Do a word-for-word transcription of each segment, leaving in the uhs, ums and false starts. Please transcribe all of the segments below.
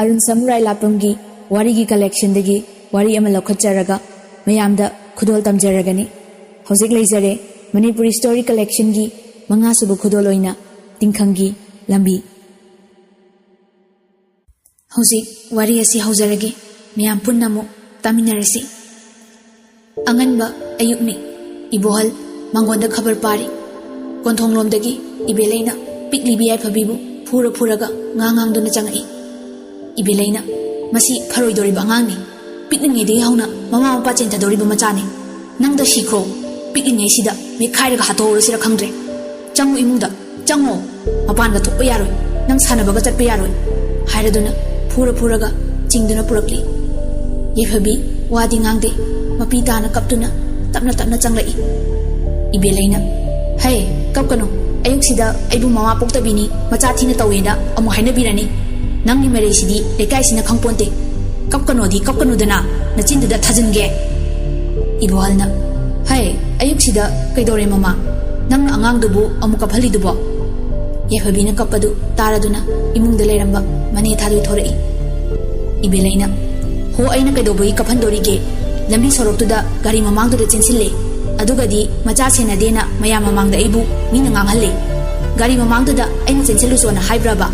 ꯑꯔꯨꯟ ꯁꯃꯨꯔꯥꯏ ꯂꯥꯠꯐꯝꯒꯤ ꯋꯥꯔꯤꯒꯤ ꯀꯂꯦꯛꯁꯟꯗꯒꯤ ꯋꯥꯔꯤ ꯑꯃ ꯂꯧꯈꯠꯆꯔꯒ ꯃꯌꯥꯝꯗ ꯈꯨꯗꯣꯜ ꯇꯝꯖꯔꯒꯅꯤ꯫ ꯍꯧꯖꯤꯛ ꯂꯩꯖꯔꯦ ꯃꯅꯤꯄꯨꯔꯤ ꯁ꯭ꯇꯣꯔꯤ ꯀꯂꯦꯛꯁꯟꯒꯤ ꯃꯉꯥꯁꯨꯕ ꯈꯨꯗꯣꯜ ꯑꯣꯏꯅ ꯇꯤꯡꯈꯪꯒꯤ ꯂꯝꯕꯤ꯫ ꯍꯧꯖꯤꯛ ꯋꯥꯔꯤ ꯑꯁꯤ ꯍꯧꯖꯔꯒꯦ, ꯃꯌꯥꯝ ꯄꯨꯟꯅ ꯑꯃꯨꯛ ꯇꯥꯃꯤꯟꯅꯔꯁꯤ꯫ ꯑꯉꯟꯕ ꯑꯌꯨꯛꯅꯤ꯫ ꯏꯕꯣꯍꯜ ꯃꯪꯒꯣꯟꯗ ꯈꯕꯔ ꯄꯥꯔꯤ꯫ ꯀꯣꯟꯊꯣꯡꯂꯣꯝꯗꯒꯤ ꯏꯕꯦꯂꯩꯅ ꯄꯤꯛꯂꯤꯕꯤ ꯌꯥꯏꯐꯕꯤꯕꯨ ꯐꯨꯔ ꯐꯨꯔꯒ ꯉꯥꯡ ꯉꯥꯡꯗꯨꯅ ꯆꯪꯉꯛꯏ꯫ ꯏꯕꯦꯂꯩꯅ, "ꯃꯁꯤ ꯐꯔꯣꯏꯗꯧꯔꯤꯕ ꯑꯉꯥꯡꯅꯤ꯫ ꯄꯤꯛꯂꯤꯉꯩꯗꯒꯤ ꯍꯧꯅ ꯃꯃꯥ ꯃꯄꯥ ꯆꯦꯟꯊꯗꯧꯔꯤꯕ ꯃꯆꯥꯅꯤ꯫ ꯅꯪꯗ ꯁꯤꯈ꯭ꯔꯣ꯫ ꯄꯤꯛꯂꯤꯉꯩꯁꯤꯗ ꯃꯦꯠꯈꯥꯏꯔꯒ ꯍꯥꯠꯇꯣꯛꯍꯧꯔꯁꯤꯔ ꯈꯪꯗ꯭ꯔꯦ꯫ ꯆꯪꯉꯨ ꯏꯃꯨꯡꯗ, ꯆꯪꯉꯣ꯫ ꯃꯄꯥꯟꯒ ꯊꯣꯛꯄ ꯌꯥꯔꯣꯏ꯫ ꯅꯪ ꯁꯥꯟꯅꯕꯒ ꯆꯠꯄ ꯌꯥꯔꯣꯏ," ꯍꯥꯏꯔꯗꯨꯅ ꯐꯨꯔ ꯐꯨꯔꯒ ꯆꯤꯡꯗꯨꯅ ꯄꯨꯔꯛꯂꯤ꯫ ꯌꯥꯏꯐꯕꯤ ꯋꯥꯗꯤ ꯉꯥꯡꯗꯦ꯫ ꯃꯄꯤ ꯇꯥꯅ ꯀꯞꯇꯨꯅ ꯇꯞꯅ ꯇꯞꯅ ꯆꯪꯂꯛꯏ꯫ ꯏꯕꯦꯂꯩꯅ, "ꯍꯩ, ꯀꯞꯀꯅꯨ꯫ ꯑꯌꯨꯛꯁꯤꯗ ꯑꯩꯕꯨ ꯃꯃꯥ ꯄꯣꯛꯇꯕꯤꯅꯤ, ꯃꯆꯥ ꯊꯤꯅ ꯇꯧꯋꯦꯅ ꯑꯃꯨꯛ ꯍꯥꯏꯅꯕꯤꯔꯅꯤ꯫ ꯅꯪꯒꯤ ꯃꯔꯩꯁꯤꯗꯤ ꯂꯩꯀꯥꯏꯁꯤꯅ ꯈꯪꯄꯣꯟꯇꯦ꯫ ꯀꯞꯀꯅꯣꯗꯤ ꯀꯞꯀꯅꯨꯗꯅ, ꯅꯆꯤꯟꯗꯨꯗ ꯊꯥꯖꯤꯟꯒꯦ꯫" ꯏꯕꯣꯍꯜꯅ, "ꯍꯩ, ꯑꯌꯨꯛꯁꯤꯗ ꯀꯩꯗꯧꯔꯦ ꯃꯃꯥ? ꯅꯪꯅ ꯑꯉꯥꯡꯗꯨꯕꯨ ꯑꯃꯨꯛ ꯀꯞꯍꯜꯂꯤꯗꯨꯕꯣ?" ꯌꯥꯏꯐꯕꯤꯅ ꯀꯞꯄꯗꯨ ꯇꯥꯔꯗꯨꯅ ꯏꯃꯨꯡꯗ ꯂꯩꯔꯝꯕ ꯃꯅꯦ ꯊꯥꯗꯣꯏ ꯊꯣꯔꯛꯏ꯫ ꯏꯕꯦꯂꯩꯅ, "ꯍꯣ, ꯑꯩꯅ ꯀꯩꯗꯧꯕꯒꯤ ꯀꯞꯍꯟꯗꯣꯔꯤꯒꯦ? ꯂꯝꯕꯤ ꯁꯣꯔꯣꯛꯇꯨꯗ ꯒꯥꯔꯤ ꯃꯃꯥꯡꯗꯨꯗ ꯆꯦꯟꯁꯤꯜꯂꯦ꯫ ꯑꯗꯨꯒꯗꯤ ꯃꯆꯥ ꯁꯦꯟꯅꯗꯦꯅ ꯃꯌꯥꯝ ꯃꯃꯥꯡꯗ ꯑꯩꯕꯨ ꯃꯤꯅ ꯉꯥꯡꯍꯜꯂꯦ꯫ ꯒꯥꯔꯤ ꯃꯃꯥꯡꯗꯨꯗ ꯑꯩꯅ ꯆꯦꯟꯁꯤꯜꯂꯨꯆꯣꯅ ꯍꯥꯏꯕ꯭ꯔꯕ?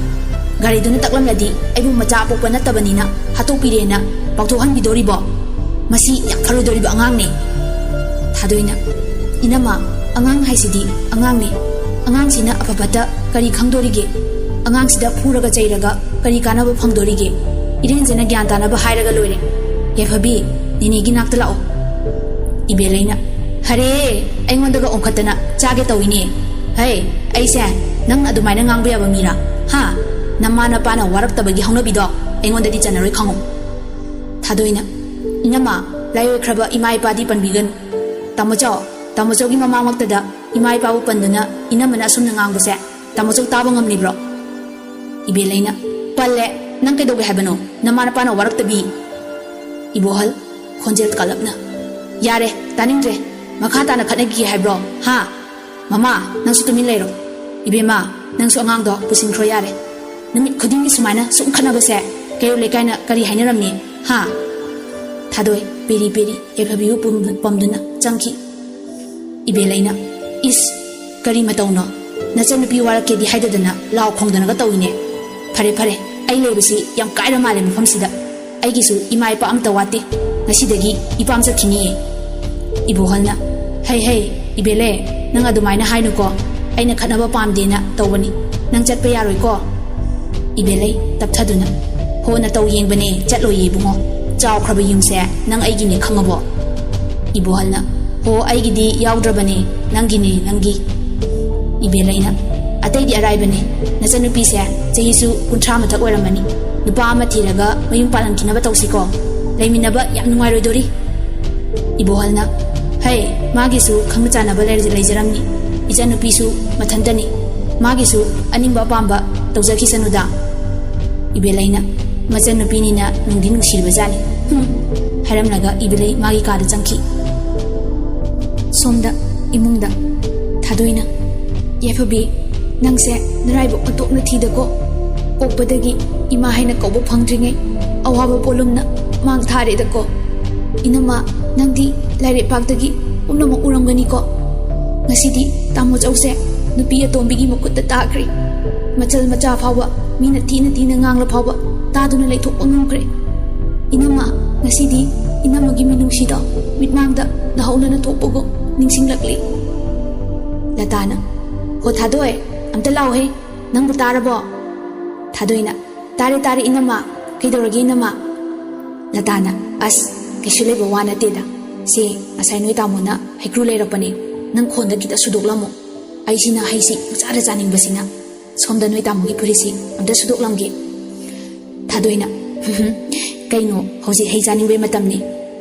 ꯒꯥꯔꯤꯗꯨꯅ ꯇꯛꯂꯝꯂꯗꯤ ꯑꯩꯕꯨ ꯃꯆꯥ ꯑꯄꯣꯛꯄ ꯅꯠꯇꯕꯅꯤꯅ ꯍꯥꯠꯇꯣꯛꯄꯤꯔꯦꯅ ꯄꯥꯎꯊꯣꯛꯍꯟꯕꯤꯗꯣꯔꯤꯕꯣ? ꯃꯁꯤ ꯌꯥꯝ ꯐꯔꯣꯏꯗꯧꯔꯤꯕ ꯑꯉꯥꯡꯅꯦ꯫" ꯊꯥꯗꯣꯏꯅ, "ꯏꯅꯝꯃ, ꯑꯉꯥꯡ ꯍꯥꯏꯁꯤꯗꯤ ꯑꯉꯥꯡꯅꯦ꯫ ꯑꯉꯥꯡꯁꯤꯅ ꯑꯐ ꯐꯠꯇ ꯀꯔꯤ ꯈꯪꯗꯣꯔꯤꯒꯦ? ꯑꯉꯥꯡꯁꯤꯗ ꯐꯨꯔꯒ ꯆꯩꯔꯒ ꯀꯔꯤ ꯀꯥꯟꯅꯕ ꯐꯪꯗꯣꯔꯤꯒꯦ? ꯏꯔꯦꯟꯖꯅ ꯒ꯭ꯌꯥꯟ ꯇꯥꯅꯕ ꯍꯥꯏꯔꯒ ꯂꯣꯏꯔꯦ꯫ ꯌꯥꯏꯐꯕꯤ, ꯅꯦꯅꯦꯒꯤ ꯅꯥꯛꯇ ꯂꯥꯛꯑꯣ꯫" ꯏꯕꯦꯂꯩꯅ, "ꯍꯔꯦ, ꯑꯩꯉꯣꯟꯗꯒ ꯑꯣꯟꯈꯠꯇꯅ ꯆꯥꯒꯦ ꯇꯧꯏꯅꯦ꯫ ꯍꯩ, ꯑꯩꯁꯦ ꯅꯪ ꯑꯗꯨꯃꯥꯏꯅ ꯉꯥꯡꯕ ꯌꯥꯕ ꯃꯤꯔꯥ? ꯍꯥ? ꯅꯃꯥ ꯅꯄꯥꯅ ꯋꯥꯔꯛꯇꯕꯒꯤ ꯍꯧꯅꯕꯤꯗꯣ ꯑꯩꯉꯣꯟꯗꯗꯤ ꯆꯟꯅꯔꯣꯏ ꯈꯪꯉꯨ꯫" ꯊꯥꯗꯣꯏꯅ, "ꯏꯅꯝꯃ, ꯂꯥꯏꯑꯣꯏꯈ꯭ꯔꯕ ꯏꯃꯥ ꯏꯄꯥꯗꯤ ꯄꯟꯕꯤꯒꯅꯨ꯫ ꯇꯥꯃꯣꯆꯧ, ꯇꯥꯃꯣꯆꯧꯒꯤ ꯃꯃꯥꯡꯃꯛꯇꯗ ꯏꯃꯥ ꯏꯄꯥꯕꯨ ꯄꯟꯗꯨꯅ ꯏꯅꯝꯃꯅ ꯑꯁꯨꯝꯅ ꯉꯥꯡꯕꯁꯦ ꯇꯥꯃꯣꯆꯧ ꯇꯥꯕ ꯉꯝꯂꯤꯕ꯭ꯔꯣ?" ꯏꯕꯦꯂꯩꯅ, "ꯄꯜꯂꯦ, ꯅꯪ ꯀꯩꯗꯧꯒꯦ ꯍꯥꯏꯕꯅꯣ? ꯅꯃꯥ ꯅꯄꯥꯅ ꯋꯥꯔꯛꯇꯕꯤ꯫" ꯏꯕꯣꯍꯜ, ꯈꯣꯟꯖꯦꯜ ꯀꯜꯂꯞꯅ, "ꯌꯥꯔꯦ, ꯇꯥꯅꯤꯡꯗ꯭ꯔꯦ꯫ ꯃꯈꯥ ꯇꯥꯅ ꯈꯠꯅꯈꯤꯒꯦ ꯍꯥꯏꯕ꯭ꯔꯣ? ꯍꯥ? ꯃꯃꯥ, ꯅꯪꯁꯨ ꯇꯨꯃꯤꯟ ꯂꯩꯔꯣ꯫ ꯏꯕꯦꯝꯃ, ꯅꯪꯁꯨ ꯑꯉꯥꯡꯗꯣ ꯄꯨꯁꯤꯟꯈ꯭ꯔꯣ ꯌꯥꯔꯦ꯫ ꯅꯨꯃꯤꯠ ꯈꯨꯗꯤꯡꯒꯤ ꯁꯨꯃꯥꯏꯅ ꯁꯨꯝ ꯈꯠꯅꯕꯁꯦ ꯀꯩꯔꯣꯜ ꯂꯩꯀꯥꯏꯅ ꯀꯔꯤ ꯍꯥꯏꯅꯔꯝꯃꯤ? ꯍꯥ? ꯊꯥꯗꯣꯏ ꯄꯦꯔꯤ ꯄꯦꯔꯤ ꯌꯥꯏꯐꯕꯤꯕꯨ ꯄꯨꯝ-, ꯄꯝꯗꯨꯅ ꯆꯪꯈꯤ꯫ ꯏꯕꯦꯂꯩꯅ, "ꯏꯁ, ꯀꯔꯤ ꯃꯇꯧꯅꯣ? ꯅꯆꯟꯅꯨꯄꯤ ꯋꯥꯔꯛꯀꯦꯗꯤ ꯍꯥꯏꯗꯗꯅ ꯂꯥꯎ ꯈꯣꯡꯗꯅꯒ ꯇꯧꯏꯅꯦ꯫ ꯐꯔꯦ, ꯐꯔꯦ, ꯑꯩ ꯂꯩꯕꯁꯤ ꯌꯥꯝ ꯀꯥꯏꯔ ꯃꯥꯜꯂꯦ ꯃꯐꯝꯁꯤꯗ꯫ ꯑꯩꯒꯤꯁꯨ ꯏꯃꯥ ꯏꯄꯥ ꯑꯝꯇ ꯋꯥꯠꯇꯦ꯫ ꯉꯁꯤꯗꯒꯤ ꯏꯄꯥꯝ ꯆꯠꯈꯤꯅꯤꯌꯦ꯫" ꯏꯕꯣꯍꯜꯅ, "ꯍꯩ, ꯍꯩ, ꯏꯕꯦꯂꯩ, ꯅꯪ ꯑꯗꯨꯃꯥꯏꯅ ꯍꯥꯏꯅꯨꯀꯣ꯫ ꯑꯩꯅ ꯈꯠꯅꯕ ꯄꯥꯝꯗꯦꯅ ꯇꯧꯕꯅꯤ꯫ ꯅꯪ ꯆꯠꯄ ꯌꯥꯔꯣꯏꯀꯣ?" ꯏꯕꯦꯂꯩ, ꯇꯞꯊꯗꯨꯅ, "ꯍꯣ, ꯅꯇꯧ ꯌꯦꯡꯕꯅꯦ, ꯆꯠꯂꯣꯏꯌꯦ ꯏꯕꯨꯡꯉꯣ꯫ ꯆꯥꯎꯈ꯭ꯔꯕ ꯌꯨꯝꯁꯦ ꯅꯪ ꯑꯩꯒꯤꯅꯦ, ꯈꯪꯉꯕꯣ?" ꯏꯕꯣꯍꯜꯅ, "ꯍꯣ, ꯑꯩꯒꯤꯗꯤ ꯌꯥꯎꯗ꯭ꯔꯕꯅꯦ, ꯅꯪꯒꯤꯅꯦ, ꯅꯪꯒꯤ꯫" ꯏꯕꯦꯂꯩꯅ, "ꯑꯇꯩꯗꯤ ꯑꯔꯥꯏꯕꯅꯦ꯫ ꯅꯆꯟꯅꯨꯄꯤꯁꯦ ꯆꯍꯤꯁꯨ ꯀꯨꯟꯊ꯭ꯔꯥ ꯃꯊꯛ ꯑꯣꯏꯔꯝꯃꯅꯤ꯫ ꯅꯨꯄꯥ ꯑꯃ ꯊꯤꯔꯒ ꯃꯌꯨꯝ ꯄꯥꯜꯍꯟꯈꯤꯅꯕ ꯇꯧꯁꯤꯀꯣ꯫ ꯂꯩꯃꯤꯟꯅꯕ ꯌꯥꯝ ꯅꯨꯡꯉꯥꯏꯔꯣꯏꯗꯣꯔꯤ꯫" ꯏꯕꯣꯍꯜꯅ, "ꯍꯩ, ꯃꯥꯒꯤꯁꯨ ꯈꯪꯅ ꯆꯥꯟꯅꯕ ꯂꯩ-, ꯂꯩꯖꯔꯝꯅꯤ꯫ ꯏꯆꯟꯅꯨꯄꯤꯁꯨ ꯃꯊꯟꯇꯅꯤ꯫ ꯃꯥꯒꯤꯁꯨ ꯑꯅꯤꯡꯕ ꯑꯄꯥꯝꯕ ꯇꯧꯖꯈꯤꯁꯅꯨꯗ꯫" ꯏꯕꯦꯂꯩꯅ, "ꯃꯆꯟꯅꯨꯄꯤꯅꯤꯅ ꯅꯨꯡꯗꯤ ꯅꯨꯡꯁꯤꯔꯤꯕꯖꯥꯠꯅꯤ꯫" ꯍꯨꯝ, ꯍꯥꯏꯔꯝꯂꯒ ꯏꯕꯦꯂꯩ ꯃꯥꯒꯤ ꯀꯥꯗ ꯆꯪꯈꯤ꯫ ꯁꯣꯝꯗ ꯏꯃꯨꯡꯗ ꯊꯥꯗꯣꯏꯅ, "ꯌꯥꯏꯐꯕꯤ, ꯅꯪꯁꯦ ꯅꯔꯥꯏꯕꯛ ꯑꯣꯟꯊꯣꯛꯅ ꯊꯤꯗꯀꯣ꯫ ꯄꯣꯛꯄꯗꯒꯤ ꯏꯃꯥ ꯍꯥꯏꯅ ꯀꯧꯕ ꯐꯪꯗ꯭ꯔꯤꯉꯩ ꯑꯋꯥꯕ ꯄꯣꯠꯂꯨꯝꯅ ꯃꯥꯡ ꯊꯥꯔꯦꯗꯀꯣ꯫ ꯏꯅꯝꯃ, ꯅꯪꯗꯤ ꯂꯥꯏꯔꯩꯄꯥꯛꯇꯒꯤ ꯄꯨꯝꯅꯃꯛ ꯎꯔꯝꯒꯅꯤꯀꯣ꯫ ꯉꯁꯤꯗꯤ ꯇꯥꯃꯣ ꯆꯧꯁꯦ ꯅꯨꯄꯤ ꯑꯇꯣꯝꯕꯤꯒꯤ ꯃꯈꯨꯠꯇ ꯇꯥꯈ꯭ꯔꯦ꯫ ꯃꯆꯜ ꯃꯆꯥ ꯐꯥꯎꯕ ꯃꯤꯅ ꯊꯤꯅ ꯊꯤꯅ ꯉꯥꯡꯂ ꯐꯥꯎꯕ ꯇꯥꯗꯨꯅ ꯂꯩꯊꯣꯛꯄ ꯉꯝꯈ꯭ꯔꯦ꯫ ꯏꯅꯝꯃ, ꯉꯁꯤꯗꯤ ꯏꯅꯝꯃꯒꯤ ꯃꯤꯅꯨꯡꯁꯤꯗꯣ ꯃꯤꯠꯃꯥꯡꯗ ꯅꯍꯧꯅꯅ ꯊꯣꯛꯄꯒꯨꯝ ꯅꯤꯡꯁꯤꯡꯂꯛꯂꯤ꯫" ꯂꯇꯥꯅ, "ꯍꯣ ꯊꯥꯗꯣꯏ, ꯑꯝꯇ ꯂꯥꯎꯍꯦ, ꯅꯪꯕꯨ ꯇꯥꯔꯕꯣ?" ꯊꯥꯗꯣꯏꯅ, "ꯇꯥꯔꯦ, ꯇꯥꯔꯦ ꯏꯅꯝꯃ꯫ ꯀꯩꯗꯧꯔꯒꯦ ꯏꯅꯝꯃ?" ꯂꯇꯥꯅ, "ꯑꯁ, ꯀꯩꯁꯨ ꯂꯩꯕ ꯋꯥ ꯅꯠꯇꯦꯗ꯫ ꯁꯦ, ꯉꯁꯥꯏ ꯅꯣꯏ ꯇꯥꯃꯣꯅ ꯍꯩꯀ꯭ꯔꯨ ꯂꯩꯔꯛꯄꯅꯦ꯫ ꯅꯪ ꯈꯣꯟꯗ ꯈꯤꯇ ꯁꯨꯗꯣꯛꯂꯝꯃꯣ꯫ ꯑꯩꯁꯤꯅ ꯍꯩꯁꯤ ꯄꯪꯆꯥꯗ ꯆꯥꯅꯤꯡꯕꯁꯤꯅ꯫ ꯁꯣꯝꯗ ꯅꯣꯏ ꯇꯥꯃꯣꯒꯤ ꯐꯨꯔꯤꯠꯁꯤ ꯑꯝꯇ ꯁꯨꯗꯣꯛꯂꯝꯒꯦ꯫" ꯊꯥꯗꯣꯏꯅ, "ꯀꯩꯅꯣ, ꯍꯧꯖꯤꯛ ꯍꯩ ꯆꯥꯅꯤꯡꯕꯩ ꯃꯇꯝꯅꯤ꯫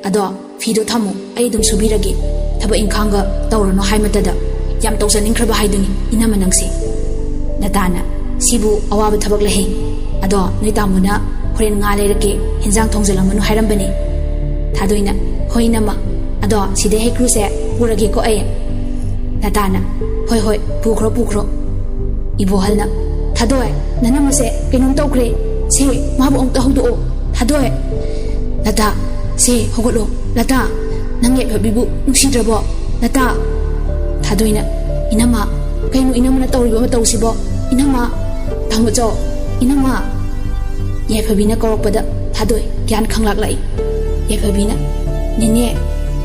ꯑꯗꯣ ꯐꯤꯗꯣ ꯊꯝꯃꯨ, ꯑꯩ ꯑꯗꯨꯝ ꯁꯨꯕꯤꯔꯒꯦ꯫ ꯊꯕꯛ ꯏꯪꯈꯥꯡꯒ ꯇꯧꯔꯅꯨ ꯍꯥꯏ ꯃꯇꯗ ꯌꯥꯝ ꯇꯧꯖꯅꯤꯡꯈ꯭ꯔꯕ ꯍꯥꯏꯗꯨꯅꯤ ꯏꯅꯝꯃ ꯅꯪꯁꯦ꯫" ꯂꯇꯥꯅ, "ꯁꯤꯕꯨ ꯑꯋꯥꯕ ꯊꯕꯛ ꯂꯩꯍꯦ꯫ ꯑꯗꯣ ꯅꯣꯏ ꯇꯥꯃꯣꯅ ꯍꯣꯔꯦꯟ ꯉꯥ ꯂꯩꯔꯛꯀꯦ, ꯍꯦꯟꯖꯥꯡ ꯊꯣꯡꯖꯜꯂꯝꯃꯅꯨ ꯍꯥꯏꯔꯝꯕꯅꯦ꯫" ꯊꯥꯗꯣꯏꯅ, "ꯍꯣꯏ ꯏꯅꯝꯃ, ꯑꯗꯣ ꯁꯤꯗꯩ ꯍꯩꯀ꯭ꯔꯨꯁꯦ ꯄꯨꯔꯒꯦꯀꯣ ꯑꯩ꯫" ꯂꯇꯥꯅ, "ꯍꯣꯏ, ꯍꯣꯏ, ꯄꯨꯈ꯭ꯔꯣ, ꯄꯨꯈ꯭ꯔꯣ꯫" ꯏꯕꯣꯍꯜꯅ, "ꯊꯥꯗꯣꯏ, ꯅꯅꯝꯃꯁꯦ ꯀꯩꯅꯣꯝ ꯇꯧꯈ꯭ꯔꯦ꯫ ꯁꯦ, ꯃꯥꯕꯨ ꯑꯃꯨꯛꯇ ꯍꯧꯗꯣꯛꯑꯣ꯫ ꯊꯥꯗꯣꯏ꯫ ꯂꯇꯥ꯫ ꯁꯦ, ꯍꯧꯒꯠꯂꯣ꯫ ꯂꯇꯥ, ꯅꯪ ꯌꯥꯏꯐꯕꯤꯕꯨ ꯅꯨꯡꯁꯤꯗ꯭ꯔꯕꯣ? ꯂꯇꯥ꯫ ꯊꯥꯗꯣꯏꯅ, ꯏꯅꯝꯃ, ꯀꯩꯅꯣ ꯏꯅꯝꯃꯅ ꯇꯧꯔꯤꯕ ꯃꯇꯧꯁꯤꯕꯣ? ꯏꯅꯝꯃ, ꯇꯥꯃꯣꯆꯧ, ꯏꯅꯝꯃ꯫ ꯌꯥꯏꯐꯕꯤꯅ ꯀꯧꯔꯛꯄꯗ ꯊꯥꯗꯣꯏ ꯒ꯭ꯌꯥꯟ ꯈꯪꯂꯛꯂꯛꯏ꯫ ꯌꯥꯏꯐꯕꯤꯅ, ꯅꯦꯅꯦ,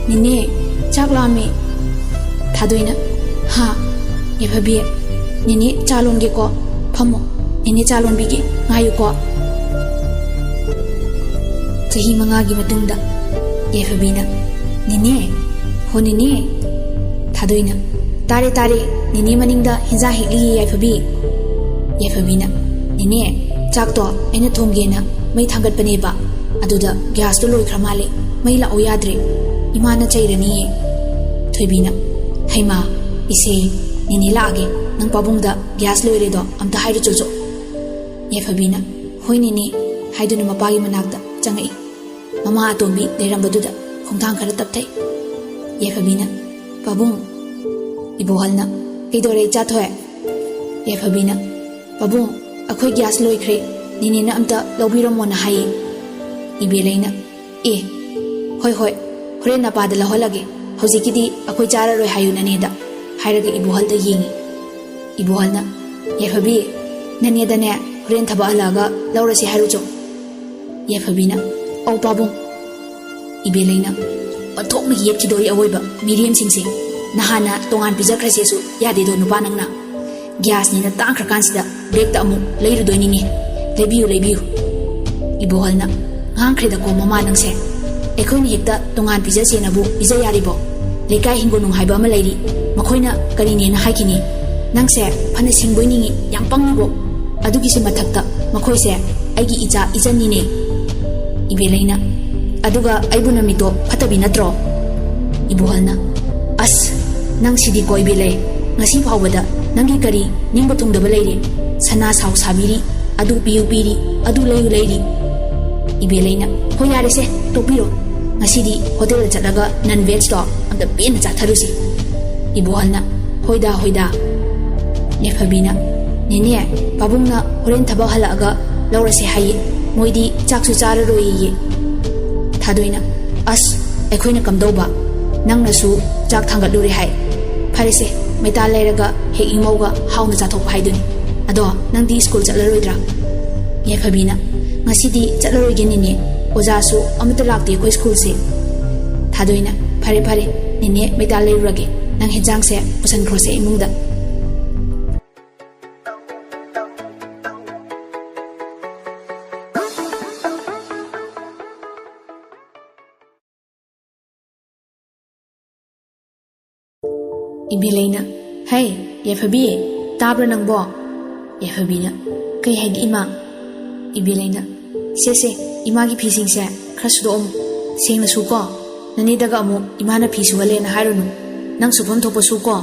ꯅꯦꯅꯦ, ꯆꯥꯛ ꯂꯥꯝꯃꯦ꯫ ꯊꯥꯗꯣꯏꯅ, ꯍꯥ? ꯌꯥꯏꯐꯕꯤ, ꯅꯦꯅꯦ ꯆꯥ ꯂꯣꯟꯒꯦꯀꯣ꯫ ꯐꯝꯃꯣ, ꯅꯦꯅꯦ ꯆꯥ ꯂꯣꯟꯕꯤꯒꯦ꯫ ꯉꯥꯏꯌꯨꯀꯣ꯫ ꯆꯍꯤ ꯃꯉꯥꯒꯤ ꯃꯇꯨꯡꯗ ꯌꯥꯏꯐꯕꯤꯅ, ꯅꯦꯅꯦ, ꯍꯣ ꯅꯦꯅꯦ꯫ ꯊꯥꯗꯣꯏꯅ, ꯇꯥꯔꯦ, ꯇꯥꯔꯦ, ꯅꯦꯅꯦ ꯃꯅꯤꯡꯗ ꯍꯤꯟꯖꯥꯡ ꯍꯦꯛꯂꯤꯌꯦ ꯌꯥꯏꯐꯕꯤ꯫ ꯌꯥꯏꯐꯕꯤꯅ, ꯅꯦꯅꯦ, ꯆꯥꯛꯇꯣ ꯑꯩꯅ ꯊꯣꯡꯒꯦꯅ ꯃꯩ ꯊꯥꯡꯒꯠꯄꯅꯦꯕ, ꯑꯗꯨꯗ ꯒ꯭ꯌꯥꯁꯇꯣ ꯂꯣꯏꯈ꯭ꯔ ꯃꯥꯜꯂꯦ, ꯃꯩ ꯂꯥꯛꯑꯣ ꯌꯥꯗ꯭ꯔꯦ, ꯏꯃꯥꯅ ꯆꯩꯔꯅꯤꯌꯦ꯫ ꯊꯣꯏꯕꯤꯅ, ꯍꯩꯃꯥ, ꯏꯁꯦ, ꯅꯦꯅꯦ ꯂꯥꯛꯑꯒꯦ, ꯅꯪ ꯄꯥꯕꯨꯡꯗ ꯒ꯭ꯌꯥꯁ ꯂꯣꯏꯔꯦꯗꯣ ꯑꯝꯇ ꯍꯥꯏꯔꯨꯆꯣꯆꯣ꯫ ꯌꯥꯏꯐꯕꯤꯅ, ꯍꯣꯏ ꯅꯦꯅꯦ, ꯍꯥꯏꯗꯨꯅ ꯃꯄꯥꯒꯤ ꯃꯅꯥꯛꯇ ꯆꯪꯉꯛꯏ꯫ ꯃꯃꯥ ꯑꯇꯣꯝꯕꯤ ꯂꯩꯔꯝꯕꯗꯨꯗ ꯈꯣꯡꯊꯥꯡ ꯈꯔ ꯇꯞꯊꯩ꯫ ꯌꯥꯏꯐꯕꯤꯅ, ꯄꯥꯕꯨꯡ꯫ ꯏꯕꯣꯍꯜꯅ, ꯀꯩꯗꯧꯔꯦ ꯏꯆꯥꯊꯣꯏ? ꯌꯥꯏꯐꯕꯤꯅ, ꯄꯥꯕꯨꯡ, ꯑꯩꯈꯣꯏ ꯒ꯭ꯌꯥꯁ ꯂꯣꯏꯈ꯭ꯔꯦ, ꯅꯦꯅꯦꯅ ꯑꯝꯇ ꯂꯧꯕꯤꯔꯝꯃꯣꯅ ꯍꯥꯏꯌꯦ꯫ ꯏꯕꯦꯂꯩꯅ, ꯑꯦ, ꯍꯣꯏ ꯍꯣꯏ, ꯍꯣꯔꯦꯟ ꯅꯄꯥꯗ ꯂꯧꯍꯜꯂꯒꯦ, ꯍꯧꯖꯤꯛꯀꯤꯗꯤ ꯑꯩꯈꯣꯏ ꯆꯥꯔꯔꯣꯏ ꯍꯥꯏꯌꯨ ꯅꯅꯦꯗ, ꯍꯥꯏꯔꯒ ꯏꯕꯣꯍꯜꯗ ꯌꯦꯡꯉꯤ꯫ ꯏꯕꯣꯍꯜꯅ, ꯌꯥꯏꯐꯕꯤ, ꯅꯅꯦꯗꯅꯦ ꯍꯣꯔꯦꯟ ꯊꯕꯛ ꯍꯜꯂꯛꯑꯒ ꯂꯧꯔꯁꯤ ꯍꯥꯏꯔꯨꯆꯣ꯫ ꯌꯥꯏꯐꯕꯤꯅ, ꯑꯧ ꯄꯥꯕꯨꯡ꯫ ꯏꯕꯦꯂꯩꯅ, ꯑꯣꯟꯊꯣꯛꯅ ꯌꯦꯠꯈꯤꯗꯣꯔꯤ ꯑꯋꯣꯏꯕ ꯃꯤꯔꯦꯝꯁꯤꯡꯁꯦ꯫ ꯅꯍꯥꯟꯅ ꯇꯣꯉꯥꯟ ꯄꯤꯖꯈ꯭ꯔꯁꯦꯁꯨ ꯌꯥꯗꯦꯗꯣ ꯅꯨꯄꯥ ꯅꯪꯅ꯫ ꯒ꯭ꯌꯥꯁꯅꯤꯅ ꯇꯥꯡꯈ꯭ꯔꯀꯥꯟꯁꯤꯗ ꯕ꯭ꯂꯦꯛꯇ ꯑꯃꯨꯛ ꯂꯩꯔꯨꯗꯣꯏꯅꯤꯅꯦ꯫ ꯂꯩꯕꯤꯌꯨ, ꯂꯩꯕꯤꯌꯨ꯫ ꯏꯕꯣꯍꯜꯅ, ꯉꯥꯡꯈ꯭ꯔꯦꯗꯀꯣ ꯃꯃꯥ ꯅꯪꯁꯦ꯫ ꯑꯩꯈꯣꯏꯅ ꯍꯦꯛꯇ ꯇꯣꯉꯥꯟ ꯄꯤꯖꯁꯦꯅꯕꯨ ꯄꯤꯖ ꯌꯥꯔꯤꯕꯣ? ꯂꯩꯀꯥꯏ ꯍꯤꯡꯒꯣꯜꯅꯨꯡ ꯍꯥꯏꯕ ꯑꯃ ꯂꯩꯔꯤ, ꯃꯈꯣꯏꯅ ꯀꯔꯤꯅꯦꯅ ꯍꯥꯏꯈꯤꯅꯤ? ꯅꯪꯁꯦ ꯐꯅ ꯁꯤꯡꯕꯣꯏ ꯅꯤꯡꯉꯤ, ꯌꯥꯝ ꯄꯪꯉꯤꯕꯣ? ꯑꯗꯨꯒꯤꯁꯨ ꯃꯊꯛꯇ ꯃꯈꯣꯏꯁꯦ ꯑꯩꯒꯤ ꯏꯆꯥ ꯏꯆꯟꯅꯤꯅꯦ꯫ ꯏꯕꯦꯂꯩꯅ, ꯑꯗꯨꯒ ꯑꯩꯕꯨ ꯅꯃꯤꯠꯇꯣ ꯐꯠꯇꯕꯤ ꯅꯠꯇ꯭ꯔꯣ? ꯏꯕꯣꯍꯜꯅ, ꯑꯁ, ꯅꯪ ꯁꯤꯗꯤꯀꯣ ꯏꯕꯦꯂꯩ, ꯉꯁꯤ ꯐꯥꯎꯕꯗ ꯅꯪꯒꯤ ꯀꯔꯤ ꯅꯤꯡꯕ ꯊꯨꯡꯗꯕ ꯂꯩꯔꯦ? ꯁꯅꯥ ꯁꯥꯎ ꯁꯥꯕꯤꯔꯤ, ꯑꯗꯨ ꯄꯤꯌꯨ ꯄꯤꯔꯤ, ꯑꯗꯨ ꯂꯩꯌꯨ ꯂꯩꯔꯤ꯫ ꯏꯕꯦꯂꯩꯅ, ꯍꯣꯏ ꯌꯥꯔꯦꯁꯦ, ꯇꯣꯛꯄꯤꯔꯣ, ꯉꯁꯤꯗꯤ ꯍꯣꯇꯦꯜꯗ ꯆꯠꯂꯒ ꯅꯟ ꯚꯦꯖꯇꯣ ꯑꯝꯇ ꯄꯦꯟꯅ ꯆꯥꯊꯔꯨꯁꯤ꯫ ꯏꯕꯣꯍꯜꯅ, ꯍꯣꯏꯗ ꯍꯣꯏꯗ꯫ ꯌꯥꯏꯐꯕꯤꯅ, ꯅꯦꯅꯦ, ꯄꯥꯕꯨꯡꯅ ꯍꯣꯔꯦꯟ ꯊꯕꯛ ꯍꯜꯂꯛꯑꯒ ꯂꯧꯔꯁꯦ ꯍꯥꯏꯌꯦ꯫ ꯃꯣꯏꯗꯤ ꯆꯥꯛꯁꯨ ꯆꯥꯔꯔꯣꯏꯌꯦ꯫" ꯊꯥꯗꯣꯏꯅ, "ꯑꯁ, ꯑꯩꯈꯣꯏꯅ ꯀꯝꯗꯧꯕ? ꯅꯪꯅꯁꯨ ꯆꯥꯛ ꯊꯥꯡꯒꯠꯂꯨꯔꯦ ꯍꯥꯏ꯫ ꯐꯔꯦꯁꯦ, ꯃꯩꯇꯥꯜ ꯂꯩꯔꯒ ꯍꯦꯛ ꯏꯃꯧꯒ ꯍꯥꯎꯅ ꯆꯥꯊꯣꯛꯄ ꯍꯥꯏꯗꯨꯅꯤ꯫ ꯑꯗꯣ ꯅꯪꯗꯤ ꯁ꯭ꯀꯨꯜ ꯆꯠꯂꯔꯣꯏꯗ꯭ꯔꯥ?" ꯌꯥꯏꯐꯕꯤꯅ, "ꯉꯁꯤꯗꯤ ꯆꯠꯂꯔꯣꯏꯒꯦ ꯅꯦꯅꯦ, ꯑꯣꯖꯥꯁꯨ ꯑꯃꯠꯇ ꯂꯥꯛꯇꯦ ꯑꯩꯈꯣꯏ ꯁ꯭ꯀꯨꯜꯁꯦ꯫" ꯊꯥꯗꯣꯏꯅ, "ꯐꯔꯦ ꯐꯔꯦ, ꯅꯦꯅꯦ ꯃꯩꯇꯥꯜ ꯂꯩꯔꯨꯔꯒꯦ, ꯅꯪ ꯍꯦꯟꯖꯥꯡꯁꯦ ꯄꯨꯁꯟꯈ꯭ꯔꯣꯁꯦ ꯏꯃꯨꯡꯗ꯫" ꯏꯕꯦꯂꯩꯅ, "ꯍꯩ, ꯌꯥꯏꯐꯕꯤ, ꯇꯥꯕ꯭ꯔꯥ ꯅꯪꯕꯣ?" ꯌꯥꯏꯐꯕꯤꯅ, "ꯀꯩ ꯍꯥꯏꯒꯦ ꯏꯃꯥ?" ꯏꯕꯦꯂꯩꯅ, "ꯁꯦ ꯁꯦ, ꯏꯃꯥꯒꯤ ꯐꯤꯁꯤꯡꯁꯦ ꯈꯔ ꯁꯨꯗꯣꯛꯑꯝꯃꯨ꯫ ꯁꯦꯡꯅ ꯁꯨꯀꯣ꯫ ꯅꯅꯦꯗꯒ ꯑꯃꯨꯛ ꯏꯃꯥꯅ ꯐꯤ ꯁꯨꯍꯜꯂꯦꯅ ꯍꯥꯏꯔꯨꯅꯨ꯫ ꯅꯪ ꯁꯨꯐꯝ ꯊꯣꯛꯄ ꯁꯨꯀꯣ꯫"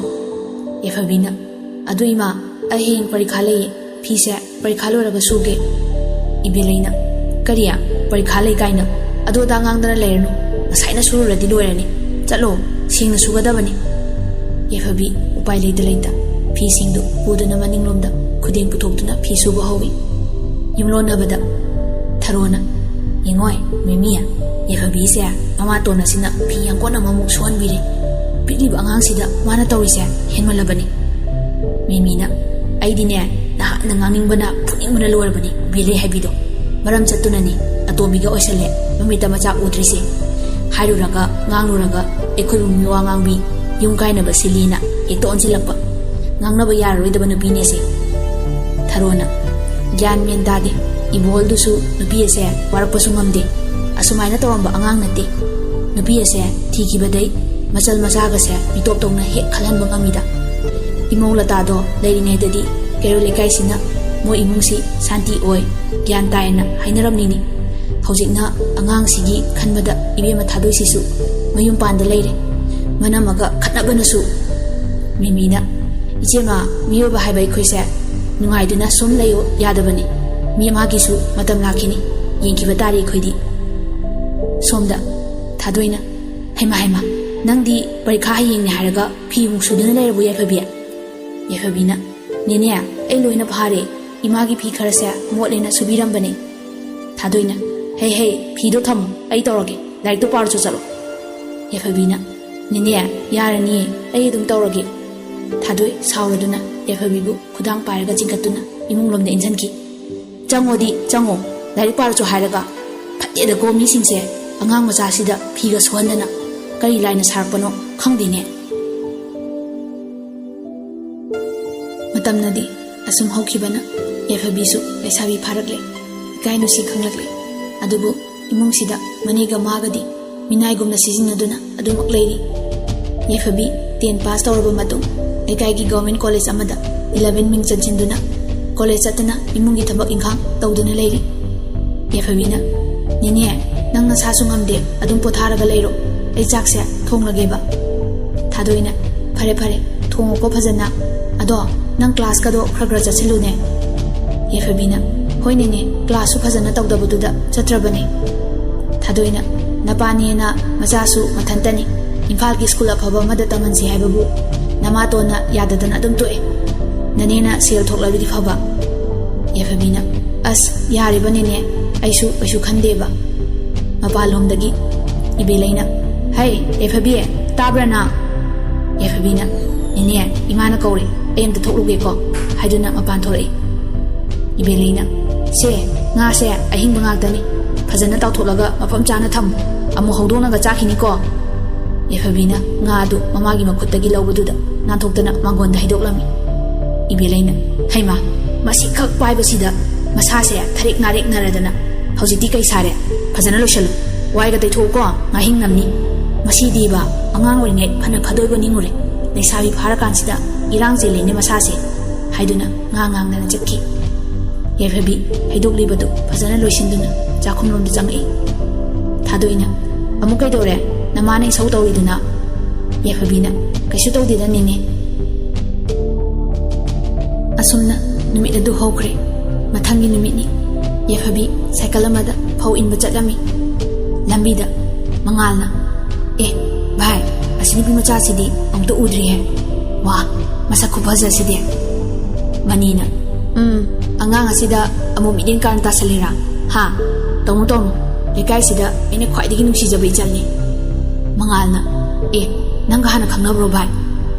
ꯌꯥꯏꯐꯕꯤꯅ, "ꯑꯗꯨ ꯏꯃꯥ, ꯑꯩ ꯍꯌꯦꯡ ꯄꯔꯤꯈꯥ ꯂꯩꯌꯦ꯫ ꯐꯤꯁꯦ ꯄꯔꯤꯈꯥ ꯂꯣꯏꯔꯒ ꯁꯨꯒꯦ꯫" ꯏꯕꯦꯂꯩꯅ, "ꯀꯔꯤ? ꯄꯔꯤꯈꯥ ꯂꯩ ꯀꯥꯏꯅ ꯑꯗꯨ ꯑꯗꯥ ꯉꯥꯡꯗꯅ ꯂꯩꯔꯅꯨ꯫ ꯉꯁꯥꯏꯅ ꯁꯨꯔꯨꯔꯗꯤ ꯂꯣꯏꯔꯅꯤ꯫ ꯆꯠꯂꯣ, ꯁꯦꯡꯅ ꯁꯨꯒꯗꯕꯅꯤ꯫" ꯌꯥꯏꯐꯕꯤ ꯎꯄꯥꯏ ꯂꯩꯇ ꯂꯩꯇ ꯐꯤꯁꯤꯡꯗꯨ ꯄꯨꯗꯨꯅ ꯃꯅꯤꯡꯂꯣꯝꯗ ꯈꯨꯗꯦꯡ ꯄꯨꯊꯣꯛꯇꯨꯅ ꯐꯤ ꯁꯨꯕ ꯍꯧꯏ꯫ ꯌꯨꯝꯂꯣꯟꯅꯕꯗ ꯊꯔꯣꯅ, "ꯌꯦꯡꯉꯣꯏ, ꯃꯦꯃꯤ, ꯌꯥꯏꯐꯕꯤꯁꯦ ꯃꯃꯥꯇꯣꯟ ꯑꯁꯤꯅ ꯐꯤ ꯌꯥꯡꯀꯣꯟ ꯑꯃꯃꯨꯛ ꯁꯨꯍꯟꯕꯤꯔꯦ꯫ ꯄꯤꯛꯂꯤꯕ ꯑꯉꯥꯡꯁꯤꯗ ꯃꯥꯅ ꯇꯧꯔꯤꯁꯦ ꯍꯦꯟꯃꯜꯂꯕꯅꯤ꯫" ꯃꯦꯃꯤꯅ, "ꯑꯩꯗꯤꯅꯦ, ꯅꯍꯥꯛꯅ ꯉꯥꯡꯅꯤꯡꯕꯅ ꯐꯨꯅꯤꯡꯕꯅ ꯂꯣꯏꯔꯕꯅꯤ, ꯕꯦꯂꯦ ꯍꯥꯏꯕꯤꯗꯣ꯫ ꯃꯔꯝ ꯆꯠꯇꯨꯅꯅꯤ ꯑꯇꯣꯝꯕꯤꯒ ꯑꯣꯏꯁꯜꯂꯦ ꯃꯃꯤꯠꯇ ꯃꯆꯥ ꯎꯗ꯭ꯔꯤꯁꯦ꯫ ꯍꯥꯏꯔꯨꯔꯒ ꯉꯥꯡꯂꯨꯔꯒ ꯑꯩꯈꯣꯏꯕꯨ ꯃꯤꯋꯥ ꯉꯥꯡꯕꯤ, ꯌꯨꯝ ꯀꯥꯏꯅꯕ ꯁꯤꯜꯂꯤꯅ ꯍꯦꯛꯇ ꯑꯣꯟꯁꯤꯜꯂꯛꯄ꯫ ꯉꯥꯡꯅꯕ ꯌꯥꯔꯔꯣꯏꯗꯕ ꯅꯨꯄꯤꯅꯦꯁꯦ꯫" ꯊꯔꯣꯅ, "ꯒ꯭ꯌꯥꯟ ꯃꯦꯟ ꯇꯥꯗꯦ꯫ ꯏꯕꯣꯜꯗꯨꯁꯨ ꯅꯨꯄꯤ ꯑꯁꯦ ꯋꯥꯔꯛꯄꯁꯨ ꯉꯝꯗꯦ꯫ ꯑꯁꯨꯃꯥꯏꯅ ꯇꯧꯔꯝꯕ ꯑꯉꯥꯡ ꯅꯠꯇꯦ꯫ ꯅꯨꯄꯤ ꯑꯁꯦ ꯊꯤꯈꯤꯕꯗꯩ ꯃꯆꯜ ꯃꯆꯥꯒꯁꯦ ꯃꯤꯇꯣꯞ ꯇꯧꯅ ꯍꯦꯛ ꯈꯜꯍꯟꯕ ꯉꯝꯃꯤꯗ꯫ ꯏꯃꯧ ꯂꯇꯥꯗꯣ ꯂꯩꯔꯤꯉꯩꯗꯗꯤ ꯀꯩꯔꯣꯜ ꯂꯩꯀꯥꯏꯁꯤꯅ ꯃꯣꯏ ꯏꯃꯨꯡꯁꯤ ꯁꯥꯟꯇꯤ ꯑꯣꯏ, ꯒ꯭ꯌꯥꯟ ꯇꯥꯏꯅ ꯍꯥꯏꯅꯔꯝꯂꯤꯅꯤ꯫ ꯍꯧꯖꯤꯛꯅ ꯑꯉꯥꯡꯁꯤꯒꯤ ꯈꯟꯕꯗ ꯏꯕꯦꯝꯃ ꯊꯥꯗꯣꯏꯁꯤꯁꯨ ꯃꯌꯨꯝ ꯄꯥꯟꯗ ꯂꯩꯔꯦ꯫ ꯃꯅꯝꯃꯒ ꯈꯠꯅꯕꯅꯁꯨ꯫" ꯃꯦꯃꯤꯅ, "ꯏꯆꯦꯃ, ꯃꯤꯑꯣꯏꯕ ꯍꯥꯏꯕ ꯑꯩꯈꯣꯏꯁꯦ ꯅꯨꯡꯉꯥꯏꯗꯨꯅ ꯁꯨꯝ ꯂꯩꯌꯨ ꯌꯥꯗꯕꯅꯤ꯫ ꯃꯤ ꯑꯃꯒꯤꯁꯨ ꯃꯇꯝ ꯂꯥꯛꯈꯤꯅꯤ꯫ ꯌꯦꯡꯈꯤꯕ ꯇꯥꯔꯦ ꯑꯩꯈꯣꯏꯗꯤ꯫" ꯁꯣꯝꯗ ꯊꯥꯗꯣꯏꯅ, "ꯍꯩꯃꯥ, ꯍꯩꯃꯥ, ꯅꯪꯗꯤ ꯄꯔꯤꯈꯥ ꯍꯌꯦꯡꯅꯦ ꯍꯥꯏꯔꯒ ꯐꯤ ꯑꯃꯨꯛ ꯁꯨꯗꯨꯅ ꯂꯩꯔꯕꯣ ꯌꯥꯏꯐꯕꯤ?" ꯌꯥꯏꯐꯕꯤꯅ, "ꯅꯦꯅꯦ, ꯑꯩ ꯂꯣꯏꯅ ꯐꯥꯔꯦ꯫ ꯏꯃꯥꯒꯤ ꯐꯤ ꯈꯔꯁꯦ ꯃꯣꯠꯂꯦꯅ ꯁꯨꯕꯤꯔꯝꯕꯅꯦ꯫ ꯊꯥꯗꯣꯏꯅ, "ꯍꯦ ꯍꯦ, ꯐꯤꯗꯣ ꯊꯝꯃꯨ, ꯑꯩ ꯇꯧꯔꯒꯦ, ꯂꯥꯏꯔꯤꯛꯇꯣ ꯄꯥꯔꯨꯆꯣ ꯆꯠꯂꯣ꯫" ꯌꯥꯏꯐꯕꯤꯅ, "ꯅꯦꯅꯦ, ꯌꯥꯔꯅꯤꯌꯦ, ꯑꯩ ꯑꯗꯨꯝ ꯇꯧꯔꯒꯦ꯫" ꯊꯥꯗꯣꯏ ꯁꯥꯎꯔꯗꯨꯅ ꯌꯥꯏꯐꯕꯤꯕꯨ ꯈꯨꯗꯥꯡ ꯄꯥꯏꯔꯒ ꯆꯤꯡꯈꯠꯇꯨꯅ ꯏꯃꯨꯡꯂꯣꯝꯗ ꯏꯟꯁꯤꯟꯈꯤ꯫ "ꯆꯪꯉꯣꯗꯤ ꯆꯪꯉꯣ, ꯂꯥꯏꯔꯤꯛ ꯄꯥꯔꯨꯆꯣ ꯍꯥꯏꯔꯒ꯫ ꯐꯠꯇꯦꯗꯀꯣ ꯃꯤꯁꯤꯡꯁꯦ, ꯑꯉꯥꯡ ꯃꯆꯥꯁꯤꯗ ꯐꯤꯒ ꯁꯨꯍꯟꯗꯅ꯫ ꯀꯔꯤ ꯂꯥꯏꯅ ꯁꯥꯔꯛꯄꯅꯣ ꯈꯪꯗꯦꯅꯦ꯫" ꯃꯇꯝꯅꯗꯤ ꯑꯁꯨꯝ ꯍꯧꯈꯤꯕꯅ ꯌꯥꯏꯐꯕꯤꯁꯨ ꯂꯩꯁꯥꯕꯤ ꯐꯥꯔꯛꯂꯦ, ꯏꯀꯥꯏ ꯅꯨꯡꯁꯤ ꯈꯪꯂꯛꯂꯦ꯫ ꯑꯗꯨꯕꯨ ꯏꯃꯨꯡꯁꯤꯗ ꯃꯅꯦꯒ ꯃꯥꯒꯗꯤ ꯃꯤꯅꯥꯏꯒꯨꯝꯅ ꯁꯤꯖꯤꯟꯅꯗꯨꯅ ꯑꯗꯨꯃꯛ ꯂꯩꯔꯤ꯫ ꯌꯥꯏꯐꯕꯤ ten pass ꯇꯧꯔꯕ ꯃꯇꯨꯡ ꯂꯩꯀꯥꯏꯒꯤ government college ꯑꯃꯗ eleven ꯃꯤꯡ ꯆꯟꯁꯤꯟꯗꯨꯅ college ꯆꯠꯇꯅ ꯏꯃꯨꯡꯒꯤ ꯊꯕꯛ ꯏꯪꯈꯥꯡ ꯇꯧꯗꯨꯅ ꯂꯩꯔꯤ꯫ ꯌꯥꯏꯐꯕꯤꯅ, "ꯅꯦꯅꯦ, ꯅꯪ ꯅꯁꯥꯁꯨ ꯉꯝꯗꯦ, ꯑꯗꯨꯝ ꯄꯣꯊꯥꯔꯒ ꯂꯩꯔꯣ, ꯑꯩ ꯆꯥꯛꯁꯦ ꯊꯣꯡꯂꯒꯦꯕ꯫" ꯊꯥꯗꯣꯏꯅ, "ꯐꯔꯦ ꯐꯔꯦ, ꯊꯣꯡꯉꯣꯀꯣ ꯐꯖꯅ꯫ ꯑꯗꯣ ꯅꯪ class ꯀꯗꯣ ꯈꯔ ꯈꯔ ꯆꯠꯁꯤꯜꯂꯨꯅꯦ꯫" ꯌꯥꯏꯐꯕꯤꯅ, "ꯍꯣꯏ ꯅꯦꯅꯦ, class ꯁꯨ ꯐꯖꯅ ꯇꯧꯗꯕꯗꯨꯗ ꯆꯠꯇ꯭ꯔꯕꯅꯦ꯫" ꯊꯥꯗꯣꯏꯅ, "ꯅꯄꯥꯅꯦꯅ ꯃꯆꯥꯁꯨ ꯃꯊꯟꯇꯅꯤ, ꯏꯝꯐꯥꯜꯒꯤ school ꯑꯐꯕ ꯑꯃꯗ ꯇꯝꯍꯟꯁꯤ ꯍꯥꯏꯕꯕꯨ ꯅꯃꯥꯇꯣꯟꯅ ꯌꯥꯗꯗꯅ ꯑꯗꯨꯝ ꯇꯣꯛꯑꯦ꯫ ꯅꯅꯦꯅ ꯁꯦꯜ ꯊꯣꯛꯂꯕꯗꯤ ꯐꯕ꯫" ꯌꯥꯏꯐꯕꯤꯅ, "ꯑꯁ, ꯌꯥꯔꯤꯕ ꯅꯦꯅꯦ, ꯑꯩꯁꯨ ꯀꯩꯁꯨ ꯈꯟꯗꯦꯕ꯫" ꯃꯄꯥꯟꯂꯣꯝꯗꯒꯤ ꯏꯕꯦꯂꯩꯅ, "ꯍꯩ, ꯌꯥꯏꯐꯕꯤ, ꯇꯥꯕ꯭ꯔꯥ ꯅꯪ?" ꯌꯥꯏꯐꯕꯤꯅ, "ꯅꯦꯅꯦ, ꯏꯃꯥꯅ ꯀꯧꯔꯦ, ꯑꯩ ꯑꯝꯇ ꯊꯣꯛꯂꯨꯒꯦꯀꯣ" ꯍꯥꯏꯗꯨꯅ ꯃꯄꯥꯟ ꯊꯣꯛꯂꯛꯏ꯫ ꯏꯕꯦꯂꯩꯅ, "ꯁꯦ, ꯉꯥꯁꯦ ꯑꯍꯤꯡꯕ ꯉꯥꯛꯇꯅꯤ, ꯐꯖꯅ ꯇꯥꯎꯊꯣꯛꯂꯒ ꯃꯐꯝ ꯆꯥꯅ ꯊꯝꯃꯨ, ꯑꯃꯨꯛ ꯍꯧꯗꯣꯡꯅꯒ ꯆꯥꯈꯤꯅꯤꯀꯣ꯫" ꯌꯥꯏꯐꯕꯤꯅ ꯉꯥ ꯑꯗꯨ ꯃꯃꯥꯒꯤ ꯃꯈꯨꯠꯇꯒꯤ ꯂꯧꯕꯗꯨꯗ ꯅꯥꯟꯊꯣꯛꯇꯅ ꯃꯥꯡꯒꯣꯟꯗ ꯍꯩꯗꯣꯛꯂꯝꯃꯤ꯫ ꯏꯕꯦꯂꯩꯅ, "ꯍꯩꯃꯥ, ꯃꯁꯤꯈꯛ ꯄꯥꯏꯕꯁꯤꯗ ꯃꯁꯥꯁꯦ ꯊꯔꯦꯛ ꯅꯥꯔꯦꯛ ꯅꯥꯔꯗꯅ꯫ ꯍꯧꯖꯤꯛꯇꯤ ꯀꯩ ꯁꯥꯔꯦ? ꯐꯖꯅ ꯂꯣꯏꯁꯜꯂꯨ꯫ ꯋꯥꯏꯒ ꯇꯩꯊꯣꯛꯎꯀꯣ, ꯉꯥꯍꯤꯡ ꯅꯝꯅꯤ꯫ ꯃꯁꯤꯗꯤꯕ ꯑꯉꯥꯡ ꯑꯣꯏꯔꯤꯉꯩ ꯐꯅ ꯐꯗꯣꯏꯕ ꯅꯤꯡꯉꯨꯔꯦ꯫ ꯂꯩꯁꯥꯕꯤ ꯐꯥꯔꯀꯥꯟꯁꯤꯗ ꯏꯔꯥꯡ ꯆꯦꯜꯂꯦꯅꯦ ꯃꯁꯥꯁꯦ", ꯍꯥꯏꯗꯨꯅ ꯉꯥ ꯉꯥꯡꯗꯅ ꯆꯠꯈꯤ꯫ ꯌꯥꯏꯐꯕꯤ ꯍꯩꯗꯣꯛꯂꯤꯕꯗꯨ ꯐꯖꯅ ꯂꯣꯏꯁꯤꯟꯗꯨꯅ ꯆꯥꯛꯈꯨꯝꯂꯣꯝꯗ ꯆꯪꯉꯛꯏ꯫ ꯊꯥꯗꯣꯏꯅ, "ꯑꯃꯨꯛ ꯀꯩꯗꯧꯔꯦ? ꯅꯃꯥꯅ ꯏꯁꯧ ꯇꯧꯔꯤꯗꯨꯅ?" ꯌꯥꯏꯐꯕꯤꯅ, "ꯀꯩꯁꯨ ꯇꯧꯗꯦꯗ ꯅꯦꯅꯦ꯫" ꯑꯁꯨꯝꯅ ꯅꯨꯃꯤꯠ ꯑꯗꯨ ꯍꯧꯈ꯭ꯔꯦ꯫ ꯃꯊꯪꯒꯤ ꯅꯨꯃꯤꯠꯅꯤ꯫ ꯌꯥꯏꯐꯕꯤ ꯁꯥꯏꯀꯜ ꯑꯃꯗ ꯐꯧ ꯏꯟꯕ ꯆꯠꯂꯝꯃꯤ꯫ ꯂꯝꯕꯤꯗ ꯃꯉꯥꯜꯅ, "ꯑꯦ ꯚꯥꯏ, ꯑꯁꯤ ꯅꯨꯄꯤ ꯃꯆꯥꯁꯤꯗꯤ ꯑꯃꯨꯛꯇ ꯎꯗ꯭ꯔꯤꯍꯦ꯫ ꯋꯥ, ꯃꯁꯛ ꯈꯨꯐꯖꯁꯤꯗꯤ꯫" ꯃꯅꯤꯅ, ꯎꯝ, ꯑꯉꯥꯡ ꯑꯁꯤꯗ ꯑꯃꯨꯛ ꯃꯤꯠꯌꯦꯡ ꯀꯥꯟ ꯇꯥꯁꯜꯂꯤꯔꯥ? ꯍꯥ? ꯇꯧꯅꯨ, ꯇꯧꯅꯨ꯫ ꯂꯩꯀꯥꯏꯁꯤꯗ ꯑꯩꯅ ꯈ꯭ꯋꯥꯏꯗꯒꯤ ꯅꯨꯡꯁꯤꯖꯕ ꯏꯆꯜꯅꯤ꯫ ꯃꯉꯥꯜꯅ, "ꯑꯦ, ꯅꯪꯒ ꯍꯥꯟꯅ ꯈꯪꯅꯕ꯭ꯔꯣ ꯚꯥꯏ?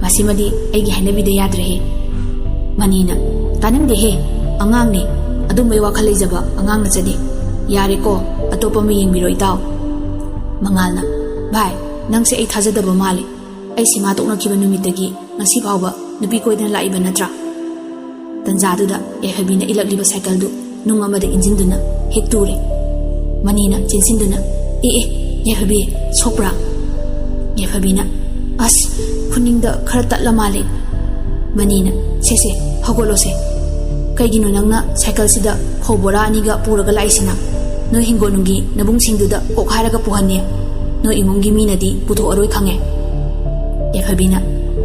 ꯃꯁꯤꯃꯗꯤ ꯑꯩꯒꯤ ꯍꯥꯏꯅꯕꯤꯗ ꯌꯥꯗ꯭ꯔꯦꯍꯦ꯫" ꯃꯅꯤꯅ, "ꯇꯥꯅꯤꯡꯗꯦꯍꯦ, ꯑꯉꯥꯡꯅꯦ꯫ ꯑꯗꯨꯝꯕꯩ ꯋꯥꯈꯜ ꯂꯩꯖꯕ ꯑꯉꯥꯡ ꯅꯠꯆꯗꯦ꯫ ꯌꯥꯔꯦꯀꯣ, ꯑꯇꯣꯞꯄ ꯑꯃ ꯌꯦꯡꯕꯤꯔꯣ ꯏꯇꯥꯎ꯫" ꯃꯉꯥꯜꯅ, "ꯚꯥꯏ, ꯅꯪꯁꯦ ꯑꯩ ꯊꯥꯖꯗꯕ ꯃꯥꯜꯂꯦ꯫ ꯑꯩ ꯁꯤꯃꯥ ꯇꯣꯛꯅꯈꯤꯕ ꯅꯨꯃꯤꯠꯇꯒꯤ ꯉꯁꯤ ꯐꯥꯎꯕ ꯅꯨꯄꯤ ꯀꯣꯏꯗꯅ ꯂꯥꯛꯏꯕ ꯅꯠꯇ꯭ꯔꯥ?" ꯇꯟꯖꯥꯗꯨꯗ ꯌꯥꯏꯐꯕꯤꯅ ꯏꯜꯂꯛꯂꯤꯕ ꯁꯥꯏꯀꯜꯗꯨ ꯅꯨꯡ ꯑꯃꯗ ꯏꯟꯖꯤꯟꯗꯨꯅ ꯍꯦꯛ ꯇꯨꯔꯦ꯫ ꯃꯅꯤꯅ ꯆꯦꯟꯁꯤꯟꯗꯨꯅ, "ꯑꯦ, ꯑꯦ, ꯌꯥꯏꯐꯕꯤ, ꯁꯣꯛꯄ꯭ꯔꯥ?" ꯌꯥꯏꯐꯕꯤꯅ, "ꯑꯁ, ꯈꯨꯅꯤꯡꯗ ꯈꯔ ꯇꯠꯂ ꯃꯥꯜꯂꯦ꯫" ꯃꯅꯤꯅ, "ꯁꯦ, ꯁꯦ, ꯍꯧꯒꯠꯂꯣꯁꯦ꯫ ꯀꯩꯒꯤꯅꯣ ꯅꯪꯅ ꯁꯥꯏꯀꯜꯁꯤꯗ ꯐꯧ ꯕꯣꯔꯥ ꯑꯅꯤꯒ ꯄꯨꯔꯒ ꯂꯥꯛꯏꯁꯤꯅ? ꯅꯣꯏ ꯍꯤꯡꯒꯣꯜꯅꯨꯡꯒꯤ ꯅꯕꯨꯡꯁꯤꯡꯗꯨꯗ ꯀꯣꯛ ꯍꯥꯏꯔꯒ ꯄꯨꯍꯟꯅꯤ꯫ ꯅꯣꯏ ꯏꯃꯨꯡꯒꯤ ꯃꯤꯅꯗꯤ ꯄꯨꯊꯣꯛꯑꯔꯣꯏ ꯈꯪꯉꯦ꯫" ꯌꯥꯏꯐꯕꯤꯅ,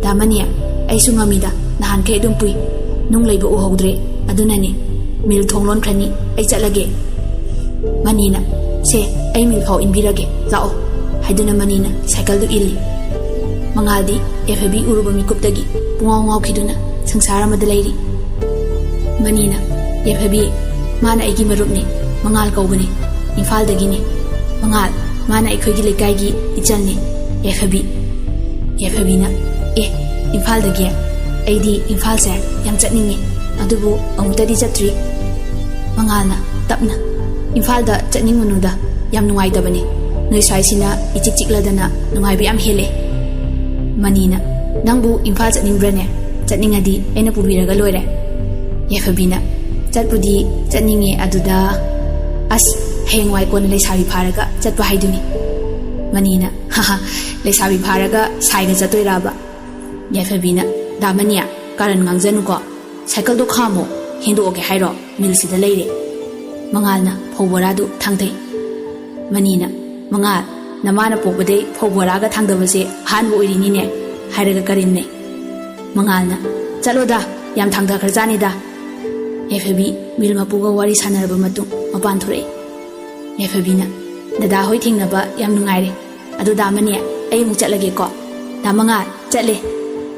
"ꯗꯥ ꯃꯅꯤ, ꯑꯩꯁꯨ ꯉꯝꯃꯤꯗ, ꯅꯍꯥꯟꯈꯩ ꯑꯗꯨꯝ ꯄꯨꯏ꯫ ꯅꯨꯡ ꯂꯩꯕ ꯎꯍꯧꯗ꯭ꯔꯦ, ꯑꯗꯨꯅꯅꯤ꯫ ꯃꯤꯜ ꯊꯣꯡ ꯂꯣꯟꯈ꯭ꯔꯅꯤ, ꯑꯩ ꯆꯠꯂꯒꯦ꯫" ꯃꯅꯤꯅ, "ꯁꯦ, ꯑꯩ ꯃꯤꯜ ꯐꯥꯎ ꯏꯟꯕꯤꯔꯒꯦ, ꯂꯥꯛꯑꯣ꯫" ꯍꯥꯏꯗꯨꯅ ꯃꯅꯤꯅ ꯁꯥꯏꯀꯜꯗꯨ ꯏꯜꯂꯤ꯫ ꯃꯉꯥꯜꯗꯤ ꯌꯥꯏꯐꯕꯤ ꯎꯔꯨꯕ ꯃꯤꯀꯨꯞꯇꯒꯤ ꯄꯨꯡꯉꯥꯎ ꯉꯥꯎꯈꯤꯗꯨꯅ ꯁꯪꯁꯥꯔ ꯑꯃꯗ ꯂꯩꯔꯤ꯫ ꯃꯅꯤꯅ, "ꯌꯥꯏꯐꯕꯤ, ꯃꯥꯅ ꯑꯩꯒꯤ ꯃꯔꯨꯞꯅꯤ, ꯃꯉꯥꯜ ꯀꯧꯕꯅꯤ, ꯏꯝꯐꯥꯜꯗꯒꯤꯅꯤ꯫ ꯃꯉꯥꯜ, ꯃꯥꯅ ꯑꯩꯈꯣꯏꯒꯤ ꯂꯩꯀꯥꯏꯒꯤ ꯏꯆꯜꯅꯤ, ꯌꯥꯏꯐꯕꯤ꯫" ꯌꯥꯏꯐꯕꯤꯅ, "ꯑꯦ, ꯏꯝꯐꯥꯜꯗꯒꯤ? ꯑꯩꯗꯤ ꯏꯝꯐꯥꯜꯁꯦ ꯌꯥꯝ ꯆꯠꯅꯤꯡꯉꯤ, ꯑꯗꯨꯕꯨ ꯑꯃꯨꯛꯇꯗꯤ ꯆꯠꯇ꯭ꯔꯤ꯫" ꯃꯉꯥꯜꯅ ꯇꯞꯅ, "ꯏꯝꯐꯥꯜꯗ ꯆꯠꯅꯤꯡꯉꯨꯅꯨꯗ, ꯌꯥꯝ ꯅꯨꯡꯉꯥꯏꯇꯕꯅꯤ꯫ ꯅꯣꯏ ꯁ꯭ꯋꯥꯏꯁꯤꯅ ꯏꯆꯤꯛ ꯆꯤꯛꯂꯗꯅ ꯅꯨꯡꯉꯥꯏꯕ ꯌꯥꯝ ꯍꯦꯜꯂꯦ꯫" ꯃꯅꯤꯅ, "ꯅꯪꯕꯨ ꯏꯝꯐꯥꯜ ꯆꯠꯅꯤꯡꯕ꯭ꯔꯅꯦ? ꯆꯠꯅꯤꯡꯉꯗꯤ ꯑꯩꯅ ꯄꯨꯕꯤꯔꯒ ꯂꯣꯏꯔꯦ꯫" ꯌꯥꯏꯐꯕꯤꯅ, "ꯆꯠꯄꯨꯗꯤ ꯆꯠꯅꯤꯡꯉꯦ, ꯑꯗꯨꯗ, ꯑꯁ, ꯍꯌꯦꯡꯋꯥꯏ ꯀꯣꯟꯅ ꯂꯩꯁꯥꯕꯤ ꯐꯥꯔꯒ ꯆꯠꯄ ꯍꯥꯏꯗꯨꯅꯤ꯫" ꯃꯅꯤꯅ, "ꯍꯥꯍꯥ, ꯂꯩꯁꯥꯕꯤ ꯐꯥꯔꯒ ꯁꯥꯏꯒ ꯆꯠꯇꯣꯏꯔꯕ?" ꯌꯥꯏꯐꯕꯤꯅ, "ꯗꯥ ꯃꯅꯤ, ꯀꯥꯔꯟ ꯉꯥꯡꯖꯅꯨꯀꯣ꯫ ꯁꯥꯏꯀꯜꯗꯣ ꯈꯥꯝꯃꯣ, ꯍꯦꯟꯗꯣꯛꯑꯒꯦ ꯍꯥꯏꯔꯣ? ꯃꯤꯜꯁꯤꯗ ꯂꯩꯔꯦ꯫" ꯃꯉꯥꯜꯅ ꯐꯧ ꯕꯣꯔꯥꯗꯨ ꯊꯥꯡꯊꯩ꯫ ꯃꯅꯤꯅ, "ꯃꯉꯥꯜ, ꯅꯃꯥꯅ ꯄꯣꯛꯄꯗꯩ ꯐꯧ ꯕꯣꯔꯥꯒ ꯊꯥꯡꯗꯕꯁꯦ ꯑꯍꯥꯟꯕ ꯑꯣꯏꯔꯤꯅꯤꯅꯦ" ꯍꯥꯏꯔꯒ ꯀꯔꯦꯝꯅꯩ꯫ ꯃꯉꯥꯜꯅ, "ꯆꯠꯂꯣꯗ, ꯌꯥꯝ ꯊꯥꯡꯊꯈ꯭ꯔꯖꯥꯠꯅꯤꯗ꯫" ꯌꯥꯏꯐꯕꯤ ꯃꯤꯜ ꯃꯄꯨꯒ ꯋꯥꯔꯤ ꯁꯥꯟꯅꯔꯕ ꯃꯇꯨꯡ ꯃꯄꯥꯟ ꯊꯣꯔꯛꯏ꯫ ꯌꯥꯏꯐꯕꯤꯅ, "ꯗꯗꯥ ꯍꯣꯏ ꯊꯦꯡꯅꯕ ꯌꯥꯝ ꯅꯨꯡꯉꯥꯏꯔꯦ꯫ ꯑꯗꯨ ꯗꯥ ꯃꯅꯤ, ꯑꯩ ꯑꯃꯨꯛ ꯆꯠꯂꯒꯦꯀꯣ꯫ ꯗꯥ ꯃꯉꯥꯜ, ꯆꯠꯂꯦ꯫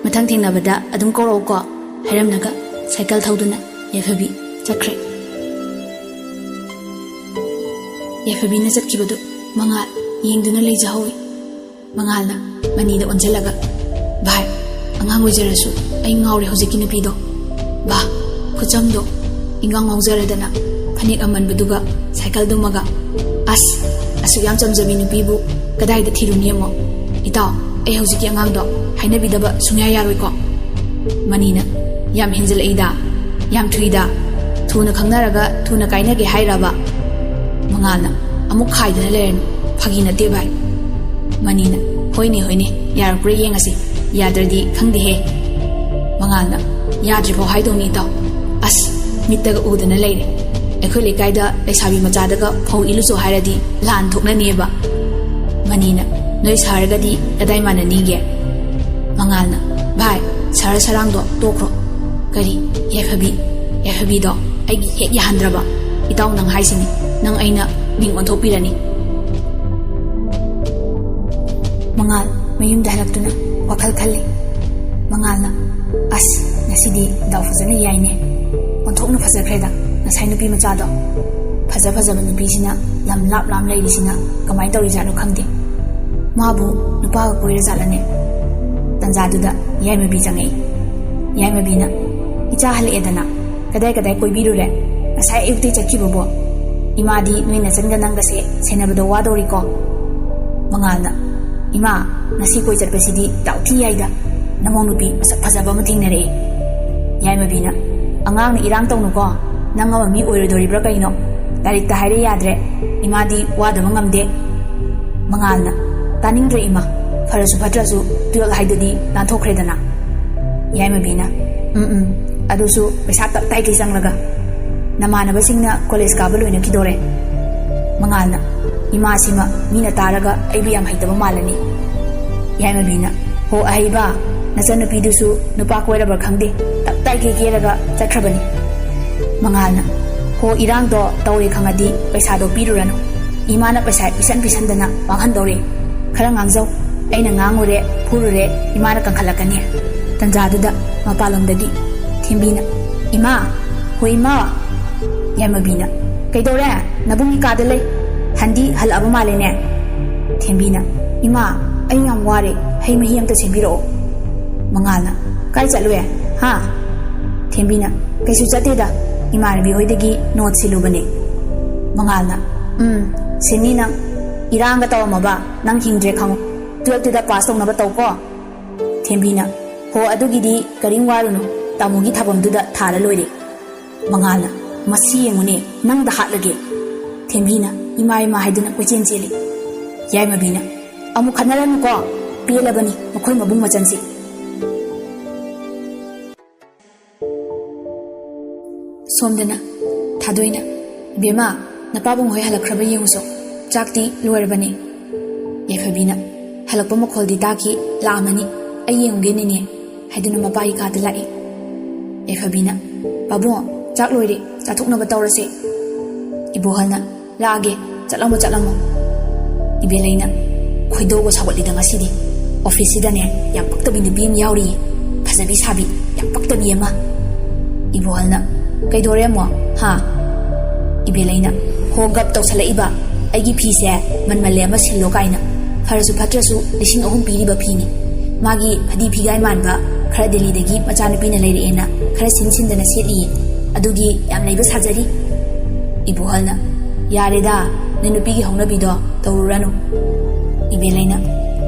ꯃꯊꯪ ꯊꯦꯡꯅꯕꯗ ꯑꯗꯨꯝ ꯀꯧꯔꯛꯎꯀꯣ", ꯍꯥꯏꯔꯝꯂꯒ ꯁꯥꯏꯀꯜ ꯊꯧꯗꯨꯅ ꯌꯥꯏꯐꯕꯤ ꯆꯠꯈ꯭ꯔꯦ꯫ ꯌꯥꯏꯐꯕꯤꯅ ꯆꯠꯈꯤꯕꯗꯨ ꯃꯉꯥꯜ ꯌꯦꯡꯗꯨꯅ ꯂꯩꯖꯍꯧꯏ꯫ ꯃꯉꯥꯜꯅ ꯃꯅꯤꯗ ꯑꯣꯟꯁꯤꯜꯂꯒ, "ꯚꯥꯏ, ꯑꯉꯥꯡ ꯑꯣꯏꯖꯔꯁꯨ ꯑꯩ ꯉꯥꯎꯔꯦ ꯍꯧꯖꯤꯛꯀꯤ ꯅꯨꯄꯤꯗꯣ꯫ ꯚꯥ, ꯈꯨꯆꯝꯗꯣ, ꯏꯉꯥꯎ ꯉꯥꯎꯖꯔꯗꯅ ꯐꯅꯦꯛ ꯑꯃꯟꯕꯗꯨꯒ ꯁꯥꯏꯀꯜꯗꯨꯃꯒ꯫ ꯑꯁ, ꯑꯁꯨꯛ ꯌꯥꯝ ꯆꯝꯖꯕꯤ ꯅꯨꯄꯤꯕꯨ ꯀꯗꯥꯏꯗ ꯊꯤꯔꯨꯅꯤ ꯌꯦꯡꯉꯣ꯫ ꯏꯇꯥꯎ, ꯑꯩ ꯍꯧꯖꯤꯛꯀꯤ ꯑꯉꯥꯡꯗꯣ ꯍꯥꯏꯅꯕꯤꯗꯕ ꯁꯨꯡꯌꯥ ꯌꯥꯔꯣꯏꯀꯣ꯫" ꯃꯅꯤꯅ, "ꯌꯥꯝ ꯍꯦꯟꯖꯜꯂꯛꯏꯗ, ꯌꯥꯝ ꯊꯨꯏꯗ, ꯊꯨꯅ ꯈꯪꯅꯔꯒ ꯊꯨꯅ ꯀꯥꯏꯅꯒꯦ ꯍꯥꯏꯔꯕ?" ꯃꯉꯥꯜꯅ ꯑꯃꯨꯛ ꯈꯥꯏꯗꯅ ꯂꯩꯔꯅꯨ, "ꯐꯥꯒꯤ ꯅꯠꯇꯦ ꯚꯥꯏ꯫" ꯃꯅꯤꯅ, "ꯍꯣꯏꯅꯦ, ꯍꯣꯏꯅꯦ, ꯌꯥꯔꯛꯄ꯭ꯔꯥ ꯌꯦꯡꯉꯁꯤ, ꯌꯥꯗ꯭ꯔꯗꯤ ꯈꯪꯗꯦꯍꯦ꯫" ꯃꯉꯥꯜꯅ, "ꯌꯥꯗ꯭ꯔꯤꯐꯥꯎ ꯍꯥꯏꯗꯧꯅꯤ ꯏꯇꯥꯎ꯫ ꯑꯁ, ꯃꯤꯠꯇꯒ ꯎꯗꯅ ꯂꯩꯔꯦ꯫ ꯑꯩꯈꯣꯏ ꯂꯩꯀꯥꯏꯗ ꯂꯩꯁꯥꯕꯤ ꯃꯆꯥꯗꯒ ꯐꯧ ꯏꯜꯂꯨꯆꯣ ꯍꯥꯏꯔꯗꯤ ꯂꯥꯟ ꯊꯣꯛꯅꯅꯦꯕ꯫" ꯃꯅꯤꯅ, "ꯅꯣꯏ ꯁꯍꯔꯒꯗꯤ ꯀꯗꯥꯏ ꯃꯥꯟꯅꯅꯤꯒꯦ?" ꯃꯉꯥꯜꯅ, "ꯚꯥꯏ, ꯁꯍꯔ ꯁꯔꯥꯡꯗꯣ ꯇꯣꯛꯈ꯭ꯔꯣ꯫ ꯀꯔꯤ, ꯌꯥꯏꯐꯕꯤ, ꯌꯥꯏꯐꯕꯤꯗꯣ ꯑꯩꯒꯤ ꯍꯦꯛ ꯌꯥꯍꯟꯗ꯭ꯔꯕ? ꯏꯇꯥꯎ, ꯅꯪ ꯍꯥꯏꯁꯤꯅꯤ, ꯅꯪ ꯑꯩꯅ ꯃꯤꯡ ꯑꯣꯟꯊꯣꯛꯄꯤꯔꯅꯤ꯫" ꯃꯉꯥꯜ ꯃꯌꯨꯝꯗ ꯍꯜꯂꯛꯇꯨꯅ ꯋꯥꯈꯜ ꯈꯜꯂꯤ꯫ ꯃꯉꯥꯜꯅ, "ꯑꯁ, ꯉꯁꯤꯗꯤ ꯗꯥꯎ ꯐꯖꯅ ꯌꯥꯏꯅꯦ꯫ ꯑꯣꯟꯊꯣꯛꯅ ꯐꯖꯈ꯭ꯔꯦꯗ ꯉꯁꯥꯏ ꯅꯨꯄꯤ ꯃꯆꯥꯗꯣ꯫ ꯐꯖ ꯐꯖꯕ ꯅꯨꯄꯤꯁꯤꯅ ꯂꯝ ꯂꯥꯞ ꯂꯥꯞ ꯂꯩꯔꯤꯁꯤꯅ ꯀꯃꯥꯏꯅ ꯇꯧꯔꯤꯖꯥꯠꯅꯣ ꯈꯪꯗꯦ꯫ ꯃꯥꯕꯨ ꯅꯨꯄꯥꯒ ꯀꯣꯏꯔꯖꯥꯠꯂꯅꯦ?" ꯇꯟꯖꯥꯗꯨꯗ ꯌꯥꯏꯃꯕꯤ ꯆꯪꯉꯛꯏ꯫ ꯌꯥꯏꯃꯕꯤꯅ, "ꯏꯆꯥ ꯍꯜꯂꯛꯑꯦꯗꯅ, ꯀꯗꯥꯏ ꯀꯗꯥꯏ ꯀꯣꯏꯕꯤꯔꯨꯔꯦ? ꯉꯁꯥꯏ ꯑꯌꯨꯛꯇꯩ ꯆꯠꯈꯤꯕꯕꯣ? ꯏꯃꯥꯗꯤ ꯅꯣꯏ ꯅꯆꯟꯒ ꯅꯪꯒꯁꯦ ꯁꯦꯟꯅꯕꯗ ꯋꯥꯗꯧꯔꯤꯀꯣ?" ꯃꯉꯥꯜꯅ, "ꯏꯃꯥ, ꯉꯁꯤ ꯀꯣꯏ ꯆꯠꯄꯁꯤꯗꯤ ꯗꯥꯎ ꯊꯤ ꯌꯥꯏꯗ꯫ ꯅꯃꯧ ꯅꯨꯄꯤ ꯃꯁꯛ ꯐꯖꯕ ꯑꯃ ꯊꯦꯡꯅꯔꯛꯑꯦ꯫" ꯌꯥꯏꯃꯕꯤꯅ, "ꯑꯉꯥꯡꯅ ꯏꯔꯥꯡ ꯇꯧꯅꯨꯀꯣ꯫ ꯅꯪ ꯑꯃ ꯃꯤ ꯑꯣꯏꯔꯣꯏꯗꯧꯔꯤꯕ꯭ꯔꯥ ꯀꯩꯅꯣ? ꯂꯥꯏꯔꯤꯛꯇ ꯍꯥꯏꯔꯦ ꯌꯥꯗ꯭ꯔꯦ꯫ ꯏꯃꯥꯗꯤ ꯋꯥꯗꯕ ꯉꯝꯗꯦ꯫" ꯃꯉꯥꯜꯅ, "ꯇꯥꯅꯤꯡꯗ꯭ꯔꯦ ꯏꯃꯥ꯫ ꯐꯔꯁꯨ ꯐꯠꯇ꯭ꯔꯁꯨ ꯇꯨꯌꯦꯜꯞ ꯍꯥꯏꯗꯨꯗꯤ ꯂꯥꯟꯊꯣꯛꯈ꯭ꯔꯦꯗꯅ꯫" ꯌꯥꯏꯃꯕꯤꯅ, "ꯎꯝ, ꯎꯝ, ꯑꯗꯨꯁꯨ ꯄꯩꯁꯥ ꯇꯞ ꯇꯥꯏꯈꯩ ꯆꯪꯂꯒ꯫ ꯅꯃꯥꯟꯅꯕꯁꯤꯡꯅ ꯀꯣꯂꯦꯖ ꯀꯥꯕ ꯂꯣꯏꯅꯈꯤꯗꯣꯔꯦ꯫" ꯃꯉꯥꯜꯅ, "ꯏꯃꯥꯁꯤꯃ ꯃꯤꯅ ꯇꯥꯔꯒ ꯑꯩꯕꯨ ꯌꯥꯝ ꯍꯩꯇꯕ ꯃꯥꯜꯂꯅꯤ꯫" ꯌꯥꯏꯃꯕꯤꯅ, "ꯍꯣ ꯑꯍꯩꯕ, ꯅꯆꯟꯅꯨꯄꯤꯗꯨꯁꯨ ꯅꯨꯄꯥ ꯀꯣꯏꯔꯕ꯭ꯔꯥ ꯈꯪꯗꯦ, ꯇꯞ ꯇꯥꯏꯈꯩ ꯀꯦꯔꯒ ꯆꯠꯈ꯭ꯔꯕꯅꯤ꯫" ꯃꯉꯥꯜꯅ, "ꯍꯣ, ꯏꯔꯥꯡꯗꯣ ꯇꯧꯔꯦ ꯈꯪꯉꯗꯤ ꯄꯩꯁꯥꯗꯣ ꯄꯤꯔꯨꯔꯅꯨ꯫ ꯏꯃꯥꯅ ꯄꯩꯁꯥ ꯄꯤꯁꯟ ꯄꯤꯁꯟꯗꯅ ꯃꯥꯡꯍꯟꯗꯧꯔꯦ꯫ ꯈꯔ ꯉꯥꯡꯖꯧ꯫ ꯑꯩꯅ ꯉꯥꯡꯉꯨꯔꯦ, ꯐꯨꯔꯨꯔꯦ, ꯏꯃꯥꯅ ꯀꯟꯈꯠꯂꯛꯀꯅꯤ꯫" ꯇꯟꯖꯥꯗꯨꯗ ꯃꯄꯥꯟꯂꯣꯝꯗꯒꯤ ꯊꯦꯝꯕꯤꯅ, "ꯏꯃꯥ, "ꯍꯣꯏ ꯏꯃꯥ"꯫ ꯌꯥꯏꯃꯕꯤꯅ, "ꯀꯩꯗꯧꯔꯦ? ꯅꯕꯨꯡꯒꯤ ꯀꯥꯗ ꯂꯩ꯫ ꯍꯟꯗꯤ ꯍꯜꯂꯛꯑꯕ ꯃꯥꯜꯂꯦꯅꯦ"꯫ ꯊꯦꯝꯕꯤꯅ, "ꯏꯃꯥ, ꯑꯩ ꯌꯥꯝ ꯋꯥꯔꯦ, ꯍꯩ ꯃꯍꯤ ꯑꯝꯇ ꯁꯦꯝꯕꯤꯔꯛꯑꯣ"꯫ ꯃꯉꯥꯜꯅ, "ꯀꯥꯏ ꯆꯠꯂꯨꯏ? ꯍꯥ?" ꯊꯦꯝꯕꯤꯅ, "ꯀꯩꯁꯨ ꯆꯠꯇꯦꯗ, ꯏꯃꯥꯟꯅꯕꯤ ꯍꯣꯏꯗꯒꯤ ꯅꯣꯠ ꯁꯤꯜꯂꯨꯕꯅꯦ"꯫ ꯃꯉꯥꯜꯅ, "ꯎꯝ, ꯁꯤꯟꯅꯤ ꯅꯪ꯫ ꯏꯔꯥꯡꯒ ꯇꯧꯔꯝꯃꯕ ꯅꯪ ꯍꯤꯡꯗ꯭ꯔꯦ ꯈꯪꯉꯨ꯫ ꯇꯨꯌꯦꯜꯞꯇꯨꯗ ꯄꯥꯁ ꯇꯧꯅꯕ ꯇꯧꯀꯣ"꯫ ꯊꯦꯝꯕꯤꯅ, "ꯍꯣ, ꯑꯗꯨꯒꯤꯗꯤ ꯀꯔꯤꯝ ꯋꯥꯔꯨꯅꯨ, ꯇꯥꯃꯣꯒꯤ ꯊꯥꯐꯝꯗꯨꯗ ꯊꯥꯔ ꯂꯣꯏꯔꯦ"꯫ ꯃꯉꯥꯜꯅ, "ꯃꯁꯤ ꯌꯦꯡꯉꯨꯅꯦ, ꯅꯪꯗ ꯍꯥꯠꯂꯒꯦ"꯫ ꯊꯦꯝꯕꯤꯅ ꯏꯃꯥ ꯏꯃꯥ ꯍꯥꯏꯗꯨꯅ ꯀꯣꯏꯆꯦꯟ ꯆꯦꯜꯂꯤ꯫ ꯌꯥꯏꯃꯕꯤꯅ, "ꯑꯃꯨꯛ ꯈꯠꯅꯔꯅꯨꯀꯣ, ꯄꯦꯜꯂꯕꯅꯤ ꯃꯈꯣꯏ ꯃꯕꯨꯡ ꯃꯆꯟꯁꯦ"꯫ ꯁꯣꯝꯗꯅ ꯊꯥꯗꯣꯏꯅ, "ꯏꯕꯦꯝꯃ, ꯅꯄꯥꯕꯨꯡ ꯍꯣꯏ ꯍꯜꯂꯛꯈ꯭ꯔꯕ ꯌꯦꯡꯉꯨꯁꯣ, ꯆꯥꯛꯇꯤ ꯂꯣꯏꯔꯕꯅꯤ"꯫ ꯌꯥꯏꯐꯕꯤꯅ, "ꯍꯜꯂꯛꯄ ꯃꯈꯣꯜꯗꯤ ꯇꯥꯈꯤ, ꯂꯥꯛꯑꯝꯃꯅꯤ, ꯑꯩ ꯌꯦꯡꯉꯨꯒꯦ ꯅꯦꯅꯦ" ꯍꯥꯏꯗꯨꯅ ꯃꯄꯥꯒꯤ ꯀꯥꯗ ꯂꯥꯛꯏ꯫ ꯌꯥꯏꯐꯕꯤꯅ, "ꯄꯥꯕꯨꯡ, ꯆꯥꯛ ꯂꯣꯏꯔꯦ, ꯆꯥꯊꯣꯛꯅꯕ ꯇꯧꯔꯁꯦ"꯫ ꯏꯕꯣꯍꯜꯅ, "ꯂꯥꯛꯑꯒꯦ, ꯆꯠꯂꯝꯃꯣ, ꯆꯠꯂꯝꯃꯣ"꯫ ꯏꯕꯦꯂꯩꯅ, "ꯈꯣꯏꯗꯧꯒ ꯁꯥꯎꯒꯠꯂꯤꯗ ꯉꯁꯤꯗꯤ꯫ ꯑꯣꯐꯤꯁꯁꯤꯗꯅꯦ ꯌꯥꯝ ꯄꯛꯇꯕꯤ ꯅꯨꯄꯤ ꯑꯃ ꯌꯥꯎꯔꯤꯌꯦ꯫ ꯐꯖꯕꯤ ꯁꯥꯕꯤ, ꯌꯥꯝ ꯄꯛꯇꯕꯤ ꯑꯃ"꯫ ꯏꯕꯣꯍꯜꯅ, "ꯀꯩꯗꯧꯔꯦ ꯑꯃꯨꯛ, ꯍꯥ?" ꯏꯕꯦꯂꯩꯅ, "ꯍꯣ ꯒꯞ ꯇꯧꯁꯜꯂꯛꯏꯕ꯫ ꯑꯩꯒꯤ ꯐꯤꯁꯦ ꯃꯟꯃꯜꯂꯦ ꯑꯃ ꯁꯤꯜꯂꯣ ꯀꯥꯏꯅ꯫ ꯐꯔꯁꯨ ꯐꯠꯇ꯭ꯔꯁꯨ ꯂꯤꯁꯤꯡ ꯑꯍꯨꯝ ꯄꯤꯔꯤꯕ ꯐꯤꯅꯤ꯫ ꯃꯥꯒꯤ ꯐꯗꯤ ꯐꯤꯒꯥꯏ ꯃꯥꯟꯕ ꯈꯔ ꯗꯦꯜꯂꯤꯗꯒꯤ ꯃꯆꯥꯅꯨꯄꯤꯅ ꯂꯩꯔꯛꯑꯦꯅ ꯈꯔ ꯁꯤꯟ ꯁꯤꯟꯗꯅ ꯁꯦꯠꯂꯤꯌꯦ꯫ ꯑꯗꯨꯒꯤ ꯌꯥꯝ ꯅꯩꯕ ꯁꯥꯖꯔꯤ"꯫ ꯏꯕꯣꯍꯜꯅ, "ꯌꯥꯔꯦꯗ, ꯅꯣꯏ ꯅꯨꯄꯤꯒꯤ ꯍꯧꯅꯕꯤꯗꯣ ꯇꯧꯔꯨꯔꯅꯨ"꯫ ꯏꯕꯦꯂꯩꯅ,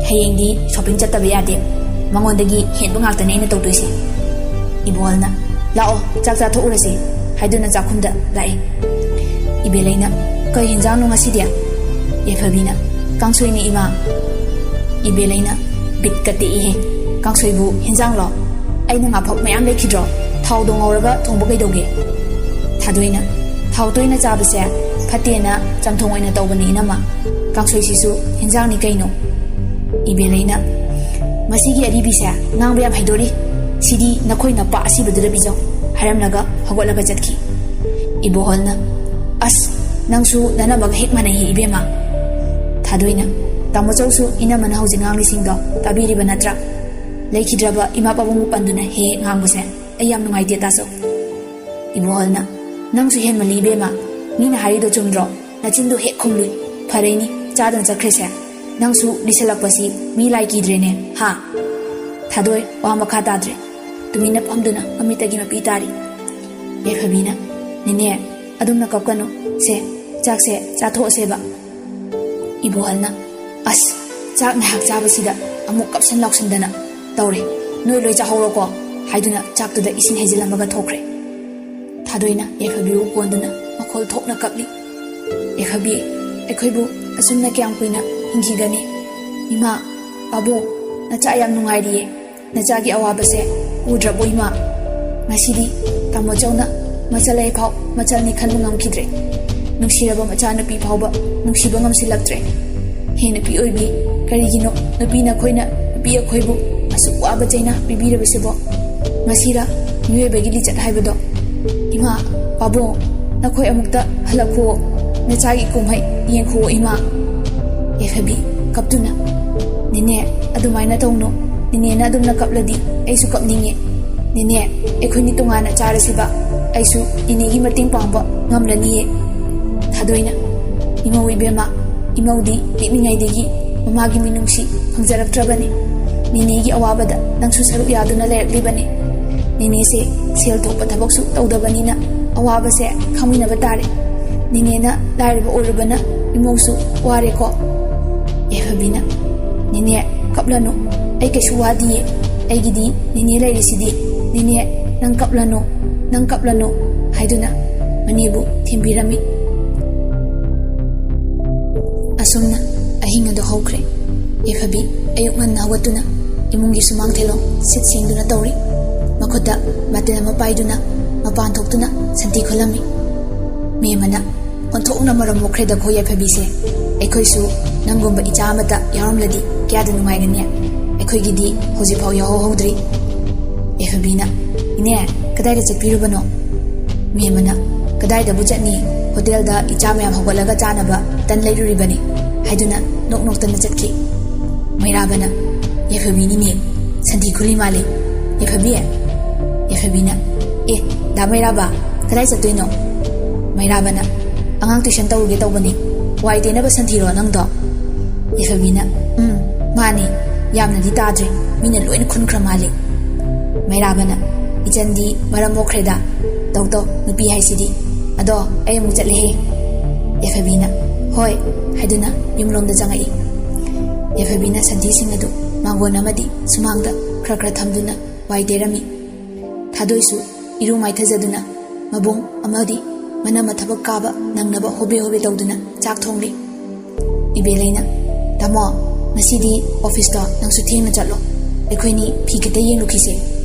"ꯍꯌꯦꯡꯗꯤ ꯁꯣꯄꯤꯡ ꯆꯠꯇꯕ ꯌꯥꯗꯦ꯫ ꯃꯉꯣꯟꯗꯒꯤ ꯍꯦꯟꯕ ꯉꯥꯛꯇꯅꯦ ꯑꯩꯅ ꯇꯧꯗꯣꯏꯁꯦ"꯫ ꯏꯕꯣꯍꯜꯅ, "ꯂꯥꯛꯑꯣ, ꯆꯥꯛ ꯆꯥꯊꯣꯛꯎꯔꯁꯤ" ꯍꯥꯏꯗꯨꯅ ꯆꯥꯛꯈꯨꯝꯗ ꯂꯥꯛꯑꯦ꯫ ꯏꯕꯦꯂꯩꯅ, "ꯀꯩ ꯍꯤꯟꯖꯥꯡꯅꯣ ꯉꯁꯤꯗꯤ?" ꯌꯥꯏꯐꯕꯤꯅ, "ꯀꯥꯡꯁꯣꯏꯅꯦ ꯏꯃꯥ"꯫ ꯏꯕꯦꯂꯩꯅ, "ꯕꯤꯠꯀ ꯇꯦꯛꯏꯍꯦ꯫ ꯀꯥꯡꯁꯣꯏꯕꯨ ꯍꯤꯟꯖꯥꯡꯂꯣ? ꯑꯩꯅ ꯉꯥꯐꯥꯎ ꯃꯌꯥꯝ ꯂꯩꯈꯤꯗ꯭ꯔꯣ? ꯊꯥꯎꯗꯣ ꯉꯧꯔꯒ ꯊꯣꯡꯕ ꯀꯩꯗꯧꯒꯦ?" ꯊꯥꯗꯣꯏꯅ, "ꯊꯥꯎ ꯇꯣꯏꯅ ꯆꯥꯕꯁꯦ ꯐꯠꯇꯦꯅ ꯆꯝꯊꯣꯡ ꯑꯣꯏꯅ ꯇꯧꯕꯅꯦ ꯏꯅꯝꯃ꯫ ꯀꯥꯡꯁꯣꯏꯁꯤꯁꯨ ꯍꯤꯟꯖꯥꯡꯅꯤ ꯀꯩꯅꯣ"꯫ ꯏꯕꯦꯂꯩꯅ, "ꯃꯁꯤꯒꯤ ꯑꯔꯤꯕꯤꯁꯦ ꯉꯥꯡꯕ ꯌꯥꯝ ꯍꯩꯗꯣꯔꯤ꯫ ꯁꯤꯗꯤ ꯅꯈꯣꯏ ꯅꯄꯥ ꯑꯁꯤꯕꯗꯨꯗ ꯄꯤꯖꯧ" ꯍꯥꯏꯔꯝꯂꯒ ꯍꯧꯒꯠꯂꯒ ꯆꯠꯈꯤ꯫ ꯏꯕꯣꯍꯜꯅ, "ꯑꯁ, ꯅꯪꯁꯨ ꯅꯅꯝꯃꯒ ꯍꯦꯛ ꯃꯥꯟꯅꯩꯍꯦ ꯏꯕꯦꯝꯃ"꯫ ꯊꯥꯗꯣꯏꯅ, "ꯇꯥꯃꯣ ꯆꯧꯁꯨ ꯏꯅꯝꯃꯅ ꯍꯧꯖꯤꯛ ꯉꯥꯡꯂꯤꯁꯤꯡꯗꯣ ꯇꯥꯕꯤꯔꯤꯕ ꯅꯠꯇ꯭ꯔꯥ? ꯂꯩꯈꯤꯗ꯭ꯔꯕ ꯏꯃꯥ ꯄꯥꯕꯨꯡꯕꯨ ꯄꯟꯗꯨꯅ ꯍꯦꯛ ꯍꯦꯛ ꯉꯥꯡꯕꯁꯦ ꯑꯩ ꯌꯥꯝ ꯅꯨꯡꯉꯥꯏꯇꯦ ꯇꯥꯆꯧ"꯫ ꯏꯕꯣꯍꯜꯅ, "ꯅꯪꯁꯨ ꯍꯦꯟꯃꯜꯂꯤ ꯏꯕꯦꯝꯃ, ꯃꯤꯅ ꯍꯥꯏꯔꯤꯗꯣ ꯆꯨꯝꯗ꯭ꯔꯣ? ꯅꯆꯤꯟꯗꯣ ꯍꯦꯛ ꯈꯨꯝꯂꯨꯏ꯫ ꯐꯔꯦꯅꯤ, ꯆꯥꯗꯅ ꯆꯠꯈ꯭ꯔꯦꯁꯦ꯫ ꯅꯪꯁꯨ ꯂꯤꯁꯜꯂꯛꯄꯁꯤ ꯃꯤ ꯂꯥꯏ ꯀꯤꯗ꯭ꯔꯦꯅꯦ, ꯍꯥ?" ꯊꯥꯗꯣꯏ ꯋꯥ ꯃꯈꯥ ꯇꯥꯗ꯭ꯔꯦ꯫ ꯇꯨꯃꯤꯟꯅ ꯐꯝꯗꯨꯅ ꯃꯃꯤꯠꯇꯒꯤ ꯃꯄꯤ ꯇꯥꯔꯤ꯫ ꯌꯥꯏꯐꯕꯤꯅ, "ꯅꯦꯅꯦ, ꯑꯗꯨꯝꯅ ꯀꯞꯀꯅꯨ꯫ ꯁꯦ, ꯆꯥꯛꯁꯦ ꯆꯥꯊꯣꯛꯑꯁꯦꯕ꯫" ꯏꯕꯣꯍꯜꯅ, "ꯑꯁ, ꯆꯥꯛ ꯉꯥꯏꯍꯥꯛ ꯆꯥꯕꯁꯤꯗ ꯑꯃꯨꯛ ꯀꯞꯁꯟ ꯂꯥꯎꯁꯟꯗꯅ ꯇꯧꯔꯦ꯫ ꯅꯣꯏ ꯂꯣꯏ ꯆꯥꯍꯧꯔꯣꯀꯣ" ꯍꯥꯏꯗꯨꯅ ꯆꯥꯛꯇꯨꯗ ꯏꯁꯤꯡ ꯍꯩꯖꯤꯜꯂꯝꯃꯒ ꯊꯣꯛꯈ꯭ꯔꯦ꯫ ꯊꯥꯗꯣꯏꯅ ꯌꯥꯏꯐꯕꯤꯕꯨ ꯀꯣꯟꯗꯨꯅ ꯃꯈꯣꯜ ꯊꯣꯛꯅ ꯀꯞꯂꯤ꯫ "ꯌꯥꯏꯐꯕꯤ, ꯑꯩꯈꯣꯏꯕꯨ ꯑꯁꯨꯝꯅ ꯀꯌꯥꯝ ꯀꯨꯏꯅ ꯍꯤꯡꯈꯤꯒꯅꯤ? ꯏꯃꯥ, ꯄꯥꯕꯨꯡ, ꯅꯆꯥ ꯌꯥꯝ ꯅꯨꯡꯉꯥꯏꯔꯤꯌꯦ꯫ ꯅꯆꯥꯒꯤ ꯑꯋꯥꯕꯁꯦ ꯎꯗ꯭ꯔꯕꯣ ꯏꯃꯥ? ꯉꯁꯤꯗꯤ ꯇꯥꯃꯣ ꯆꯧꯅ ꯃꯆꯜ ꯑꯩ ꯐꯥꯎ ꯃꯆꯜꯅꯤ ꯈꯟꯕ ꯉꯝꯈꯤꯗ꯭ꯔꯦ꯫ ꯅꯨꯡꯁꯤꯔꯕ ꯃꯆꯥꯅꯨꯄꯤ ꯐꯥꯎꯕ ꯅꯨꯡꯁꯤꯕ ꯉꯝꯁꯤꯜꯂꯛꯇ꯭ꯔꯦ꯫ ꯍꯦ ꯅꯨꯄꯤ ꯑꯣꯏꯕꯤ, ꯀꯔꯤꯒꯤꯅꯣ ꯅꯨꯄꯤ ꯅꯈꯣꯏꯅ ꯅꯨꯄꯤ ꯑꯩꯈꯣꯏꯕꯨ ꯑꯁꯨꯛ ꯋꯥꯕ ꯆꯩꯅꯥ ꯄꯤꯕꯤꯔꯕꯁꯤꯕꯣ? ꯃꯁꯤꯔ ꯃꯤꯑꯣꯏꯕꯒꯤ ꯂꯤꯆꯠ ꯍꯥꯏꯕꯗꯣ? ꯏꯃꯥ, ꯄꯥꯕꯨꯡ, ꯅꯈꯣꯏ ꯑꯃꯨꯛꯇ ꯍꯜꯂꯛꯈꯨꯑꯣ꯫ ꯅꯆꯥꯒꯤ ꯀꯨꯝꯍꯩ ꯌꯦꯡꯈꯨꯑꯣ ꯏꯃꯥ꯫" ꯌꯥꯏꯐꯕꯤ, ꯀꯞꯇꯨꯅ, "ꯅꯦꯅꯦ, ꯑꯗꯨꯃꯥꯏꯅ ꯇꯧꯅꯨ꯫ ꯅꯦꯅꯦꯅ ꯑꯗꯨꯝꯅ ꯀꯞꯂꯗꯤ ꯑꯩꯁꯨ ꯀꯞꯅꯤꯡꯉꯦ꯫ ꯅꯦꯅꯦ, ꯑꯩꯈꯣꯏꯅꯤ ꯇꯣꯉꯥꯟꯅ ꯆꯥꯔꯁꯤꯕ꯫ ꯑꯩꯁꯨ ꯅꯦꯅꯦꯒꯤ ꯃꯇꯦꯡ ꯄꯥꯡꯕ ꯉꯝꯂꯅꯤꯌꯦ꯫" ꯊꯥꯗꯣꯏꯅ, "ꯏꯃꯧ ꯏꯕꯦꯝꯃ, ꯏꯃꯧꯗꯤ ꯄꯤꯛꯂꯤꯉꯩꯗꯒꯤ ꯃꯃꯥꯒꯤ ꯃꯤꯅꯨꯡꯁꯤ ꯐꯪꯖꯔꯛꯇ꯭ꯔꯕꯅꯤ꯫ ꯅꯦꯅꯦꯒꯤ ꯑꯋꯥꯕꯗ ꯅꯪꯁꯨ ꯁꯔꯨꯛ ꯌꯥꯗꯨꯅ ꯂꯩꯔꯛꯂꯤꯕꯅꯤ꯫ ꯅꯦꯅꯦꯁꯦ ꯁꯦꯜ ꯊꯣꯛꯄ ꯊꯕꯛꯁꯨ ꯇꯧꯗꯕꯅꯤꯅ ꯑꯋꯥꯕꯁꯦ ꯈꯪꯃꯤꯟꯅꯕ ꯇꯥꯔꯦ꯫ ꯅꯦꯅꯦꯅ ꯂꯥꯏꯔꯕ ꯑꯣꯏꯔꯨꯕꯅ ꯏꯃꯧꯁꯨ ꯋꯥꯔꯦꯀꯣ꯫" ꯌꯥꯏꯐꯕꯤꯅ, "ꯅꯦꯅꯦ, ꯀꯞꯂꯅꯨ꯫ ꯑꯩ ꯀꯩꯁꯨ ꯋꯥꯗꯤꯌꯦ꯫ ꯑꯩꯒꯤꯗꯤ ꯅꯦꯅꯦ ꯂꯩꯔꯤꯁꯤꯗꯤ꯫ ꯅꯦꯅꯦ, ꯅꯪ ꯀꯞꯂꯅꯨ, ꯅꯪ ꯀꯞꯂꯅꯨ" ꯍꯥꯏꯗꯨꯅ ꯃꯅꯦꯕꯨ ꯊꯦꯝꯕꯤꯔꯝꯃꯤ꯫ ꯑꯁꯨꯝꯅ ꯑꯍꯤꯡ ꯑꯗꯨ ꯍꯧꯈ꯭ꯔꯦ꯫ ꯌꯥꯏꯐꯕꯤ ꯑꯌꯨꯛ ꯉꯟꯅ ꯍꯧꯒꯠꯇꯨꯅ ꯏꯃꯨꯡꯒꯤ ꯁꯨꯃꯥꯡ ꯊꯦꯂꯣꯡ ꯁꯤꯠ ꯁꯦꯡꯗꯨꯅ ꯇꯧꯔꯤ꯫ ꯃꯈꯨꯠꯇ ꯃꯇꯦꯜ ꯑꯃ ꯄꯥꯏꯗꯨꯅ ꯃꯄꯥꯟ ꯊꯣꯛꯇꯨꯅ ꯁꯟꯊꯤ ꯈꯨꯜꯂꯝꯃꯤ꯫ ꯃꯦꯝꯃꯅ, "ꯑꯣꯟꯊꯣꯛꯅ ꯃꯔꯝ ꯃꯣꯛꯈ꯭ꯔꯦꯗꯀꯣ ꯌꯥꯏꯐꯕꯤꯁꯦ꯫ ꯑꯩꯈꯣꯏꯁꯨ ꯅꯪꯒꯨꯝꯕ ꯏꯆꯥ ꯑꯃꯇ ꯌꯥꯎꯔꯝꯂꯗꯤ ꯀꯌꯥꯗ ꯅꯨꯡꯉꯥꯏꯒꯅꯤ꯫ ꯑꯩꯈꯣꯏꯒꯤꯗꯤ ꯍꯧꯖꯤꯛꯐꯥꯎ ꯌꯥꯎꯍꯧꯍꯧꯗ꯭ꯔꯤ꯫" ꯌꯥꯏꯐꯕꯤꯅ, "ꯏꯅꯦ, ꯀꯗꯥꯏꯗ ꯆꯠꯄꯤꯔꯨꯕꯅꯣ?" ꯃꯦꯝꯃꯅ, "ꯀꯗꯥꯏꯗꯕꯨ ꯆꯠꯅꯤ? ꯍꯣꯇꯦꯜꯗ ꯏꯆꯥ ꯃꯌꯥꯝ ꯍꯧꯒꯠꯂꯒ ꯆꯥꯅꯕ ꯇꯟ ꯂꯩꯔꯨꯔꯤꯕꯅꯤ" ꯍꯥꯏꯗꯨꯅ ꯅꯣꯛ ꯅꯣꯛꯇꯅ ꯆꯠꯈꯤ꯫ ꯃꯩꯔꯥꯕꯅ, "ꯌꯥꯏꯐꯕꯤꯅꯤꯅꯦ, ꯁꯟꯊꯤ ꯈꯨꯜꯂꯤ ꯃꯥꯜꯂꯤ꯫ ꯌꯥꯏꯐꯕꯤ?" ꯌꯥꯏꯐꯕꯤꯅ, "ꯑꯦ, ꯗꯥ ꯃꯩꯔꯥꯕ, ꯀꯗꯥꯏ ꯆꯠꯇꯣꯏꯅꯣ?" ꯃꯩꯔꯥꯕꯅ, "ꯑꯉꯥꯡ ꯇꯨꯏꯁꯟ ꯇꯧꯔꯨꯒꯦ ꯇꯧꯕꯅꯤ꯫ ꯋꯥꯏ ꯇꯩꯅꯕ ꯁꯟꯊꯤꯔꯣ ꯅꯪꯗꯣ?" ꯌꯥꯏꯐꯕꯤꯅ, "ꯎꯝ, ꯃꯥꯅꯤ, ꯌꯥꯝꯅꯗꯤ ꯇꯥꯗ꯭ꯔꯦ, ꯃꯤꯅ ꯂꯣꯏꯅ ꯈꯨꯟꯈ꯭ꯔ ꯃꯥꯜꯂꯤ꯫" ꯃꯩꯔꯥꯕꯅ, "ꯏꯆꯟꯗꯤ ꯃꯔꯝ ꯃꯣꯛꯈ꯭ꯔꯦꯗ꯫ ꯇꯧ ꯇꯧ, ꯅꯨꯄꯤ ꯍꯥꯏꯁꯤꯗꯤ꯫ ꯑꯗꯣ ꯑꯩ ꯑꯃꯨꯛ ꯆꯠꯂꯦꯍꯦ꯫" ꯌꯥꯏꯐꯕꯤꯅ, "ꯍꯣꯏ" ꯍꯥꯏꯗꯨꯅ ꯌꯨꯝꯂꯣꯝꯗ ꯆꯪꯉꯛꯏ꯫ ꯌꯥꯏꯐꯕꯤꯅ ꯁꯟꯊꯤꯁꯤꯡ ꯑꯗꯨ ꯃꯥꯡꯒꯣꯟ ꯑꯃꯗꯤ ꯁꯨꯃꯥꯡꯗ ꯈꯔ ꯈꯔ ꯊꯝꯗꯨꯅ ꯋꯥꯏ ꯇꯩꯔꯝꯃꯤ꯫ ꯊꯥꯗꯣꯏꯁꯨ ꯏꯔꯨ ꯃꯥꯏꯊꯖꯗꯨꯅ ꯃꯕꯨꯡ ꯑꯃꯗꯤ ꯃꯅꯝꯃ ꯊꯕꯛ ꯀꯥꯕ ꯅꯪꯅꯕ ꯍꯣꯕꯦ ꯍꯣꯕꯦ ꯇꯧꯗꯨꯅ ꯆꯥꯛ ꯊꯣꯡꯂꯤ꯫ ꯏꯕꯦꯂꯩꯅ, "ꯇꯥꯃꯣ, ꯉꯁꯤꯗꯤ ꯑꯣꯐꯤꯁꯇꯣ ꯅꯪꯁꯨ ꯊꯦꯡꯅ ꯆꯠꯂꯣ꯫ ꯑꯩꯈꯣꯏꯅꯤ ꯐꯤ ꯈꯤꯇ ꯌꯦꯡꯂꯨꯈꯤꯁꯦ꯫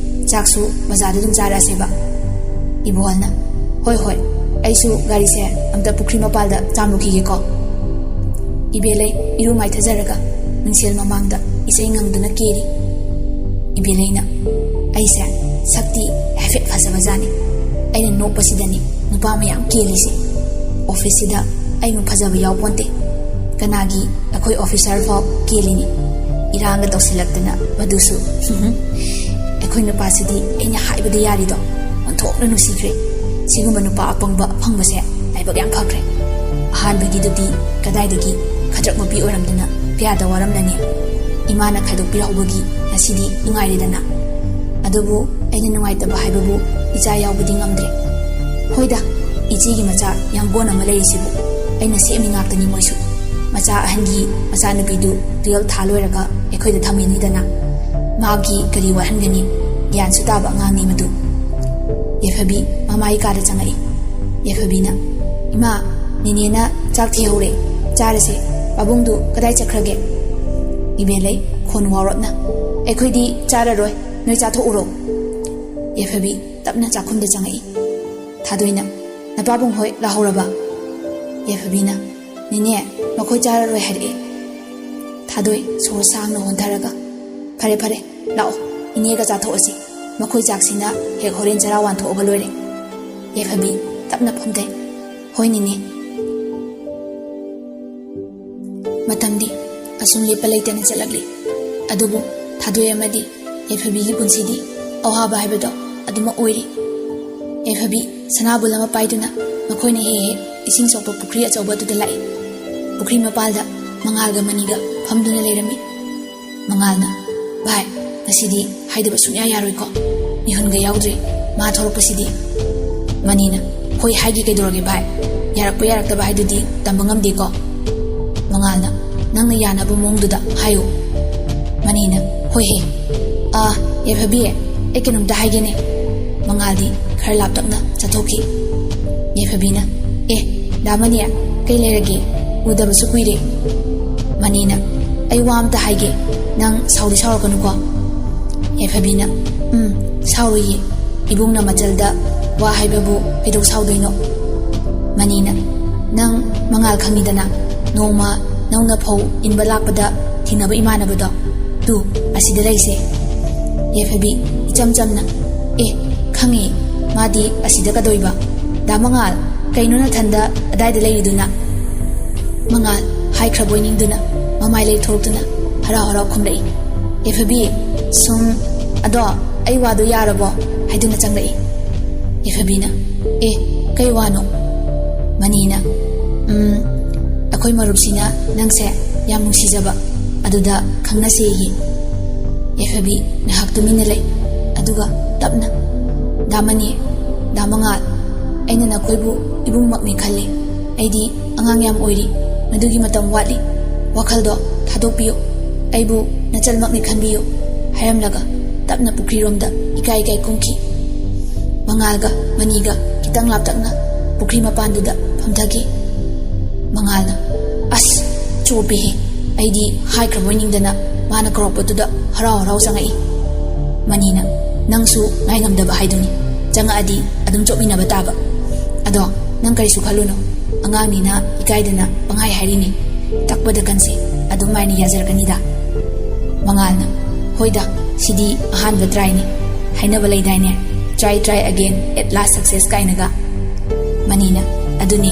ꯆꯥꯛꯁꯨ ꯕꯖꯥꯔꯗ ꯑꯗꯨꯝ ꯆꯥꯔꯛꯑꯁꯦꯕ꯫" ꯏꯕꯣꯍꯜꯅ, "ꯍꯣꯏ, ꯍꯣꯏ, ꯑꯩꯁꯨ ꯒꯥꯔꯤꯁꯦ ꯑꯝꯇ ꯄꯨꯈ꯭ꯔꯤ ꯃꯄꯥꯜꯗ ꯆꯥꯝꯂꯨꯈꯤꯒꯦꯀꯣ꯫" ꯏꯕꯦꯂꯩ ꯏꯔꯨ ꯃꯥꯏꯊꯖꯔꯒ ꯃꯤꯡꯁꯦꯜ ꯃꯃꯥꯡꯗ ꯏꯁꯩ ꯉꯪꯗꯨꯅ ꯀꯦꯔꯤ꯫ ꯏꯕꯦꯂꯩꯅ, "ꯑꯩꯁꯦ ꯁꯛꯇꯤ ꯍꯥꯏꯐꯦꯠ ꯐꯖꯕꯖꯥꯠꯅꯤ꯫ ꯑꯩꯅ ꯅꯣꯛꯄꯁꯤꯗꯅꯤ ꯅꯨꯄꯥ ꯃꯌꯥꯝ ꯀꯦꯜꯂꯤꯁꯦ꯫ ꯑꯣꯐꯤꯁꯁꯤꯗ ꯑꯩꯃꯨꯛ ꯐꯖꯕ ꯌꯥꯎꯄꯣꯟꯇꯦ꯫ ꯀꯅꯥꯒꯤ ꯑꯩꯈꯣꯏ ꯑꯣꯐꯤꯁꯥꯔ ꯐꯥꯎ ꯀꯦꯜꯂꯤꯅꯤ꯫ ꯏꯔꯥꯡꯒ ꯇꯧꯁꯤꯜꯂꯛꯇꯅ ꯃꯗꯨꯁꯨ꯫ ꯑꯩꯈꯣꯏ ꯅꯨꯄꯥꯁꯤꯗꯤ ꯑꯩꯅ ꯍꯥꯏꯕꯗ ꯌꯥꯔꯤꯗꯣ꯫ ꯑꯣꯟꯊꯣꯛꯅ ꯅꯨꯡꯁꯤꯈ꯭ꯔꯦ꯫ ꯁꯤꯒꯨꯝꯕ ꯅꯨꯄꯥ ꯑꯄꯪꯕ ꯐꯪꯕꯁꯦ ꯂꯥꯏꯕꯛ ꯌꯥꯝ ꯐꯈ꯭ꯔꯦ꯫ ꯑꯍꯥꯟꯕꯒꯤꯗꯨꯗꯤ ꯀꯗꯥꯏꯗꯒꯤ ꯈꯗ꯭ꯔꯛ ꯃꯄꯤ ꯑꯣꯏꯔꯝꯗꯅ ꯀꯌꯥꯗ ꯋꯥꯔꯝꯂꯅꯤ꯫ ꯏꯃꯥꯅ ꯈꯥꯏꯗꯣꯛꯄꯤꯔꯍꯧꯕꯒꯤ ꯉꯁꯤꯗꯤ ꯅꯨꯡꯉꯥꯏꯔꯦꯗꯅ꯫ ꯑꯗꯨꯕꯨ ꯑꯩꯅ ꯅꯨꯡꯉꯥꯏꯇꯕ ꯍꯥꯏꯕꯕꯨ ꯏꯆꯥ ꯌꯥꯎꯕꯗꯤ ꯉꯝꯗ꯭ꯔꯦ꯫ ꯍꯣꯏꯗ, ꯏꯆꯦꯒꯤ ꯃꯆꯥ ꯌꯥꯝꯒꯣꯟ ꯑꯃ ꯂꯩꯔꯤꯁꯤꯕꯨ꯫ ꯑꯩꯅ ꯁꯦꯝꯃꯤ ꯉꯥꯛꯇꯅꯤ ꯃꯣꯏꯁꯨ꯫ ꯃꯆꯥ ꯑꯍꯟꯒꯤ ꯃꯆꯥꯅꯨꯄꯤꯗꯨ ꯇꯨꯌꯦꯜꯐ ꯊꯥ ꯂꯣꯏꯔꯒ ꯑꯩꯈꯣꯏꯗ ꯊꯝꯃꯤꯅꯤꯗꯅ꯫ ꯃꯥꯒꯤ ꯀꯔꯤ ꯋꯥꯠꯍꯟꯒꯅꯤ? ꯒ꯭ꯌꯥꯟꯁꯨ ꯇꯥꯕ ꯑꯉꯥꯡꯅꯤ ꯃꯗꯨ꯫" ꯌꯥꯏꯐꯕꯤ ꯃꯃꯥꯒꯤ ꯀꯥꯗ ꯆꯪꯉꯛꯏ꯫ ꯌꯥꯏꯐꯕꯤꯅ, "ꯏꯃꯥ, ꯅꯦꯅꯦꯅ ꯆꯥꯛ ꯊꯤꯍꯧꯔꯦ, ꯆꯥꯔꯁꯦ꯫ ꯄꯥꯕꯨꯡꯗꯨ ꯀꯗꯥꯏ ꯆꯠꯈ꯭ꯔꯒꯦ?" ꯏꯕꯦꯂꯩ ꯈꯣꯟ ꯋꯥꯎꯔꯞꯅ, "ꯑꯩꯈꯣꯏꯗꯤ ꯆꯥꯔꯔꯣꯏ, ꯅꯣꯏ ꯆꯥꯊꯣꯛꯎꯔꯣ꯫" ꯌꯥꯏꯐꯕꯤ ꯇꯞꯅ ꯆꯥꯛꯈꯨꯝꯗ ꯆꯪꯉꯛꯏ꯫ ꯊꯥꯗꯣꯏꯅ, "ꯅꯄꯥꯕꯨꯡ ꯍꯣꯏ ꯂꯥꯛꯍꯧꯔꯕ?" ꯌꯥꯏꯐꯕꯤꯅ, "ꯅꯦꯅꯦ, ꯃꯈꯣꯏ ꯆꯥꯔꯔꯣꯏ ꯍꯥꯏꯔꯛꯑꯦ꯫" ꯊꯥꯗꯣꯏ ꯁꯣꯔ ꯁꯥꯡꯅ ꯍꯣꯟꯊꯔꯒ, "ꯐꯔꯦ, ꯐꯔꯦ, ꯂꯥꯛꯑꯣ, ꯏꯅꯦꯒ ꯆꯥꯊꯣꯛꯑꯁꯤ꯫ ꯃꯈꯣꯏ ꯆꯥꯛꯁꯤꯅ ꯍꯦꯛ ꯍꯣꯔꯦꯟ ꯆꯔꯥ ꯋꯥꯟꯊꯣꯛꯑꯒ ꯂꯣꯏꯔꯦ꯫" ꯌꯥꯏꯐꯕꯤ ꯇꯞꯅ ꯐꯝꯊꯩ꯫ "ꯍꯣꯏ, ꯅꯦꯅꯦ꯫" ꯃꯇꯝꯗꯤ ꯑꯁꯨꯝ ꯂꯦꯞꯄ ꯂꯩꯇꯅ ꯆꯠꯂꯛꯂꯤ꯫ ꯑꯗꯨꯕꯨ ꯊꯥꯗꯣꯏ ꯑꯃꯗꯤ ꯌꯥꯏꯐꯕꯤꯒꯤ ꯄꯨꯟꯁꯤꯗꯤ ꯑꯋꯥꯕ ꯍꯥꯏꯕꯗꯣ ꯑꯗꯨꯃꯛ ꯑꯣꯏꯔꯤ꯫ ꯌꯥꯏꯐꯕꯤ ꯁꯅꯥꯕꯨꯜ ꯑꯃ ꯄꯥꯏꯗꯨꯅ ꯃꯈꯣꯏꯅ ꯍꯦꯛ ꯍꯦꯛ ꯏꯁꯤꯡ ꯁꯣꯛꯄ ꯄꯨꯈ꯭ꯔꯤ ꯑꯆꯧꯕ ꯑꯗꯨꯗ ꯂꯥꯛꯏ꯫ ꯄꯨꯈ꯭ꯔꯤ ꯃꯄꯥꯜꯗ ꯃꯉꯥꯜꯒ ꯃꯅꯤꯒ ꯐꯝꯗꯨꯅ ꯂꯩꯔꯝꯃꯤ꯫ ꯃꯉꯥꯜꯅ, "ꯚꯥꯏ, ꯉꯁꯤꯗꯤ ꯍꯥꯏꯗꯕ ꯁꯨꯡꯌꯥ ꯌꯥꯔꯣꯏꯀꯣ꯫ ꯃꯤꯍꯨꯟꯒ ꯌꯥꯎꯗ꯭ꯔꯦ ꯃꯥ ꯊꯣꯔꯛꯄꯁꯤꯗꯤ꯫" ꯃꯅꯤꯅ, "ꯍꯣꯏ, ꯍꯥꯏꯒꯦ ꯀꯩꯗꯧꯔꯒꯦ ꯚꯥꯏ? ꯌꯥꯔꯛꯄ ꯌꯥꯔꯛꯇꯕ ꯍꯥꯏꯗꯨꯗꯤ ꯇꯝꯕ ꯉꯝꯗꯦꯀꯣ꯫" ꯃꯉꯥꯜꯅ, "ꯅꯪꯅ ꯌꯥꯅꯕ ꯃꯑꯣꯡꯗꯨꯗ ꯍꯥꯏꯌꯨ꯫" ꯃꯅꯤꯅ, "ꯍꯣꯏ ꯍꯦ꯫ ꯑꯥ, ꯌꯥꯏꯐꯕꯤ, ꯑꯩ ꯀꯩꯅꯣꯝꯇ ꯍꯥꯏꯒꯦꯅꯦ꯫" ꯃꯉꯥꯜꯗꯤ ꯈꯔ ꯂꯥꯞꯇꯛꯅ ꯆꯠꯊꯣꯛꯈꯤ꯫ ꯌꯥꯏꯐꯕꯤꯅ, "ꯑꯦ, ꯗꯥ ꯃꯅꯤ, ꯀꯩ ꯂꯩꯔꯒꯦ? ꯎꯗꯕꯁꯨ ꯀꯨꯏꯔꯦ꯫" ꯃꯅꯤꯅ, "ꯑꯩ ꯋꯥ ꯑꯝꯇ ꯍꯥꯏꯒꯦ, ꯅꯪ ꯁꯥꯎꯗꯤ ꯁꯥꯎꯔꯛꯀꯅꯨꯀꯣ꯫" ꯌꯥꯏꯐꯕꯤꯅ, "ꯎꯝ, ꯁꯥꯎꯔꯣꯏꯌꯦ꯫ ꯏꯕꯨꯡꯅ ꯃꯆꯜꯗ ꯋꯥ ꯍꯥꯏꯕꯕꯨ ꯀꯩꯗꯧ ꯁꯥꯎꯗꯣꯏꯅꯣ?" ꯃꯅꯤꯅ, "ꯅꯪ ꯃꯉꯥꯜ ꯈꯪꯉꯤꯗꯅ, ꯅꯣꯡꯃ ꯅꯧꯅ ꯐꯧ ꯏꯟꯕ ꯂꯥꯛꯄꯗ ꯊꯦꯡꯅꯕ ꯏꯃꯥꯟꯅꯕꯗꯣ? ꯇꯨ, ꯑꯁꯤꯗ ꯂꯩꯁꯦ꯫" ꯌꯥꯏꯐꯕꯤ ꯏꯆꯝ ꯆꯝꯅ, "ꯑꯦ, ꯈꯪꯉꯦ, ꯃꯥꯗꯤ ꯑꯁꯤꯗ ꯀꯗꯣꯏꯕ? ꯗꯥ ꯃꯉꯥꯜ, ꯀꯩꯅꯣ ꯅꯊꯟꯗ ꯑꯗꯥꯏꯗ ꯂꯩꯔꯤꯗꯨꯅ?" ꯃꯉꯥꯜ ꯍꯥꯏꯈ꯭ꯔꯕꯣꯏ ꯅꯤꯡꯗꯨꯅ ꯃꯃꯥꯏ ꯂꯩꯊꯣꯔꯛꯇꯨꯅ ꯍꯔꯥꯎ ꯍꯔꯥꯎ ꯈꯨꯝꯂꯛꯏ꯫ ꯌꯥꯏꯐꯕꯤ, ꯁꯨꯝ, "ꯑꯗꯣ ꯑꯩ ꯋꯥꯗꯣ ꯌꯥꯔꯕꯣ?" ꯍꯥꯏꯗꯨꯅ ꯆꯪꯂꯛꯏ꯫ ꯌꯥꯏꯐꯕꯤꯅ, "ꯑꯦ, ꯀꯩ ꯋꯥꯅꯣ?" ꯃꯅꯤꯅ, "ꯎꯝ, ꯑꯩꯈꯣꯏ ꯃꯔꯨꯞꯁꯤꯅ ꯅꯪꯁꯦ ꯌꯥꯝ ꯅꯨꯡꯁꯤꯖꯕ, ꯑꯗꯨꯗ ꯈꯪꯅꯁꯦꯌꯦ꯫" ꯌꯥꯏꯐꯕꯤ ꯉꯥꯏꯍꯥꯛ ꯇꯨꯃꯤꯟꯅ ꯂꯩ, ꯑꯗꯨꯒ ꯇꯞꯅ, "ꯗꯥ ꯃꯅꯤ, ꯗꯥ ꯃꯉꯥꯜ, ꯑꯩꯅ ꯅꯈꯣꯏꯕꯨ ꯏꯕꯨꯡꯃꯛꯅꯤ ꯈꯜꯂꯤ꯫ ꯑꯩꯗꯤ ꯑꯉꯥꯡ ꯌꯥꯝ ꯑꯣꯏꯔꯤ, ꯃꯗꯨꯒꯤ ꯃꯇꯝ ꯋꯥꯠꯂꯤ꯫ ꯋꯥꯈꯜꯗꯣ ꯊꯥꯗꯣꯛꯄꯤꯌꯨ, ꯑꯩꯕꯨ ꯅꯆꯜꯃꯛꯅꯤ ꯈꯟꯕꯤꯌꯨ" ꯍꯥꯏꯔꯝꯂꯒ ꯇꯞꯅ ꯄꯨꯈ꯭ꯔꯤꯔꯣꯝꯗ ꯏꯀꯥꯏ ꯏꯀꯥꯏ ꯀꯨꯝꯈꯤ꯫ ꯃꯉꯥꯜꯒ ꯃꯅꯤꯒ ꯈꯤꯇꯪ ꯂꯥꯞꯇꯛꯅ ꯄꯨꯈ꯭ꯔꯤ ꯃꯄꯥꯟꯗꯨꯗ ꯐꯝꯊꯈꯤ꯫ ꯃꯉꯥꯜꯅ, "ꯑꯁ, ꯆꯣꯞꯄꯤꯍꯦ꯫ ꯑꯩꯗꯤ ꯍꯥꯏꯈ꯭ꯔꯕꯣꯏ ꯅꯤꯡꯗꯅ ꯃꯥꯅ ꯀꯧꯔꯛꯄꯗꯨꯗ ꯍꯔꯥꯎ ꯍꯔꯥꯎ ꯆꯪꯉꯛꯏ꯫" ꯃꯅꯤꯅ, "ꯅꯪꯁꯨ ꯉꯥꯏꯉꯝꯗꯕ ꯍꯥꯏꯗꯨꯅꯤ꯫ ꯆꯪꯉꯛꯑꯗꯤ ꯑꯗꯨꯝ ꯆꯣꯞꯃꯤꯟꯅꯕ ꯇꯥꯕ꯫ ꯑꯗꯣ ꯅꯪ ꯀꯔꯤꯁꯨ ꯈꯜꯂꯨꯅꯨ꯫ ꯑꯉꯥꯡꯅꯤꯅ ꯏꯀꯥꯏꯗꯅ ꯄꯪꯍꯥꯏ ꯍꯥꯏꯔꯤꯅꯤ꯫ ꯇꯛꯄꯗ ꯀꯟꯁꯦ, ꯑꯗꯨꯝ ꯃꯥꯏꯅ ꯌꯥꯖꯔꯛꯀꯅꯤꯗ꯫" ꯃꯉꯥꯜꯅ, "ꯍꯣꯏꯗ, ꯁꯤꯗꯤ ꯑꯍꯥꯟꯕ ꯇ꯭ꯔꯥꯏꯅꯤ꯫ ꯍꯥꯏꯅꯕ ꯂꯩꯗꯥꯏꯅꯦ, 'Try, try again, at last success' ꯀꯥꯏꯅꯒ?" ꯃꯅꯤꯅ, "ꯑꯗꯨꯅꯦ,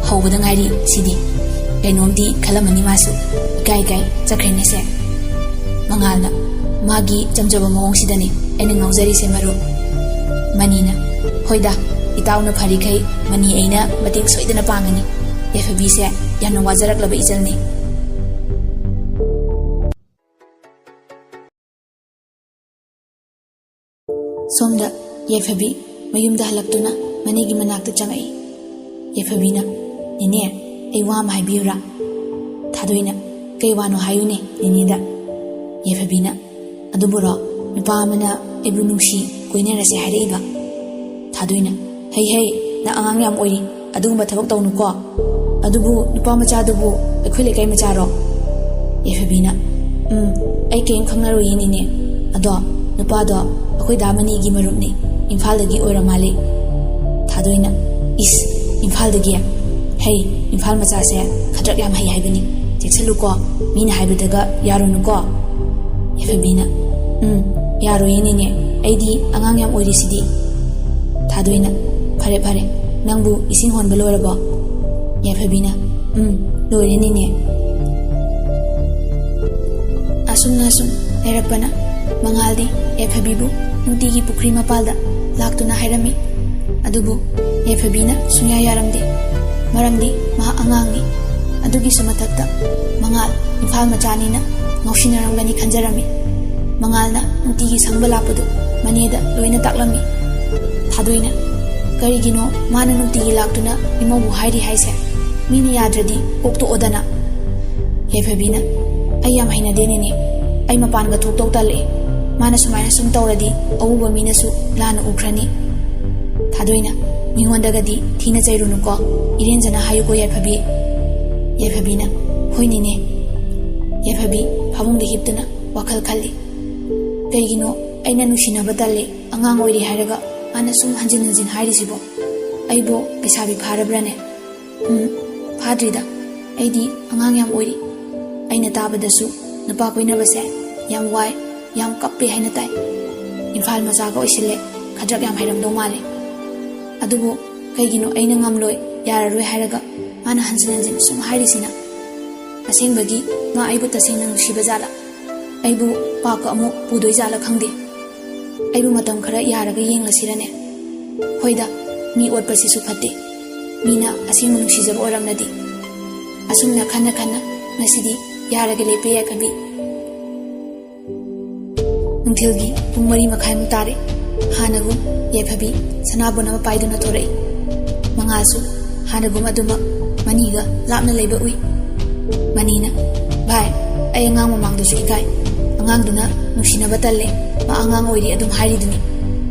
ꯍꯧꯕꯗ ꯉꯥꯏꯔꯤ ꯁꯤꯗꯤ꯫ ꯀꯩꯅꯣꯝꯗꯤ ꯈꯜꯂꯝꯃꯅꯤ ꯃꯥꯁꯨ꯫ ꯏꯀꯥꯏ ꯏꯀꯥꯏ ꯆꯠꯈ꯭ꯔꯦꯅꯦꯁꯦ꯫" ꯃꯉꯥꯜꯅ, "ꯃꯥꯒꯤ ꯆꯝꯖꯕ ꯃꯑꯣꯡꯁꯤꯗꯅꯦ ꯑꯩꯅ ꯉꯥꯎꯖꯔꯤꯁꯦ ꯃꯔꯨꯞ꯫" ꯃꯅꯤꯅ, "ꯍꯣꯏꯗ, ꯏꯇꯥꯎꯅ ꯐꯔꯤꯈꯩ ꯃꯅꯤ ꯑꯩꯅ ꯃꯇꯦꯡ ꯁꯣꯏꯗꯅ ꯄꯥꯡꯒꯅꯤ꯫ ꯌꯥꯏꯐꯕꯤꯁꯦ ꯌꯥꯝꯅ ꯋꯥꯖꯔꯛꯂꯕ ꯏꯆꯜꯅꯤ꯫" ꯁꯣꯝꯗ ꯌꯥꯏꯐꯕꯤ ꯃꯌꯨꯝꯗ ꯍꯜꯂꯛꯇꯨꯅ ꯃꯅꯦꯒꯤ ꯃꯅꯥꯛꯇ ꯆꯪꯉꯛꯏ꯫ ꯌꯥꯏꯐꯕꯤꯅ, "ꯅꯦꯅꯦ, ꯑꯩ ꯋꯥ ꯑꯃ ꯍꯥꯏꯕꯤꯌꯨꯔꯥ?" ꯊꯥꯗꯣꯏꯅ, "ꯀꯩ ꯋꯥꯅꯣ ꯍꯥꯏꯌꯨꯅꯦ ꯅꯦꯅꯦꯗ꯫" ꯌꯥꯏꯐꯕꯤꯅ, "ꯑꯗꯨꯕꯨꯔꯣ, ꯅꯨꯄꯥ ꯑꯃꯅ ꯑꯩꯕꯨ ꯅꯨꯡꯁꯤ ꯀꯣꯏꯅꯔꯁꯦ ꯍꯥꯏꯔꯛꯏꯕ꯫" ꯊꯥꯗꯣꯏꯅ, "ꯍꯩ ꯍꯩ, ꯅꯪ ꯑꯉꯥꯡ ꯌꯥꯝ ꯑꯣꯏꯔꯤ, ꯑꯗꯨꯒꯨꯝꯕ ꯊꯕꯛ ꯇꯧꯅꯨꯀꯣ꯫ ꯑꯗꯨꯕꯨ ꯅꯨꯄꯥ ꯃꯆꯥꯗꯨꯕꯨ ꯑꯩꯈꯣꯏ ꯂꯩꯀꯥꯏ ꯃꯆꯥꯔꯣ?" ꯌꯥꯏꯐꯕꯤꯅ, "ꯎꯝ, ꯑꯩ ꯀꯔꯤꯝ ꯈꯪꯅꯔꯣꯏꯌꯦ ꯅꯦꯅꯦ꯫ ꯑꯗꯣ ꯅꯨꯄꯥꯗꯣ ꯑꯩꯈꯣꯏ ꯗꯥ ꯃꯅꯤꯒꯤ ꯃꯔꯨꯞꯅꯤ, ꯏꯝꯐꯥꯜꯗꯒꯤ ꯑꯣꯏꯔ ꯃꯥꯜꯂꯦ꯫" ꯊꯥꯗꯣꯏꯅ, "ꯏꯁ, ꯏꯝꯐꯥꯜꯗꯒꯤ? ꯍꯩ, ꯏꯝꯐꯥꯜ ꯃꯆꯥꯁꯦ ꯈꯗ꯭ꯔꯛ ꯌꯥꯝ ꯍꯩ ꯍꯥꯏꯕꯅꯤ꯫ ꯆꯦꯛꯁꯤꯜꯂꯨꯀꯣ, ꯃꯤꯅ ꯍꯥꯏꯕꯗꯒ ꯌꯥꯔꯨꯅꯨꯀꯣ꯫" ꯌꯥꯏꯐꯕꯤꯅ, "ꯎꯝ, ꯌꯥꯔꯣꯏꯌꯦ ꯅꯦꯅꯦ, ꯑꯩꯗꯤ ꯑꯉꯥꯡ ꯌꯥꯝ ꯑꯣꯏꯔꯤꯁꯤꯗꯤ꯫" ꯊꯥꯗꯣꯏꯅ, "ꯐꯔꯦ ꯐꯔꯦ, ꯅꯪꯕꯨ ꯏꯁꯤꯡ ꯍꯣꯟꯕ ꯂꯣꯏꯔꯕꯣ?" ꯌꯥꯏꯐꯕꯤꯅ, "ꯎꯝ, ꯂꯣꯏꯔꯦ ꯅꯦꯅꯦ꯫" ꯑꯁꯨꯝꯅ ꯑꯁꯨꯝ ꯂꯩꯔꯛꯄꯅ ꯃꯉꯥꯜꯗꯤ ꯌꯥꯏꯐꯕꯤꯕꯨ ꯅꯨꯡꯇꯤꯒꯤ ꯄꯨꯈ꯭ꯔꯤ ꯃꯄꯥꯜꯗ ꯂꯥꯛꯇꯨꯅ ꯍꯥꯏꯔꯝꯃꯤ꯫ ꯑꯗꯨꯕꯨ ꯌꯥꯏꯐꯕꯤꯅ ꯁꯨꯡꯌꯥ ꯌꯥꯔꯝꯗꯦ꯫ ꯃꯔꯝꯗꯤ ꯃꯍꯥꯛ ꯑꯉꯥꯡꯅꯤ꯫ ꯑꯗꯨꯒꯤꯁꯨ ꯃꯊꯛꯇ ꯃꯉꯥꯜ ꯏꯝꯐꯥꯜ ꯃꯆꯥꯅꯤꯅ ꯉꯥꯎꯁꯤꯟꯅꯔꯝꯒꯅꯤ ꯈꯟꯖꯔꯝꯃꯤ꯫ ꯃꯉꯥꯜꯅ ꯅꯨꯡꯇꯤꯒꯤ ꯁꯪꯕ ꯂꯥꯛꯄꯗꯨ ꯃꯅꯦꯗ ꯂꯣꯏꯅ ꯇꯥꯛꯂꯝꯃꯤ꯫ ꯊꯥꯗꯣꯏꯅ, "ꯀꯔꯤꯒꯤꯅꯣ ꯃꯥꯅ ꯅꯨꯡꯇꯤꯒꯤ ꯂꯥꯛꯇꯨꯅ ꯏꯃꯧꯕꯨ ꯍꯥꯏꯔꯤ ꯍꯥꯏꯁꯦ? ꯃꯤꯅ ꯌꯥꯗ꯭ꯔꯗꯤ ꯀꯣꯛꯇꯣꯛꯑꯣꯗꯅ꯫" ꯌꯥꯏꯐꯕꯤꯅ, "ꯑꯩ ꯌꯥꯝ ꯍꯩꯅꯗꯦ ꯅꯦꯅꯦ꯫ ꯑꯩ ꯃꯄꯥꯟꯒ ꯊꯣꯛꯇꯧ ꯇꯜꯂꯛꯑꯦ꯫ ꯃꯥꯅ ꯁꯨꯃꯥꯏꯅ ꯁꯨꯝ ꯇꯧꯔꯗꯤ ꯑꯎꯕ ꯃꯤꯅꯁꯨ ꯂꯥꯟꯅ ꯎꯈ꯭ꯔꯅꯤ꯫" ꯊꯥꯗꯣꯏꯅ, "ꯃꯤꯉꯣꯟꯗꯒꯗꯤ ꯊꯤꯅ ꯆꯩꯔꯨꯅꯨꯀꯣ, ꯏꯔꯦꯟꯖꯅ ꯍꯥꯏꯌꯨꯀꯣ ꯌꯥꯏꯐꯕꯤ꯫" ꯌꯥꯏꯐꯕꯤꯅ, "ꯍꯣꯏ ꯅꯦꯅꯦ꯫" ꯌꯥꯏꯐꯕꯤ ꯐꯃꯨꯡꯗ ꯍꯤꯞꯇꯨꯅ ꯋꯥꯈꯜ ꯈꯜꯂꯤ꯫ "ꯀꯩꯒꯤꯅꯣ ꯑꯩꯅ ꯅꯨꯡꯁꯤꯅꯕ ꯇꯜꯂꯦ, ꯑꯉꯥꯡ ꯑꯣꯏꯔꯤ ꯍꯥꯏꯔꯒ ꯃꯥꯅ ꯁꯨꯝ ꯍꯟꯖꯤꯟ ꯍꯟꯖꯤꯟ ꯍꯥꯏꯔꯤꯁꯤꯕꯣ? ꯑꯩꯕꯨ ꯂꯩꯁꯥꯕꯤ ꯐꯥꯔꯕ꯭ꯔꯥꯅꯦ? ꯎꯝ, ꯐꯥꯗ꯭ꯔꯤꯗ꯫ ꯑꯩꯗꯤ ꯑꯉꯥꯡ ꯌꯥꯝ ꯑꯣꯏꯔꯤ꯫ ꯑꯩꯅ ꯇꯥꯕꯗꯁꯨ ꯅꯨꯄꯥ ꯀꯣꯏꯅꯕꯁꯦ ꯌꯥꯝ ꯋꯥꯏ, ꯌꯥꯝ ꯀꯞꯄꯦ ꯍꯥꯏꯅ ꯇꯥꯏ꯫ ꯏꯝꯐꯥꯜ ꯃꯆꯥꯒ ꯑꯣꯏꯁꯤꯜꯂꯦ, ꯈꯗ꯭ꯔꯛ ꯌꯥꯝ ꯍꯩꯔꯝꯗꯧ ꯃꯥꯜꯂꯦ꯫ ꯑꯗꯨꯕꯨ ꯀꯩꯒꯤꯅꯣ ꯑꯩꯅ ꯉꯝꯂꯣꯏ, ꯌꯥꯔꯔꯣꯏ ꯍꯥꯏꯔꯒ ꯃꯥꯅ ꯍꯟꯖꯤꯟ ꯍꯟꯖꯤꯟ ꯁꯨꯝ ꯍꯥꯏꯔꯤꯁꯤꯅ? ꯑꯁꯦꯡꯕꯒꯤ ꯃꯥ ꯑꯩꯕꯨ ꯇꯁꯦꯡꯅ ꯅꯨꯡꯁꯤꯕ ꯖꯥꯠꯂꯥ? ꯑꯩꯕꯨ ꯄꯥꯞꯀ ꯑꯃꯨꯛ ꯄꯨꯗꯣꯏ ꯖꯥꯠꯂꯥ ꯈꯪꯗꯦ꯫ ꯑꯩꯕꯨ ꯃꯇꯝ ꯈꯔ ꯌꯥꯔꯒ ꯌꯦꯡꯂꯁꯤꯔꯅꯦ?" ꯍꯣꯏꯗ, ꯃꯤ ꯑꯣꯠꯄꯁꯤꯁꯨ ꯐꯠꯇꯦ꯫ ꯃꯤꯅ ꯑꯁꯦꯡꯕ ꯅꯨꯡꯁꯤꯖꯕ ꯑꯣꯏꯔꯝꯂꯗꯤ꯫ ꯑꯁꯨꯝꯅ ꯈꯟꯅ ꯈꯟꯅ ꯉꯁꯤꯗꯤ ꯌꯥꯔꯒ ꯂꯦꯞꯄꯦ ꯌꯥꯏꯐꯕꯤ꯫ ꯅꯨꯡꯊꯤꯜꯒꯤ ꯄꯨꯡ ꯃꯔꯤ ꯃꯈꯥꯏꯃꯨꯛ ꯇꯥꯔꯦ꯫ ꯍꯥꯟꯅꯒꯨꯝ ꯌꯥꯏꯐꯕꯤ ꯁꯅꯥꯕꯨꯟ ꯑꯃ ꯄꯥꯏꯗꯨꯅ ꯊꯣꯔꯛꯏ꯫ ꯃꯉꯥꯜꯁꯨ ꯍꯥꯟꯅꯒꯨꯝ ꯑꯗꯨꯃꯛ ꯃꯅꯤꯒ ꯂꯥꯞꯅ ꯂꯩꯕ ꯎꯏ꯫ ꯃꯅꯤꯅ, "ꯚꯥꯏ, ꯑꯩ ꯑꯉꯥꯡ ꯃꯃꯥꯡꯗꯁꯨ ꯏꯀꯥꯏ꯫ ꯑꯉꯥꯡꯗꯨꯅ ꯅꯨꯡꯁꯤꯅꯕ ꯇꯜꯂꯦ, ꯃꯥ ꯑꯉꯥꯡ ꯑꯣꯏꯔꯤ ꯑꯗꯨꯝ ꯍꯥꯏꯔꯤꯗꯨꯅꯤ꯫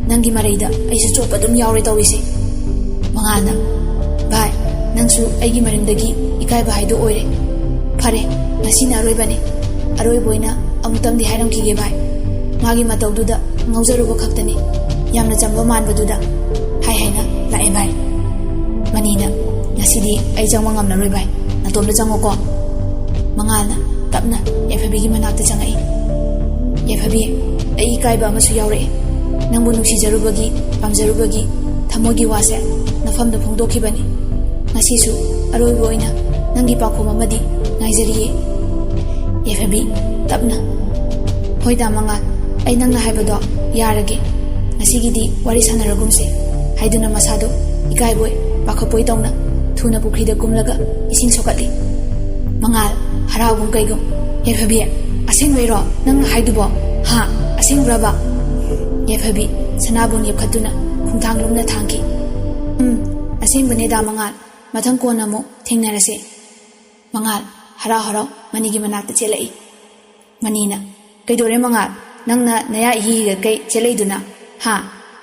ꯅꯪꯒꯤ ꯃꯔꯩꯗ ꯑꯩꯁꯨ ꯆꯣꯞꯄ ꯑꯗꯨꯝ ꯌꯥꯎꯔꯦ ꯇꯧꯔꯤꯁꯦ꯫" ꯃꯉꯥꯜꯅ, "ꯚꯥꯏ, ꯅꯪꯁꯨ ꯑꯩꯒꯤ ꯃꯔꯝꯗꯒꯤ ꯏꯀꯥꯏꯕ ꯍꯥꯏꯗꯣ ꯑꯣꯏꯔꯦ꯫ ꯐꯔꯦ, ꯉꯁꯤꯅ ꯑꯔꯣꯏꯕꯅꯤ꯫ ꯑꯔꯣꯏꯕ ꯑꯣꯏꯅ ꯑꯃꯨꯛꯇꯪꯗꯤ ꯍꯥꯏꯔꯝꯈꯤꯒꯦ ꯚꯥꯏ꯫ ꯃꯥꯒꯤ ꯃꯇꯧꯗꯨꯗ ꯉꯥꯎꯖꯔꯨꯕ ꯈꯛꯇꯅꯤ꯫ ꯌꯥꯝꯅ ꯆꯝꯕ ꯃꯥꯟꯕꯗꯨꯗ ꯍꯥꯏ ꯍꯥꯏꯅ ꯂꯥꯛꯑꯦ ꯚꯥꯏ꯫" ꯃꯅꯤꯅ, "ꯉꯁꯤꯗꯤ ꯑꯩ ꯆꯪꯕ ꯉꯝꯂꯔꯣꯏ ꯚꯥꯏ꯫ ꯅꯇꯣꯝꯗ ꯆꯪꯉꯣꯀꯣ꯫" ꯃꯉꯥꯜꯅ ꯇꯞꯅ ꯌꯥꯏꯐꯕꯤꯒꯤ ꯃꯅꯥꯛꯇ ꯆꯪꯉꯛꯏ꯫ "ꯌꯥꯏꯐꯕꯤ, ꯑꯩ ꯏꯀꯥꯏꯕ ꯑꯃꯁꯨ ꯌꯥꯎꯔꯛꯑꯦ꯫ ꯅꯪꯕꯨ ꯅꯨꯡꯁꯤꯖꯔꯨꯕꯒꯤ, ꯄꯥꯝꯖꯔꯨꯕꯒꯤ ꯊꯃꯣꯏꯒꯤ ꯋꯥꯁꯦ ꯅꯐꯝꯗ ꯐꯣꯡꯗꯣꯛꯈꯤꯕꯅꯤ꯫ ꯉꯁꯤꯁꯨ ꯑꯔꯣꯏꯕ ꯑꯣꯏꯅ ꯅꯪꯒꯤ ꯄꯥꯎꯈꯨꯝ ꯑꯃꯗꯤ ꯉꯥꯏꯖꯔꯤꯌꯦ꯫" ꯌꯥꯏꯐꯕꯤ ꯇꯞꯅ, "ꯍꯣꯏꯗ ꯃꯉꯥꯜ, ꯑꯩ ꯅꯪꯅ ꯍꯥꯏꯕꯗꯣ ꯌꯥꯔꯒꯦ꯫ ꯉꯁꯤꯒꯤꯗꯤ ꯋꯥꯔꯤ ꯁꯥꯟꯅꯔꯒꯨꯝꯁꯦ" ꯍꯥꯏꯗꯨꯅ ꯃꯁꯥꯗꯣ ꯏꯀꯥꯏꯕꯣꯏ ꯄꯥꯈꯠꯄꯣꯏ ꯇꯧꯅ ꯊꯨꯅ ꯄꯨꯈ꯭ꯔꯤꯗ ꯀꯨꯝꯂꯒ ꯏꯁꯤꯡ ꯁꯣꯛꯀꯠꯂꯤ꯫ ꯃꯉꯥꯜ, ꯍꯔꯥꯎꯒꯨꯝ ꯀꯩꯒꯨꯝ, "ꯌꯥꯏꯐꯕꯤ, ꯑꯁꯦꯡꯕꯩꯔꯣ ꯅꯪꯅ ꯍꯥꯏꯗꯨꯕꯣ? ꯍꯥ? ꯑꯁꯦꯡꯕ꯭ꯔꯕ?" ꯌꯥꯏꯐꯕꯤ ꯁꯅꯥꯕꯨꯟ ꯌꯦꯞꯈꯠꯇꯨꯅ ꯈꯣꯡꯊꯥꯡ ꯂꯨꯝꯅ ꯊꯥꯡꯈꯤ꯫ "ꯎꯝ, ꯑꯁꯦꯡꯕꯅꯦꯗꯥ ꯃꯉꯥꯜ꯫ ꯃꯊꯪ ꯀꯣꯟꯅ ꯑꯃꯨꯛ ꯊꯦꯡꯅꯔꯁꯦ꯫" ꯃꯉꯥꯜ ꯍꯔꯥꯎ ꯍꯔꯥꯎ ꯃꯅꯤꯒꯤ ꯃꯅꯥꯛꯇ ꯆꯦꯜꯂꯛꯏ꯫ ꯃꯅꯤꯅ, "ꯀꯩꯗꯧꯔꯦ ꯃꯉꯥꯜ? ꯅꯪꯅ ꯅꯌꯥ ꯏꯍꯤ ꯍꯤꯒꯠꯈꯩ ꯆꯦꯜꯂꯛꯏꯗꯨꯅ? ꯍꯥ?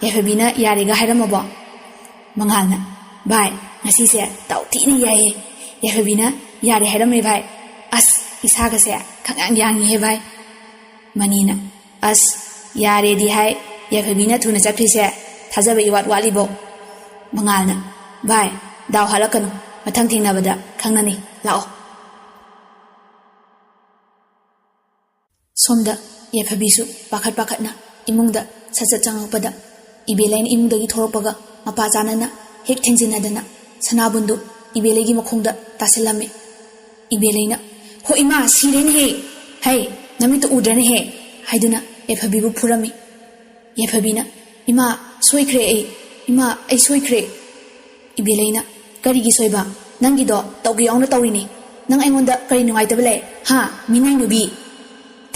ꯌꯥꯏꯐꯕꯤꯅ ꯌꯥꯔꯦꯒ ꯍꯥꯏꯔꯝꯃꯕꯣ?" ꯃꯉꯥꯜꯅ, "ꯚꯥꯏ, ꯉꯁꯤꯁꯦ ꯗꯥꯎ ꯊꯤꯅ ꯌꯥꯏꯌꯦ꯫ ꯌꯥꯏꯐꯕꯤꯅ ꯌꯥꯔꯦ ꯍꯥꯏꯔꯝꯃꯦ ꯚꯥꯏ꯫ ꯑꯁ, ꯏꯁꯥꯒꯁꯦ ꯈꯪꯌꯥꯡ ꯌꯥꯡꯉꯤꯍꯦ ꯚꯥꯏ꯫" ꯃꯅꯤꯅ, "ꯑꯁ, ꯌꯥꯔꯦꯗꯤ ꯍꯥꯏ, ꯌꯥꯏꯐꯕꯤꯅ ꯊꯨꯅ ꯆꯠꯈ꯭ꯔꯤꯁꯦ ꯊꯥꯖꯕ ꯏꯋꯥꯠ ꯋꯥꯠꯂꯤꯕꯣ꯫" ꯃꯉꯥꯜꯅ, "ꯚꯥꯏ, ꯗꯥꯎ ꯍꯥꯠꯂꯛꯀꯅꯨ, ꯃꯊꯪ ꯊꯦꯡꯅꯕꯗ ꯈꯪꯅꯅꯤ, ꯂꯥꯛꯑꯣ꯫" ꯁꯣꯝꯗ ꯌꯥꯏꯐꯕꯤꯁꯨ ꯄꯥꯈꯠ ꯄꯥꯈꯠꯅ ꯏꯃꯨꯡꯗ ꯁꯠ ꯁꯠ ꯆꯪꯉꯛꯄꯗ, ꯏꯕꯦꯂꯩꯅ ꯏꯃꯨꯡꯗꯒꯤ ꯊꯣꯔꯛꯄꯒ ꯃꯄꯥ ꯆꯥꯅꯅ ꯍꯦꯛ ꯊꯦꯡꯖꯤꯟꯅꯗꯅ ꯁꯅꯥꯕꯨꯟꯗꯨ ꯏꯕꯦꯂꯩꯒꯤ ꯃꯈꯣꯡꯗ ꯇꯥꯁꯤꯜꯂꯝꯃꯤ꯫ ꯏꯕꯦꯂꯩꯅ, "ꯍꯣ ꯏꯃꯥ, ꯁꯤꯔꯦꯅꯦꯍꯦ! ꯍꯩ, ꯅꯃꯤꯠꯇꯨ ꯎꯗ꯭ꯔꯅꯦꯍꯦ!" ꯍꯥꯏꯗꯨꯅ ꯌꯥꯏꯐꯕꯤꯕꯨ ꯐꯨꯔꯝꯃꯤ꯫ ꯌꯥꯏꯐꯕꯤꯅ, "ꯏꯃꯥ, ꯁꯣꯏꯈ꯭ꯔꯦ ꯑꯩ꯫ "ꯏꯃꯥ, ꯑꯩ ꯁꯣꯏꯈ꯭ꯔꯦ꯫" ꯏꯕꯦꯂꯩꯅ, "ꯀꯔꯤꯒꯤ ꯁꯣꯏꯕ? ꯅꯪꯒꯤꯗꯣ ꯇꯧꯒꯦ ꯌꯥꯎꯅ ꯇꯧꯔꯤꯅꯤ꯫ ꯅꯪ ꯑꯩꯉꯣꯟꯗ ꯀꯔꯤ ꯅꯨꯡꯉꯥꯏꯇꯕ ꯂꯩ, ꯍꯥ, ꯃꯤꯅꯥꯏ ꯅꯨꯄꯤ?"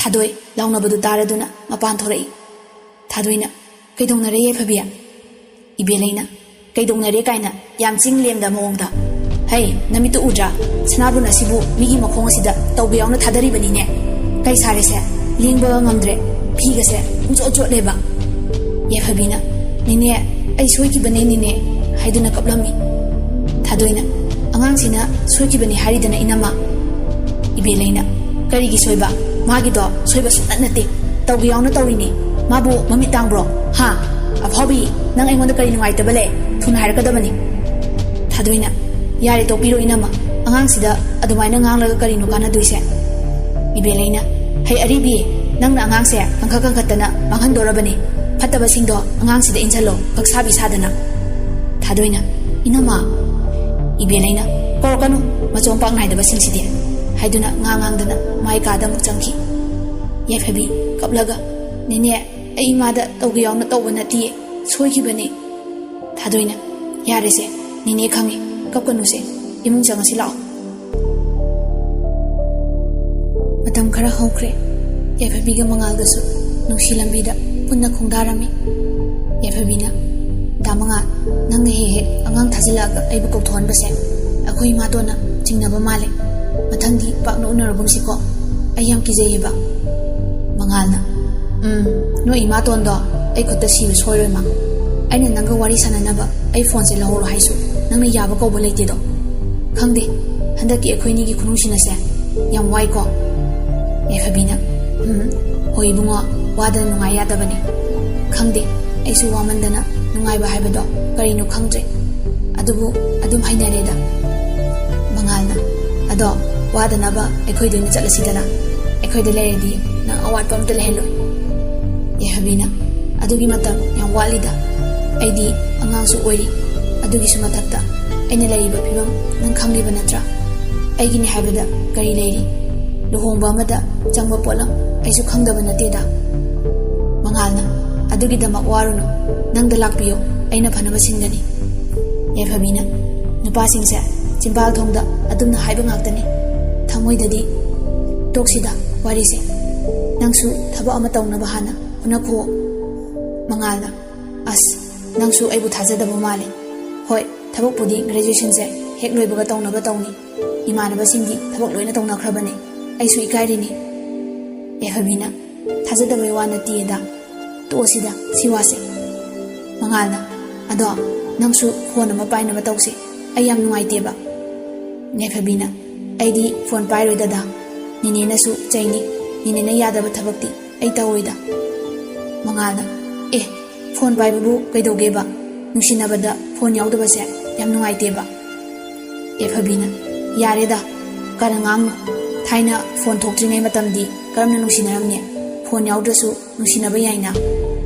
ꯊꯥꯗꯣꯏ ꯂꯥꯎꯅꯕꯗꯨ ꯇꯥꯔꯗꯨꯅ ꯃꯄꯥꯟ ꯊꯣꯔꯛꯏ꯫ ꯊꯥꯗꯣꯏꯅ, "ꯀꯩꯗꯧꯅꯔꯦ ꯌꯥꯏꯐꯕꯤ?" ꯏꯕꯦꯂꯩꯅ, "ꯀꯩꯗꯧꯅꯔꯦ ꯀꯥꯏꯅ ꯌꯥꯝ ꯆꯤꯡ ꯂꯦꯝꯗ ꯃꯑꯣꯡꯗ꯫ ꯍꯩ, ꯅꯃꯤꯠꯇꯨ ꯎꯗ꯭ꯔꯥ? ꯁꯅꯥꯕꯨꯟ ꯑꯁꯤꯕꯨ ꯃꯤꯒꯤ ꯃꯈꯣꯡ ꯑꯁꯤꯗ ꯇꯧꯕ ꯌꯥꯎꯅ ꯊꯥꯗꯔꯤꯕꯅꯤꯅꯦ꯫ ꯀꯩ ꯁꯥꯔꯦꯁꯦ? ꯂꯦꯡꯕꯒ ꯉꯝꯗ꯭ꯔꯦ꯫ ꯐꯤꯒꯁꯦ ꯄꯨꯡꯆꯣꯠ ꯆꯣꯠꯂꯦꯕ꯫" ꯌꯥꯏꯐꯕꯤꯅ, "ꯅꯦꯅꯦ, ꯑꯩ ꯁꯣꯏꯈꯤꯕꯅꯦ ꯅꯦꯅꯦ" ꯍꯥꯏꯗꯨꯅ ꯀꯞꯂꯝꯃꯤ꯫ ꯊꯥꯗꯣꯏꯅ, "ꯑꯉꯥꯡꯁꯤꯅ ꯁꯣꯏꯈꯤꯕꯅꯤ ꯍꯥꯏꯔꯤꯗꯅ ꯏꯅꯝꯃ꯫" ꯏꯕꯦꯂꯩꯅ, "ꯀꯔꯤꯒꯤ ꯁꯣꯏꯕ? ꯃꯥꯒꯤꯗꯣ ꯁꯣꯏꯕ ꯁꯨꯡꯅꯠ ꯅꯠꯇꯦ꯫ ꯇꯧꯒꯦ ꯌꯥꯎꯅ ꯇꯧꯔꯤꯅꯤ꯫ ꯃꯥꯕꯨ ꯃꯃꯤꯠ ꯇꯥꯡꯕ꯭ꯔꯣ? ꯍꯥ? ꯑꯐꯥꯎꯕꯤ, ꯅꯪ ꯑꯩꯉꯣꯟꯗ ꯀꯔꯤ ꯅꯨꯡꯉꯥꯏꯇꯕ ꯂꯩ? ꯊꯨꯅ ꯍꯥꯏꯔꯛꯀꯗꯕꯅꯤ꯫" ꯊꯥꯗꯣꯏꯅ, "ꯌꯥꯔꯦ, ꯇꯣꯛꯄꯤꯔꯣ ꯏꯅꯝꯃ꯫ ꯑꯉꯥꯡꯁꯤꯗ ꯑꯗꯨꯃꯥꯏꯅ ꯉꯥꯡꯂꯒ ꯀꯔꯤꯅꯣ ꯀꯥꯟꯅꯗꯣꯏꯁꯦ?" ꯏꯕꯦꯂꯩꯅ, "ꯍꯩ ꯑꯔꯤꯕꯤ, ꯅꯪꯅ ꯑꯉꯥꯡꯁꯦ ꯀꯟꯈꯠ ꯀꯟꯈꯠꯇꯅ ꯃꯥꯡꯍꯟꯗꯣꯔꯕꯅꯤ꯫ ꯐꯠꯇꯕꯁꯤꯡꯗꯣ ꯑꯉꯥꯡꯁꯤꯗ ꯏꯟꯁꯤꯜꯂꯣ, ꯀꯛꯁꯥꯕꯤ ꯁꯥꯗꯅ꯫" ꯊꯥꯗꯣꯏꯅ, "ꯏꯅꯝꯃ꯫" ꯏꯕꯦꯂꯩꯅ, "ꯀꯧꯔꯛꯀꯅꯨ, ꯃꯆꯣꯡ ꯄꯥꯛ ꯅꯥꯏꯗꯕꯁꯤꯡꯁꯤꯗꯤ" ꯍꯥꯏꯗꯨꯅ ꯉꯥꯡ ꯉꯥꯡꯗꯅ ꯃꯥꯏ ꯀꯥꯗ ꯑꯃꯨꯛ ꯆꯪꯈꯤ꯫ ꯌꯥꯏꯐꯕꯤ ꯀꯞꯂꯒ, "ꯅꯦꯅꯦ, ꯑꯩ ꯏꯃꯥꯗ ꯇꯧꯒꯦ ꯌꯥꯎꯅ ꯇꯧꯕ ꯅꯠꯇꯤꯌꯦ, ꯁꯣꯏꯈꯤꯕꯅꯦ꯫" ꯊꯥꯗꯣꯏꯅ, "ꯌꯥꯔꯦꯁꯦ, ꯅꯦꯅꯦ ꯈꯪꯉꯦ, ꯀꯞꯀꯅꯨꯁꯦ, ꯏꯃꯨꯡ ꯆꯪꯉꯁꯤ ꯂꯥꯛꯑꯣ꯫" ꯃꯇꯝ ꯈꯔ ꯍꯧꯈ꯭ꯔꯦ꯫ ꯌꯥꯏꯐꯕꯤꯒ ꯃꯉꯥꯜꯒꯁꯨ ꯅꯨꯡꯁꯤ ꯂꯝꯕꯤꯗ ꯄꯨꯟꯅ ꯈꯣꯡꯗꯥꯔꯝꯃꯤ꯫ ꯌꯥꯏꯐꯕꯤꯅ, "ꯗꯥ ꯃꯉꯥꯜ, ꯅꯪꯅ ꯍꯦꯛ ꯍꯦꯛ ꯑꯉꯥꯡ ꯊꯥꯖꯤꯜꯂꯛꯑꯒ ꯑꯩꯕꯨ ꯀꯧꯊꯣꯛꯍꯟꯕꯁꯦ ꯑꯩꯈꯣꯏ ꯏꯃꯥꯇꯣꯟꯅ ꯆꯤꯡꯅꯕ ꯃꯥꯜꯂꯦ꯫ ꯃꯊꯪꯗꯤ ꯄꯥꯛꯅ ꯎꯅꯔꯒꯨꯝꯁꯤꯀꯣ꯫ ꯑꯩ ꯌꯥꯝ ꯀꯤꯖꯩꯌꯦꯕ꯫" ꯃꯉꯥꯜꯅ, "ꯎꯝ, ꯅꯣꯏ ꯏꯃꯥꯇꯣꯟꯗꯣ ꯑꯩ ꯈꯨꯠꯇ ꯁꯤꯕ ꯁꯣꯏꯔꯣꯏ ꯃꯥ꯫ ꯑꯩꯅ ꯅꯪꯒ ꯋꯥꯔꯤ ꯁꯥꯟꯅꯅꯕ ꯑꯩ ꯐꯣꯟꯁꯦ ꯂꯧꯍꯧꯔꯣ ꯍꯥꯏꯁꯨ ꯅꯪꯅ ꯌꯥꯕ ꯀꯧꯕ ꯂꯩꯇꯦꯗꯣ꯫ ꯈꯪꯗꯦ, ꯍꯟꯗꯛꯀꯤ ꯑꯩꯈꯣꯏꯅꯤꯒꯤ ꯈꯨꯅꯨꯡꯁꯤꯅꯁꯦ ꯌꯥꯝ ꯋꯥꯏꯀꯣ꯫" ꯌꯥꯏꯐꯕꯤꯅ, "ꯎꯝ, ꯍꯣꯏ ꯏꯕꯨꯡꯉꯣ, ꯋꯥꯗꯅ ꯅꯨꯡꯉꯥꯏ ꯌꯥꯗꯕꯅꯤ꯫ ꯈꯪꯗꯦ, ꯑꯩꯁꯨ ꯋꯥꯃꯟꯗꯅ ꯅꯨꯡꯉꯥꯏꯕ ꯍꯥꯏꯕꯗꯣ ꯀꯔꯤꯅꯣ ꯈꯪꯗ꯭ꯔꯦ꯫ ꯑꯗꯨꯕꯨ ꯑꯗꯨꯝ ꯍꯩꯅꯔꯦꯗ꯫" ꯃꯉꯥꯜꯅ, "ꯑꯗꯣ ꯋꯥꯗꯅꯕ ꯑꯩꯈꯣꯏꯗ ꯑꯣꯏꯅ ꯆꯠꯂꯁꯤꯗꯅ꯫ ꯑꯩꯈꯣꯏꯗ ꯂꯩꯔꯗꯤ ꯅꯪ ꯑꯋꯥꯠꯄ ꯑꯝꯇ ꯂꯩꯍꯜꯂꯣꯏ꯫" ꯌꯥꯏꯐꯕꯤꯅ, "ꯑꯗꯨꯒꯤ ꯃꯇꯝ ꯌꯥꯝ ꯋꯥꯠꯂꯤꯗ꯫ ꯑꯩꯗꯤ ꯑꯉꯥꯡꯁꯨ ꯑꯣꯏꯔꯤ꯫ ꯑꯗꯨꯒꯤꯁꯨ ꯃꯊꯛꯇ ꯑꯩꯅ ꯂꯩꯔꯤꯕ ꯐꯤꯕꯝ ꯅꯪ ꯈꯪꯂꯤꯕ ꯅꯠꯇ꯭ꯔꯥ? ꯑꯩꯒꯤꯅꯤ ꯍꯥꯏꯕꯗ ꯀꯔꯤ ꯂꯩꯔꯤ? ꯂꯨꯍꯣꯡꯕ ꯑꯃꯗ ꯆꯪꯕ ꯄꯣꯠꯂꯝ ꯑꯩꯁꯨ ꯈꯪꯗꯕ ꯅꯠꯇꯦꯗ꯫" ꯃꯉꯥꯜꯅ, "ꯑꯗꯨꯒꯤꯗꯃꯛ ꯋꯥꯔꯨꯅꯨ꯫ ꯅꯪꯗ ꯂꯥꯛꯄꯤꯌꯨ, ꯑꯩꯅ ꯐꯅꯕ ꯁꯤꯟꯒꯅꯤ꯫ ꯌꯥꯏꯐꯕꯤꯅ, ꯅꯨꯄꯥꯁꯤꯡꯁꯦ ꯆꯤꯝꯕꯥꯜ ꯊꯣꯡꯗ ꯑꯗꯨꯝꯅ ꯍꯥꯏꯕ ꯉꯥꯛꯇꯅꯤ, ꯊꯃꯣꯏꯗꯗꯤ꯫ ꯇꯣꯛꯁꯤꯗ ꯋꯥꯔꯤꯁꯦ, ꯅꯪꯁꯨ ꯊꯕꯛ ꯑꯃ ꯇꯧꯅꯕ ꯍꯥꯟꯅ ꯍꯣꯠꯅꯈꯣ꯫ ꯃꯉꯥꯜꯅ, ꯑꯁ, ꯅꯪꯁꯨ ꯑꯩꯕꯨ ꯊꯥꯖꯗꯕ ꯃꯥꯜꯂꯦ꯫ ꯍꯣꯏ, ꯊꯕꯛꯄꯨꯗꯤ graduationꯁꯦ ꯍꯦꯛ ꯂꯣꯏꯕꯒ ꯇꯧꯅꯕ ꯇꯧꯅꯤ꯫ ꯏꯃꯥꯟꯅꯕꯁꯤꯡꯗꯤ ꯊꯕꯛ ꯂꯣꯏꯅ ꯇꯧꯅꯈ꯭ꯔꯕꯅꯦ꯫ ꯑꯩꯁꯨ ꯏꯀꯥꯏꯔꯤꯅꯤ꯫ ꯌꯥꯏꯐꯕꯤꯅ, ꯊꯥꯖꯗꯕꯩ ꯋꯥ ꯅꯠꯇꯤꯌꯦꯗ꯫ ꯇꯣꯛꯑꯁꯤꯗ ꯁꯤ ꯋꯥꯁꯦ꯫ ꯃꯉꯥꯜꯅ, ꯑꯗꯣ ꯅꯪꯁꯨ phone ꯑꯃ ꯄꯥꯏꯅꯕ ꯇꯧꯁꯦ꯫ ꯑꯩ ꯌꯥꯝ ꯅꯨꯡꯉꯥꯏꯇꯦꯕ꯫ ꯌꯥꯏꯐꯕꯤꯅ, ꯑꯩꯗꯤ phone ꯄꯥꯏꯔꯣꯏꯗꯗ꯫ ꯅꯦꯅꯦꯅꯁꯨ ꯆꯩꯅꯤ꯫ ꯅꯦꯅꯦꯅ ꯌꯥꯗꯕ ꯊꯕꯛꯇꯤ ꯑꯩ ꯇꯧꯔꯣꯏꯗ꯫ ꯃꯉꯥꯜꯅ, ꯑꯦ, phone ꯄꯥꯏꯕꯕꯨ ꯀꯩꯗꯧꯒꯦꯕ? ꯅꯨꯡꯁꯤꯅꯕꯗ phone ꯌꯥꯎꯗꯕꯁꯦ ꯌꯥꯝ ꯅꯨꯡꯉꯥꯏꯇꯦꯕ꯫ ꯌꯥꯏꯐꯕꯤꯅ, ꯌꯥꯔꯦꯗ, ꯀꯔꯟ ꯉꯥꯡꯅꯨ꯫ ꯊꯥꯏꯅ phone ꯊꯣꯛꯇ꯭ꯔꯤꯉꯩ ꯃꯇꯝꯗꯤ ꯀꯔꯝꯅ ꯅꯨꯡꯁꯤꯅꯔꯝꯅꯤ? Phone ꯌꯥꯎꯗ꯭ꯔꯁꯨ ꯅꯨꯡꯁꯤꯅꯕ ꯌꯥꯏꯅ꯫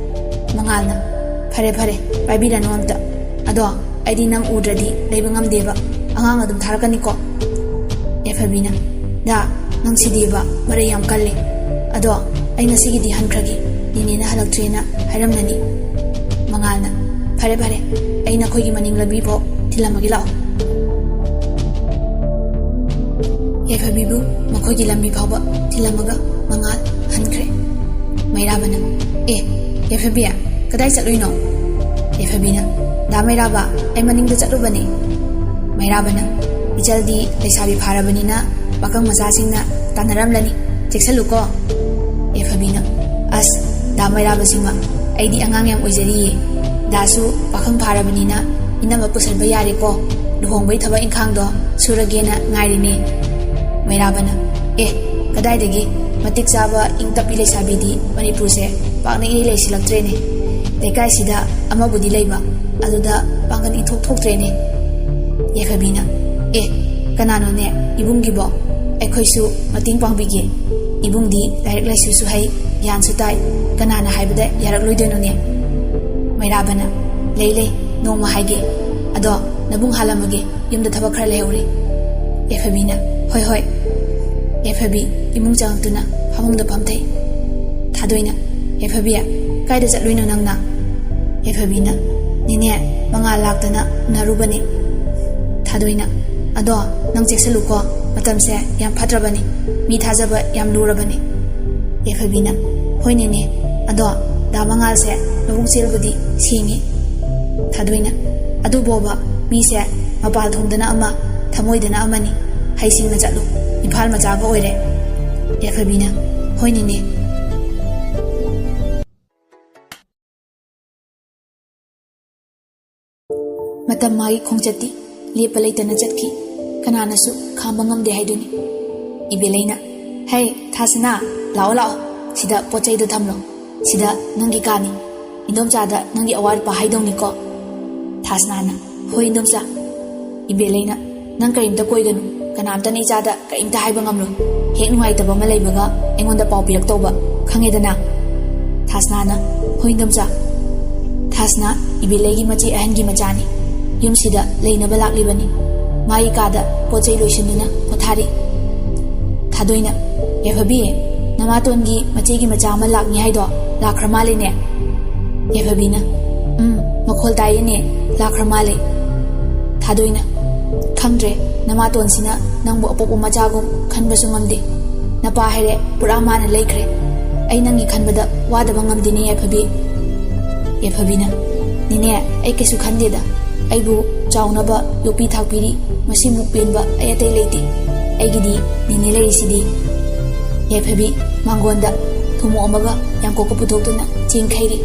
ꯃꯉꯥꯜꯅ, ꯐꯔꯦ ꯐꯔꯦ, ꯄꯥꯏꯕꯤꯔꯅꯨ ꯑꯝꯇ꯫ ꯑꯗꯣ ꯑꯩꯗꯤ ꯅꯪ ꯎꯗ꯭ꯔꯗꯤ ꯂꯩꯕ ꯉꯝꯗꯦꯕ꯫ ꯑꯉꯥꯡ ꯑꯗꯨꯝ ꯊꯥꯔꯛꯀꯅꯤꯀꯣ? ꯌꯥꯏꯐꯕꯤꯅ, ꯗꯥ, ꯅꯪ ꯁꯤꯗꯤꯕ ꯃꯔꯩ ꯌꯥꯝ ꯀꯜꯂꯦ꯫ ꯑꯗꯣ ꯑꯩ ꯉꯁꯤꯒꯤꯗꯤ ꯍꯟꯈ꯭ꯔꯒꯦ, ꯅꯦꯅꯦꯅ ꯍꯜꯂꯛꯇ꯭ꯔꯦꯅ ꯍꯥꯏꯔꯝꯂꯅꯤ꯫ ꯃꯉꯥꯜꯅ, ꯐꯔꯦ ꯐꯔꯦ, ꯑꯩ ꯅꯈꯣꯏꯒꯤ ꯃꯅꯤꯡ ꯂꯝꯕꯤ ꯐꯥꯎ ꯊꯤꯜꯂꯝꯃꯒꯦ ꯂꯥꯛꯑꯣ꯫ ꯌꯥꯏꯐꯕꯤꯕꯨ ꯃꯈꯣꯏꯒꯤ ꯂꯝꯕꯤ ꯐꯥꯎꯕ ꯊꯤꯜꯂꯝꯃꯒ ꯃꯉꯥꯜ ꯍꯟꯈ꯭ꯔꯦ꯫ ꯃꯩꯔꯥꯕꯅ, ꯑꯦ, ꯌꯥꯏꯐꯕꯤ, ꯀꯗꯥꯏ ꯆꯠꯂꯨꯏꯅꯣ? ꯌꯥꯏꯐꯕꯤꯅ, ꯗꯥ ꯃꯩꯔꯥꯕ, ꯑꯩ ꯃꯅꯤꯡꯗ ꯆꯠꯂꯨꯕꯅꯦ꯫ ꯃꯩꯔꯥꯕꯅ, ꯏꯆꯜꯗꯤ ꯂꯩꯁꯥꯕꯤ ꯐꯥꯔꯕꯅꯤꯅ ꯄꯥꯈꯪ ꯃꯆꯥꯁꯤꯡꯅ ꯇꯥꯟꯅꯔꯝꯂꯅꯤ, ꯆꯦꯛꯁꯜꯂꯨꯀꯣ꯫ ꯌꯥꯏꯐꯕꯤꯅ, ꯑꯁ, ꯗꯥ ꯃꯩꯔꯥꯕꯁꯤꯃ, ꯑꯩꯗꯤ ꯑꯉꯥꯡ ꯌꯥꯝ ꯑꯣꯏꯖꯔꯤꯌꯦ꯫ ꯗꯥꯁꯨ ꯄꯥꯈꯪ ꯐꯥꯔꯕꯅꯤꯅ ꯏꯅꯝꯃ ꯄꯨꯁꯟꯕ ꯌꯥꯔꯦꯀꯣ꯫ ꯂꯨꯍꯣꯡꯕꯩ ꯊꯕꯛ ꯏꯪꯈꯥꯡꯗꯣ ꯁꯨꯔꯒꯦꯅ ꯉꯥꯏꯔꯤꯅꯦ꯫ ꯃꯩꯔꯥꯕꯅ, ꯑꯦ, ꯀꯗꯥꯏꯗꯒꯤ? ꯃꯇꯤꯛ ꯆꯥꯕ ꯏꯪ ꯇꯞꯄꯤ ꯂꯩꯁꯥꯕꯤꯗꯤ ꯃꯅꯤꯄꯨꯔꯁꯦ ꯄꯥꯛꯅ ꯏꯔꯩ ꯂꯩꯁꯤꯜꯂꯛꯇ꯭ꯔꯦꯅꯦ꯫ ꯂꯩꯀꯥꯏꯁꯤꯗ ꯑꯃꯕꯨꯗꯤ ꯂꯩꯕ, ꯑꯗꯨꯗ ꯄꯥꯡꯒꯜ ꯏꯊꯣꯛ ꯊꯣꯛꯇ꯭ꯔꯦꯅꯦ꯫ ꯌꯥꯏꯐꯕꯤꯅ, ꯑꯦ, ꯀꯅꯥꯅꯣꯅꯦ ꯏꯕꯨꯡꯒꯤꯕꯣ? ꯑꯩꯈꯣꯏꯁꯨ ꯃꯇꯦꯡ ꯄꯥꯡꯕꯤꯒꯦ꯫ ꯏꯕꯨꯡꯗꯤ ꯂꯥꯏꯔꯤꯛ ꯂꯥꯏꯁꯨꯁꯨ ꯍꯩ, ꯒ꯭ꯌꯥꯟꯁꯨ ꯇꯥꯏ, ꯀꯅꯥꯅ ꯍꯥꯏꯕꯗ ꯌꯥꯔꯛꯂꯣꯏꯗꯣꯏꯅꯣꯅꯦ? ꯃꯩꯔꯥꯕꯅ, ꯂꯩ ꯂꯩ, ꯅꯣꯡꯃ ꯍꯥꯏꯒꯦ꯫ ꯑꯗꯣ ꯅꯕꯨꯡ ꯍꯥꯜꯂꯝꯃꯒꯦ, ꯌꯨꯝꯗ ꯊꯕꯛ ꯈꯔ ꯂꯩꯍꯧꯔꯤ꯫ ꯌꯥꯏꯐꯕꯤꯅ, ꯍꯣꯏ ꯍꯣꯏ꯫ ꯌꯥꯏꯐꯕꯤ ꯏꯃꯨꯡ ꯆꯪꯉꯛꯇꯨꯅ ꯐꯃꯨꯡꯗ ꯐꯝꯊꯩ꯫ ꯊꯥꯗꯣꯏꯅ, ꯌꯥꯏꯐꯕꯤ, ꯀꯥꯏꯗ ꯆꯠꯂꯨꯏꯅꯣ ꯅꯪꯅ? ꯌꯥꯏꯐꯕꯤꯅ, "ꯅꯦꯅꯦ, ꯃꯉꯥꯜ ꯂꯥꯛꯇꯅ ꯎꯅꯔꯨꯕꯅꯤ꯫" ꯊꯥꯗꯣꯏꯅ, "ꯑꯗꯣ ꯅꯪ ꯆꯦꯛꯁꯤꯜꯂꯨꯀꯣ, ꯃꯇꯝꯁꯦ ꯌꯥꯝ ꯐꯠꯇ꯭ꯔꯕꯅꯤ, ꯃꯤ ꯊꯥꯖꯕ ꯌꯥꯝ ꯂꯨꯔꯕꯅꯤ꯫" ꯌꯥꯏꯐꯕꯤꯅ, "ꯍꯣꯏ ꯅꯦꯅꯦ, ꯑꯗꯣ ꯗꯥ ꯃꯉꯥꯜꯁꯦ ꯃꯕꯨꯛ ꯆꯦꯜꯕꯨꯗꯤ ꯁꯦꯡꯉꯤ꯫" ꯊꯥꯗꯣꯏꯅ, "ꯑꯗꯨꯕꯣꯕ, ꯃꯤꯁꯦ ꯃꯄꯥꯜ ꯊꯣꯡꯗꯅ ꯑꯃ, ꯊꯃꯣꯏꯗꯅ ꯑꯃꯅꯤ꯫ ꯍꯩꯁꯤꯡꯅ ꯆꯠꯂꯨ, ꯏꯝꯐꯥꯜ ꯃꯆꯥꯒ ꯑꯣꯏꯔꯦ꯫" ꯌꯥꯏꯐꯕꯤꯅ, "ꯍꯣꯏ ꯅꯦꯅꯦ꯫" ꯃꯇꯝ ꯃꯥꯒꯤ ꯈꯣꯡꯆꯠꯇꯤ ꯂꯦꯞꯄ ꯂꯩꯇꯅ ꯆꯠꯈꯤ꯫ ꯀꯅꯥꯅꯁꯨ ꯈꯥꯝꯕ ꯉꯝꯗꯦ ꯍꯥꯏꯗꯨꯅꯤ꯫ ꯏꯕꯦꯂꯩꯅ, "ꯍꯩ, ꯊꯥꯁꯅꯥ, ꯂꯥꯛꯑꯣ, ꯂꯥꯛꯑꯣ꯫ ꯁꯤꯗ ꯄꯣꯠ ꯆꯩꯗꯣ ꯊꯝꯂꯣ꯫ ꯁꯤꯗ ꯅꯪꯒꯤ ꯀꯥꯅꯤ꯫ ꯏꯟꯗꯣꯝꯆꯥꯗ ꯅꯪꯒꯤ ꯑꯋꯥꯠ ꯑꯄꯥ ꯍꯥꯏꯗꯧꯅꯤꯀꯣ꯫" ꯊꯥꯁꯅꯥꯅ, "ꯍꯣꯏ, ꯏꯟꯗꯣꯝꯆꯥ꯫" ꯏꯕꯦꯂꯩꯅ, "ꯅꯪ ꯀꯔꯤꯝꯇ ꯀꯣꯏꯒꯅꯨ꯫ ꯀꯅꯥꯝꯇꯅ ꯏꯆꯥꯗ ꯀꯔꯤꯝꯇ ꯍꯥꯏꯕ ꯉꯝꯂꯣꯏ꯫ ꯍꯦꯛ ꯅꯨꯡꯉꯥꯏꯇꯕ ꯑꯃ ꯂꯩꯕꯒ ꯑꯩꯉꯣꯟꯗ ꯄꯥꯎ ꯄꯤꯔꯛꯇꯧꯕ, ꯈꯪꯉꯦꯗꯅ?" ꯊꯥꯁꯅꯥꯅ, "ꯍꯣꯏ, ꯏꯟꯗꯣꯝꯆꯥ꯫" ꯊꯥꯁꯅꯥ ꯏꯕꯦꯂꯩꯒꯤ ꯃꯆꯦ ꯑꯍꯟꯒꯤ ꯃꯆꯥꯅꯤ꯫ ꯌꯨꯝꯁꯤꯗ ꯂꯩꯅꯕ ꯂꯥꯛꯂꯤꯕꯅꯤ꯫ ꯃꯥꯒꯤ ꯀꯥꯗ ꯄꯣꯠ ꯆꯩ ꯂꯣꯏꯁꯤꯟꯗꯨꯅ ꯄꯣꯊꯥꯔꯤ꯫ ꯊꯥꯗꯣꯏꯅ, "ꯌꯥꯏꯐꯕꯤ, ꯅꯃꯥꯇꯣꯟꯒꯤ ꯃꯆꯦꯒꯤ ꯃꯆꯥ ꯑꯃ ꯂꯥꯛꯅꯤ ꯍꯥꯏꯗꯣ ꯂꯥꯛꯈ꯭ꯔ ꯃꯥꯜꯂꯦꯅꯦ?" ꯌꯥꯏꯐꯕꯤꯅ, "ꯎꯝ, ꯃꯈꯣꯜ ꯇꯥꯏꯌꯦꯅꯦ, ꯂꯥꯛꯈ꯭ꯔ ꯃꯥꯜꯂꯦ꯫" ꯊꯥꯗꯣꯏꯅ, "ꯈꯪꯗ꯭ꯔꯦ, ꯅꯃꯥꯇꯣꯟꯁꯤꯅ ꯅꯪꯕꯨ ꯑꯄꯣꯛꯄ ꯃꯆꯥꯒꯨꯝ ꯈꯟꯕꯁꯨ ꯉꯝꯗꯦ꯫ ꯅꯄꯥ ꯍꯥꯏꯔꯦ, ꯄꯨꯔꯥ ꯃꯥꯅ ꯂꯩꯈ꯭ꯔꯦ꯫ ꯑꯩ ꯅꯪꯒꯤ ꯈꯟꯕꯗ ꯋꯥꯗꯕ ꯉꯝꯗꯦꯅꯦ, ꯌꯥꯏꯐꯕꯤ꯫" ꯌꯥꯏꯐꯕꯤꯅ, "ꯅꯦꯅꯦ, ꯑꯩ ꯀꯩꯁꯨ ꯈꯟꯗꯦꯗ꯫ ꯑꯩꯕꯨ ꯆꯥꯎꯅꯕ ꯌꯣꯛꯄꯤ ꯊꯥꯛꯄꯤꯔꯤ꯫ ꯃꯁꯤꯃꯨꯛ ꯄꯦꯟꯕ ꯑꯩ ꯑꯇꯩ ꯂꯩꯇꯦ꯫ ꯑꯩꯒꯤꯗꯤ ꯅꯦꯅꯦ ꯂꯩꯔꯤꯁꯤꯗꯤ꯫" ꯌꯥꯏꯐꯕꯤ ꯃꯥꯡꯒꯣꯟꯗ ꯊꯨꯝꯃꯣꯛ ꯑꯃꯒ ꯌꯥꯡꯀꯣꯛꯀ ꯄꯨꯊꯣꯛꯇꯨꯅ ꯆꯦꯡ ꯈꯩꯔꯤ꯫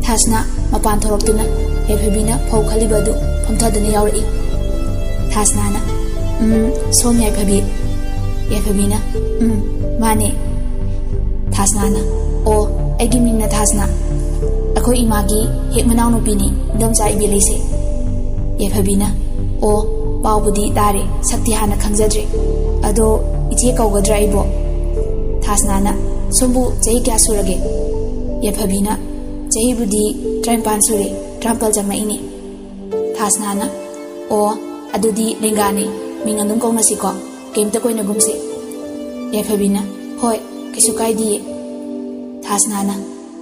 ꯊꯥꯁꯅꯥ ꯃꯄꯥꯟ ꯊꯣꯔꯛꯇꯨꯅ ꯌꯥꯏꯐꯕꯤꯅ ꯐꯧ ꯈꯜꯂꯤꯕ ꯑꯗꯨ ꯐꯝꯊꯗꯨꯅ ꯌꯥꯎꯔꯛꯏ꯫ ꯊꯥꯁꯅꯥꯅ, "ꯎꯝ, ꯁꯣꯝ ꯌꯥꯏꯐꯕꯤ?" ꯌꯥꯏꯐꯕꯤꯅ, "ꯎꯝ, ꯃꯥꯅꯦ꯫" ꯊꯥꯁꯅꯥꯅ, "ꯑꯣ, ꯑꯩꯒꯤ ꯃꯤꯡꯅ ꯊꯥꯁꯅꯥ꯫ ꯑꯩꯈꯣꯏ ꯏꯃꯥꯒꯤ ꯍꯦꯛ ꯃꯅꯥꯎꯅꯨꯄꯤꯅꯤ ꯏꯟꯗꯣꯝꯆꯥ ꯏꯕꯦꯂꯩꯁꯦ꯫" ꯌꯥꯏꯐꯕꯤꯅ, "ꯑꯣ, ꯄꯥꯎꯕꯨꯗꯤ ꯇꯥꯔꯦ, ꯁꯛꯇꯤ ꯍꯥꯟꯅ ꯈꯪꯖꯗ꯭ꯔꯦ꯫ ꯑꯗꯣ ꯏꯆꯦ ꯀꯧꯒꯗ꯭ꯔꯥ ꯑꯩꯕꯣ?" ꯊꯥꯁꯅꯥꯅ, "ꯁꯣꯝꯕꯨ ꯆꯍꯤ ꯀꯌꯥ ꯁꯨꯔꯒꯦ?" ꯌꯥꯏꯐꯕꯤꯅ, "ꯆꯍꯤꯕꯨꯗꯤ ꯇꯔꯥꯅꯤꯄꯥꯟ ꯁꯨꯔꯦ, ꯇꯔꯥꯃꯥꯄꯜ ꯆꯪꯉꯛꯏꯅꯦ꯫" ꯊꯥꯁꯅꯥꯅ, "ꯑꯣ, ꯑꯗꯨꯗꯤ ꯂꯦꯡꯒꯥꯅꯤ, ꯃꯤꯡ ꯑꯗꯨꯝ ꯀꯧꯅꯁꯤꯀꯣ, ꯀꯩꯝꯇ ꯀꯣꯏꯅꯒꯨꯝꯁꯦ꯫" ꯌꯥꯏꯐꯕꯤꯅ, "ꯍꯣꯏ, ꯀꯩꯁꯨ ꯀꯥꯏꯗꯤꯌꯦ꯫" ꯊꯥꯁꯅꯥꯅ,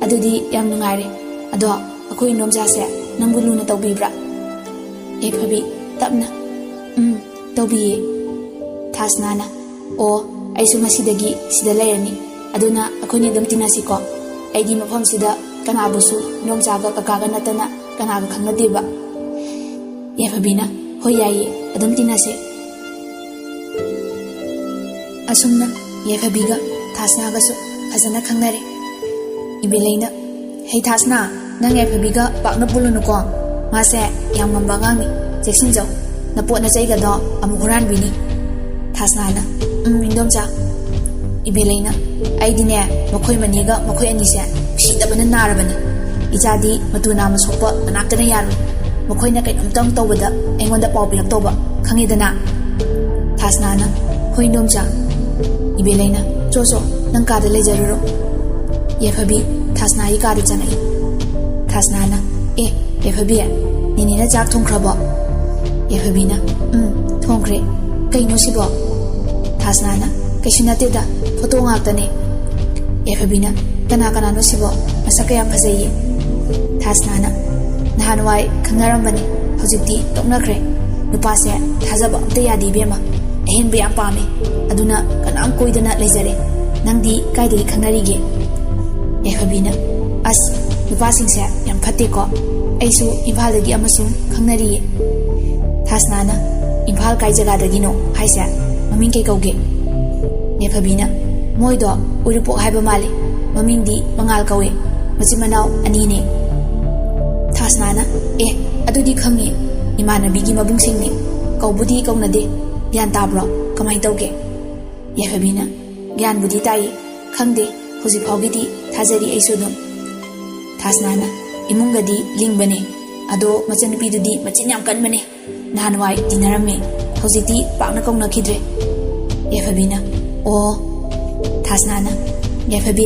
"ꯑꯗꯨꯗꯤ ꯌꯥꯝ ꯅꯨꯡꯉꯥꯏꯔꯦ꯫ ꯑꯗꯣ ꯑꯩꯈꯣꯏ ꯏꯟꯗꯣꯝꯆꯥꯁꯦ ꯅꯪꯕꯨ ꯂꯨꯅ ꯇꯧꯕꯤꯕ꯭ꯔꯥ?" ꯌꯥꯏꯐꯕꯤ, ꯇꯞꯅ, "ꯎꯝ, ꯇꯧꯕꯤꯌꯦ꯫" ꯊꯥꯁꯅꯥꯅ, "ꯑꯣ, ꯑꯩꯁꯨ ꯉꯁꯤꯗꯒꯤ ꯁꯤꯗ ꯂꯩꯔꯅꯤ꯫ ꯑꯗꯨꯅ ꯑꯩꯈꯣꯏꯅꯤ ꯑꯗꯨꯝ ꯇꯤꯟꯅꯁꯤꯀꯣ꯫ ꯑꯩꯗꯤ ꯃꯐꯝꯁꯤꯗ ꯀꯅꯥꯕꯨꯁꯨ ꯏꯗꯣꯝꯆꯥꯒ ꯀꯀꯥꯒ ꯅꯠꯇꯅ ꯀꯅꯥꯒ ꯈꯪꯅꯗꯦꯕ꯫" ꯌꯥꯏꯐꯕꯤꯅ, "ꯍꯣꯏ, ꯌꯥꯏꯌꯦ, ꯑꯗꯨꯝ ꯇꯤꯟꯅꯁꯦ꯫" ꯑꯁꯨꯝꯅ ꯌꯥꯏꯐꯕꯤꯒ ꯊꯥꯁꯅꯥꯒꯁꯨ ꯐꯖꯅ ꯈꯪꯅꯔꯦ꯫ ꯏꯕꯦꯂꯩꯅ, "ꯍꯩ ꯊꯥꯁꯅꯥ, ꯅꯪ ꯌꯥꯏꯐꯕꯤꯒ ꯄꯥꯛꯅ ꯄꯨꯜꯂꯨꯅꯨꯀꯣ꯫ ꯃꯥꯁꯦ ꯌꯥꯝ ꯉꯝꯕ ꯑꯉꯥꯡꯅꯤ꯫ ꯆꯦꯛꯁꯤꯟꯖꯧ꯫ ꯅꯄꯣꯠ ꯅꯆꯩꯒꯗꯣ ꯑꯃꯨꯛ ꯍꯨꯔꯥꯟꯕꯤꯅꯤ꯫" ꯊꯥꯁꯅꯥꯅ, "ꯎꯝ, ꯏꯗꯣꯝꯆꯥ꯫" ꯏꯕꯦꯂꯩꯅ, "ꯑꯩꯗꯤꯅꯦ, ꯃꯈꯣꯏ ꯃꯅꯦꯒ ꯃꯈꯣꯏ ꯑꯅꯤꯁꯦ ꯅꯨꯡꯁꯤꯗꯕꯅ ꯅꯥꯔꯕꯅꯤ꯫ ꯏꯆꯥꯗꯤ ꯃꯇꯨ ꯅꯥꯝꯃ ꯁꯣꯛꯄ ꯀꯅꯥꯝꯇꯅ ꯌꯥꯔꯣꯏ꯫ ꯃꯈꯣꯏꯅ ꯀꯩꯅꯣꯝꯇꯪ ꯇꯧꯕꯗ ꯑꯩꯉꯣꯟꯗ ꯄꯥꯎ ꯄꯤꯔꯛꯇꯧꯕ, ꯈꯪꯉꯦꯗꯅ?" ꯊꯥꯁꯅꯥꯅ, "ꯍꯣꯏ, ꯏꯗꯣꯝꯆꯥ꯫" ꯏꯕꯦꯂꯩꯅ, "ꯆꯣ ꯆꯣ, ꯅꯪ ꯀꯥꯗ ꯂꯩꯖꯔꯨꯔꯣ꯫" ꯌꯥꯏꯐꯕꯤ ꯊꯥꯁꯅꯥꯒꯤ ꯀꯥꯗ ꯆꯪꯉꯛꯏ꯫ ꯊꯥꯁꯅꯥꯅ, "ꯑꯦ, ꯌꯥꯏꯐꯕꯤ, ꯅꯦꯅꯦꯅ ꯆꯥꯛ ꯊꯣꯡꯈ꯭ꯔꯕꯣ?" ꯌꯥꯏꯐꯕꯤꯅ, "ꯎꯝ, ꯊꯣꯡꯈ꯭ꯔꯦ꯫ ꯀꯩꯅꯣ ꯁꯤꯕꯣ?" ꯊꯥꯁꯅꯥꯅ, "ꯀꯩꯁꯨ ꯅꯠꯇꯦꯗ, ꯐꯣꯇꯣ ꯉꯥꯛꯇꯅꯦ꯫" ꯌꯥꯏꯐꯕꯤꯅ, "ꯀꯅꯥ ꯀꯅꯥꯅꯣ ꯁꯤꯕꯣ? ꯃꯁꯛꯀ ꯌꯥꯝ ꯐꯖꯩꯌꯦ꯫" ꯊꯥꯁꯅꯥꯅ, "ꯅꯍꯥꯟꯋꯥꯏ ꯈꯪꯅꯔꯝꯕꯅꯤ, ꯍꯧꯖꯤꯛꯇꯤ ꯇꯣꯛꯅꯈ꯭ꯔꯦ꯫ ꯅꯨꯄꯥꯁꯦ ꯊꯥꯖꯕ ꯑꯝꯇ ꯌꯥꯗꯦ ꯏꯕꯦꯝꯃ꯫ ꯑꯍꯦꯟꯕ ꯌꯥꯝ ꯄꯥꯝꯃꯦ꯫ ꯑꯗꯨꯅ ꯀꯅꯥꯝ ꯀꯣꯏꯗꯅ ꯂꯩꯖꯔꯦ꯫ ꯅꯪꯗꯤ ꯀꯥꯏꯗꯒꯤ ꯈꯪꯅꯔꯤꯒꯦ?" ꯌꯥꯏꯐꯕꯤꯅ, "ꯑꯁ, ꯅꯨꯄꯥꯁꯤꯡꯁꯦ ꯌꯥꯝ ꯐꯠꯇꯦꯀꯣ꯫ ꯑꯩꯁꯨ ꯏꯝꯐꯥꯜꯗꯒꯤ ꯑꯃꯁꯨ ꯈꯪꯅꯔꯤꯌꯦ꯫" ꯊꯥꯁꯅꯥꯅ, "ꯏꯝꯐꯥꯜ ꯀꯥꯏ ꯖꯒꯥꯗꯒꯤꯅꯣ ꯍꯥꯏꯁꯦ? ꯃꯃꯤꯡ ꯀꯩ ꯀꯧꯒꯦ?" ꯌꯥꯏꯐꯕꯤꯅ, "ꯃꯣꯏꯗꯣ ꯎꯔꯤꯄꯣꯛ ꯍꯥꯏꯕ ꯃꯥꯜꯂꯤ꯫ ꯃꯃꯤꯡꯗꯤ ꯃꯉꯥꯜ ꯀꯧꯋꯦ꯫ ꯃꯆꯤꯟ ꯃꯅꯥꯎ ꯑꯅꯤꯅꯦ꯫" ꯊꯥꯁꯅꯥꯅ, "ꯑꯦ, ꯑꯗꯨꯗꯤ ꯈꯪꯉꯦ꯫ ꯏꯃꯥꯟꯅꯕꯤꯒꯤ ꯃꯕꯨꯡꯁꯤꯡꯅꯦ꯫ ꯀꯧꯕꯨꯗꯤ ꯀꯧꯅꯗꯦ꯫ ꯒ꯭ꯌꯥꯟ ꯇꯥꯕ꯭ꯔꯣ? ꯀꯃꯥꯏ ꯇꯧꯒꯦ?" ꯌꯥꯏꯐꯕꯤꯅ, "ꯒ꯭ꯌꯥꯟꯕꯨꯗꯤ ꯇꯥꯏꯌꯦ꯫ ꯈꯪꯗꯦ, ꯍꯧꯖꯤꯛ ꯐꯥꯎꯒꯤꯗꯤ ꯊꯥꯖꯔꯤ ꯑꯩꯁꯨ ꯑꯗꯨꯝ꯫" ꯊꯥꯁꯅꯥꯅ, "ꯏꯃꯨꯡꯒꯗꯤ ꯂꯤꯡꯕꯅꯦ꯫ ꯑꯗꯣ ꯃꯆꯟꯅꯨꯄꯤꯗꯨꯗꯤ ꯃꯆꯤꯟ ꯌꯥꯝ ꯀꯟꯕꯅꯦ꯫ ꯅꯍꯥꯟꯋꯥꯏ ꯇꯤꯟꯅꯔꯝꯃꯦ, ꯍꯧꯖꯤꯛꯇꯤ ꯄꯥꯛꯅ ꯀꯧꯅꯈꯤꯗ꯭ꯔꯦ꯫" ꯌꯥꯏꯐꯕꯤꯅ, "ꯑꯣ꯫" ꯊꯥꯁꯅꯥꯅ, "ꯌꯥꯏꯐꯕꯤ,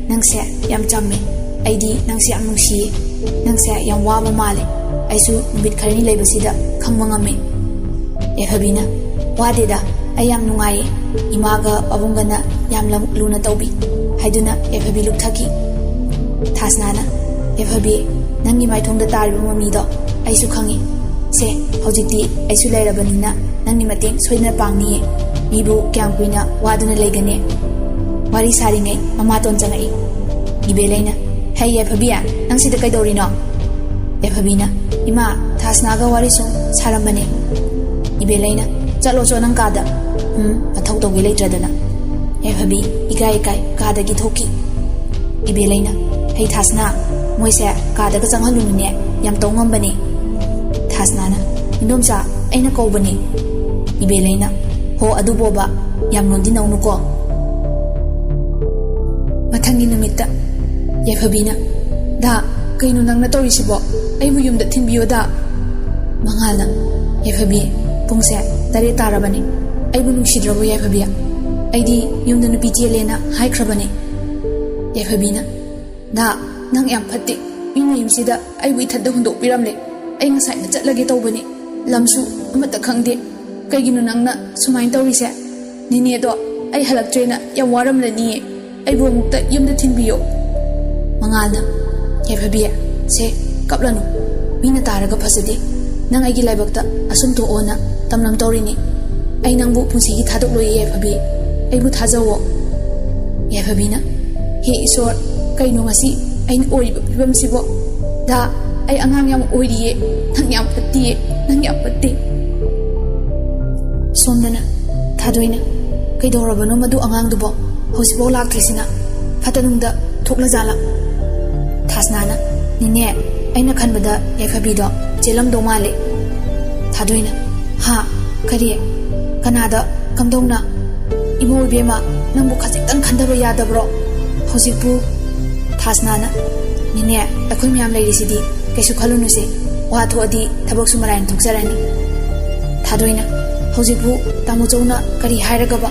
ꯅꯪꯁꯦ ꯌꯥꯝ ꯆꯝꯃꯦ꯫ ꯑꯩꯗꯤ ꯅꯪꯁꯦ ꯌꯥꯝ ꯅꯨꯡꯁꯤꯌꯦ꯫ ꯅꯪꯁꯦ ꯌꯥꯝ ꯋꯥꯕ ꯃꯥꯜꯂꯦ꯫ ꯑꯩꯁꯨ ꯅꯨꯃꯤꯠ ꯈꯔꯅꯤ ꯂꯩꯕꯁꯤꯗ ꯈꯪꯕ ꯉꯝꯃꯦ꯫" ꯌꯥꯏꯐꯕꯤꯅ, "ꯋꯥꯗꯦꯗ, ꯑꯩ ꯌꯥꯝ ꯅꯨꯡꯉꯥꯏꯌꯦ꯫ ꯏꯃꯥꯒ ꯄꯥꯕꯨꯡꯒꯅ ꯌꯥꯝ ꯂꯝ-, ꯂꯨꯅ ꯇꯧꯕꯤ" ꯍꯥꯏꯗꯨꯅ ꯌꯥꯏꯐꯕꯤ ꯂꯨꯞꯊꯈꯤ꯫ ꯊꯥꯁꯅꯥꯅ, "ꯌꯥꯏꯐꯕꯤ, ꯅꯪꯒꯤ ꯃꯥꯏꯊꯣꯡꯗ ꯇꯥꯔꯤꯕ ꯃꯃꯤꯗꯣ ꯑꯩꯁꯨ ꯈꯪꯉꯤ꯫ ꯁꯦ, ꯍꯧꯖꯤꯛꯇꯤ ꯑꯩꯁꯨ ꯂꯩꯔꯕꯅꯤꯅ ꯅꯪꯒꯤ ꯃꯇꯦꯡ ꯁꯣꯏꯗꯅ ꯄꯥꯡꯅꯤꯌꯦ꯫ ꯃꯤꯕꯨ ꯀꯌꯥꯝ ꯀꯨꯏꯅ ꯋꯥꯗꯨꯅ ꯂꯩꯒꯅꯤ? ꯋꯥꯔꯤ ꯁꯥꯔꯤꯉꯩ ꯃꯃꯥꯇꯣꯟ ꯆꯪꯉꯛꯏ꯫ ꯏꯕꯦꯂꯩꯅ, "ꯍꯩ, ꯌꯥꯏꯐꯕꯤ, ꯅꯪ ꯁꯤꯗ ꯀꯩꯗꯧꯔꯤꯅꯣ?" ꯌꯥꯏꯐꯕꯤꯅ, "ꯏꯃꯥ, ꯊꯥꯁꯅꯥꯒ ꯋꯥꯔꯤ ꯁꯨꯝ ꯁꯥꯔꯝꯕꯅꯦ꯫" ꯏꯕꯦꯂꯩꯅ, "ꯆꯠꯂꯣ ꯆꯣ ꯅꯪ ꯀꯥꯗ꯫" "ꯎꯝ, ꯃꯊꯧ ꯇꯧꯒꯦ ꯂꯩꯇ꯭ꯔꯗꯅ꯫" ꯌꯥꯏꯐꯕꯤ ꯏꯀꯥꯏ ꯏꯀꯥꯏ ꯀꯥꯗꯒꯤ ꯊꯣꯛꯈꯤ꯫ ꯏꯕꯦꯂꯩꯅ, "ꯍꯩ ꯊꯥꯁꯅꯥ, ꯃꯣꯏꯁꯦ ꯀꯥꯗꯒ ꯆꯪꯍꯜꯂꯨꯅꯨꯅꯦ, ꯌꯥꯝ ꯇꯧ ꯉꯝꯕꯅꯦ꯫" ꯊꯥꯁꯅꯥꯅ, "ꯏꯟꯗꯣꯝꯆꯥ, ꯑꯩꯅ ꯀꯧꯕꯅꯦ꯫" ꯏꯕꯦꯂꯩꯅ, "ꯍꯣ ꯑꯗꯨꯕꯣꯕ, ꯌꯥꯝ ꯅꯣꯟꯗꯤ ꯅꯧꯅꯨꯀꯣ꯫" ꯃꯊꯪꯒꯤ ꯅꯨꯃꯤꯠꯇ ꯌꯥꯏꯐꯕꯤꯅ, "ꯗꯥ, ꯀꯩꯅꯣ ꯅꯪꯅ ꯇꯧꯔꯤꯁꯤꯕꯣ? ꯑꯩꯕꯨ ꯌꯨꯝꯗ ꯊꯤꯟꯕꯤꯌꯣ ꯗꯥ꯫" ꯃꯉꯥꯜꯅ, "ꯌꯥꯏꯐꯕꯤ, ꯄꯨꯡꯁꯦ ꯇꯔꯦꯠ ꯇꯥꯔꯕꯅꯤ꯫ ꯑꯩꯕꯨ ꯅꯨꯡꯁꯤꯗ꯭ꯔꯕꯣ ꯌꯥꯏꯐꯕꯤ? ꯑꯩꯗꯤ ꯌꯨꯝꯗ ꯅꯨꯄꯤ ꯆꯦꯜꯂꯦꯅ ꯍꯥꯏꯈ꯭ꯔꯕꯅꯦ꯫" ꯌꯥꯏꯐꯕꯤꯅ, "ꯗꯥ, ꯅꯪ ꯌꯥꯝ ꯐꯠꯇꯦ꯫ ꯃꯤ ꯃꯌꯨꯝꯁꯤꯗ ꯑꯩꯕꯨ ꯏꯊꯟꯇ ꯍꯨꯟꯗꯣꯛꯄꯤꯔꯝꯂꯦ꯫ ꯑꯩ ꯉꯁꯥꯏꯅ ꯆꯠꯂꯒꯦ ꯇꯧꯕꯅꯤ꯫ ꯂꯝꯁꯨ ꯑꯃꯠꯇ ꯈꯪꯗꯦ꯫ ꯀꯩꯒꯤꯅꯣ ꯅꯪꯅ ꯁꯨꯃꯥꯏꯅ ꯇꯧꯔꯤꯁꯦ? ꯅꯦꯅꯦꯗꯣ ꯑꯩ ꯍꯜꯂꯛꯇ꯭ꯔꯦꯅ ꯌꯥꯝ ꯋꯥꯔꯝꯂꯅꯤꯌꯦ꯫ ꯑꯩꯕꯨ ꯑꯃꯨꯛꯇ ꯌꯨꯝꯗ ꯊꯤꯟꯕꯤꯌꯣ꯫" ꯃꯉꯥꯜꯅ, "ꯌꯥꯏꯐꯕꯤ, ꯁꯦ, ꯀꯞꯂꯅꯨ꯫ ꯃꯤꯅ ꯇꯥꯔꯒ ꯐꯖꯗꯦ꯫ ꯅꯪ ꯑꯩꯒꯤ ꯂꯥꯏꯕꯛꯇ ꯑꯁꯨꯝ ꯊꯣꯛꯑꯣꯅ ꯇꯝꯂꯝꯗꯧꯔꯤꯅꯤ꯫ ꯑꯩ ꯅꯪꯕꯨ ꯄꯨꯟꯁꯤꯒꯤ ꯊꯥꯗꯣꯛꯂꯣꯏꯌꯦ ꯌꯥꯏꯐꯕꯤ꯫ ꯑꯩꯕꯨ ꯊꯥꯖꯧꯋꯣ꯫" ꯌꯥꯏꯐꯕꯤꯅ, "ꯍꯦ ꯏꯁꯣꯔ, ꯀꯩꯅꯣ ꯉꯁꯤ ꯑꯩꯅ ꯑꯣꯏꯔꯤꯕ ꯐꯤꯕꯝꯁꯤꯕꯣ? ꯗꯥ, ꯑꯩ ꯑꯉꯥꯡ ꯌꯥꯝ ꯑꯣꯏꯔꯤꯌꯦ꯫ ꯅꯪ ꯌꯥꯝ ꯐꯠꯇꯤꯌꯦ꯫ ꯅꯪ ꯌꯥꯝ ꯐꯠꯇꯦ꯫" ꯁꯣꯝꯗꯅ ꯊꯥꯗꯣꯏꯅ, "ꯀꯩꯗꯧꯔꯕꯅꯣ ꯃꯗꯨ ꯑꯉꯥꯡꯗꯨꯕꯣ? ꯍꯧꯖꯤꯛꯐꯥꯎ ꯂꯥꯛꯇ꯭ꯔꯤꯁꯤꯅ? ꯐꯠꯇ ꯅꯨꯡꯗ ꯊꯣꯛꯂꯖꯥꯠꯂꯥ?" ꯊꯥꯁꯅꯥꯅ, "ꯅꯦꯅꯦ, ꯑꯩꯅ ꯈꯟꯕꯗ ꯌꯥꯏꯐꯕꯤꯗꯣ ꯆꯦꯜꯂꯝꯗꯧ ꯃꯥꯜꯂꯦ꯫" ꯊꯥꯗꯣꯏꯅ, "ꯍꯥ? ꯀꯔꯤ? ꯀꯅꯥꯗ? ꯀꯝꯗꯧꯅ? ꯏꯃꯧ ꯏꯕꯦꯝꯃ, ꯅꯪꯕꯨ ꯈꯖꯤꯛꯇꯪ ꯈꯟꯊꯕ ꯌꯥꯗꯕ꯭ꯔꯣ ꯍꯧꯖꯤꯛꯄꯨ?" ꯊꯥꯁꯅꯥꯅ, "ꯅꯦꯅꯦ, ꯑꯩꯈꯣꯏ ꯃꯌꯥꯝ ꯂꯩꯔꯤꯁꯤꯗꯤ, ꯀꯩꯁꯨ ꯈꯜꯂꯨꯅꯨꯁꯦ꯫ ꯋꯥ ꯊꯣꯛꯑꯗꯤ ꯊꯕꯛꯁꯨ ꯃꯔꯥꯏꯅ ꯊꯣꯛꯆꯔꯅꯤ꯫" ꯊꯥꯗꯣꯏꯅ, "ꯍꯧꯖꯤꯛꯄꯨ ꯇꯥꯃꯣ ꯆꯧꯅ ꯀꯔꯤ ꯍꯥꯏꯔꯒꯕ?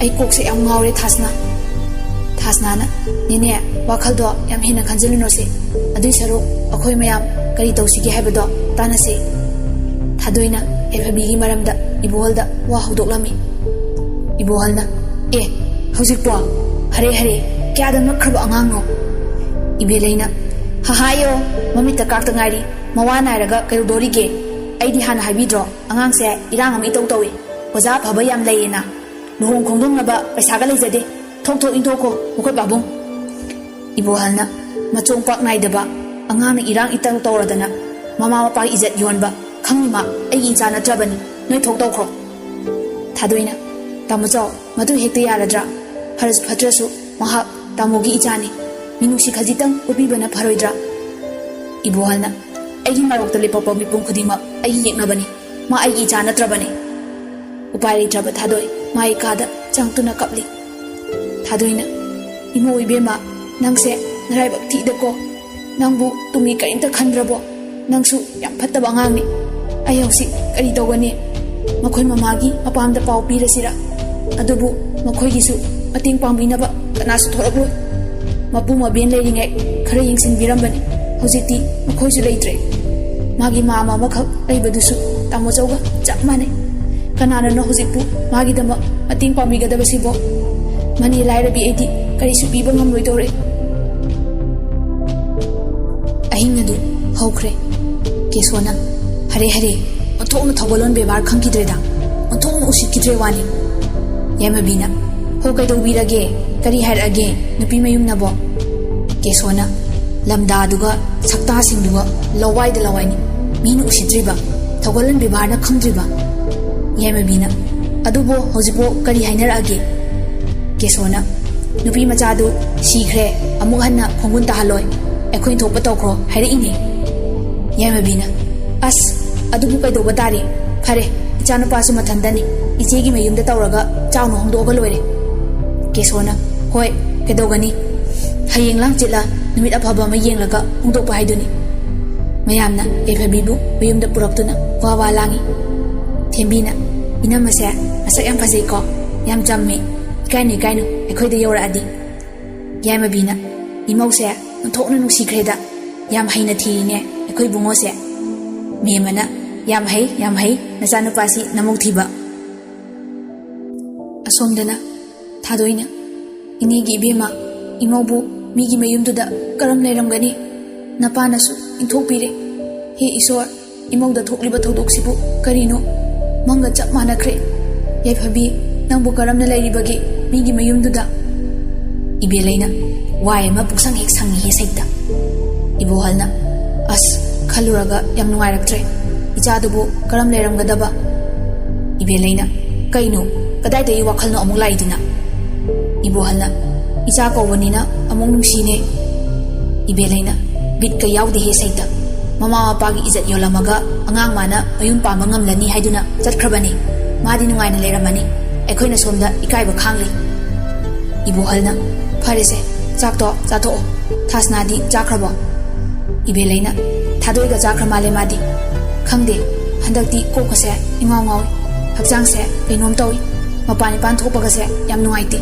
ꯑꯩ ꯀꯣꯛꯁꯦ ꯌꯥꯝ ꯉꯥꯎꯔꯦ ꯊꯥꯁꯅꯥ꯫" ꯊꯥꯁꯅꯥꯅ, "ꯅꯦꯅꯦ, ꯋꯥꯈꯜꯗꯣ ꯌꯥꯝ ꯍꯦꯟꯅ ꯈꯟꯖꯤꯜꯂꯨꯅꯨꯁꯦ꯫ ꯑꯗꯨꯏ ꯁꯔꯨꯛ ꯑꯩꯈꯣꯏ ꯃꯌꯥꯝ ꯀꯔꯤ ꯇꯧꯁꯤꯒꯦ ꯍꯥꯏꯕꯗꯣ ꯇꯥꯟꯅꯁꯦ꯫" ꯊꯥꯗꯣꯏꯅ ꯌꯥꯏꯐꯕꯤꯒꯤ ꯃꯔꯝꯗ ꯏꯕꯣꯍꯜꯗ ꯋꯥ ꯍꯧꯗꯣꯛꯂꯝꯃꯤ꯫ ꯏꯕꯣꯍꯜꯅ, "ꯑꯦ, ꯍꯧꯖꯤꯛꯄꯣ? ꯍꯔꯦ ꯍꯔꯦ, ꯀꯌꯥꯗ ꯉꯛꯈ꯭ꯔꯕ ꯑꯉꯥꯡꯅꯣ?" ꯏꯕꯦꯂꯩꯅ, ꯍꯍꯥꯏꯌꯣ, ꯃꯃꯤꯠꯇ ꯀꯥꯛꯇ ꯉꯥꯏꯔꯤ꯫ ꯃꯋꯥ ꯅꯥꯏꯔꯒ ꯀꯩꯗꯧꯗꯣꯔꯤꯒꯦ? ꯑꯩꯗꯤ ꯍꯥꯟꯅ ꯍꯥꯏꯕꯤꯗ꯭ꯔꯣ, ꯑꯉꯥꯡꯁꯦ ꯏꯔꯥꯡ ꯑꯃ ꯏꯇꯧ ꯇꯧꯏ꯫ ꯑꯣꯖꯥ ꯑꯐꯕ ꯌꯥꯝ ꯂꯩꯌꯦꯅ꯫ ꯂꯨꯍꯣꯡ ꯈꯣꯡꯗꯣꯡꯅꯕ ꯄꯩꯁꯥꯒ ꯂꯩꯖꯗꯦ꯫ ꯊꯣꯛ ꯊꯣꯛ ꯏꯟꯊꯣꯛꯈꯣ, ꯃꯈꯣꯏ ꯄꯥꯕꯨꯡ꯫ ꯏꯕꯣꯍꯜꯅ ꯃꯆꯣꯡ ꯄꯥꯛ ꯅꯥꯏꯗꯕ ꯑꯉꯥꯡꯅ ꯏꯔꯥꯡ ꯏꯇꯧ ꯇꯧꯔꯗꯅ ꯃꯃꯥ ꯃꯄꯥꯒꯤ ꯏꯖꯠ ꯌꯣꯟꯕ ꯈꯪꯉꯤꯃ ꯑꯩꯒꯤ ꯏꯆꯥ ꯅꯠꯇ꯭ꯔꯕꯅꯤ꯫ ꯅꯣꯏ ꯊꯣꯛ ꯇꯧꯈ꯭ꯔꯣ꯫ ꯊꯥꯗꯣꯏꯅ, ꯇꯥꯃꯣ ꯆꯥꯎ, ꯃꯗꯨ ꯍꯦꯛꯇ ꯌꯥꯔꯗ꯭ꯔꯥ? ꯐꯔꯁꯨ ꯐꯠꯇ꯭ꯔꯁꯨ ꯃꯍꯥꯛ ꯇꯥꯃꯣꯒꯤ ꯏꯆꯥꯅꯤ꯫ ꯃꯤꯅꯨꯡꯁꯤ ꯈꯖꯤꯛꯇꯪ ꯎꯠꯄꯤꯕꯅ ꯐꯔꯣꯏꯗ꯭ꯔꯥ? ꯏꯕꯣꯍꯜꯅ, ꯑꯩꯒꯤ ꯃꯔꯣꯛꯇ ꯂꯦꯞꯄꯛꯄ ꯃꯤꯄꯨꯝ ꯈꯨꯗꯤꯡꯃꯛ ꯑꯩꯒꯤ ꯌꯦꯛꯅꯕꯅꯤ꯫ ꯃꯥ ꯑꯩꯒꯤ ꯏꯆꯥ ꯅꯠꯇ꯭ꯔꯕꯅꯤ꯫ ꯎꯄꯥꯏ ꯂꯩꯇ꯭ꯔꯕ ꯊꯥꯗꯣꯏ ꯃꯥꯒꯤ ꯀꯥꯗ ꯆꯪꯗꯨꯅ ꯀꯞꯂꯤ꯫ ꯊꯥꯗꯣꯏꯅ, ꯏꯃꯧ ꯏꯕꯦꯝꯃ, ꯅꯪꯁꯦ ꯅꯔꯥꯏꯕꯛ ꯊꯤꯗꯀꯣ꯫ ꯅꯪꯕꯨ ꯇꯨꯡꯒꯤ ꯀꯔꯤꯝꯇ ꯈꯟꯗ꯭ꯔꯕꯣ? ꯅꯪꯁꯨ ꯌꯥꯝ ꯐꯠꯇꯕ ꯑꯉꯥꯡꯅꯤ꯫ ꯑꯩ ꯍꯧꯖꯤꯛ ꯀꯔꯤ ꯇꯧꯒꯅꯤ? ꯃꯈꯣꯏ ꯃꯃꯥꯒꯤ ꯃꯄꯥꯝꯗ ꯄꯥꯎ ꯄꯤꯔꯁꯤꯔꯥ? ꯑꯗꯨꯕꯨ ꯃꯈꯣꯏꯒꯤꯁꯨ ꯃꯇꯦꯡ ꯄꯥꯡꯕꯤꯅꯕ ꯀꯅꯥꯁꯨ ꯊꯣꯛꯂꯛꯂꯣꯏ꯫ ꯃꯄꯨ ꯃꯕꯦꯟ ꯂꯩꯔꯤꯉꯩ ꯈꯔ ꯌꯦꯡꯁꯤꯟꯕꯤꯔꯝꯕꯅꯤ꯫ ꯍꯧꯖꯤꯛꯇꯤ ꯃꯈꯣꯏꯁꯨ ꯂꯩꯇ꯭ꯔꯦ꯫ ꯃꯥꯒꯤ ꯃꯥꯝꯃ ꯑꯃꯈꯛ ꯂꯩꯕꯗꯨꯁꯨ ꯇꯥꯃꯣꯆꯧꯒ ꯆꯞ ꯃꯥꯟꯅꯩ꯫ ꯀꯅꯥꯅꯅꯣ ꯍꯧꯖꯤꯛꯄꯨ ꯃꯥꯒꯤꯗꯃꯛ ꯃꯇꯦꯡ ꯄꯥꯡꯕꯤꯒꯗꯕꯁꯤꯕꯣ? ꯃꯅꯦ ꯂꯥꯏꯔꯕꯤ ꯑꯩꯗꯤ ꯀꯔꯤꯁꯨ ꯄꯤꯕ ꯉꯝꯂꯣꯏꯗꯧꯔꯦ꯫ ꯑꯍꯤꯡ ꯑꯗꯨ ꯍꯧꯈ꯭ꯔꯦ꯫ ꯀꯦꯁꯣꯅ, "ꯍꯔꯦ ꯍꯔꯦ, ꯑꯣꯟꯊꯣꯛꯅ ꯊꯧꯒꯜꯂꯣꯟ ꯕꯦꯕꯥꯔ ꯈꯪꯈꯤꯗ꯭ꯔꯦꯗ, ꯑꯣꯟꯊꯣꯛꯅ ꯎꯁꯤꯠꯈꯤꯗ꯭ꯔꯦ ꯋꯥꯅꯤ꯫" ꯌꯥꯏꯃꯕꯤꯅ, "ꯍꯣ, ꯀꯩꯗꯧꯕꯤꯔꯒꯦ? ꯀꯔꯤ ꯍꯥꯏꯔꯛꯑꯒꯦ ꯅꯨꯄꯤ ꯃꯌꯨꯝꯅꯕꯣ?" ꯀꯦꯁꯣꯅ, "ꯂꯝꯗꯥꯗꯨꯒ ꯁꯛꯇꯥꯁꯤꯡꯗꯨꯒ ꯂꯋꯥꯏꯗ ꯂꯋꯥꯏꯅꯤ꯫ ꯃꯤꯅ ꯎꯁꯤꯠꯇ꯭ꯔꯤꯕ, ꯊꯧꯒꯜꯂꯣꯟ ꯕꯦꯕꯥꯔꯅ ꯈꯪꯗ꯭ꯔꯤꯕ꯫" ꯌꯥꯏꯃꯕꯤꯅ, "ꯑꯗꯨꯕꯨ ꯍꯧꯖꯤꯛꯄꯨ ꯀꯔꯤ ꯍꯥꯏꯅꯔꯛꯑꯒꯦ?" ꯀꯦꯁꯣꯅ, "ꯅꯨꯄꯤ ꯃꯆꯥꯗꯨ ꯁꯤꯈ꯭ꯔꯦ, ꯑꯃꯨꯛ ꯍꯟꯅ ꯈꯣꯡꯒꯨꯟ ꯇꯥꯍꯜꯂꯣꯏ, ꯑꯩꯈꯣꯏ ꯊꯣꯛꯄ ꯇꯧꯈ꯭ꯔꯣ ꯍꯥꯏꯔꯛꯏꯅꯦ꯫" ꯌꯥꯏꯃꯕꯤꯅ, "ꯑꯁ, ꯑꯗꯨꯕꯨ ꯀꯩꯗꯧꯕ ꯇꯥꯔꯦ? ꯐꯔꯦ, ꯏꯆꯥꯅꯨꯄꯥꯁꯨ ꯃꯊꯟꯇꯅꯤ, ꯏꯆꯦꯒꯤ ꯃꯌꯨꯝꯗ ꯇꯧꯔꯒ ꯆꯥꯎꯅ ꯍꯣꯡꯗꯣꯛꯑꯒ ꯂꯣꯏꯔꯦ꯫" ꯀꯦꯁꯣꯅ, "ꯍꯣꯏ, ꯀꯩꯗꯧꯒꯅꯤ? ꯍꯌꯦꯡ ꯂꯥꯡꯆꯤꯠꯂ ꯅꯨꯃꯤꯠ ꯑꯐꯕ ꯑꯃ ꯌꯦꯡꯂꯒ ꯍꯣꯡꯗꯣꯛꯄ ꯍꯥꯏꯗꯨꯅꯤ꯫" ꯃꯌꯥꯝꯅ ꯌꯥꯏꯐꯕꯤꯕꯨ ꯃꯌꯨꯝꯗ ꯄꯨꯔꯛꯇꯨꯅ ꯋꯥ ꯋꯥ ꯂꯥꯡꯏ꯫ ꯊꯦꯝꯕꯤꯅ, "ꯏꯅꯝꯃꯁꯦ ꯃꯁꯛ ꯌꯥꯝ ꯐꯖꯩꯀꯣ, ꯌꯥꯝ ꯆꯝꯃꯤ꯫ ꯏꯀꯥꯏꯅꯨ, ꯏꯀꯥꯏꯅꯨ, ꯑꯩꯈꯣꯏꯗ ꯌꯧꯔꯛꯑꯗꯤ꯫" ꯌꯥꯏꯃꯕꯤꯅ, "ꯏꯃꯧꯁꯦ ꯑꯣꯟꯊꯣꯛꯅ ꯅꯨꯡꯁꯤꯈ꯭ꯔꯦꯗ, ꯌꯥꯝ ꯍꯩꯅ ꯊꯤꯔꯤꯅꯦ ꯑꯩꯈꯣꯏ ꯏꯕꯨꯡꯉꯣꯁꯦ꯫" ꯃꯦꯝꯃꯅ, "ꯌꯥꯝ ꯍꯩ, ꯌꯥꯝ ꯍꯩ, ꯅꯆꯥꯅꯨꯄꯥꯁꯤ ꯅꯃꯧ ꯊꯤꯕ꯫" ꯑꯁꯣꯝꯗꯅ ꯊꯥꯗꯣꯏꯅ, "ꯏꯅꯦꯒꯤ ꯏꯕꯦꯝꯃ, ꯏꯃꯧꯕꯨ ꯃꯤꯒꯤ ꯃꯌꯨꯝꯗꯨꯗ ꯀꯔꯝ ꯂꯩꯔꯝꯒꯅꯤ? ꯅꯄꯥꯅꯁꯨ ꯏꯟꯊꯣꯛꯄꯤꯔꯦ꯫ ꯍꯦ ꯏꯁꯣꯔ, ꯏꯃꯧꯗ ꯊꯣꯛꯂꯤꯕ ꯊꯧꯗꯣꯛꯁꯤꯕꯨ ꯀꯔꯤꯅꯣ? ꯃꯪꯒ ꯆꯞ ꯃꯥꯟꯅꯈ꯭ꯔꯦ꯫ ꯌꯥꯏꯐꯕꯤ, ꯅꯪꯕꯨ ꯀꯔꯝꯅ ꯂꯩꯔꯤꯕꯒꯦ ꯃꯤꯒꯤ ꯃꯌꯨꯝꯗꯨꯗ? ꯏꯕꯦꯂꯩꯅ, ꯋꯥꯏ ꯑꯃ ꯄꯨꯛꯁꯪ ꯍꯦꯛ ꯁꯪꯉꯤꯍꯦ ꯁꯩꯇ꯫ ꯏꯕꯣꯍꯜꯅ, ꯑꯁ, ꯈꯜꯂꯨꯔꯒ ꯌꯥꯝ ꯅꯨꯡꯉꯥꯏꯔꯛꯇ꯭ꯔꯦ꯫ ꯏꯆꯥꯗꯨꯕꯨ ꯀꯔꯝ ꯂꯩꯔꯝꯒꯗꯕ? ꯏꯕꯦꯂꯩꯅ, ꯀꯩꯅꯣ? ꯀꯗꯥꯏꯗꯒꯤ ꯋꯥꯈꯜꯅꯣ ꯑꯃꯨꯛ ꯂꯥꯛꯏꯗꯨꯅ? ꯏꯕꯣꯍꯜꯅ, ꯏꯆꯥ ꯀꯧꯕꯅꯤꯅ ꯑꯃꯨꯛ ꯅꯨꯡꯁꯤꯅꯦ꯫ ꯏꯕꯦꯂꯩꯅ, ꯕꯤꯠꯀ ꯌꯥꯎꯗꯦꯍꯦ ꯁꯩꯇ꯫ ꯃꯃꯥ ꯃꯄꯥꯒꯤ ꯏꯖꯠ ꯌꯣꯜꯂꯝꯃꯒ ꯑꯉꯥꯡ ꯃꯥꯅ ꯃꯌꯨꯝ ꯄꯥꯟꯕ ꯉꯝꯂꯅꯤ ꯍꯥꯏꯗꯨꯅ ꯆꯠꯈ꯭ꯔꯕꯅꯤ꯫ ꯃꯥꯗꯤ ꯅꯨꯡꯉꯥꯏꯅ ꯂꯩꯔꯝꯃꯅꯤ꯫ ꯑꯩꯈꯣꯏꯅ ꯁꯣꯝꯗ ꯏꯀꯥꯏꯕ ꯈꯥꯡꯂꯤ꯫ ꯏꯕꯣꯍꯜꯅ, ꯐꯔꯦꯁꯦ, ꯆꯥꯛꯇꯣ ꯆꯥꯊꯣꯛꯑꯣ꯫ ꯊꯥꯁꯅꯥꯗꯤ ꯆꯥꯈ꯭ꯔꯕꯣ? ꯏꯕꯦꯂꯩꯅ, ꯊꯥꯗꯣꯏꯒ ꯆꯥꯈ꯭ꯔ ꯃꯥꯜꯂꯦ ꯃꯥꯗꯤ꯫ ꯈꯪꯗꯦ, ꯍꯟꯗꯛꯇꯤ ꯀꯣꯛꯀꯁꯦ ꯏꯉꯥꯎ ꯉꯥꯎꯏ꯫ ꯍꯛꯆꯥꯡꯁꯦ ꯀꯩꯅꯣꯝ ꯇꯧꯏ꯫ ꯃꯄꯥꯟ ꯏꯄꯥꯟ ꯊꯣꯛꯄꯒꯁꯦ ꯌꯥꯝ ꯅꯨꯡꯉꯥꯏꯇꯦ꯫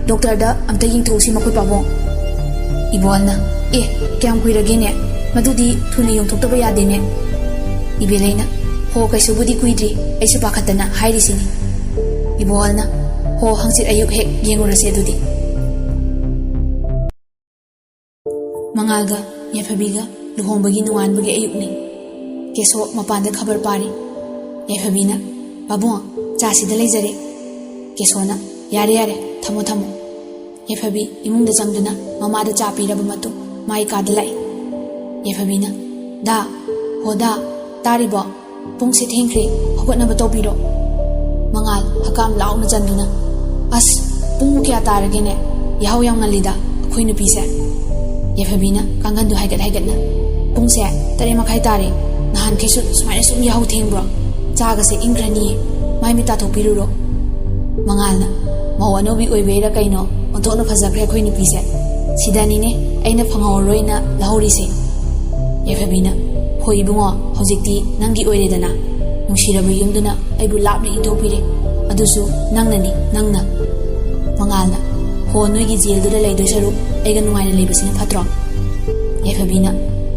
ꯗꯣꯛꯇꯔꯗ ꯑꯝꯇ ꯌꯦꯡꯊꯣꯛꯎꯁꯤ ꯃꯈꯣꯏ ꯄꯥꯕꯨꯡ꯫ ꯏꯕꯣꯍꯜꯅ, ꯑꯦ, ꯀꯌꯥꯝ ꯀꯨꯏꯔꯒꯦꯅꯦ? ꯃꯗꯨꯗꯤ ꯊꯨꯅ ꯌꯦꯡꯊꯣꯛꯇꯕ ꯌꯥꯗꯦꯅꯦ꯫ ꯏꯕꯦꯂꯩꯅ, ꯍꯣ, ꯀꯩꯁꯨꯕꯨꯗꯤ ꯀꯨꯏꯗ꯭ꯔꯤ, ꯑꯩꯁꯨ ꯄꯥꯈꯠꯇꯅ ꯍꯥꯏꯔꯤꯁꯤꯅꯤ꯫ ꯏꯕꯣꯍꯜꯅ, ꯍꯣ, ꯍꯪꯆꯤꯠ ꯑꯌꯨꯛ ꯍꯦꯛ ꯌꯦꯡꯉꯨꯔꯁꯦ ꯑꯗꯨꯗꯤ꯫ ꯃꯉꯥꯜꯒ ꯌꯥꯏꯐꯕꯤꯒ ꯂꯨꯍꯣꯡꯕꯒꯤ ꯅꯣꯡꯉꯥꯟꯕꯒꯤ ꯑꯌꯨꯛꯅꯤ꯫ ꯀꯦꯁꯣ ꯃꯄꯥꯟꯗ ꯈꯕꯔ ꯄꯥꯔꯤ꯫ ꯌꯥꯏꯐꯕꯤꯅ, ꯄꯥꯕꯨꯡ, ꯆꯥ ꯁꯤꯗ ꯂꯩꯖꯔꯦ꯫ ꯀꯦꯁꯣꯅ, ꯌꯥꯔꯦ, ꯌꯥꯔꯦ, ꯊꯝꯃꯣ, ꯊꯝꯃꯣ꯫ ꯌꯥꯏꯐꯕꯤ ꯏꯃꯨꯡꯗ ꯆꯪꯗꯨꯅ ꯃꯃꯥꯗ ꯆꯥ ꯄꯤꯔꯕ ꯃꯇꯨꯡ ꯃꯥꯏ ꯀꯥꯗ ꯂꯥꯛꯏ꯫ ꯌꯥꯏꯐꯕꯤꯅ, ꯗꯥ, ꯍꯣ ꯗꯥ, ꯇꯥꯔꯤꯕꯣ? ꯄꯨꯡꯁꯦ ꯊꯦꯡꯈ꯭ꯔꯦ, ꯍꯧꯒꯠꯅꯕ ꯇꯧꯕꯤꯔꯣ꯫ ꯃꯉꯥꯜ ꯍꯀꯥꯝ ꯂꯥꯎꯅ ꯆꯟꯗꯨꯅ, ꯑꯁ, ꯄꯨꯡꯕꯨ ꯀꯌꯥ ꯇꯥꯔꯒꯦꯅꯦ? ꯌꯥꯍꯧ ꯌꯥꯝ ꯉꯜꯂꯤꯗ ꯑꯩꯈꯣꯏ ꯅꯨꯄꯤꯁꯦ꯫ ꯌꯥꯏꯐꯕꯤꯅ ꯀꯥꯡꯒꯟꯗꯨ ꯍꯥꯏꯒꯠ ꯍꯥꯏꯒꯠꯅ, ꯄꯨꯡꯁꯦ ꯇꯔꯦꯠ ꯃꯈꯥꯏ ꯇꯥꯔꯦ꯫ ꯅꯍꯥꯟꯈꯩꯁꯨ ꯁꯨꯃꯥꯏꯅ ꯁꯨꯝ ꯌꯥꯍꯧ ꯊꯦꯡꯕ꯭ꯔꯣ? ꯆꯥꯒꯁꯦ ꯏꯪꯈ꯭ꯔꯅꯤꯌꯦ꯫ ꯃꯥꯏ ꯃꯤꯠ ꯇꯥꯊꯣꯛꯄꯤꯔꯨꯔꯣ꯫ ꯃꯉꯥꯜꯅ, ꯃꯧ ꯑꯅꯧꯕꯤ ꯑꯣꯏꯕꯩꯔꯥ ꯀꯩꯅꯣ, ꯑꯣꯟꯊꯣꯛꯅ ꯐꯖꯈ꯭ꯔꯦ ꯑꯩꯈꯣꯏ ꯅꯨꯄꯤꯁꯦ꯫ ꯁꯤꯗꯅꯤꯅꯦ ꯑꯩꯅ ꯐꯪꯍꯧꯔꯔꯣꯏꯅ ꯂꯧꯍꯧꯔꯤꯁꯦ꯫ ꯌꯥꯏꯐꯕꯤꯅ, ꯍꯣꯏ ꯏꯕꯨꯡꯉꯣ, ꯍꯧꯖꯤꯛꯇꯤ ꯅꯪꯒꯤ ꯑꯣꯏꯔꯦꯗꯅ꯫ ꯅꯨꯡꯁꯤꯔꯕ ꯌꯨꯝꯗꯨꯅ ꯑꯩꯕꯨ ꯂꯥꯞꯅ ꯏꯟꯊꯣꯛꯄꯤꯔꯦ꯫ ꯑꯗꯨꯁꯨ ꯅꯪꯅꯅꯤ, ꯅꯪꯅ꯫ ꯃꯉꯥꯜꯅ, ꯍꯣ, ꯅꯣꯏꯒꯤ ꯖꯦꯜꯗꯨꯗ ꯂꯩꯗꯣꯏ ꯁꯔꯨꯛ ꯑꯩꯒ ꯅꯨꯡꯉꯥꯏꯅ ꯂꯩꯕꯁꯤꯅ ꯐꯠꯇ꯭ꯔꯣ? ꯌꯥꯏꯐꯕꯤꯅ,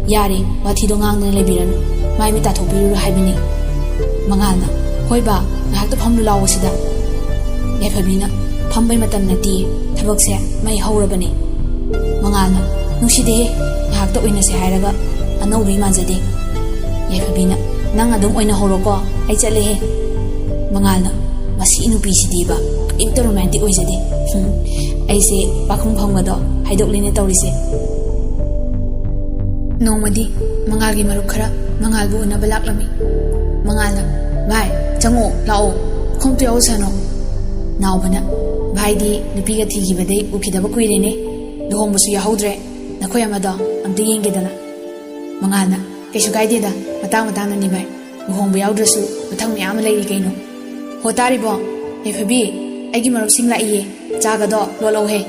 ꯌꯥꯔꯦ, ꯋꯥꯊꯤꯗꯣ ꯉꯥꯡꯗꯅ ꯂꯩꯕꯤꯔꯅꯨ꯫ ꯃꯥꯏ ꯃꯤꯠ ꯇꯥꯊꯣꯛꯄꯤꯔꯨꯔꯣ ꯍꯥꯏꯕꯅꯤ꯫ ꯃꯉꯥꯜꯅ, ꯍꯣꯏ ꯕꯥ, ꯉꯥꯏꯍꯥꯛꯇ ꯐꯝꯂꯨ ꯂꯥꯎꯑꯣ ꯁꯤꯗ꯫ ꯌꯥꯏꯐꯕꯤꯅ, ꯐꯝꯕꯩ ꯃꯇꯝ ꯅꯠꯇꯦ, ꯊꯕꯛꯁꯦ ꯃꯩ ꯍꯧꯔꯕꯅꯦ꯫ ꯃꯉꯥꯜꯅ, ꯅꯨꯡꯁꯤꯗꯦꯍꯦ, ꯉꯥꯏꯍꯥꯛ ꯑꯣꯏꯅꯁꯦ ꯍꯥꯏꯔꯒ ꯑꯅꯧꯕꯤ ꯃꯥꯟꯖꯗꯦ꯫ ꯌꯥꯏꯐꯕꯤꯅ, "ꯅꯪ ꯑꯗꯨꯝ ꯑꯣꯏꯅ ꯍꯧꯔꯣꯀꯣ, ꯑꯩ ꯆꯠꯂꯦꯍꯦ꯫" ꯃꯉꯥꯜꯅ, "ꯃꯁꯤ ꯅꯨꯄꯤꯁꯤꯗꯤꯕ ꯀꯔꯤꯝꯇ ꯔꯣꯃꯥꯟꯇꯤꯛ ꯑꯣꯏꯖꯗꯦ꯫ ꯍꯨꯝ, ꯑꯩꯁꯦ ꯄꯥꯈꯪ ꯐꯪꯕꯗꯣ ꯍꯥꯏꯗꯣꯛꯂꯤꯅꯦ ꯇꯧꯔꯤꯁꯦ꯫" ꯅꯣꯡꯃꯗꯤ ꯃꯉꯥꯜꯒꯤ ꯃꯔꯨꯞ ꯈꯔ ꯃꯉꯥꯜꯕꯨ ꯎꯅꯕ ꯂꯥꯛꯂꯝꯃꯤ꯫ ꯃꯉꯥꯜꯅ, "ꯚꯥꯏ, ꯆꯪꯉꯣ, ꯂꯥꯛꯑꯣ, ꯈꯣꯡꯇꯨ ꯌꯥꯎꯁꯅꯣ꯫" ꯅꯥꯎꯕꯅ, "ꯚꯥꯏꯗꯤ ꯅꯨꯄꯤꯒ ꯊꯤꯈꯤꯕꯗꯩ ꯎꯈꯤꯗꯕ ꯀꯨꯏꯔꯦꯅꯦ, ꯂꯨꯍꯣꯡꯕꯁꯨ ꯌꯥꯍꯧꯗ꯭ꯔꯦ, ꯅꯈꯣꯏ ꯑꯃꯗꯣ ꯑꯝꯇ ꯌꯦꯡꯒꯦꯗꯅ꯫" ꯃꯉꯥꯜꯅ, "ꯀꯩꯁꯨ ꯀꯥꯏꯗꯦꯗ, ꯃꯇꯥꯡ ꯃꯇꯥꯡꯅꯅꯤ ꯚꯥꯏ, ꯂꯨꯍꯣꯡꯕ ꯌꯥꯎꯗ꯭ꯔꯁꯨ ꯃꯊꯪ ꯃꯌꯥꯝ ꯑꯃ ꯂꯩꯔꯤ ꯀꯩꯅꯣ꯫ ꯍꯣ ꯇꯥꯔꯤꯕꯣ? ꯌꯥꯏꯐꯕꯤ, ꯑꯩꯒꯤ ꯃꯔꯨꯞꯁꯤꯡ ꯂꯥꯛꯏꯌꯦ, ꯆꯥꯒꯗꯣ ꯂꯣꯜꯂꯧꯍꯦ꯫"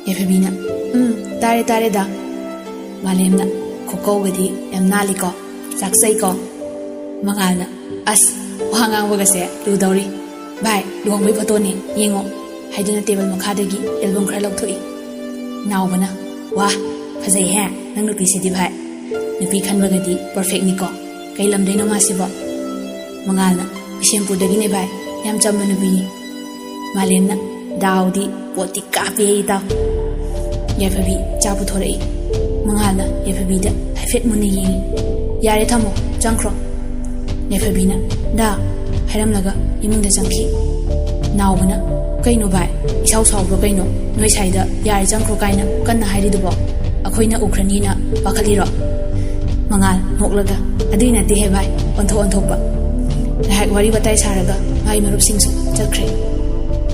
ꯌꯥꯏꯐꯕꯤꯅ, "ꯎꯝ, ꯇꯥꯔꯦ ꯇꯥꯔꯦꯗ꯫" ꯃꯥꯂꯦꯝꯅ, "ꯈꯨꯀꯧꯒꯗꯤ ꯌꯥꯝ ꯅꯥꯜꯂꯤꯀꯣ, ꯆꯥꯛꯆꯩꯀꯣ꯫" ꯃꯉꯥꯜꯅ, "ꯑꯁ, ꯋꯥ ꯉꯥꯡꯕꯒꯁꯦ ꯂꯨꯗꯧꯔꯤ꯫ ꯚꯥꯏ, ꯂꯨꯍꯣꯡꯕꯩ ꯐꯣꯇꯣꯅꯦ, ꯌꯦꯡꯉꯣ꯫" ꯍꯥꯏꯗꯨꯅ ꯇꯦꯕꯜ ꯃꯈꯥꯗꯒꯤ ꯑꯦꯜꯕꯝ ꯈꯔ ꯂꯧꯊꯣꯛꯏ꯫ ꯅꯥꯎꯕꯅ, "ꯋꯥ, ꯐꯖꯩꯍꯦ, ꯅꯪ ꯅꯨꯄꯤꯁꯤꯗꯤ ꯚꯥꯏ꯫ ꯅꯨꯄꯤ ꯈꯟꯕꯒꯗꯤ ꯄꯔꯐꯦꯛꯅꯤꯀꯣ꯫ ꯀꯩ ꯂꯝꯗꯩꯅꯣ ꯃꯥꯁꯤꯕꯣ?" ꯃꯉꯥꯜꯅ, "ꯕꯤꯁꯦꯝꯄꯨꯔꯗꯒꯤꯅꯦ ꯚꯥꯏ, ꯌꯥꯝ ꯆꯝꯕ ꯅꯨꯄꯤꯅꯤ꯫" ꯃꯥꯂꯦꯝꯅ, "ꯗꯥꯎꯗꯤ ꯄꯣꯠꯇꯤ ꯀꯥꯞꯄꯦ ꯏꯇꯥꯎ꯫" ꯌꯥꯏꯐꯕꯤ ꯆꯥ ꯄꯨꯊꯣꯔꯛꯏ꯫ ꯃꯉꯥꯜꯅ ꯌꯥꯏꯐꯕꯤꯗ ꯍꯥꯏꯐꯦꯠ ꯃꯨꯟꯅ ꯌꯦꯡꯉꯤ꯫ "ꯌꯥꯔꯦ, ꯊꯝꯃꯣ, ꯆꯪꯈ꯭ꯔꯣ꯫" ꯌꯥꯏꯐꯕꯤꯅ, "ꯗꯥ" ꯍꯥꯏꯔꯝꯂꯒ ꯏꯃꯨꯡꯗ ꯆꯪꯈꯤ꯫ ꯅꯥꯎꯕꯅ, "ꯀꯩꯅꯣ ꯚꯥꯏ, ꯏꯁꯥꯎ ꯁꯥꯎꯕ꯭ꯔꯣ ꯀꯩꯅꯣ? ꯅꯣꯏ ꯁꯥꯏꯗ 'ꯌꯥꯔꯦ, ꯆꯪꯈ꯭ꯔꯣ' ꯀꯥꯏꯅ ꯀꯟꯅ ꯍꯥꯏꯔꯤꯗꯨꯕꯣ? ꯑꯩꯈꯣꯏꯅ ꯎꯈ꯭ꯔꯅꯤꯅ ꯄꯥꯈꯠꯂꯤꯔꯣ?" ꯃꯉꯥꯜ ꯅꯣꯛꯂꯒ, "ꯑꯗꯨꯏ ꯅꯠꯇꯦꯍꯦ ꯚꯥꯏ, ꯑꯣꯟꯊꯣꯛ ꯑꯣꯟꯊꯣꯛꯄ꯫" ꯉꯥꯏꯍꯥꯛ ꯋꯥꯔꯤ ꯋꯥꯇꯥꯏ ꯁꯥꯔꯒ ꯃꯥꯒꯤ ꯃꯔꯨꯞꯁꯤꯡꯁꯨ ꯆꯠꯈ꯭ꯔꯦ꯫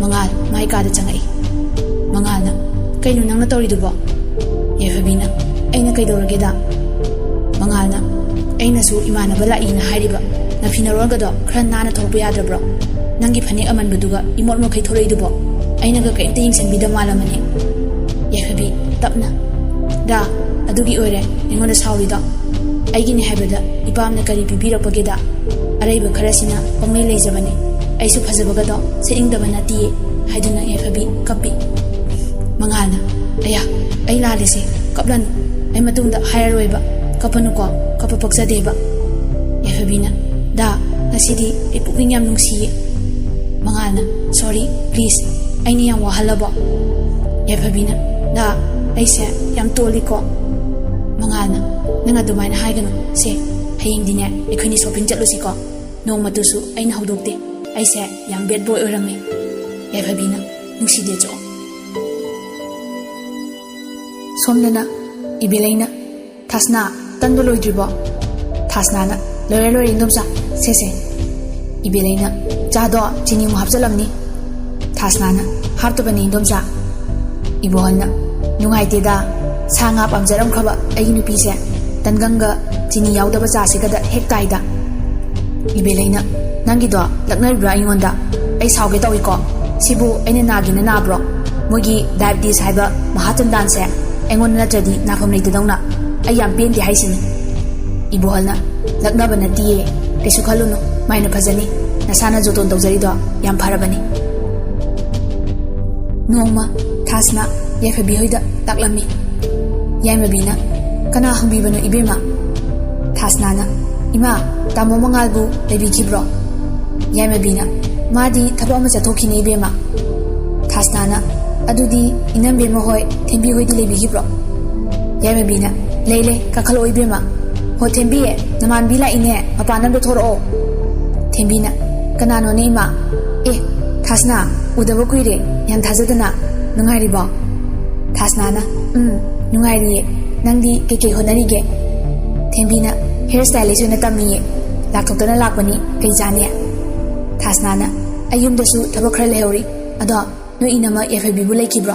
ꯃꯉꯥꯜ ꯃꯥꯏ ꯀꯥꯗ ꯆꯪꯉꯛꯏ꯫ ꯃꯉꯥꯜꯅ, "ꯀꯩꯅꯣ ꯅꯪꯅ ꯇꯧꯔꯤꯗꯨꯕꯣ?" ꯌꯥꯏꯐꯕꯤꯅ, "ꯑꯩꯅ ꯀꯩꯗꯧꯔꯒꯦꯗ?" ꯃꯉꯥꯜꯅ, "ꯑꯩꯅꯁꯨ ꯏꯃꯥꯟꯅꯕ ꯂꯥꯛꯏꯅ ꯍꯥꯏꯔꯤꯕ, ꯅꯐꯤ ꯅꯔꯣꯜꯒꯗꯣ ꯈꯔ ꯅꯥꯟꯅ ꯊꯣꯛꯄ ꯌꯥꯗ꯭ꯔꯕ꯭ꯔꯣ? ꯅꯪꯒꯤ ꯐꯅꯦꯛ ꯑꯃꯟꯕꯗꯨꯒ ꯏꯃꯣꯠ ꯃꯣꯠꯈꯩ ꯊꯣꯛꯂꯛꯏꯗꯨꯕꯣ?" ꯑꯩꯅꯒ ꯀꯔꯤꯝꯇ ꯌꯦꯡꯁꯤꯟꯕꯤꯗ ꯃꯥꯜꯂꯝꯃꯅꯤ꯫ ꯌꯥꯏꯐꯕꯤ, ꯇꯞꯅ, "ꯗꯥ, ꯑꯗꯨꯒꯤ ꯑꯣꯏꯔꯦ ꯅꯉꯣꯟꯗ ꯁꯥꯎꯔꯤꯗꯣ꯫ ꯑꯩꯒꯤꯅꯦ ꯍꯥꯏꯕꯗ ꯏꯄꯥꯝꯅ ꯀꯔꯤ ꯄꯤꯕꯤꯔꯛꯄꯒꯦꯗ? ꯑꯔꯩꯕ ꯈꯔꯁꯤꯅ ꯄꯪꯂꯩ ꯂꯩꯖꯕꯅꯦ꯫ ꯑꯩꯁꯨ ꯐꯖꯕꯒꯗꯣ ꯁꯦꯠꯅꯤꯡꯗꯕ ꯅꯠꯇꯤꯌꯦ," ꯍꯥꯏꯗꯨꯅ ꯌꯥꯏꯐꯕꯤ ꯀꯞꯄꯤ꯫ ꯃꯉꯥꯜꯅ, "ꯑꯌꯥ, ꯑꯩ ꯂꯥꯜꯂꯦꯁꯦ, ꯀꯞꯂꯅꯨ꯫ ꯑꯩ ꯃꯇꯨꯡꯗ ꯍꯥꯏꯔꯔꯣꯏꯕ꯫ ꯀꯞꯄꯅꯨꯀꯣ, ꯀꯞꯄ ꯄꯛꯆꯗꯦꯕ꯫" ꯌꯥꯏꯐꯕꯤꯅ, "ꯗꯥ, ꯉꯁꯤꯗꯤ ꯑꯩ ꯄꯨꯛꯅꯤꯡ ꯌꯥꯝ ꯅꯨꯡꯁꯤꯌꯦ꯫" ꯃꯉꯥꯜꯅ, "Sorry, please, ꯑꯩꯅ ꯌꯥꯝ ꯋꯥꯍꯜꯂꯕꯣ?" ꯌꯥꯏꯐꯕꯤꯅ, "ꯗꯥ, ꯑꯩꯁꯦ ꯌꯥꯝ ꯇꯣꯜꯂꯤꯀꯣ?" ꯃꯉꯥꯜꯅ, "ꯅꯪ ꯑꯗꯨꯃꯥꯏꯅ ꯍꯥꯏꯒꯅꯨ꯫ ꯁꯦ, ꯍꯌꯦꯡꯗꯤꯅꯦ ꯑꯩꯈꯣꯏꯅꯤ ꯁꯣꯄꯤꯡ ꯆꯠꯂꯨꯁꯤꯀꯣ꯫ ꯅꯣꯡꯃꯇꯁꯨ ꯑꯩꯅ ꯍꯧꯗꯣꯛꯇꯦ꯫ ꯑꯩꯁꯦ ꯌꯥꯝ ꯕꯦꯗ ꯕꯣꯏ ꯑꯣꯏꯔꯝꯃꯦ꯫" ꯌꯥꯏꯐꯕꯤꯅ, "ꯅꯨꯡꯁꯤꯗꯦ, ꯆꯣ꯫" ꯁꯣꯝꯗꯅ ꯏꯕꯦꯂꯩꯅ, "ꯊꯥꯁꯅꯥ, ꯇꯟꯗꯣ ꯂꯣꯏꯗ꯭ꯔꯤꯕꯣ?" ꯊꯥꯁꯅꯥꯅ, "ꯂꯣꯏꯔꯦ, ꯂꯣꯏꯔꯦ, ꯏꯟꯗꯣꯝꯆꯥ꯫ ꯁꯦ, ꯁꯦ꯫" ꯏꯕꯦꯂꯩꯅ, "ꯆꯥꯗꯣ ꯆꯤꯅꯤ ꯑꯃꯨꯛ ꯍꯥꯞꯆꯜꯂꯝꯅꯤ꯫" ꯊꯥꯁꯅꯥꯅ, "ꯍꯥꯞꯇꯕꯅꯤ, ꯏꯟꯗꯣꯝꯆꯥ꯫" ꯏꯕꯣꯍꯜꯅ, "ꯅꯨꯡꯉꯥꯏꯇꯦꯗ, ꯁꯥ ꯉꯥ ꯄꯥꯝꯖꯔꯝꯈ꯭ꯔꯕ ꯑꯩꯒꯤ ꯅꯨꯄꯤꯁꯦ ꯇꯟꯒꯪꯒ ꯆꯤꯅꯤ ꯌꯥꯎꯗꯕ ꯆꯥꯁꯤꯒꯗ ꯍꯦꯛ ꯇꯥꯏꯗ꯫" ꯏꯕꯦꯂꯩꯅ, "ꯅꯪꯒꯤꯗꯣ ꯂꯛꯅꯔꯤꯕ꯭ꯔꯥ ꯑꯩꯉꯣꯟꯗ? ꯑꯩ ꯁꯥꯎꯒꯦ ꯇꯧꯏꯀꯣ꯫ ꯁꯤꯕꯨ ꯑꯩꯅ ꯅꯥꯒꯦꯅ ꯅꯥꯕ꯭ꯔꯣ? ꯃꯣꯏꯒꯤ ꯗꯥꯏꯕꯤꯇꯤꯁ ꯍꯥꯏꯕ ꯃꯍꯥꯆꯟꯗꯥꯟꯁꯦ ꯑꯩꯉꯣꯟꯗ ꯅꯠꯇ꯭ꯔꯗꯤ ꯅꯥꯐꯝ ꯂꯩꯇꯗꯧꯅ꯫ ꯑꯩ ꯌꯥꯝ ꯄꯦꯟꯗꯦ ꯍꯥꯏꯁꯤꯅꯤ꯫" ꯏꯕꯣꯍꯜꯅ, "ꯂꯛꯅꯕ ꯅꯠꯇꯤꯌꯦ, ꯀꯩꯁꯨ ꯈꯜꯂꯨꯅꯨ, ꯃꯥꯏꯅ ꯐꯖꯅꯤ꯫ ꯅꯁꯥꯅ ꯖꯣꯇꯣꯟ ꯇꯧꯖꯔꯤꯗꯣ ꯌꯥꯝ ꯐꯔꯕꯅꯤ꯫" ꯅꯣꯡꯃ ꯊꯥꯁꯅꯥ ꯌꯥꯏꯐꯕꯤ ꯍꯣꯏꯗ ꯂꯥꯛꯂꯝꯃꯤ꯫ ꯌꯥꯏꯃꯕꯤꯅ, "ꯀꯅꯥ ꯍꯪꯕꯤꯕꯅꯣ, ꯏꯕꯦꯝꯃ?" ꯊꯥꯁꯅꯥꯅ, "ꯏꯃꯥ, ꯇꯥꯃꯣ ꯃꯉꯥꯜꯕꯨ ꯂꯩꯕꯤꯈꯤꯕ꯭ꯔꯣ?" ꯌꯥꯏꯃꯕꯤꯅ, "ꯃꯥꯗꯤ ꯊꯕꯛ ꯑꯃ ꯆꯠꯊꯣꯛꯈꯤꯅꯦ, ꯏꯕꯦꯝꯃ꯫" ꯊꯥꯁꯅꯥꯅ, "ꯑꯗꯨꯗꯤ ꯏꯅꯝꯕꯦꯝꯃ ꯍꯣꯏ, ꯊꯦꯝꯕꯤ ꯍꯣꯏꯗꯤ ꯂꯩꯕꯤꯈꯤꯕ꯭ꯔꯣ?" ꯌꯥꯏꯃꯕꯤꯅ, "ꯂꯩ, ꯂꯩ, ꯀꯥꯈꯠꯂꯛꯑꯣ, ꯏꯕꯦꯝꯃ꯫ ꯍꯣ, ꯊꯦꯝꯕꯤ, ꯅꯃꯥꯟꯕꯤ ꯂꯥꯛꯏꯅꯦ, ꯃꯄꯥꯟꯗ ꯑꯝꯇ ꯊꯣꯔꯛꯑꯣ꯫" ꯊꯦꯝꯕꯤꯅ, "ꯀꯅꯥꯅꯣꯅꯦ, ꯏꯃꯥ? ꯑꯦ, ꯊꯥꯁꯅꯥ, ꯎꯗꯕ ꯀꯨꯏꯔꯦ, ꯌꯥꯝ ꯊꯥꯖꯗꯅ꯫ ꯅꯨꯡꯉꯥꯏꯔꯤꯕꯣ?" ꯊꯥꯁꯅꯥꯅ, "ꯎꯝ, ꯅꯨꯡꯉꯥꯏꯔꯤꯌꯦ꯫ ꯅꯪꯗꯤ ꯀꯩꯀꯩ ꯍꯣꯠꯅꯔꯤꯒꯦ?" ꯊꯦꯝꯕꯤꯅ, "ꯍꯦꯌꯔ ꯁ꯭ꯇꯥꯏꯂꯤꯁ ꯑꯣꯏꯅ ꯇꯝꯃꯤꯌꯦ꯫ ꯂꯥꯛꯊꯣꯛꯇꯅ ꯂꯥꯛꯄꯅꯤ, ꯀꯩ ꯆꯥꯅꯤ?" ꯊꯥꯁꯅꯥꯅ, "ꯑꯩ ꯌꯨꯝꯗꯁꯨ ꯊꯕꯛ ꯈꯔ ꯂꯩꯍꯧꯔꯤ꯫ ꯑꯗꯣ ꯅꯣꯏ ꯏꯅꯝꯃ ꯌꯥꯏꯐꯕꯤꯕꯨ ꯂꯩꯈꯤꯕ꯭ꯔꯣ?"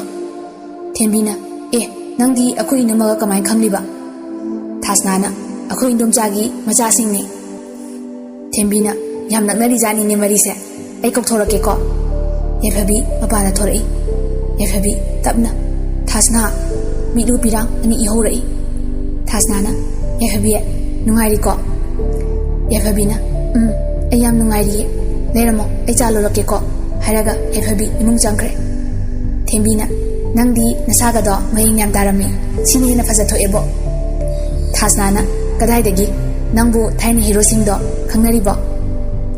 ꯊꯦꯝꯕꯤꯅ, "ꯑꯦ, ꯅꯪꯗꯤ ꯑꯩꯈꯣꯏ ꯏꯅꯝꯃꯒ ꯀꯃꯥꯏꯅ ꯈꯪꯂꯤꯕ?" ꯊꯥꯁꯅꯥꯅ, "ꯑꯩꯈꯣꯏ ꯏꯟꯗꯣꯝꯆꯥꯒꯤ ꯃꯆꯥꯁꯤꯡꯅꯤ꯫" ꯊꯦꯝꯕꯤꯅ, "ꯌꯥꯝ ꯅꯛꯅꯔꯤꯖꯥꯠꯅꯤꯅꯦ ꯃꯔꯤꯁꯦ꯫ ꯑꯩ ꯀꯧꯊꯣꯔꯛꯀꯦꯀꯣ꯫" ꯌꯥꯏꯐꯕꯤ ꯃꯄꯥꯟꯗ ꯊꯣꯔꯛꯏ꯫ ꯌꯥꯏꯐꯕꯤ ꯇꯞꯅ, "ꯊꯥꯁꯅꯥ꯫" ꯃꯤꯠꯂꯨ ꯄꯤꯔꯥꯡ ꯑꯅꯤ ꯏꯍꯧꯔꯛꯏ꯫ ꯊꯥꯁꯅꯥꯅ, "ꯌꯥꯏꯐꯕꯤ, ꯅꯨꯡꯉꯥꯏꯔꯤꯀꯣ?" ꯌꯥꯏꯐꯕꯤꯅ, "ꯎꯝ, ꯑꯩ ꯌꯥꯝ ꯅꯨꯡꯉꯥꯏꯔꯤꯌꯦ꯫ ꯂꯩꯔꯝꯃꯣ, ꯑꯩ ꯆꯥ ꯂꯣꯜꯂꯛꯀꯦꯀꯣ," ꯍꯥꯏꯔꯒ ꯌꯥꯏꯐꯕꯤ ꯏꯃꯨꯡ ꯆꯪꯈ꯭ꯔꯦ꯫ ꯊꯦꯝꯕꯤꯅ, "ꯅꯪꯗꯤ ꯅꯁꯥꯒꯗꯣ ꯃꯌꯦꯡ ꯌꯥꯝ ꯇꯥꯔꯝꯃꯤ꯫ ꯁꯤꯅ ꯍꯦꯟꯅ ꯐꯖꯊꯣꯛꯑꯦꯕꯣ꯫" ꯊꯥꯁꯅꯥꯅ, "ꯀꯗꯥꯏꯗꯒꯤ? ꯅꯪꯕꯨ ꯊꯥꯏꯅ ꯍꯤꯔꯣꯁꯤꯡꯗꯣ ꯈꯪꯅꯔꯤꯕꯣ?"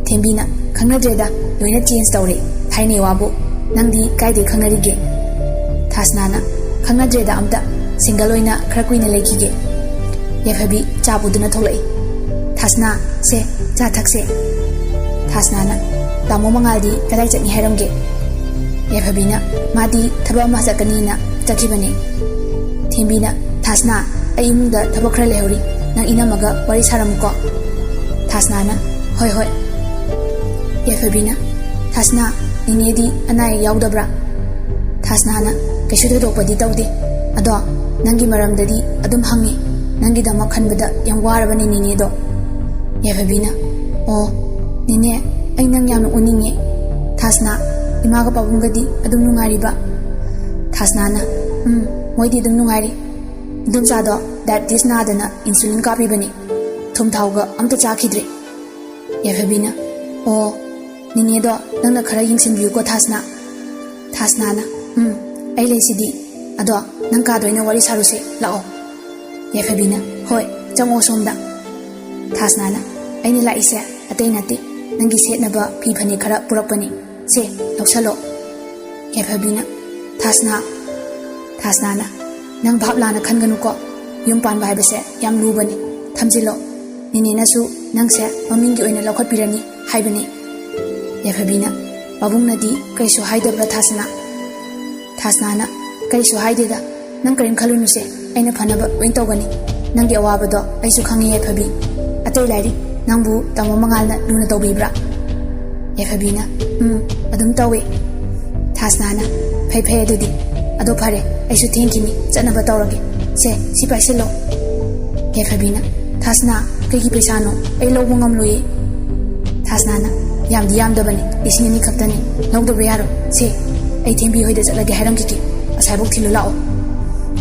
ꯊꯦꯝꯕꯤꯅ, "ꯈꯪꯅꯗ꯭ꯔꯦꯗ, ꯂꯣꯏꯅ ꯆꯦꯟꯖ ꯇꯧꯔꯦ꯫ ꯊꯥꯏꯅꯩ ꯋꯥꯕꯨ꯫ ꯅꯪꯗꯤ ꯀꯥꯏꯗꯩ ꯈꯪꯅꯔꯤꯒꯦ?" ꯊꯥꯁꯅꯥꯅ, "ꯈꯪꯅꯗ꯭ꯔꯦꯗ ꯑꯝꯇ꯫ ꯁꯤꯡꯒꯜ ꯑꯣꯏꯅ ꯈꯔ ꯀꯨꯏꯅ ꯂꯩꯈꯤꯒꯦ꯫ ꯌꯥꯏꯐꯕꯤ ꯆꯥ ꯄꯨꯗꯨꯅ ꯊꯣꯛꯂꯛꯏ꯫ "ꯊꯥꯁꯅꯥ, ꯁꯦ, ꯆꯥ ꯊꯛꯁꯦ꯫" ꯊꯥꯁꯅꯥꯅ, "ꯇꯥꯃꯣ ꯃꯉꯥꯜꯗꯤ ꯀꯗꯥꯏ ꯆꯠꯅꯤ ꯍꯥꯏꯔꯝꯒꯦ?" ꯌꯥꯏꯐꯕꯤꯅ, "ꯃꯥꯗꯤ ꯊꯕꯛ ꯑꯃ ꯆꯠꯀꯅꯤꯅ ꯆꯠꯈꯤꯕꯅꯦ꯫" ꯊꯦꯝꯕꯤꯅ, "ꯊꯥꯁꯅꯥ, ꯑꯩ ꯏꯃꯨꯡꯗ ꯊꯕꯛ ꯈꯔ ꯂꯩꯍꯧꯔꯤ, ꯅꯪ ꯏꯅꯝꯃꯒ ꯋꯥꯔꯤ ꯁꯥꯔꯝꯃꯨꯀꯣ꯫" ꯊꯥꯁꯅꯥꯅ, "ꯍꯣꯏ, ꯍꯣꯏ꯫" ꯌꯥꯏꯐꯕꯤꯅ, "ꯊꯥꯁꯅꯥ, ꯅꯦꯅꯦꯗꯤ ꯑꯅꯥ ꯑꯌꯦꯛ ꯌꯥꯎꯗꯕ꯭ꯔꯥ?" ꯊꯥꯁꯅꯥꯅ, "ꯀꯩꯁꯨ ꯊꯣꯏꯗꯣꯛꯄꯗꯤ ꯇꯧꯗꯦ꯫ ꯑꯗꯣ ꯅꯪꯒꯤ ꯃꯔꯝꯗꯗꯤ ꯑꯗꯨꯝ ꯍꯪꯉꯤ꯫ ꯅꯪꯒꯤꯗꯃꯛ ꯈꯟꯕꯗ ꯌꯥꯝ ꯋꯥꯔꯕꯅꯦ ꯅꯦꯅꯦꯗꯣ꯫" ꯌꯥꯏꯐꯕꯤꯅ, "ꯑꯣ, ꯅꯦꯅꯦ, ꯑꯩ ꯅꯪ ꯌꯥꯝꯅ ꯎꯅꯤꯡꯉꯦ꯫ ꯊꯥꯁꯅꯥ, ꯏꯃꯥꯒ ꯄꯥꯕꯨꯡꯒꯗꯤ ꯑꯗꯨꯝ ꯅꯨꯡꯉꯥꯏꯔꯤꯕ?" ꯊꯥꯁꯅꯥꯅ, "ꯎꯝ, ꯃꯣꯏꯗꯤ ꯑꯗꯨꯝ ꯅꯨꯡꯉꯥꯏꯔꯤ꯫ ꯏꯗꯣꯝꯆꯥꯗꯣ diabetes ꯅꯥꯗꯅ insulin ꯀꯥꯞꯄꯤꯕꯅꯤ꯫ ꯊꯨꯝ ꯊꯥꯎꯒ ꯑꯝꯇ ꯆꯥꯈꯤꯗ꯭ꯔꯦ꯫" ꯌꯥꯏꯐꯕꯤꯅ, "ꯑꯣ, ꯅꯦꯅꯦꯗꯣ ꯅꯪꯅ ꯈꯔ ꯌꯦꯡꯁꯤꯟꯕꯤꯌꯨꯀꯣ ꯊꯥꯁꯅꯥ꯫" ꯊꯥꯁꯅꯥꯅ, "ꯎꯝ, ꯑꯩ ꯂꯩꯁꯤꯗꯤ꯫ ꯑꯗꯣ ꯅꯪ ꯀꯥꯗ ꯑꯣꯏꯅ ꯋꯥꯔꯤ ꯁꯥꯔꯨꯁꯦ, ꯂꯥꯛꯑꯣ꯫" ꯌꯥꯏꯐꯕꯤꯅ, "ꯍꯣꯏ, ꯆꯪꯉꯣ ꯁꯣꯝꯗ꯫" ꯊꯥꯁꯅꯥꯅ, "ꯑꯩꯅ ꯂꯥꯛꯏꯁꯦ ꯑꯇꯩ ꯅꯠꯇꯦ, ꯅꯪꯒꯤ ꯁꯦꯠꯅꯕ ꯐꯤ ꯐꯅꯦꯛ ꯈꯔ ꯄꯨꯔꯛꯄꯅꯤ꯫ ꯁꯦ, ꯂꯧꯁꯜꯂꯣ꯫" ꯌꯥꯏꯐꯕꯤꯅ, "ꯊꯥꯁꯅꯥ꯫" ꯊꯥꯁꯅꯥꯅ, "ꯅꯪ ꯚꯥꯞ ꯂꯥꯟꯅ ꯈꯟꯒꯅꯨꯀꯣ, ꯌꯨꯝ ꯄꯥꯟꯕ ꯍꯥꯏꯕꯁꯦ ꯌꯥꯝ ꯂꯨꯕꯅꯤ꯫ ꯊꯝꯖꯤꯜꯂꯣ꯫ ꯅꯦꯅꯦꯅꯁꯨ ꯅꯪꯁꯦ ꯃꯃꯤꯡꯒꯤ ꯑꯣꯏꯅ ꯂꯧꯈꯠꯄꯤꯔꯅꯤ ꯍꯥꯏꯕꯅꯤ꯫" ꯌꯥꯏꯐꯕꯤꯅ, "ꯄꯥꯕꯨꯡꯅꯗꯤ ꯀꯔꯤꯁꯨ ꯍꯥꯏꯗꯕ꯭ꯔꯥ ꯊꯥꯁꯅꯥ?" ꯊꯥꯁꯅꯥꯅ, "ꯀꯔꯤꯁꯨ ꯍꯥꯏꯗꯦꯗ, ꯅꯪ ꯀꯔꯤꯝ ꯈꯜꯂꯨꯅꯨꯁꯦ, ꯑꯩꯅ ꯐꯅꯕ ꯂꯣꯏ ꯇꯧꯒꯅꯤ꯫ ꯅꯪꯒꯤ ꯑꯋꯥꯕꯗꯣ ꯑꯩꯁꯨ ꯈꯪꯉꯤ ꯌꯥꯏꯐꯕꯤ꯫ ꯑꯇꯩ ꯂꯥꯏꯔꯤ, ꯅꯪꯕꯨ ꯇꯥꯃꯣ ꯃꯉꯥꯜꯅ ꯂꯨꯅ ꯇꯧꯕꯤꯕ꯭ꯔꯥ?" ꯌꯥꯏꯐꯕꯤꯅ, "ꯎꯝ, ꯑꯗꯨꯝ ꯇꯧꯋꯦ꯫" ꯊꯥꯁꯅꯥꯅ, "ꯐꯩ ꯐꯩ ꯑꯗꯨꯗꯤ꯫ ꯑꯗꯣ ꯐꯔꯦ, ꯑꯩꯁꯨ ꯊꯦꯡꯈꯤꯅꯤ, ꯆꯠꯅꯕ ꯇꯧꯔꯒꯦ꯫ ꯁꯦ, ꯁꯤ ꯄꯥꯏꯁꯤꯜꯂꯣ꯫" ꯌꯥꯏꯐꯕꯤꯅ, "ꯊꯥꯁꯅꯥ, ꯀꯩꯒꯤ ꯄꯩꯁꯥꯅꯣ? ꯑꯩ ꯂꯧꯕ ꯉꯝꯂꯣꯏꯌꯦ꯫" ꯊꯥꯁꯅꯥꯅ, "ꯌꯥꯝꯗꯤ ꯌꯥꯝꯗꯕꯅꯤ, ꯂꯤꯁꯤꯡ ꯑꯅꯤ ꯈꯛꯇꯅꯤ, ꯂꯧꯗꯕ ꯌꯥꯔꯣꯏ꯫ ꯁꯦ, ꯑꯩ ꯊꯦꯝꯕꯤ ꯍꯣꯏꯗ ꯆꯠꯂꯒꯦ ꯍꯥꯏꯔꯝꯈꯤꯒꯦ, ꯑꯁꯥꯏꯐꯥꯎ ꯊꯤꯜꯂꯨ ꯂꯥꯛꯑꯣ꯫"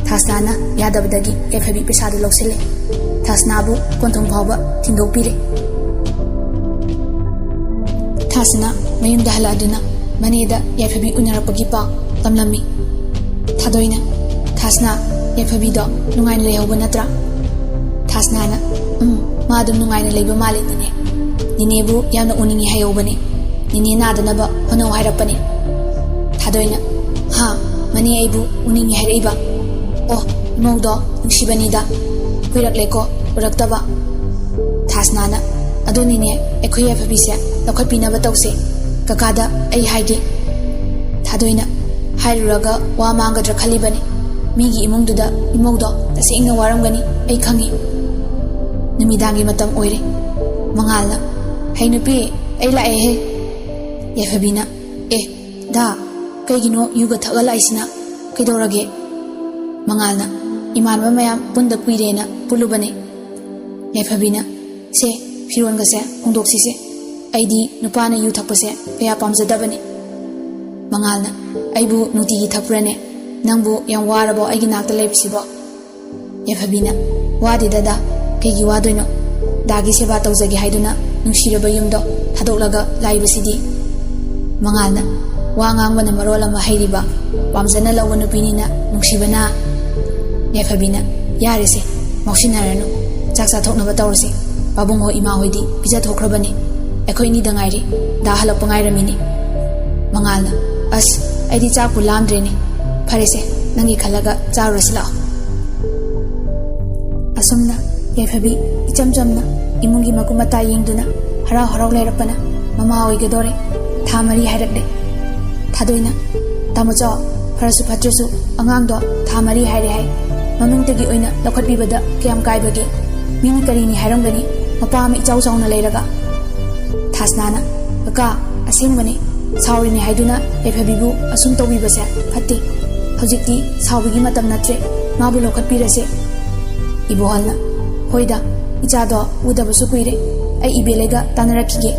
ꯊꯥꯁꯅꯥꯅ ꯌꯥꯗꯕꯗꯒꯤ ꯌꯥꯏꯐꯕꯤ ꯄꯩꯁꯥꯗꯨ ꯂꯧꯁꯤꯜꯂꯦ꯫ ꯊꯥꯁꯅꯥꯕꯨ ꯀꯣꯟꯊꯣꯡ ꯐꯥꯎꯕ ꯊꯤꯟꯗꯣꯛꯄꯤꯔꯦ꯫ ꯊꯥꯁꯅꯥ ꯃꯌꯨꯝꯗ ꯍꯜꯂꯛꯑꯗꯨꯅ ꯃꯅꯦꯗ ꯌꯥꯏꯐꯕꯤ ꯎꯅꯔꯛꯄꯒꯤ ꯄꯥꯎ ꯇꯝꯂꯝꯃꯤ꯫ ꯊꯥꯗꯣꯏꯅ, "ꯊꯥꯁꯅꯥ, ꯌꯥꯏꯐꯕꯤꯗꯣ ꯅꯨꯡꯉꯥꯏꯅ ꯂꯩꯍꯧꯕ ꯅꯠꯇ꯭ꯔꯥ?" ꯊꯥꯁꯅꯥꯅ, "ꯎꯝ, ꯃꯥ ꯑꯗꯨꯝ ꯅꯨꯡꯉꯥꯏꯅ ꯂꯩꯕ ꯃꯥꯜꯂꯦ ꯅꯦꯅꯦ꯫ ꯅꯦꯅꯦꯕꯨ ꯌꯥꯝꯅ ꯎꯅꯤꯡꯉꯤ ꯍꯥꯏꯍꯧꯕꯅꯦ꯫ ꯅꯦꯅꯦ ꯅꯥꯗꯅꯕ ꯍꯣꯠꯅꯧ ꯍꯥꯏꯔꯛꯄꯅꯦ꯫" ꯊꯥꯗꯣꯏꯅ, "ꯍꯥ? ꯃꯅꯦ ꯑꯩꯕꯨ ꯎꯅꯤꯡꯉꯤ ꯍꯥꯏꯔꯛꯏꯕ? ꯑꯣ, ꯏꯃꯧꯗꯣ ꯅꯨꯡꯁꯤꯕꯅꯤꯗ꯫ ꯀꯨꯏꯔꯛꯂꯦꯀꯣ ꯎꯔꯛꯇꯕ꯫ ꯊꯥꯁꯅꯥꯅ, "ꯑꯗꯨꯅꯤꯅꯦ, ꯑꯩꯈꯣꯏ ꯌꯥꯏꯐꯕꯤꯁꯦ ꯂꯧꯈꯠꯄꯤꯅꯕ ꯇꯧꯁꯦ꯫ ꯀꯀꯥꯗ ꯑꯩ ꯍꯥꯏꯒꯦ꯫" ꯊꯥꯗꯣꯏꯅ, "ꯍꯥꯏꯔꯨꯔꯒ ꯋꯥ ꯃꯥꯡꯒꯗ꯭ꯔꯥ ꯈꯜꯂꯤꯕꯅꯤ꯫ ꯃꯤꯒꯤ ꯏꯃꯨꯡꯗꯨꯗ ꯏꯃꯧꯗꯣ ꯇꯁꯦꯡꯅ ꯋꯥꯔꯝꯒꯅꯤ, ꯑꯩ ꯈꯪꯉꯤ꯫" ꯅꯨꯃꯤꯗꯥꯡꯒꯤ ꯃꯇꯝ ꯑꯣꯏꯔꯦ꯫ ꯃꯉꯥꯜꯅ, "ꯍꯩ ꯅꯨꯄꯤ, ꯑꯩ ꯂꯥꯛꯑꯦꯍꯦ꯫" ꯌꯥꯏꯐꯕꯤꯅ, "ꯑꯦ, ꯗꯥ, ꯀꯩꯒꯤꯅꯣ ꯌꯨꯒ ꯊꯛꯑ ꯂꯥꯛꯏꯁꯤꯅ? ꯀꯩꯗꯧꯔꯒꯦ?" ꯃꯉꯥꯜꯅ, "ꯏꯃꯥꯟꯅꯕ ꯃꯌꯥꯝ ꯄꯨꯟꯗ ꯀꯨꯏꯔꯦꯅ ꯄꯨꯜꯂꯨꯕꯅꯦ꯫" ꯌꯥꯏꯐꯕꯤꯅ, "ꯁꯦ, ꯐꯤꯔꯣꯟꯒꯁꯦ ꯍꯣꯡꯗꯣꯛꯁꯤꯁꯦ꯫ ꯑꯩꯗꯤ ꯅꯨꯄꯥꯅ ꯌꯨ ꯊꯛꯄꯁꯦ ꯀꯌꯥ ꯄꯥꯝꯖꯗꯕꯅꯦ꯫" ꯃꯉꯥꯜꯅ, "ꯑꯩꯕꯨ ꯅꯨꯡꯇꯤꯒꯤ ꯊꯛꯄ꯭ꯔꯅꯦ? ꯅꯪꯕꯨ ꯌꯥꯝ ꯋꯥꯔꯕꯣ ꯑꯩꯒꯤ ꯅꯥꯛꯇ ꯂꯩꯕꯁꯤꯕꯣ?" ꯌꯥꯏꯐꯕꯤꯅ, "ꯋꯥꯗꯦꯗ ꯗꯥ, ꯀꯩꯒꯤ ꯋꯥꯗꯣꯏꯅꯣ? ꯗꯥꯒꯤ ꯁꯦꯕꯥ ꯇꯧꯖꯒꯦ ꯍꯥꯏꯗꯨꯅ ꯅꯨꯡꯁꯤꯔꯕ ꯌꯨꯝꯗꯣ ꯊꯥꯗꯣꯛꯂꯒ ꯂꯥꯛꯏꯕꯁꯤꯗꯤ?" ꯃꯉꯥꯜꯅ, "ꯋꯥ ꯉꯥꯡꯕꯅ ꯃꯔꯣꯜ ꯑꯃ ꯍꯩꯔꯤꯕ, ꯄꯥꯝꯖꯅ ꯂꯧꯕ ꯅꯨꯄꯤꯅꯤꯅ ꯅꯨꯡꯁꯤꯕꯅ꯫" ꯌꯥꯏꯐꯕꯤꯅ, "ꯌꯥꯔꯦꯁꯦ, ꯉꯥꯎꯁꯤꯟꯅꯔꯅꯨ꯫ ꯆꯥꯛ ꯆꯥꯊꯣꯛꯅꯕ ꯇꯧꯔꯁꯤ꯫ ꯄꯥꯕꯨꯡ ꯍꯣꯏ ꯏꯃꯥ ꯍꯣꯏꯗꯤ ꯄꯤꯖꯊꯣꯛꯈ꯭ꯔꯕꯅꯤ꯫ ꯑꯩꯈꯣꯏ ꯑꯅꯤꯗ ꯉꯥꯏꯔꯤ꯫ ꯗꯥ ꯍꯜꯂꯛꯄ ꯉꯥꯏꯔꯝꯃꯤꯅꯤ꯫" ꯃꯉꯥꯜꯅ, "ꯑꯁ, ꯑꯩꯗꯤ ꯆꯥꯛꯄꯨ ꯂꯥꯝꯗ꯭ꯔꯦꯅꯦ꯫ ꯐꯔꯦꯁꯦ, ꯅꯪꯒꯤ ꯈꯜꯂꯒ ꯆꯥꯔꯨꯔꯁꯤ ꯂꯥꯛꯑꯣ꯫" ꯑꯁꯨꯝꯅ ꯌꯥꯏꯐꯕꯤ ꯏꯆꯝ ꯆꯝꯅ ꯏꯃꯨꯡꯒꯤ ꯃꯀꯨꯞ ꯃꯇꯥ ꯌꯦꯡꯗꯨꯅ ꯍꯔꯥꯎ ꯍꯔꯥꯎ ꯂꯩꯔꯛꯄꯅ ꯃꯃꯥ ꯑꯣꯏꯒꯗꯣꯔꯦ꯫ ꯊꯥ ꯃꯔꯤ ꯍꯥꯏꯔꯛꯂꯦ꯫ ꯊꯥꯗꯣꯏꯅ, "ꯇꯥꯃꯣꯆꯧ, ꯐꯔꯁꯨ ꯐꯠꯇ꯭ꯔꯁꯨ ꯑꯉꯥꯡꯗꯣ ꯊꯥ ꯃꯔꯤ ꯍꯥꯏꯔꯦ ꯍꯥꯏ꯫ ꯃꯃꯤꯡꯇꯒꯤ ꯑꯣꯏꯅ ꯂꯧꯈꯠꯄꯤꯕꯗ ꯀꯌꯥꯝ ꯀꯥꯏꯕꯒꯦ? ꯃꯤꯅ ꯀꯔꯤꯅꯤ ꯍꯥꯏꯔꯝꯒꯅꯤ, ꯃꯄꯥ ꯑꯃ ꯏꯆꯥꯎ ꯆꯥꯎꯅ ꯂꯩꯔꯒ?" ꯊꯥꯁꯅꯥꯅ, "ꯀꯀꯥ, ꯑꯁꯦꯡꯕꯅꯤ, ꯁꯥꯎꯔꯤꯅꯤ ꯍꯥꯏꯗꯨꯅ ꯌꯥꯏꯐꯕꯤꯕꯨ ꯑꯁꯨꯝ ꯇꯧꯕꯤꯕꯁꯦ ꯐꯠꯇꯦ꯫ ꯍꯧꯖꯤꯛꯇꯤ ꯁꯥꯎꯕꯒꯤ ꯃꯇꯝ ꯅꯠꯇ꯭ꯔꯦ, ꯃꯥꯕꯨ ꯂꯧꯈꯠꯄꯤꯔꯁꯦ꯫" ꯏꯕꯣꯍꯜꯅ, "ꯍꯣꯏꯗ, ꯏꯆꯥꯗꯣ ꯎꯗꯕꯁꯨ ꯀꯨꯏꯔꯦ, ꯑꯩ ꯏꯕꯦꯂꯩꯒ ꯇꯥꯟꯅꯔꯛꯈꯤꯒꯦ꯫"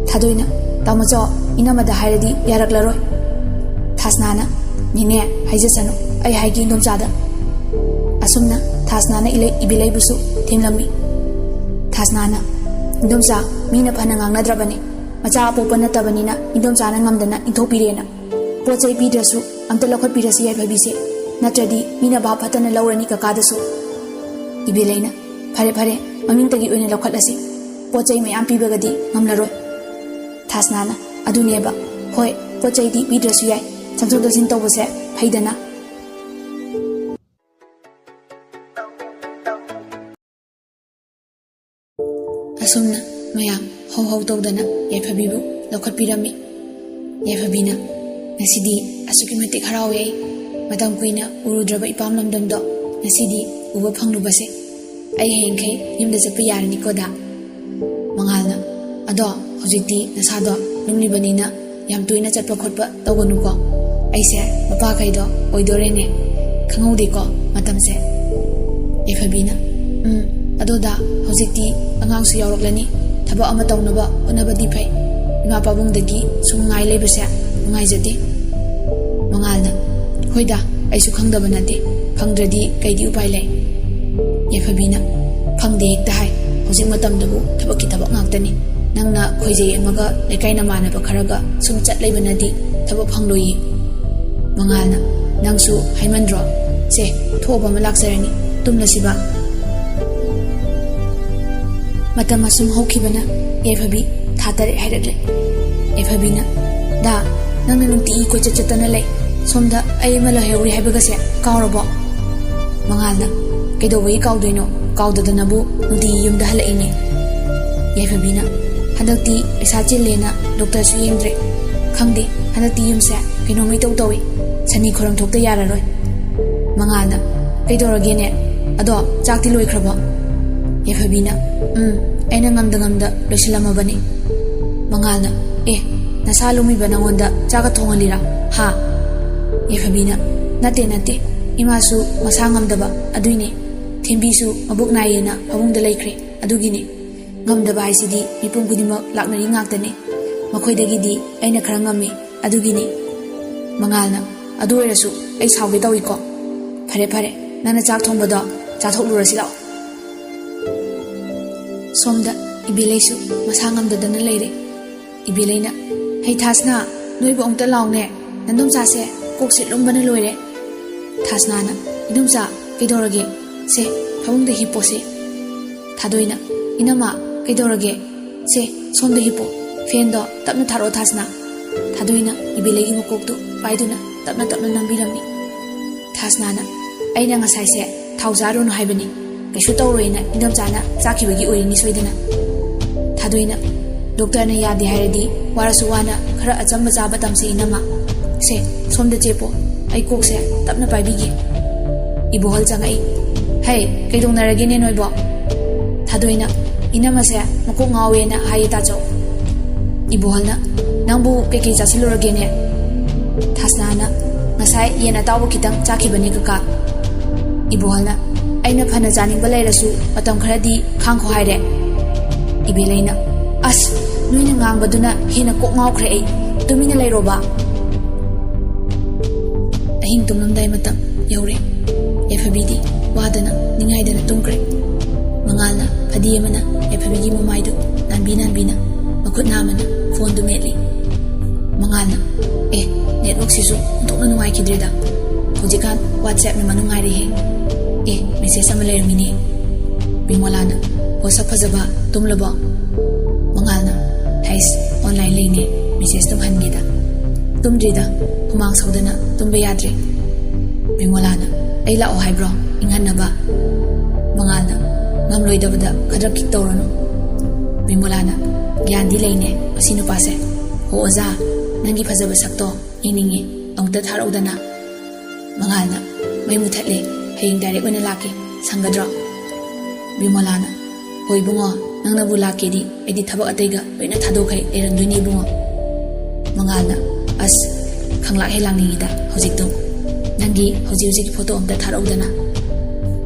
ꯊꯥꯗꯣꯏꯅ, "ꯇꯥꯃꯣꯆꯧ, ꯏꯅꯝꯃꯗ ꯍꯥꯏꯔꯗꯤ ꯌꯥꯔꯛꯂꯔꯣꯏ꯫" ꯊꯥꯁꯅꯥꯅ, "ꯅꯦꯅꯦ, ꯍꯥꯏꯖꯁꯅꯨ, ꯑꯩ ꯍꯥꯏꯒꯦ ꯏꯟꯗꯣꯝꯆꯥꯗ꯫" ꯑꯁꯨꯝꯅ ꯊꯥꯁꯅꯥꯅ ꯏꯂꯩ ꯏꯕꯦꯂꯩꯕꯨꯁꯨ ꯊꯦꯝꯂꯝꯃꯤ꯫ ꯊꯥꯁꯅꯥꯅ, "ꯏꯟꯗꯣꯝꯆꯥ, ꯃꯤꯅ ꯐꯅ ꯉꯥꯡꯅꯗ꯭ꯔꯕꯅꯤ, ꯃꯆꯥ ꯑꯄꯣꯛꯄ ꯅꯠꯇꯕꯅꯤꯅ ꯏꯟꯗꯣꯝꯆꯥꯅ ꯉꯝꯗꯅ ꯏꯟꯊꯣꯛꯄꯤꯔꯦꯅ꯫ ꯄꯣꯠ ꯆꯩ ꯄꯤꯗ꯭ꯔꯁꯨ ꯑꯝꯇ ꯂꯧꯈꯠꯄꯤꯔꯁꯤ ꯌꯥꯏꯐꯕꯤꯁꯦ, ꯅꯠꯇ꯭ꯔꯗꯤ ꯃꯤꯅ ꯚꯥꯞ ꯐꯠꯇꯅ ꯂꯧꯔꯅꯤ ꯀꯀꯥꯗꯁꯨ꯫" ꯏꯕꯦꯂꯩꯅ, "ꯐꯔꯦ ꯐꯔꯦ, ꯃꯃꯤꯡꯇꯒꯤ ꯑꯣꯏꯅ ꯂꯧꯈꯠꯂꯁꯤ, ꯄꯣꯠ ꯆꯩ ꯃꯌꯥꯝ ꯄꯤꯕꯒꯗꯤ ꯉꯝꯂꯔꯣꯏ꯫" ꯊꯥꯁꯅꯥꯅ, "ꯑꯗꯨꯅꯦꯕ, ꯍꯣꯏ, ꯄꯣꯠ ꯆꯩꯗꯤ ꯄꯤꯗ꯭ꯔꯁꯨ ꯌꯥꯏ, ꯆꯪꯊꯣꯛ ꯆꯪꯁꯤꯟ ꯇꯧꯕꯁꯦ ꯐꯩꯗꯅ꯫" ꯑꯁꯨꯝꯅ ꯃꯌꯥꯝ ꯍꯧ ꯍꯧ ꯇꯧꯗꯅ ꯌꯥꯏꯐꯕꯤꯕꯨ ꯂꯧꯈꯠꯄꯤꯔꯝꯃꯤ꯫ ꯌꯥꯏꯐꯕꯤꯅ, "ꯉꯁꯤꯗꯤ ꯑꯁꯨꯛꯀꯤ ꯃꯇꯤꯛ ꯍꯔꯥꯎꯋꯦ ꯑꯩ꯫ ꯃꯇꯝ ꯀꯨꯏꯅ ꯎꯔꯨꯗ꯭ꯔꯕ ꯏꯄꯥꯝ ꯂꯝꯗꯝꯗꯣ ꯉꯁꯤꯗꯤ ꯎꯕ ꯐꯪꯂꯨꯕꯁꯦ꯫ ꯑꯩ ꯍꯌꯦꯡꯈꯩ ꯌꯨꯝꯗ ꯆꯠꯄ ꯌꯥꯔꯅꯤꯀꯣ ꯗꯥ?" ꯃꯉꯥꯜꯅ, "ꯑꯗꯣ ꯍꯧꯖꯤꯛꯇꯤ ꯅꯁꯥꯗꯣ ꯂꯨꯝꯂꯤꯕꯅꯤꯅ ꯌꯥꯝ ꯇꯣꯏꯅ ꯆꯠꯄ ꯈꯣꯠꯄ ꯇꯧꯒꯅꯨꯀꯣ꯫ ꯑꯩꯁꯦ ꯃꯄꯥꯈꯩꯗꯣ ꯑꯣꯏꯗꯣꯔꯦꯅꯦ꯫ ꯈꯪꯍꯧꯗꯦꯀꯣ ꯃꯇꯝꯁꯦ?" ꯌꯥꯏꯐꯕꯤꯅ, "ꯎꯝ, ꯑꯗꯣ ꯗꯥ, ꯍꯧꯖꯤꯛꯇꯤ ꯑꯉꯥꯡꯁꯨ ꯌꯥꯎꯔꯛꯂꯅꯤ꯫ ꯊꯕꯛ ꯑꯃ ꯇꯧꯅꯕ ꯍꯣꯠꯅꯕꯗꯤ ꯐꯩ꯫ ꯏꯃꯥ ꯄꯥꯕꯨꯡꯗꯒꯤ ꯁꯨꯝ ꯉꯥꯏ ꯂꯩꯕꯁꯦ ꯅꯨꯡꯉꯥꯏꯖꯗꯦ꯫" ꯃꯉꯥꯜꯅ, "ꯍꯣꯏꯗ, ꯑꯩꯁꯨ ꯈꯪꯗꯕ ꯅꯠꯇꯦ꯫ ꯐꯪꯗ꯭ꯔꯗꯤ ꯀꯩꯗꯤ ꯎꯄꯥꯏ ꯂꯩ?" ꯌꯥꯏꯐꯕꯤꯅ, "ꯐꯪꯗꯦ ꯍꯦꯛꯇ ꯍꯥꯏ꯫ ꯍꯧꯖꯤꯛ ꯃꯇꯝꯗꯕꯨ ꯊꯕꯛꯀꯤ ꯊꯕꯛ ꯉꯥꯛꯇꯅꯤ꯫ ꯅꯪꯅ ꯈꯣꯏꯖꯩ ꯑꯃꯒ ꯂꯩꯀꯥꯏ ꯅꯃꯥꯟꯅꯕ ꯈꯔꯒ ꯁꯨꯝ ꯆꯠ ꯂꯩꯕꯅꯗꯤ ꯊꯕꯛ ꯐꯪꯂꯣꯏꯌꯦ꯫" ꯃꯉꯥꯜꯅ, "ꯅꯪꯁꯨ ꯍꯥꯏꯃꯟꯗ꯭ꯔꯣ? ꯁꯦ, ꯊꯣꯛꯑꯕ ꯑꯃ ꯂꯥꯛꯆꯔꯅꯤ꯫ ꯇꯨꯝꯂꯁꯤꯕ?" ꯃꯇꯝ ꯑꯁꯨꯝ ꯍꯧꯈꯤꯕꯅ ꯌꯥꯏꯐꯕꯤ ꯊꯥ ꯇꯔꯦꯠ ꯍꯥꯏꯔꯛꯂꯦ꯫ ꯌꯥꯏꯐꯕꯤꯅ, "ꯗꯥ, ꯅꯪꯅ ꯅꯨꯡꯇꯤꯒꯤ ꯀꯣꯏꯆꯠ ꯆꯠꯇꯅ ꯂꯩ꯫ ꯁꯣꯝꯗ ꯑꯩ ꯑꯃ ꯂꯩꯍꯧꯔꯤ ꯍꯥꯏꯕꯒꯁꯦ ꯀꯥꯎꯔꯕꯣ?" ꯃꯉꯥꯜꯅ, "ꯀꯩꯗꯧꯕꯒꯤ ꯀꯥꯎꯗꯣꯏꯅꯣ? ꯀꯥꯎꯗꯗꯅꯕꯨ ꯅꯨꯡꯇꯤꯒꯤ ꯌꯨꯝꯗ ꯍꯜꯂꯛꯏꯅꯦ꯫" ꯌꯥꯏꯐꯕꯤꯅ, "ꯍꯟꯗꯛꯇꯤ ꯄꯩꯁꯥ ꯆꯤꯜꯂꯦꯅ ꯗꯣꯛꯇꯔꯁꯨ ꯌꯦꯡꯗ꯭ꯔꯦ꯫ ꯈꯪꯗꯦ, ꯍꯟꯗꯛꯇꯤ ꯌꯨꯝꯁꯦ ꯀꯩꯅꯣꯝ ꯏꯇꯧ ꯇꯧꯏ꯫ ꯁꯅꯤ ꯈꯣꯏꯔꯝ ꯊꯣꯛꯇ ꯌꯥꯔꯔꯣꯏ꯫" ꯃꯉꯥꯜꯅ, "ꯀꯩꯗꯧꯔꯒꯦꯅꯦ? ꯑꯗꯣ ꯆꯥꯛꯇꯤ ꯂꯣꯏꯈ꯭ꯔꯕꯣ?" ꯌꯥꯏꯐꯕꯤꯅ, "ꯎꯝ, ꯑꯩꯅ ꯉꯝꯗ ꯉꯝꯗ ꯂꯣꯏꯁꯤꯜꯂꯝꯃꯕꯅꯤ꯫" ꯃꯉꯥꯜꯅ, "ꯑꯦ, ꯅꯁꯥ ꯂꯨꯝꯃꯤꯕ ꯅꯉꯣꯟꯗ ꯆꯥꯛꯀ ꯊꯣꯡꯍꯜꯂꯤꯔꯥ? ꯍꯥ?" ꯌꯥꯏꯐꯕꯤꯅ, "ꯅꯠꯇꯦ, ꯅꯠꯇꯦ, ꯏꯃꯥꯁꯨ ꯃꯁꯥ ꯉꯝꯗꯕ, ꯑꯗꯨꯏꯅꯦ꯫ ꯊꯦꯝꯕꯤꯁꯨ ꯃꯕꯨꯛ ꯅꯥꯏꯌꯦꯅ ꯐꯃꯨꯡꯗ ꯂꯩꯈ꯭ꯔꯦ, ꯑꯗꯨꯒꯤꯅꯦ꯫ ꯉꯝꯗꯕ ꯍꯥꯏꯁꯤꯗꯤ ꯃꯤꯄꯨꯝ ꯈꯨꯗꯤꯡꯃꯛ ꯂꯥꯛꯅꯔꯤ ꯉꯥꯛꯇꯅꯦ꯫ ꯃꯈꯣꯏꯗꯒꯤꯗꯤ ꯑꯩꯅ ꯈꯔ ꯉꯝꯃꯤ, ꯑꯗꯨꯒꯤꯅꯦ꯫" ꯃꯉꯥꯜꯅ, "ꯑꯗꯨ ꯑꯣꯏꯔꯁꯨ ꯑꯩ ꯁꯥꯎꯒꯦ ꯇꯧꯏꯀꯣ꯫ ꯐꯔꯦ, ꯐꯔꯦ, ꯅꯪꯅ ꯆꯥꯛ ꯊꯣꯡꯕꯗꯣ ꯆꯥꯊꯣꯛꯂꯨꯔꯁꯤ ꯂꯥꯛꯑꯣ꯫" ꯁꯣꯝꯗ ꯏꯕꯦꯂꯩꯁꯨ ꯃꯁꯥ ꯉꯝꯗꯗꯅ ꯂꯩꯔꯦ꯫ ꯏꯕꯦꯂꯩꯅ, "ꯍꯩ ꯊꯥꯁꯅꯥ, ꯅꯣꯏꯕꯨ ꯑꯃꯨꯛꯇ ꯂꯥꯎꯅꯦ, ꯅꯟꯗꯣꯝꯆꯥꯁꯦ ꯀꯣꯛꯁꯦ ꯂꯨꯝꯕꯅ ꯂꯣꯏꯔꯦ꯫" ꯊꯥꯁꯅꯥꯅ, "ꯏꯗꯣꯝꯆꯥ, ꯀꯩꯗꯧꯔꯒꯦ? ꯁꯦ, ꯐꯃꯨꯡꯗ ꯍꯤꯞꯄꯣꯁꯦ꯫" ꯊꯥꯗꯣꯏꯅ, "ꯏꯅꯝꯃ, ꯀꯩꯗꯧꯔꯒꯦ? ꯁꯦ, ꯁꯣꯝꯗ ꯍꯤꯞꯄꯣ꯫ ꯐꯦꯟꯗꯣ ꯇꯞꯅ ꯊꯥꯔꯛꯑꯣ ꯊꯥꯁꯅꯥ꯫" ꯊꯥꯗꯣꯏꯅ ꯏꯕꯦꯂꯩꯒꯤ ꯃꯀꯣꯛꯇꯨ ꯄꯥꯏꯗꯨꯅ ꯇꯞꯅ ꯇꯞꯅ ꯅꯝꯕꯤꯔꯝꯃꯤ꯫ ꯊꯥꯁꯅꯥꯅ, "ꯑꯩꯅ ꯉꯁꯥꯏꯁꯦ ꯊꯥꯎ ꯆꯥꯔꯨꯅꯨ ꯍꯥꯏꯕꯅꯤ꯫ ꯀꯩꯁꯨ ꯇꯧꯔꯣꯏꯅ ꯏꯗꯣꯝꯆꯥꯅ ꯆꯥꯈꯤꯕꯒꯤ ꯑꯣꯏꯔꯤꯅꯤ ꯁꯣꯏꯗꯅ꯫ ꯊꯥꯗꯣꯏꯅ, "ꯗꯣꯛꯇꯔꯅ ꯌꯥꯗꯦ ꯍꯥꯏꯔꯗꯤ ꯋꯥꯔꯁꯨ ꯋꯥꯅ ꯈꯔ ꯑꯆꯝꯕ ꯆꯥꯕ ꯇꯝꯁꯦ ꯏꯅꯝꯃ꯫ ꯁꯦ, ꯁꯣꯝꯗ ꯆꯦꯞꯄꯣ, ꯑꯩ ꯀꯣꯛꯁꯦ ꯇꯞꯅ ꯄꯥꯏꯕꯤꯒꯦ꯫" ꯏꯕꯣꯍꯜ ꯆꯪꯉꯛꯏ꯫ "ꯍꯩ, ꯀꯩꯗꯧꯅꯔꯒꯦꯅꯦ ꯅꯣꯏꯕꯣ?" ꯊꯥꯗꯣꯏꯅ, "ꯏꯅꯝꯃꯁꯦ ꯃꯀꯣꯛ ꯉꯥꯎꯋꯦꯅ ꯍꯥꯏꯌꯦ ꯇꯥꯆꯧ꯫" ꯏꯕꯣꯍꯜꯅ, "ꯅꯪꯕꯨ ꯀꯩꯀꯩ ꯆꯥꯁꯤꯜꯂꯨꯔꯒꯦꯅꯦ?" ꯊꯥꯁꯅꯥꯅ, "ꯉꯁꯥꯏ ꯌꯦꯟ ꯑꯇꯥꯎꯕ ꯈꯤꯇꯪ ꯆꯥꯈꯤꯕꯅꯦ ꯀꯀꯥ꯫" ꯏꯕꯣꯍꯜꯅ, "ꯑꯩꯅ ꯐꯅ ꯆꯥꯅꯤꯡꯕ ꯂꯩꯔꯁꯨ ꯃꯇꯝ ꯈꯔꯗꯤ ꯈꯥꯡꯈꯣ ꯍꯥꯏꯔꯦ꯫" ꯏꯕꯦꯂꯩꯅ, "ꯑꯁ, ꯅꯣꯏꯅ ꯉꯥꯡꯕꯗꯨꯅ ꯍꯦꯟꯅ ꯀꯣꯛ ꯉꯥꯎꯈ꯭ꯔꯦ ꯑꯩ꯫ ꯇꯨꯃꯤꯟꯅ ꯂꯩꯔꯣꯕ꯫" ꯑꯍꯤꯡ ꯇꯨꯝꯂꯝꯗꯥꯏ ꯃꯇꯝ ꯌꯧꯔꯦ꯫ ꯌꯥꯏꯐꯕꯤꯗꯤ ꯋꯥꯗꯅ ꯅꯤꯡꯉꯥꯏꯗꯅ ꯇꯨꯝꯈ꯭ꯔꯦ꯫ ꯃꯉꯥꯜꯅ ꯐꯗꯤ ꯑꯃꯅ ꯌꯥꯏꯐꯕꯤꯒꯤ ꯃꯃꯥꯏꯗꯨ ꯅꯥꯟꯕꯤ ꯅꯥꯟꯕꯤꯅ ꯃꯈꯨꯠ ꯅꯥꯝꯃꯅ ꯐꯣꯟꯗꯨ ꯃꯦꯠꯂꯤ꯫ ꯃꯉꯥꯜꯅ, "ꯑꯦ, ꯅꯦꯠꯋꯥꯛꯁꯤꯁꯨ ꯑꯣꯟꯊꯣꯛꯅ ꯅꯨꯡꯉꯥꯏꯈꯤꯗ꯭ꯔꯦꯗ꯫ ꯍꯧꯖꯤꯛꯀꯥꯟ WhatsAppꯅ ꯃꯅꯨꯡ ꯉꯥꯏꯔꯦꯍꯦ꯫ ꯑꯦ, ꯃꯦꯁꯦꯖ ꯑꯃ ꯂꯩꯔꯝꯃꯤꯅꯦ꯫" ꯕꯤꯃꯣꯂꯥꯅ, "ꯍꯣ, ꯁꯛ ꯐꯖꯕ, ꯇꯨꯝꯂꯕꯣ?" ꯃꯉꯥꯜꯅ, "ꯍꯩꯁ, ꯑꯣꯟꯂꯥꯏꯟ ꯂꯩꯅꯦ, ꯃꯦꯁꯦꯖ ꯇꯨꯝꯍꯟꯒꯦꯗ꯫ ꯇꯨꯝꯗ꯭ꯔꯤꯗ, ꯍꯨꯃꯥꯡ ꯁꯧꯗꯅ ꯇꯨꯝꯕ ꯌꯥꯗ꯭ꯔꯦ꯫" ꯕꯤꯃꯣꯂꯥꯅ, "ꯑꯩ ꯂꯥꯛꯑꯣ ꯍꯥꯏꯕ꯭ꯔꯣ ꯏꯪꯍꯟꯅꯕ?" ꯃꯉꯥꯜꯅ, "ꯉꯝꯂꯣꯏꯗꯕꯗ ꯈꯗ꯭ꯔꯛ ꯈꯤꯛ ꯇꯧꯔꯅꯨ꯫" ꯕꯤꯃꯣꯂꯥꯅ, "ꯒ꯭ꯌꯥꯟꯗꯤ ꯂꯩꯅꯦ ꯃꯁꯤ ꯅꯨꯄꯥꯁꯦ꯫ ꯍꯣ ꯑꯣꯖꯥ, ꯅꯪꯒꯤ ꯐꯖꯕ ꯁꯛꯇꯣ ꯌꯦꯡꯅꯤꯡꯉꯤ, ꯑꯃꯨꯛꯇ ꯊꯥꯔꯛꯎꯗꯅ꯫" ꯃꯉꯥꯜꯅ, "ꯃꯩ ꯃꯨꯊꯠꯂꯦ, ꯍꯌꯦꯡ ꯗꯥꯏꯔꯦꯛ ꯑꯣꯏꯅ ꯂꯥꯛꯀꯦ, ꯁꯪꯒꯗ꯭ꯔꯣ?" ꯕꯤꯃꯣꯂꯥꯅ, "ꯍꯣꯏ ꯏꯕꯨꯡꯉꯣ, ꯅꯪꯅꯕꯨ ꯂꯥꯛꯀꯦꯗꯤ ꯑꯩꯗꯤ ꯊꯕꯛ ꯑꯇꯩꯒ ꯂꯣꯏꯅ ꯊꯥꯗꯣꯛꯈꯩ ꯂꯩꯔꯝꯗꯣꯏꯅꯦ ꯏꯕꯨꯡꯉꯣ꯫" ꯃꯉꯥꯜꯅ, "ꯑꯁ, ꯈꯪꯂꯥꯛ ꯍꯦꯛ ꯂꯥꯛꯅꯤꯡꯉꯤꯗ ꯍꯧꯖꯤꯛꯇꯣ꯫ ꯅꯪꯒꯤ ꯍꯧꯖꯤꯛ ꯍꯧꯖꯤꯛꯀꯤ ꯐꯣꯇꯣ ꯑꯝꯇ ꯊꯥꯔꯛꯎꯗꯅ꯫"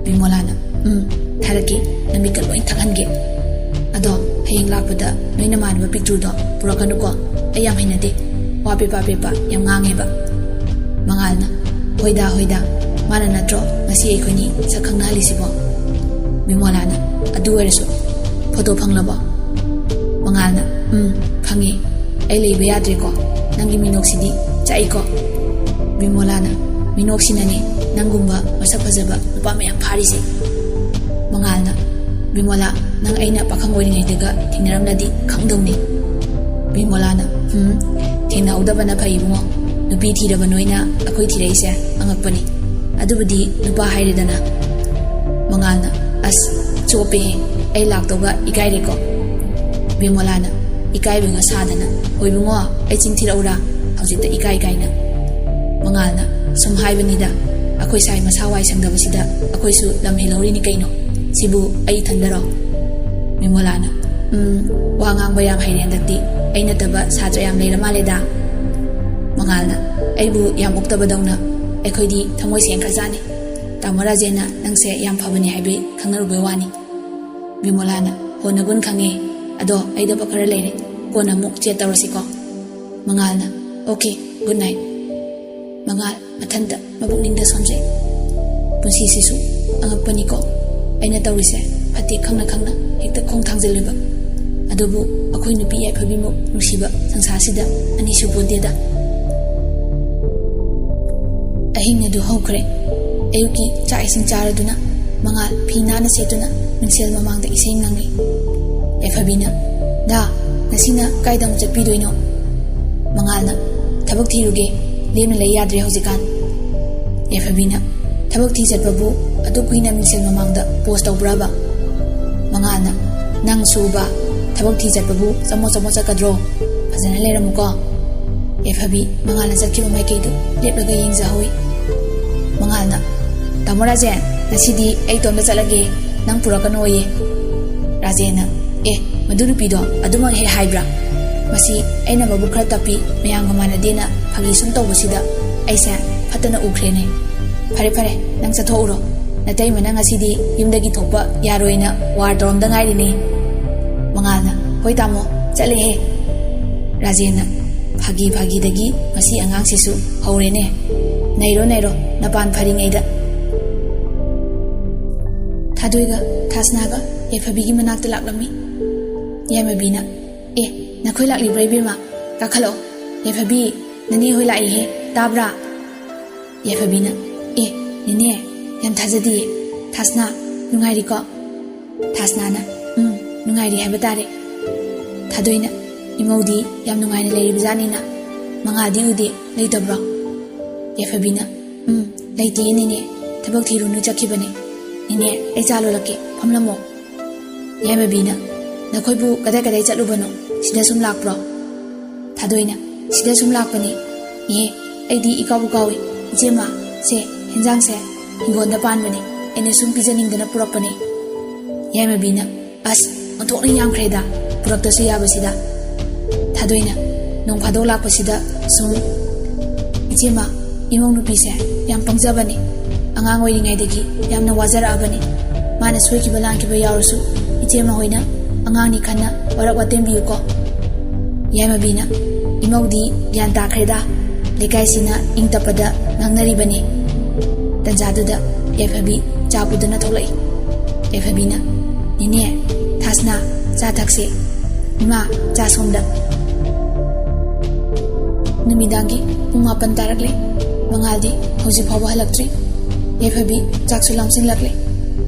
ꯕꯤꯃꯣꯂꯥꯅ, "ꯎꯝ, ꯊꯥꯔꯛꯀꯦ, ꯅꯃꯤꯠꯀ ꯂꯣꯏ ꯊꯛꯍꯟꯒꯦ꯫ ꯑꯗꯣ ꯍꯌꯦꯡ ꯂꯥꯛꯄꯗ ꯅꯣꯏ ꯅꯃꯥꯟꯅꯕ ꯄꯤꯛꯇ꯭ꯔꯨꯗꯣ ꯄꯨꯔꯛꯀꯅꯨꯀꯣ, ꯑꯩ ꯌꯥꯝ ꯍꯩꯅꯗꯦ, ꯋꯥ ꯄꯦꯄꯥ ꯄꯦꯄꯥ ꯌꯥꯝ ꯉꯥꯡꯉꯦꯕ꯫" ꯃꯉꯥꯜꯅ, "ꯍꯣꯏꯗ, ꯍꯣꯏꯗ, ꯃꯥꯅ ꯅꯠꯇ꯭ꯔꯣ ꯉꯁꯤ ꯑꯩꯈꯣꯏꯅꯤ ꯁꯛ ꯈꯪꯅꯍꯜꯂꯤꯁꯤꯕꯣ?" ꯕꯤꯃꯣꯂꯥꯅ, "ꯑꯗꯨ ꯑꯣꯏꯔꯁꯨ ꯐꯣꯇꯣ ꯐꯪꯂꯕꯣ?" ꯃꯉꯥꯜꯅ, "ꯎꯝ, ꯐꯪꯉꯦ꯫ ꯑꯩ ꯂꯩꯕ ꯌꯥꯗ꯭ꯔꯦꯀꯣ, ꯅꯪꯒꯤ ꯃꯤꯅꯣꯛꯁꯤꯗꯤ ꯆꯥꯛꯏꯀꯣ꯫" ꯕꯤꯃꯣꯂꯥꯅ, "ꯃꯤꯅꯣꯛꯁꯤꯅꯅꯦ ꯅꯪꯒꯨꯝꯕ ꯃꯁꯛ ꯐꯖꯕ ꯅꯨꯄꯥ ꯃꯌꯥꯝ ꯐꯥꯔꯤꯁꯦ꯫" ꯃꯉꯥꯜꯅ, "ꯕꯤꯃꯣꯂꯥ, ꯅꯪ ꯑꯩꯅ ꯄꯥꯈꯪ ꯑꯣꯏꯔꯤꯉꯩꯗꯒ ꯊꯦꯡꯅꯔꯝꯂꯗꯤ ꯈꯪꯗꯧꯅꯤ꯫" ꯕꯤꯃꯣꯂꯥꯅ, "ꯍꯨꯝ, ꯊꯦꯡꯅꯍꯧꯗꯕꯅ ꯐꯩ ꯏꯕꯨꯡꯉꯣ꯫ ꯅꯨꯄꯤ ꯊꯤꯔꯕ ꯅꯣꯏꯅ ꯑꯩꯈꯣꯏ ꯊꯤꯔꯛꯏꯁꯦ ꯑꯉꯛꯄꯅꯤ꯫ ꯑꯗꯨꯕꯨꯗꯤ ꯅꯨꯄꯥ ꯍꯥꯏꯔꯦꯗꯅ꯫" ꯃꯉꯥꯜꯅ, "ꯑꯁ, ꯆꯣꯞꯄꯦꯍꯦ, ꯑꯩ ꯂꯥꯛꯇꯧꯒ ꯏꯀꯥꯏꯔꯦꯀꯣ꯫" ꯕꯤꯃꯣꯂꯥꯅ ꯏꯀꯥꯏꯕꯒ ꯁꯥꯗꯅ, "ꯍꯣꯏ ꯏꯕꯨꯡꯉꯣ, ꯑꯩ ꯆꯤꯟ ꯊꯤꯔꯛꯎꯔꯥ? ꯍꯧꯖꯤꯛꯇ ꯏꯀꯥꯏ ꯀꯥꯏꯅ?" ꯃꯉꯥꯜꯅ, "ꯁꯨꯝ ꯍꯥꯏꯕꯅꯤꯗ, ꯑꯩꯈꯣꯏ ꯁꯥꯏ ꯃꯁꯥ ꯋꯥꯏ ꯁꯪꯗꯕꯁꯤꯗ ꯑꯩꯈꯣꯏꯁꯨ ꯂꯝ ꯍꯦꯜꯍꯧꯔꯤꯅꯤ ꯀꯩꯅꯣ꯫ ꯁꯤꯕꯨ ꯑꯩ ꯏꯊꯟꯗꯔꯣ?" ꯕꯤꯃꯣꯂꯥꯅ, "ꯎꯝ, ꯋꯥ ꯉꯥꯡꯕ ꯌꯥꯝ ꯍꯩꯔꯦ ꯍꯟꯗꯛꯇꯤ꯫ ꯑꯩ ꯅꯠꯇꯕ ꯁꯥꯇ꯭ꯔ ꯌꯥꯝ ꯂꯩꯔ ꯃꯥꯜꯂꯦꯗ꯫" ꯃꯉꯥꯜꯅ, "ꯑꯩꯕꯨ ꯌꯥꯝ ꯎꯛꯇꯕꯗꯧꯅ꯫ ꯑꯩꯈꯣꯏꯗꯤ ꯊꯃꯣꯏ ꯁꯦꯡꯈ꯭ꯔꯖꯥꯠꯅꯤ꯫ ꯇꯥꯃꯣ ꯔꯥꯖꯦꯟꯅ ꯅꯪꯁꯦ ꯌꯥꯝ ꯐꯕꯅꯤ ꯍꯥꯏꯕꯩ ꯈꯪꯅꯔꯨꯕꯩ ꯋꯥꯅꯤ꯫" ꯕꯤꯃꯣꯂꯥꯅ, "ꯍꯣ, ꯅꯒꯨꯟ ꯈꯪꯉꯦ꯫ ꯑꯗꯣ ꯑꯩ ꯊꯕꯛ ꯈꯔ ꯂꯩꯔꯦ꯫ ꯀꯣꯟꯅ ꯑꯃꯨꯛ ꯆꯦꯠ ꯇꯧꯔꯁꯤꯀꯣ꯫" ꯃꯉꯥꯜꯅ, "ꯑꯣꯀꯦ, ꯒꯨꯗ ꯅꯥꯏꯠ꯫" ꯃꯉꯥꯜ ꯃꯊꯟꯇ ꯃꯄꯨꯛꯅꯤꯡꯗ ꯁꯣꯟꯖꯩ꯫ ꯄꯨꯟꯁꯤꯁꯤꯁꯨ ꯑꯉꯛꯄꯅꯤꯀꯣ꯫ ꯑꯩꯅ ꯇꯧꯔꯤꯁꯦ ꯐꯠꯇꯦ ꯈꯪꯅ ꯈꯪꯅ ꯍꯦꯛꯇ ꯈꯣꯡ ꯊꯥꯡꯖꯤꯜꯂꯤꯕ꯫ ꯑꯗꯨꯕꯨ ꯑꯩꯈꯣꯏ ꯅꯨꯄꯤ ꯌꯥꯏꯐꯕꯤꯃꯨꯛ ꯅꯨꯡꯁꯤꯕ ꯁꯪꯁꯥꯔꯁꯤꯗ ꯑꯅꯤꯁꯨ ꯄꯣꯟꯗꯦꯗ꯫ ꯑꯍꯤꯡ ꯑꯗꯨ ꯍꯧꯈ꯭ꯔꯦ꯫ ꯑꯌꯨꯛꯀꯤ ꯆꯥꯛ ꯏꯁꯤꯡ ꯆꯥꯔꯗꯨꯅ ꯃꯉꯥꯜ ꯐꯤ ꯅꯥꯟꯅ ꯁꯦꯠꯇꯨꯅ ꯃꯤꯡꯁꯦꯜ ꯃꯃꯥꯡꯗ ꯏꯁꯩ ꯉꯪꯏ꯫ ꯌꯥꯏꯐꯕꯤꯅ, "ꯗꯥ, ꯉꯁꯤꯅ ꯀꯥꯏꯗ ꯑꯃꯨꯛ ꯆꯠꯄꯤꯗꯣꯏꯅꯣ?" ꯃꯉꯥꯜꯅ, "ꯊꯕꯛ ꯊꯤꯔꯨꯒꯦ꯫ ꯂꯦꯝꯅ ꯂꯩ ꯌꯥꯗ꯭ꯔꯦ ꯍꯧꯖꯤꯛꯀꯥꯟ꯫" ꯌꯥꯏꯐꯕꯤꯅ, "ꯊꯕꯛ ꯊꯤ ꯆꯠꯄꯕꯨ ꯑꯗꯨꯛ ꯀꯨꯏꯅ ꯃꯤꯡꯁꯦꯜ ꯃꯃꯥꯡꯗ ꯄꯣꯁ ꯇꯧꯕ꯭ꯔꯕ?" ꯃꯉꯥꯜꯅ, "ꯅꯪ ꯁꯨꯕ ꯊꯕꯛ ꯊꯤ ꯆꯠꯄꯕꯨ ꯆꯃꯣꯠ ꯆꯃꯣꯠ ꯆꯠꯀꯗ꯭ꯔꯣ? ꯐꯖꯅ ꯂꯩꯔꯝꯃꯨꯀꯣ꯫" ꯌꯥꯏꯐꯕꯤ ꯃꯉꯥꯜꯅ ꯆꯠꯈꯤꯕ ꯃꯥꯏꯀꯩꯗꯨ ꯂꯦꯞꯂꯒ ꯌꯦꯡꯖꯍꯧꯏ꯫ ꯃꯉꯥꯜꯅ, "ꯇꯥꯃꯣ ꯔꯥꯖꯦꯟ, ꯉꯁꯤꯗꯤ ꯑꯩ ꯏꯇꯣꯝꯇ ꯆꯠꯂꯒꯦ, ꯅꯪ ꯄꯨꯔꯛꯀꯅꯣꯌꯦ꯫" ꯔꯥꯖꯦꯟꯅ, "ꯑꯦ, ꯃꯗꯨ ꯅꯨꯄꯤꯗꯣ ꯑꯗꯨꯃꯛ ꯍꯦꯛ ꯍꯥꯏꯕ꯭ꯔꯥ? ꯃꯁꯤ ꯑꯩꯅ ꯃꯕꯨꯛ ꯈꯔ ꯇꯞꯄꯤ, ꯃꯌꯥꯝꯒ ꯃꯥꯟꯅꯗꯦꯅ ꯐꯥꯒꯤ ꯁꯨꯝ ꯇꯧꯕꯁꯤꯗ ꯑꯩꯁꯦ ꯐꯠꯇꯅ ꯎꯈ꯭ꯔꯦꯅꯦ꯫ ꯐꯔꯦ ꯐꯔꯦ, ꯅꯪ ꯆꯠꯊꯣꯛꯎꯔꯣ꯫ ꯅꯇꯩꯃꯅ ꯉꯁꯤꯗꯤ ꯌꯨꯝꯗꯒꯤ ꯊꯣꯛꯄ ꯌꯥꯔꯣꯏꯅ ꯋꯥꯔ ꯇꯧꯔꯝꯗ ꯉꯥꯏꯔꯤꯅꯦ꯫" ꯃꯉꯥꯜꯅ, "ꯍꯣꯏ ꯇꯥꯃꯣ, ꯆꯠꯂꯦꯍꯦ꯫" ꯔꯥꯖꯦꯟꯅ, "ꯐꯥꯒꯤ ꯐꯥꯒꯤꯗꯒꯤ ꯃꯁꯤ ꯑꯉꯥꯡꯁꯤꯁꯨ ꯍꯧꯔꯦꯅꯦ꯫ ꯅꯩꯔꯣ ꯅꯩꯔꯣ, ꯅꯄꯥꯟ ꯐꯔꯤꯉꯩꯗ꯫" ꯊꯥꯗꯣꯏꯒ ꯊꯥꯁꯅꯥꯒ ꯌꯥꯏꯐꯕꯤꯒꯤ ꯃꯅꯥꯛꯇ ꯂꯥꯛꯂꯝꯃꯤ꯫ ꯌꯥꯏꯃꯕꯤꯅ, "ꯑꯦ, ꯅꯈꯣꯏ ꯂꯥꯛꯂꯤꯕ꯭ꯔꯥ ꯏꯕꯦꯝꯃ? ꯀꯥꯈꯠꯂꯛꯑꯣ꯫ ꯌꯥꯏꯐꯕꯤ, ꯅꯅꯦ ꯍꯣꯏ ꯂꯥꯛꯏꯍꯦ, ꯇꯥꯕ꯭ꯔꯥ?" ꯌꯥꯏꯐꯕꯤꯅ, "ꯑꯦ, ꯅꯦꯅꯦ, ꯌꯥꯝ ꯊꯥꯖꯗꯤꯌꯦ꯫ ꯊꯥꯁꯅꯥ, ꯅꯨꯡꯉꯥꯏꯔꯤꯀꯣ?" ꯊꯥꯁꯅꯥꯅ, "ꯎꯝ, ꯅꯨꯡꯉꯥꯏꯔꯤ ꯍꯥꯏꯕ ꯇꯥꯔꯦ꯫" ꯊꯥꯗꯣꯏꯅ, "ꯏꯃꯧꯗꯤ ꯌꯥꯝ ꯅꯨꯡꯉꯥꯏꯅ ꯂꯩꯔꯤꯕꯖꯥꯠꯅꯤꯅ꯫ ꯃꯉꯥꯜꯗꯤ ꯎꯗꯦ, ꯂꯩꯇꯕ꯭ꯔꯣ?" ꯌꯥꯏꯐꯕꯤꯅ, "ꯎꯝ, ꯂꯩꯇꯦꯌꯦ ꯅꯦꯅꯦ, ꯊꯕꯛ ꯊꯤꯔꯨꯅꯨ ꯆꯠꯈꯤꯕꯅꯦ꯫ ꯅꯦꯅꯦ, ꯑꯩ ꯆꯥ ꯂꯣꯜꯂꯛꯀꯦ, ꯐꯝꯂꯝꯃꯣ꯫" ꯌꯥꯏꯃꯕꯤꯅ, ꯅꯈꯣꯏꯕꯨ ꯀꯗꯥꯏ ꯀꯗꯥꯏ ꯆꯠꯂꯨꯕꯅꯣ? ꯁꯤꯗ ꯁꯨꯝ ꯂꯥꯛꯄ꯭ꯔꯣ? ꯊꯥꯗꯣꯏꯅ, ꯁꯤꯗ ꯁꯨꯝ ꯂꯥꯛꯄꯅꯤ꯫ ꯏꯍꯦ, ꯑꯩꯗꯤ ꯏꯀꯥꯎꯕꯨ ꯀꯥꯎꯏ꯫ ꯏꯆꯦꯃ, ꯁꯦ, ꯍꯦꯟꯖꯥꯡꯁꯦ ꯍꯤꯡꯒꯣꯜꯗ ꯄꯥꯟꯕꯅꯤ, ꯑꯩꯅ ꯁꯨꯝ ꯄꯤꯖꯅꯤꯡꯗꯅ ꯄꯨꯔꯛꯄꯅꯤ꯫ ꯌꯥꯏꯃꯕꯤꯅ, ꯑꯁ, ꯑꯣꯟꯊꯣꯛꯅ ꯌꯥꯝꯈ꯭ꯔꯦꯗ, ꯄꯨꯔꯛꯇꯁꯨ ꯌꯥꯕꯁꯤꯗ꯫ ꯊꯥꯗꯣꯏꯅ, ꯅꯣꯡ ꯐꯥꯗꯣꯛ ꯂꯥꯛꯄꯁꯤꯗ ꯁꯨꯝ꯫ ꯏꯆꯦꯃ, ꯏꯃꯧ ꯅꯨꯄꯤꯁꯦ ꯌꯥꯝ ꯄꯪꯖꯕꯅꯤ꯫ ꯑꯉꯥꯡ ꯑꯣꯏꯔꯤꯉꯩꯗꯒꯤ ꯌꯥꯝꯅ ꯋꯥꯖꯔꯛꯑꯕꯅꯤ꯫ ꯃꯥꯅ ꯁꯣꯏꯈꯤꯕ ꯂꯥꯟꯈꯤꯕ ꯌꯥꯎꯔꯁꯨ ꯏꯆꯦꯃ ꯍꯣꯏꯅ ꯑꯉꯥꯡꯅꯤ ꯈꯟꯅ ꯋꯥꯔꯛ ꯋꯥꯇꯦꯝꯕꯤꯌꯨꯀꯣ꯫ ꯌꯥꯏꯃꯕꯤꯅ, ꯏꯃꯧꯗꯤ ꯒ꯭ꯌꯥꯟ ꯇꯥꯈ꯭ꯔꯦꯗ, ꯂꯩꯀꯥꯏꯁꯤꯅ ꯏꯪ ꯇꯞꯄꯗ ꯉꯥꯡꯅꯔꯤꯕꯅꯤ꯫ ꯇꯟꯖꯥꯗꯨꯗ ꯌꯥꯏꯐꯕꯤ ꯆꯥ ꯄꯨꯗꯨꯅ ꯊꯣꯛꯂꯛꯏ꯫ ꯌꯥꯏꯐꯕꯤꯅ, ꯅꯦꯅꯦ, ꯊꯥꯁꯅꯥ, ꯆꯥ ꯊꯛꯁꯦ꯫ ꯏꯃꯥ, ꯆꯥ ꯁꯣꯝꯗ꯫ ꯅꯨꯃꯤꯗꯥꯡꯒꯤ ꯄꯨꯡ ꯃꯥꯄꯟ ꯇꯥꯔꯛꯂꯦ꯫ ꯃꯉꯥꯜꯗꯤ ꯍꯧꯖꯤꯛ ꯐꯥꯎꯕ ꯍꯜꯂꯛꯇ꯭ꯔꯤ꯫ ꯌꯥꯏꯐꯕꯤ ꯆꯥꯛꯁꯨ ꯂꯥꯝꯁꯤꯜꯂꯛꯂꯦ꯫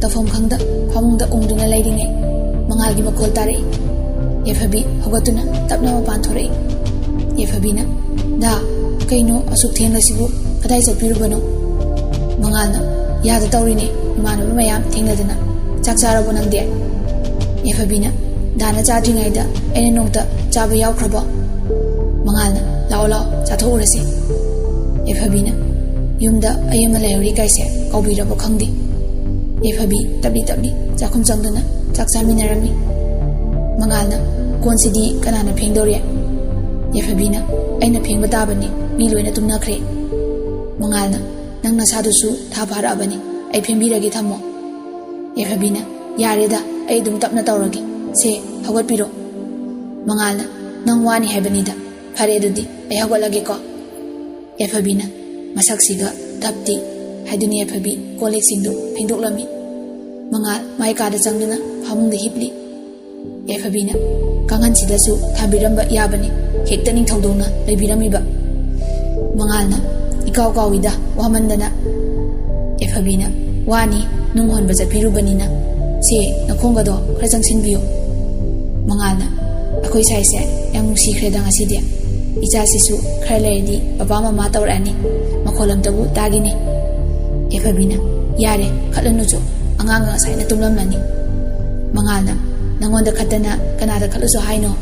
ꯇꯧꯐꯝ ꯈꯪꯗ ꯐꯃꯨꯡꯗ ꯎꯪꯗꯨꯅ ꯂꯩꯔꯤꯉꯩ ꯃꯉꯥꯜꯒꯤ ꯃꯈꯣꯜ ꯇꯥꯔꯛꯏ꯫ ꯌꯥꯏꯐꯕꯤ ꯍꯧꯒꯠꯇꯨꯅ ꯇꯞꯅ ꯃꯄꯥꯟ ꯊꯣꯔꯛꯏ꯫ ꯌꯥꯏꯐꯕꯤꯅ, ꯗꯥ, ꯀꯩꯅꯣ ꯑꯁꯨꯛ ꯊꯦꯡꯂꯁꯤꯕꯨ? ꯀꯗꯥꯏ ꯆꯠꯄꯤꯔꯨꯕꯅꯣ? ꯃꯉꯥꯜꯅ, ꯌꯥꯗ ꯇꯧꯔꯤꯅꯦ, ꯏꯃꯥꯟꯅꯕ ꯃꯌꯥꯝ ꯊꯦꯡꯅꯗꯅ꯫ ꯆꯥꯛ ꯆꯥꯔꯕꯣ ꯅꯪꯗꯤ? ꯌꯥꯏꯐꯕꯤꯅ, ꯗꯥꯅ ꯆꯥꯗ꯭ꯔꯤꯉꯩꯗ ꯑꯩꯅ ꯅꯣꯡꯇ ꯆꯥꯕ ꯌꯥꯎꯈ꯭ꯔꯕꯣ? ꯃꯉꯥꯜꯅ, ꯂꯥꯛꯑꯣ ꯂꯥꯛꯑꯣ, ꯆꯥꯊꯣꯛꯎꯔꯁꯤ꯫ ꯌꯥꯏꯐꯕꯤꯅ, ꯌꯨꯝꯗ ꯑꯩ ꯑꯃ ꯂꯩꯍꯧꯔꯤ ꯀꯥꯏꯁꯦ ꯀꯥꯎꯕꯤꯔꯕ ꯈꯪꯗꯦ꯫ ꯌꯥꯏꯐꯕꯤ ꯇꯞꯂꯤ ꯇꯞꯂꯤ ꯆꯥꯛꯈꯨꯝ ꯆꯪꯗꯨꯅ ꯆꯥꯛ ꯆꯥꯃꯤꯟꯅꯔꯝꯃꯤ꯫ ꯃꯉꯥꯜꯅ, ꯀꯣꯟꯁꯤꯗꯤ ꯀꯅꯥꯅ ꯐꯦꯡꯗꯧꯔꯤ? ꯌꯥꯏꯐꯕꯤꯅ, ꯑꯩꯅ ꯐꯦꯡꯕ ꯇꯥꯕꯅꯤ, ꯃꯤ ꯂꯣꯏꯅ ꯇꯨꯝꯅꯈ꯭ꯔꯦ꯫ ꯃꯉꯥꯜꯅ, ꯅꯪ ꯅꯁꯥꯗꯨꯁꯨ ꯊꯥ ꯐꯥꯔꯛꯑꯕꯅꯤ, ꯑꯩ ꯐꯦꯡꯕꯤꯔꯒꯦ, ꯊꯝꯃꯣ꯫ ꯌꯥꯏꯐꯕꯤꯅ, ꯌꯥꯔꯦꯗ, ꯑꯩ ꯑꯗꯨꯝ ꯇꯞꯅ ꯇꯧꯔꯒꯦ꯫ ꯁꯦ, ꯍꯧꯒꯠꯄꯤꯔꯣ꯫ ꯃꯉꯥꯜꯅ, ꯅꯪ ꯋꯥꯅꯤ ꯍꯥꯏꯕꯅꯤꯗ꯫ ꯐꯔꯦ, ꯑꯗꯨꯗꯤ ꯑꯩ ꯍꯧꯒꯠꯂꯒꯦꯀꯣ꯫ ꯌꯥꯏꯐꯕꯤꯅ ꯃꯁꯛꯁꯤꯒ ꯙꯞꯇꯤ ꯍꯥꯏꯗꯨꯅ ꯌꯥꯏꯐꯕꯤ ꯀꯣꯜ ꯂꯤꯛꯁꯤꯡꯗꯨ ꯐꯦꯡꯗꯣꯛꯂꯝꯃꯤ꯫ ꯃꯉꯥꯜ ꯃꯥꯏ ꯀꯥꯗ ꯆꯪꯗꯨꯅ ꯐꯃꯨꯡꯗ ꯍꯤꯞꯂꯤ꯫ ꯌꯥꯏꯐꯕꯤꯅ, ꯀꯥꯡꯈꯟꯁꯤꯗꯁꯨ ꯊꯝꯕꯤꯔꯝꯕ ꯌꯥꯕꯅꯤ, ꯍꯦꯛꯇ ꯅꯤꯡꯊꯧꯗꯧꯅ ꯂꯩꯕꯤꯔꯝꯃꯤꯕ꯫ ꯃꯉꯥꯜꯅ, ꯏꯀꯥꯎ ꯀꯥꯎꯏꯗ, ꯋꯥꯃꯟꯗꯅ꯫ ꯌꯥꯏꯐꯕꯤꯅ, ꯋꯥꯅꯤ, ꯅꯨꯡ ꯍꯣꯟꯕ ꯆꯠꯄꯤꯔꯨꯕꯅꯤꯅ꯫ ꯁꯦ, ꯅꯈꯣꯡꯒꯗꯣ ꯈꯔ ꯆꯪꯁꯤꯟꯕꯤꯌꯨ꯫ ꯃꯉꯥꯜꯅ, ꯑꯩꯈꯣꯏ ꯁꯥꯏꯁꯦ ꯌꯥꯝ ꯅꯨꯡꯁꯤꯈ꯭ꯔꯦꯗ ꯉꯁꯤꯗꯤ꯫ ꯏꯆꯥꯁꯤꯁꯨ ꯈꯔ ꯂꯩꯔꯗꯤ ꯄꯄꯥ ꯃꯃꯥ ꯇꯧꯔꯛꯑꯅꯤ꯫ ꯃꯈꯣꯜ ꯑꯝꯇꯕꯨ ꯇꯥꯒꯤꯅꯦ꯫ ꯌꯥꯏꯐꯕꯤꯅ, ꯌꯥꯔꯦ, ꯈꯠꯂꯅꯨꯆꯣ, ꯑꯉꯥꯡꯒ ꯉꯁꯥꯏꯅ ꯇꯨꯝꯂꯝꯂꯅꯤ꯫ ꯃꯉꯥꯜꯅ, ꯅꯪꯉꯣꯟꯗ ꯈꯠꯇꯅ ꯀꯅꯥꯗ ꯈꯠꯂꯨꯁꯨ ꯍꯥꯏꯅꯣ?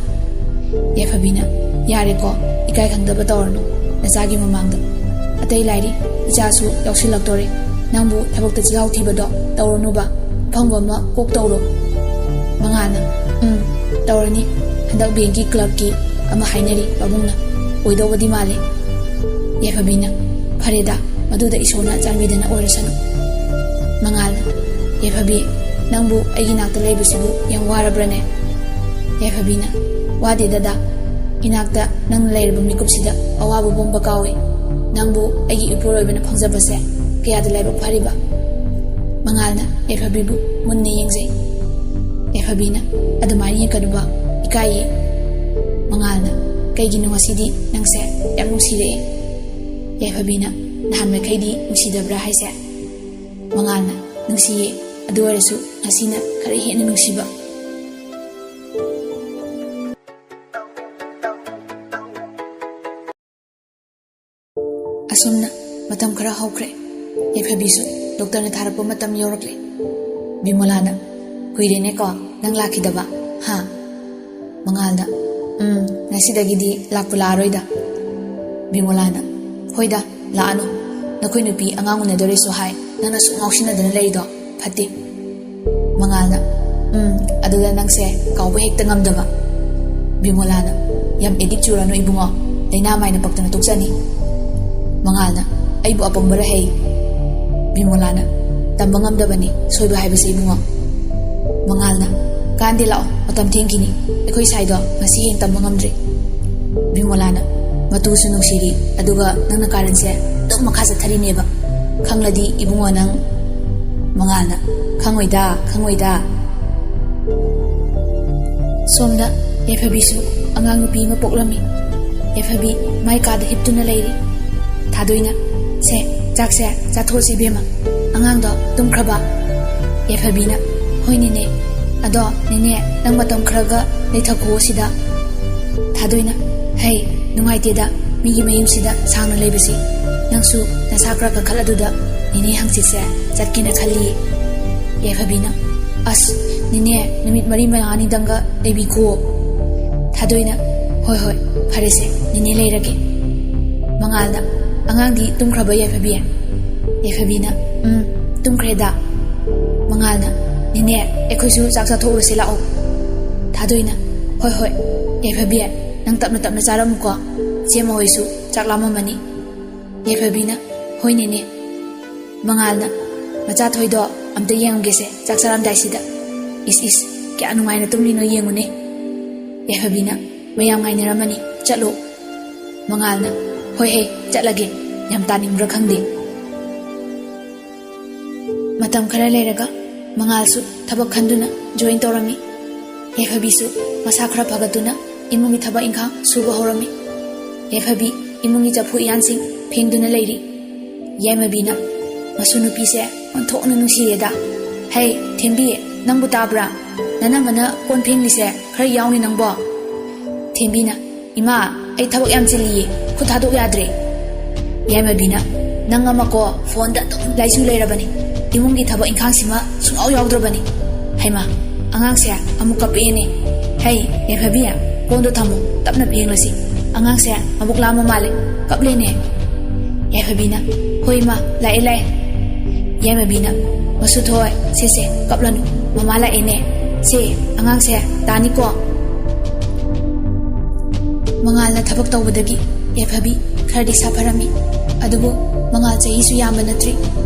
ꯌꯥꯏꯐꯕꯤꯅ, ꯌꯥꯔꯦꯀꯣ, ꯏꯀꯥꯏ ꯈꯪꯗꯕ ꯇꯧꯔꯅꯨ ꯅꯆꯥꯒꯤ ꯃꯃꯥꯡꯗ꯫ ꯑꯇꯩ ꯂꯥꯏꯔꯤ, ꯏꯆꯥꯁꯨ ꯌꯥꯎꯁꯤꯜꯂꯛꯇꯣꯔꯦ꯫ ꯅꯪꯕꯨ ꯊꯕꯛꯇ ꯆꯤꯜꯍꯥꯎ ꯊꯤꯕꯗꯣ ꯇꯧꯔꯨꯅꯨꯕ, ꯑꯐꯪꯕ ꯑꯃ ꯀꯣꯛ ꯇꯧꯔꯣ꯫ ꯃꯉꯥꯜꯅ, ꯎꯝ, ꯇꯧꯔꯅꯤ꯫ ꯍꯟꯗꯛ ꯕꯦꯡꯀꯤ ꯀ꯭ꯂꯔꯛꯀꯤ ꯑꯃ ꯍꯥꯏꯅꯔꯤ ꯄꯥꯕꯨꯡꯅ, ꯑꯣꯏꯗꯧꯕꯗꯤ ꯃꯥꯜꯂꯤ꯫ ꯌꯥꯏꯐꯕꯤꯅ, ꯐꯔꯦꯗ, ꯃꯗꯨꯗ ꯏꯁꯣꯔꯅ ꯆꯥꯟꯕꯤꯗꯅ ꯑꯣꯏꯔꯁꯅꯨ꯫ ꯃꯉꯥꯜꯅ, ꯌꯥꯏꯐꯕꯤ, ꯅꯪꯕꯨ ꯑꯩꯒꯤ ꯅꯥꯛꯇ ꯂꯩꯕꯁꯤꯕꯨ ꯌꯥꯝ ꯋꯥꯔꯕ꯭ꯔꯅꯦ? ꯌꯥꯏꯐꯕꯤꯅ, ꯋꯥꯗꯦ ꯗꯗꯥ, ꯏꯅꯥꯛꯇ ꯅꯪꯅ ꯂꯩꯔꯕ ꯃꯤꯀꯨꯞꯁꯤꯗ ꯑꯋꯥꯕ ꯄꯨꯝꯕ ꯀꯥꯎꯏ꯫ ꯅꯪꯕꯨ ꯑꯩꯒꯤ ꯏꯄꯨꯔꯣꯏꯕꯅ ꯐꯪꯖꯕꯁꯦ ꯀꯌꯥꯗ ꯂꯥꯏꯕꯛ ꯐꯔꯤꯕ꯫ ꯃꯉꯥꯜꯅ ꯌꯥꯏꯐꯕꯤꯕꯨ ꯃꯨꯟꯅ ꯌꯦꯡꯖꯩ꯫ ꯌꯥꯏꯐꯕꯤꯅ, ꯑꯗꯨꯃꯥꯏꯅ ꯌꯦꯡꯀꯅꯨꯕ, ꯏꯀꯥꯏꯌꯦ꯫ ꯃꯉꯥꯜꯅ, ꯀꯩꯒꯤꯅꯣ ꯉꯁꯤꯗꯤ ꯅꯪꯁꯦ ꯌꯥꯝ ꯅꯨꯡꯁꯤꯔꯛꯑꯦ? ꯌꯥꯏꯐꯕꯤꯅ, ꯅꯍꯥꯟ ꯃꯈꯩꯗꯤ ꯅꯨꯡꯁꯤꯗꯕ꯭ꯔꯥ ꯍꯥꯏꯁꯦ? ꯃꯉꯥꯜꯅ, ꯅꯨꯡꯁꯤꯌꯦ, ꯑꯗꯨ ꯑꯣꯏꯔꯁꯨ ꯉꯁꯤꯅ ꯈꯔ ꯍꯦꯟꯅ ꯅꯨꯡꯁꯤꯕ꯫ ꯑꯁꯨꯝꯅ ꯃꯇꯝ ꯈꯔ ꯍꯧꯈ꯭ꯔꯦ꯫ ꯌꯥꯏꯐꯕꯤꯁꯨ ꯗꯣꯛꯇꯔꯅ ꯊꯥꯔꯛꯄ ꯃꯇꯝ ꯌꯧꯔꯛꯂꯦ꯫ ꯕꯤꯃꯣꯂꯥꯅ, ꯀꯨꯏꯔꯦꯅꯦꯀꯣ ꯅꯪ ꯂꯥꯛꯈꯤꯗꯕ, ꯍꯥ? ꯃꯉꯥꯜꯅ, ꯎꯝ, ꯉꯁꯤꯗꯒꯤꯗꯤ ꯂꯥꯛꯄꯨ ꯂꯥꯛꯑꯔꯣꯏꯗ꯫ ꯕꯤꯃꯣꯂꯥꯅ, ꯍꯣꯏꯗ, ꯂꯥꯛꯑꯅꯨ꯫ ꯅꯈꯣꯏ ꯅꯨꯄꯤ ꯑꯉꯥꯡ ꯎꯅꯗꯣꯔꯦꯁꯨ ꯍꯥꯏ, ꯅꯪꯅ ꯁꯨꯛ ꯉꯥꯎꯁꯤꯟꯅꯗꯅ ꯂꯩꯔꯤꯗꯣ ꯐꯠꯇꯦ꯫ ꯃꯉꯥꯜꯅ, ꯎꯝ, ꯑꯗꯨꯗ ꯅꯪꯁꯦ ꯀꯥꯎꯕ ꯍꯦꯛꯇ ꯉꯝꯗꯕ꯫ ꯕꯤꯃꯣꯂꯥꯅ, ꯌꯥꯝ ꯑꯦꯗꯤꯛ ꯆꯨꯔꯅꯨ ꯏꯕꯨꯡꯉꯣ, ꯂꯩꯅꯥ ꯃꯥꯏꯅ ꯄꯛꯇꯅ ꯇꯣꯛꯆꯅꯤ꯫ ꯃꯉꯥꯜꯅ, ꯑꯩꯕꯨ ꯑꯄꯪꯕꯔ ꯍꯩ? ꯕꯤꯃꯣꯂꯥꯅ, ꯇꯝꯕ ꯉꯝꯗꯕꯅꯤ ꯁꯣꯏꯕ ꯍꯥꯏꯕꯁꯦ ꯏꯕꯨꯡꯉꯣ꯫ ꯃꯉꯥꯜꯅ, ꯀꯥꯟꯗꯦ ꯂꯥꯛꯑꯣ, ꯃꯇꯝ ꯊꯦꯡꯈꯤꯅꯤ, ꯑꯩꯈꯣꯏ ꯁꯥꯏꯗꯣ ꯉꯁꯤ ꯍꯌꯦꯡ ꯇꯝꯕ ꯉꯝꯗ꯭ꯔꯤ꯫ ꯕꯤꯃꯣꯂꯥꯅ, ꯃꯇꯨꯁꯨ ꯅꯨꯡꯁꯤꯔꯤ, ꯑꯗꯨꯒ ꯅꯪꯅ ꯀꯥꯔꯟꯁꯦ ꯑꯗꯨꯝ ꯃꯈꯥ ꯆꯠꯊꯔꯤꯅꯦꯕ, ꯈꯪꯂꯗꯤ ꯏꯕꯨꯡꯉꯣ ꯅꯪ꯫ ꯃꯉꯥꯜꯅ, ꯈꯪꯉꯣꯏꯗ, ꯈꯪꯉꯣꯏꯗ꯫ ꯁꯣꯝꯗ ꯌꯥꯏꯐꯕꯤꯁꯨ ꯑꯉꯥꯡ ꯅꯨꯄꯤ ꯑꯃ ꯄꯣꯛꯂꯝꯃꯤ꯫ ꯌꯥꯏꯐꯕꯤ ꯃꯥꯏ ꯀꯥꯗ ꯍꯤꯞꯇꯨꯅ ꯂꯩꯔꯤ꯫ ꯊꯥꯗꯣꯏꯅ, ꯁꯦ, ꯆꯥꯛꯁꯦ ꯆꯥꯊꯣꯛꯑꯁꯤ ꯏꯕꯦꯝꯃ꯫ ꯑꯉꯥꯡꯗꯣ ꯇꯨꯝꯈ꯭ꯔꯕ? ꯌꯥꯏꯐꯕꯤꯅ, ꯍꯣꯏ ꯅꯦꯅꯦ꯫ ꯑꯗꯣ ꯅꯦꯅꯦ, ꯅꯪ ꯃꯇꯝ ꯈꯔꯒ ꯂꯩꯊꯈꯣ ꯁꯤꯗ꯫ ꯊꯥꯗꯣꯏꯅ, ꯍꯩ, ꯅꯨꯡꯉꯥꯏꯇꯦꯗ ꯃꯤꯒꯤ ꯃꯌꯨꯝꯁꯤꯗ ꯁꯥꯡꯅ ꯂꯩꯕꯁꯤ꯫ ꯅꯪꯁꯨ ꯅꯁꯥ ꯈꯔ ꯀꯟꯈꯠꯂꯗꯨꯗ ꯅꯦꯅꯦ ꯍꯪꯆꯤꯠꯁꯦ ꯆꯠꯀꯦꯅ ꯈꯜꯂꯤ꯫ ꯌꯥꯏꯐꯕꯤꯅ, ꯑꯁ, "ꯅꯦꯅꯦ, ꯅꯨꯃꯤꯠ ꯃꯔꯤ ꯃꯉꯥꯅꯤꯗꯪꯒ ꯂꯩꯕꯤꯈꯣ꯫" ꯊꯥꯗꯣꯏꯅ, "ꯍꯣꯏ, ꯍꯣꯏ, ꯐꯔꯦꯁꯦ, ꯅꯦꯅꯦ ꯂꯩꯔꯒꯦ꯫" ꯃꯉꯥꯜꯅ, "ꯑꯉꯥꯡꯗꯤ ꯇꯨꯝꯈ꯭ꯔꯕ, ꯌꯥꯏꯐꯕꯤ?" ꯌꯥꯏꯐꯕꯤꯅ, "ꯎꯝ, ꯇꯨꯝꯈ꯭ꯔꯦꯗ꯫" ꯃꯉꯥꯜꯅ, "ꯅꯦꯅꯦ, ꯑꯩꯈꯣꯏꯁꯨ ꯆꯥꯛ ꯆꯥꯊꯣꯛꯎꯔꯁꯦ, ꯂꯥꯛꯑꯣ꯫" ꯊꯥꯗꯣꯏꯅ, "ꯍꯣꯏ, ꯍꯣꯏ, ꯌꯥꯏꯐꯕꯤ, ꯅꯪ ꯇꯞꯅ ꯇꯞꯅ ꯆꯥꯔꯝꯃꯨꯀꯣ꯫ ꯏꯆꯦꯃ ꯍꯣꯏꯁꯨ ꯆꯥꯛ ꯂꯥꯝꯃꯝꯃꯅꯤ꯫" ꯌꯥꯏꯐꯕꯤꯅ, "ꯍꯣꯏ, ꯅꯦꯅꯦ꯫" ꯃꯉꯥꯜꯅ, "ꯃꯆꯥ ꯊꯣꯏꯗꯣ ꯑꯝꯇ ꯌꯦꯡꯉꯝꯒꯦꯁꯦ ꯆꯥꯛ ꯆꯥꯔꯝꯗꯥꯏꯁꯤꯗ꯫" "ꯏꯁ, ꯏꯁ, ꯀꯌꯥ ꯅꯨꯡꯉꯥꯏꯅ ꯇꯨꯝꯂꯤꯅꯣ ꯌꯦꯡꯉꯨꯅꯦ꯫" ꯌꯥꯏꯐꯕꯤꯅ, "ꯃꯌꯥꯝ ꯉꯥꯏꯅꯔꯝꯃꯅꯤ, ꯆꯠꯂꯣ꯫" ꯃꯉꯥꯜꯅ, "ꯍꯣꯏ ꯍꯦ, ꯆꯠꯂꯒꯦ, ꯌꯥꯝ ꯇꯥꯅꯤꯡꯕ꯭ꯔꯥ ꯈꯪꯗꯦ꯫" ꯃꯇꯝ ꯈꯔ ꯂꯩꯔꯒ ꯃꯉꯥꯜꯁꯨ ꯊꯕꯛ ꯈꯟꯗꯨꯅ ꯖꯣꯏꯟ ꯇꯧꯔꯝꯃꯤ꯫ ꯌꯥꯏꯐꯕꯤꯁꯨ ꯃꯁꯥ ꯈꯔ ꯐꯒꯠꯇꯨꯅ ꯏꯃꯨꯡꯒꯤ ꯊꯕꯛ ꯏꯪꯈꯥꯡ ꯁꯨꯕ ꯍꯧꯔꯝꯃꯤ꯫ ꯌꯥꯏꯐꯕꯤ ꯏꯃꯨꯡꯒꯤ ꯆꯐꯨ ꯎꯌꯥꯟꯁꯤꯡ ꯐꯦꯡꯗꯨꯅ ꯂꯩꯔꯤ꯫ ꯌꯥꯏꯃꯕꯤꯅ, "ꯃꯁꯨ ꯅꯨꯄꯤꯁꯦ ꯑꯣꯟꯊꯣꯛꯅ ꯅꯨꯡꯁꯤꯔꯦꯗ꯫ ꯍꯩ, ꯊꯦꯝꯕꯤ, ꯅꯪꯕꯨ ꯇꯥꯕ꯭ꯔꯥ? ꯅꯅꯝꯃꯅ ꯀꯣꯟ ꯐꯦꯡꯂꯤꯁꯦ ꯈꯔ ꯌꯥꯎꯅꯤ ꯅꯪꯕꯣ꯫" ꯊꯦꯝꯕꯤꯅ, "ꯏꯃꯥ, ꯑꯩ ꯊꯕꯛ ꯌꯥꯝ ꯆꯤꯜꯂꯤꯌꯦ, ꯈꯨꯠ ꯊꯥꯗꯣꯛ ꯌꯥꯗ꯭ꯔꯦ꯫" ꯌꯥꯏꯃꯕꯤꯅ, "ꯅꯪ ꯑꯃꯀꯣ ꯐꯣꯟꯗ ꯑꯗꯨꯝ ꯂꯥꯏꯆꯨ ꯂꯩꯔꯕꯅꯤ, ꯏꯃꯨꯡꯒꯤ ꯊꯕꯛ ꯏꯪꯈꯥꯡꯁꯤꯃ ꯁꯨꯡꯌꯥꯎ ꯌꯥꯎꯗ꯭ꯔꯕꯅꯤ꯫ ꯍꯩꯃꯥ, ꯑꯉꯥꯡꯁꯦ ꯑꯃꯨꯛ ꯀꯞꯄꯛꯑꯦꯅꯦ꯫ ꯍꯩ, ꯌꯥꯏꯐꯕꯤ, ꯀꯣꯟꯗꯣ ꯊꯝꯃꯨ, ꯇꯞꯅ ꯐꯦꯡꯂꯁꯤ꯫ ꯑꯉꯥꯡꯁꯦ ꯑꯃꯨꯛ ꯂꯥꯝꯕ ꯃꯥꯜꯂꯦ, ꯀꯞꯂꯦꯅꯦ꯫" ꯌꯥꯏꯐꯕꯤꯅ, "ꯍꯣꯏ ꯏꯃꯥ, ꯂꯥꯛꯑꯦ, ꯂꯥꯛꯑꯦ꯫" ꯌꯥꯏꯃꯕꯤꯅ, "ꯃꯁꯨ ꯊꯣꯏ, ꯁꯦ, ꯁꯦ, ꯀꯞꯂꯅꯨ, ꯃꯃꯥ ꯂꯥꯛꯑꯦꯅꯦ꯫ ꯁꯦ, ꯑꯉꯥꯡꯁꯦ ꯇꯥꯅꯤꯀꯣ꯫" ꯃꯉꯥꯜꯅ ꯊꯕꯛ ꯇꯧꯕꯗꯒꯤ ꯌꯥꯏꯐꯕꯤ ꯈꯔꯗꯤ ꯁꯥꯐꯔꯝꯃꯤ꯫ ꯑꯗꯨꯕꯨ ꯃꯉꯥꯜ ꯆꯍꯤꯁꯨ ꯌꯥꯝꯕ ꯅꯠꯇ꯭ꯔꯤ꯫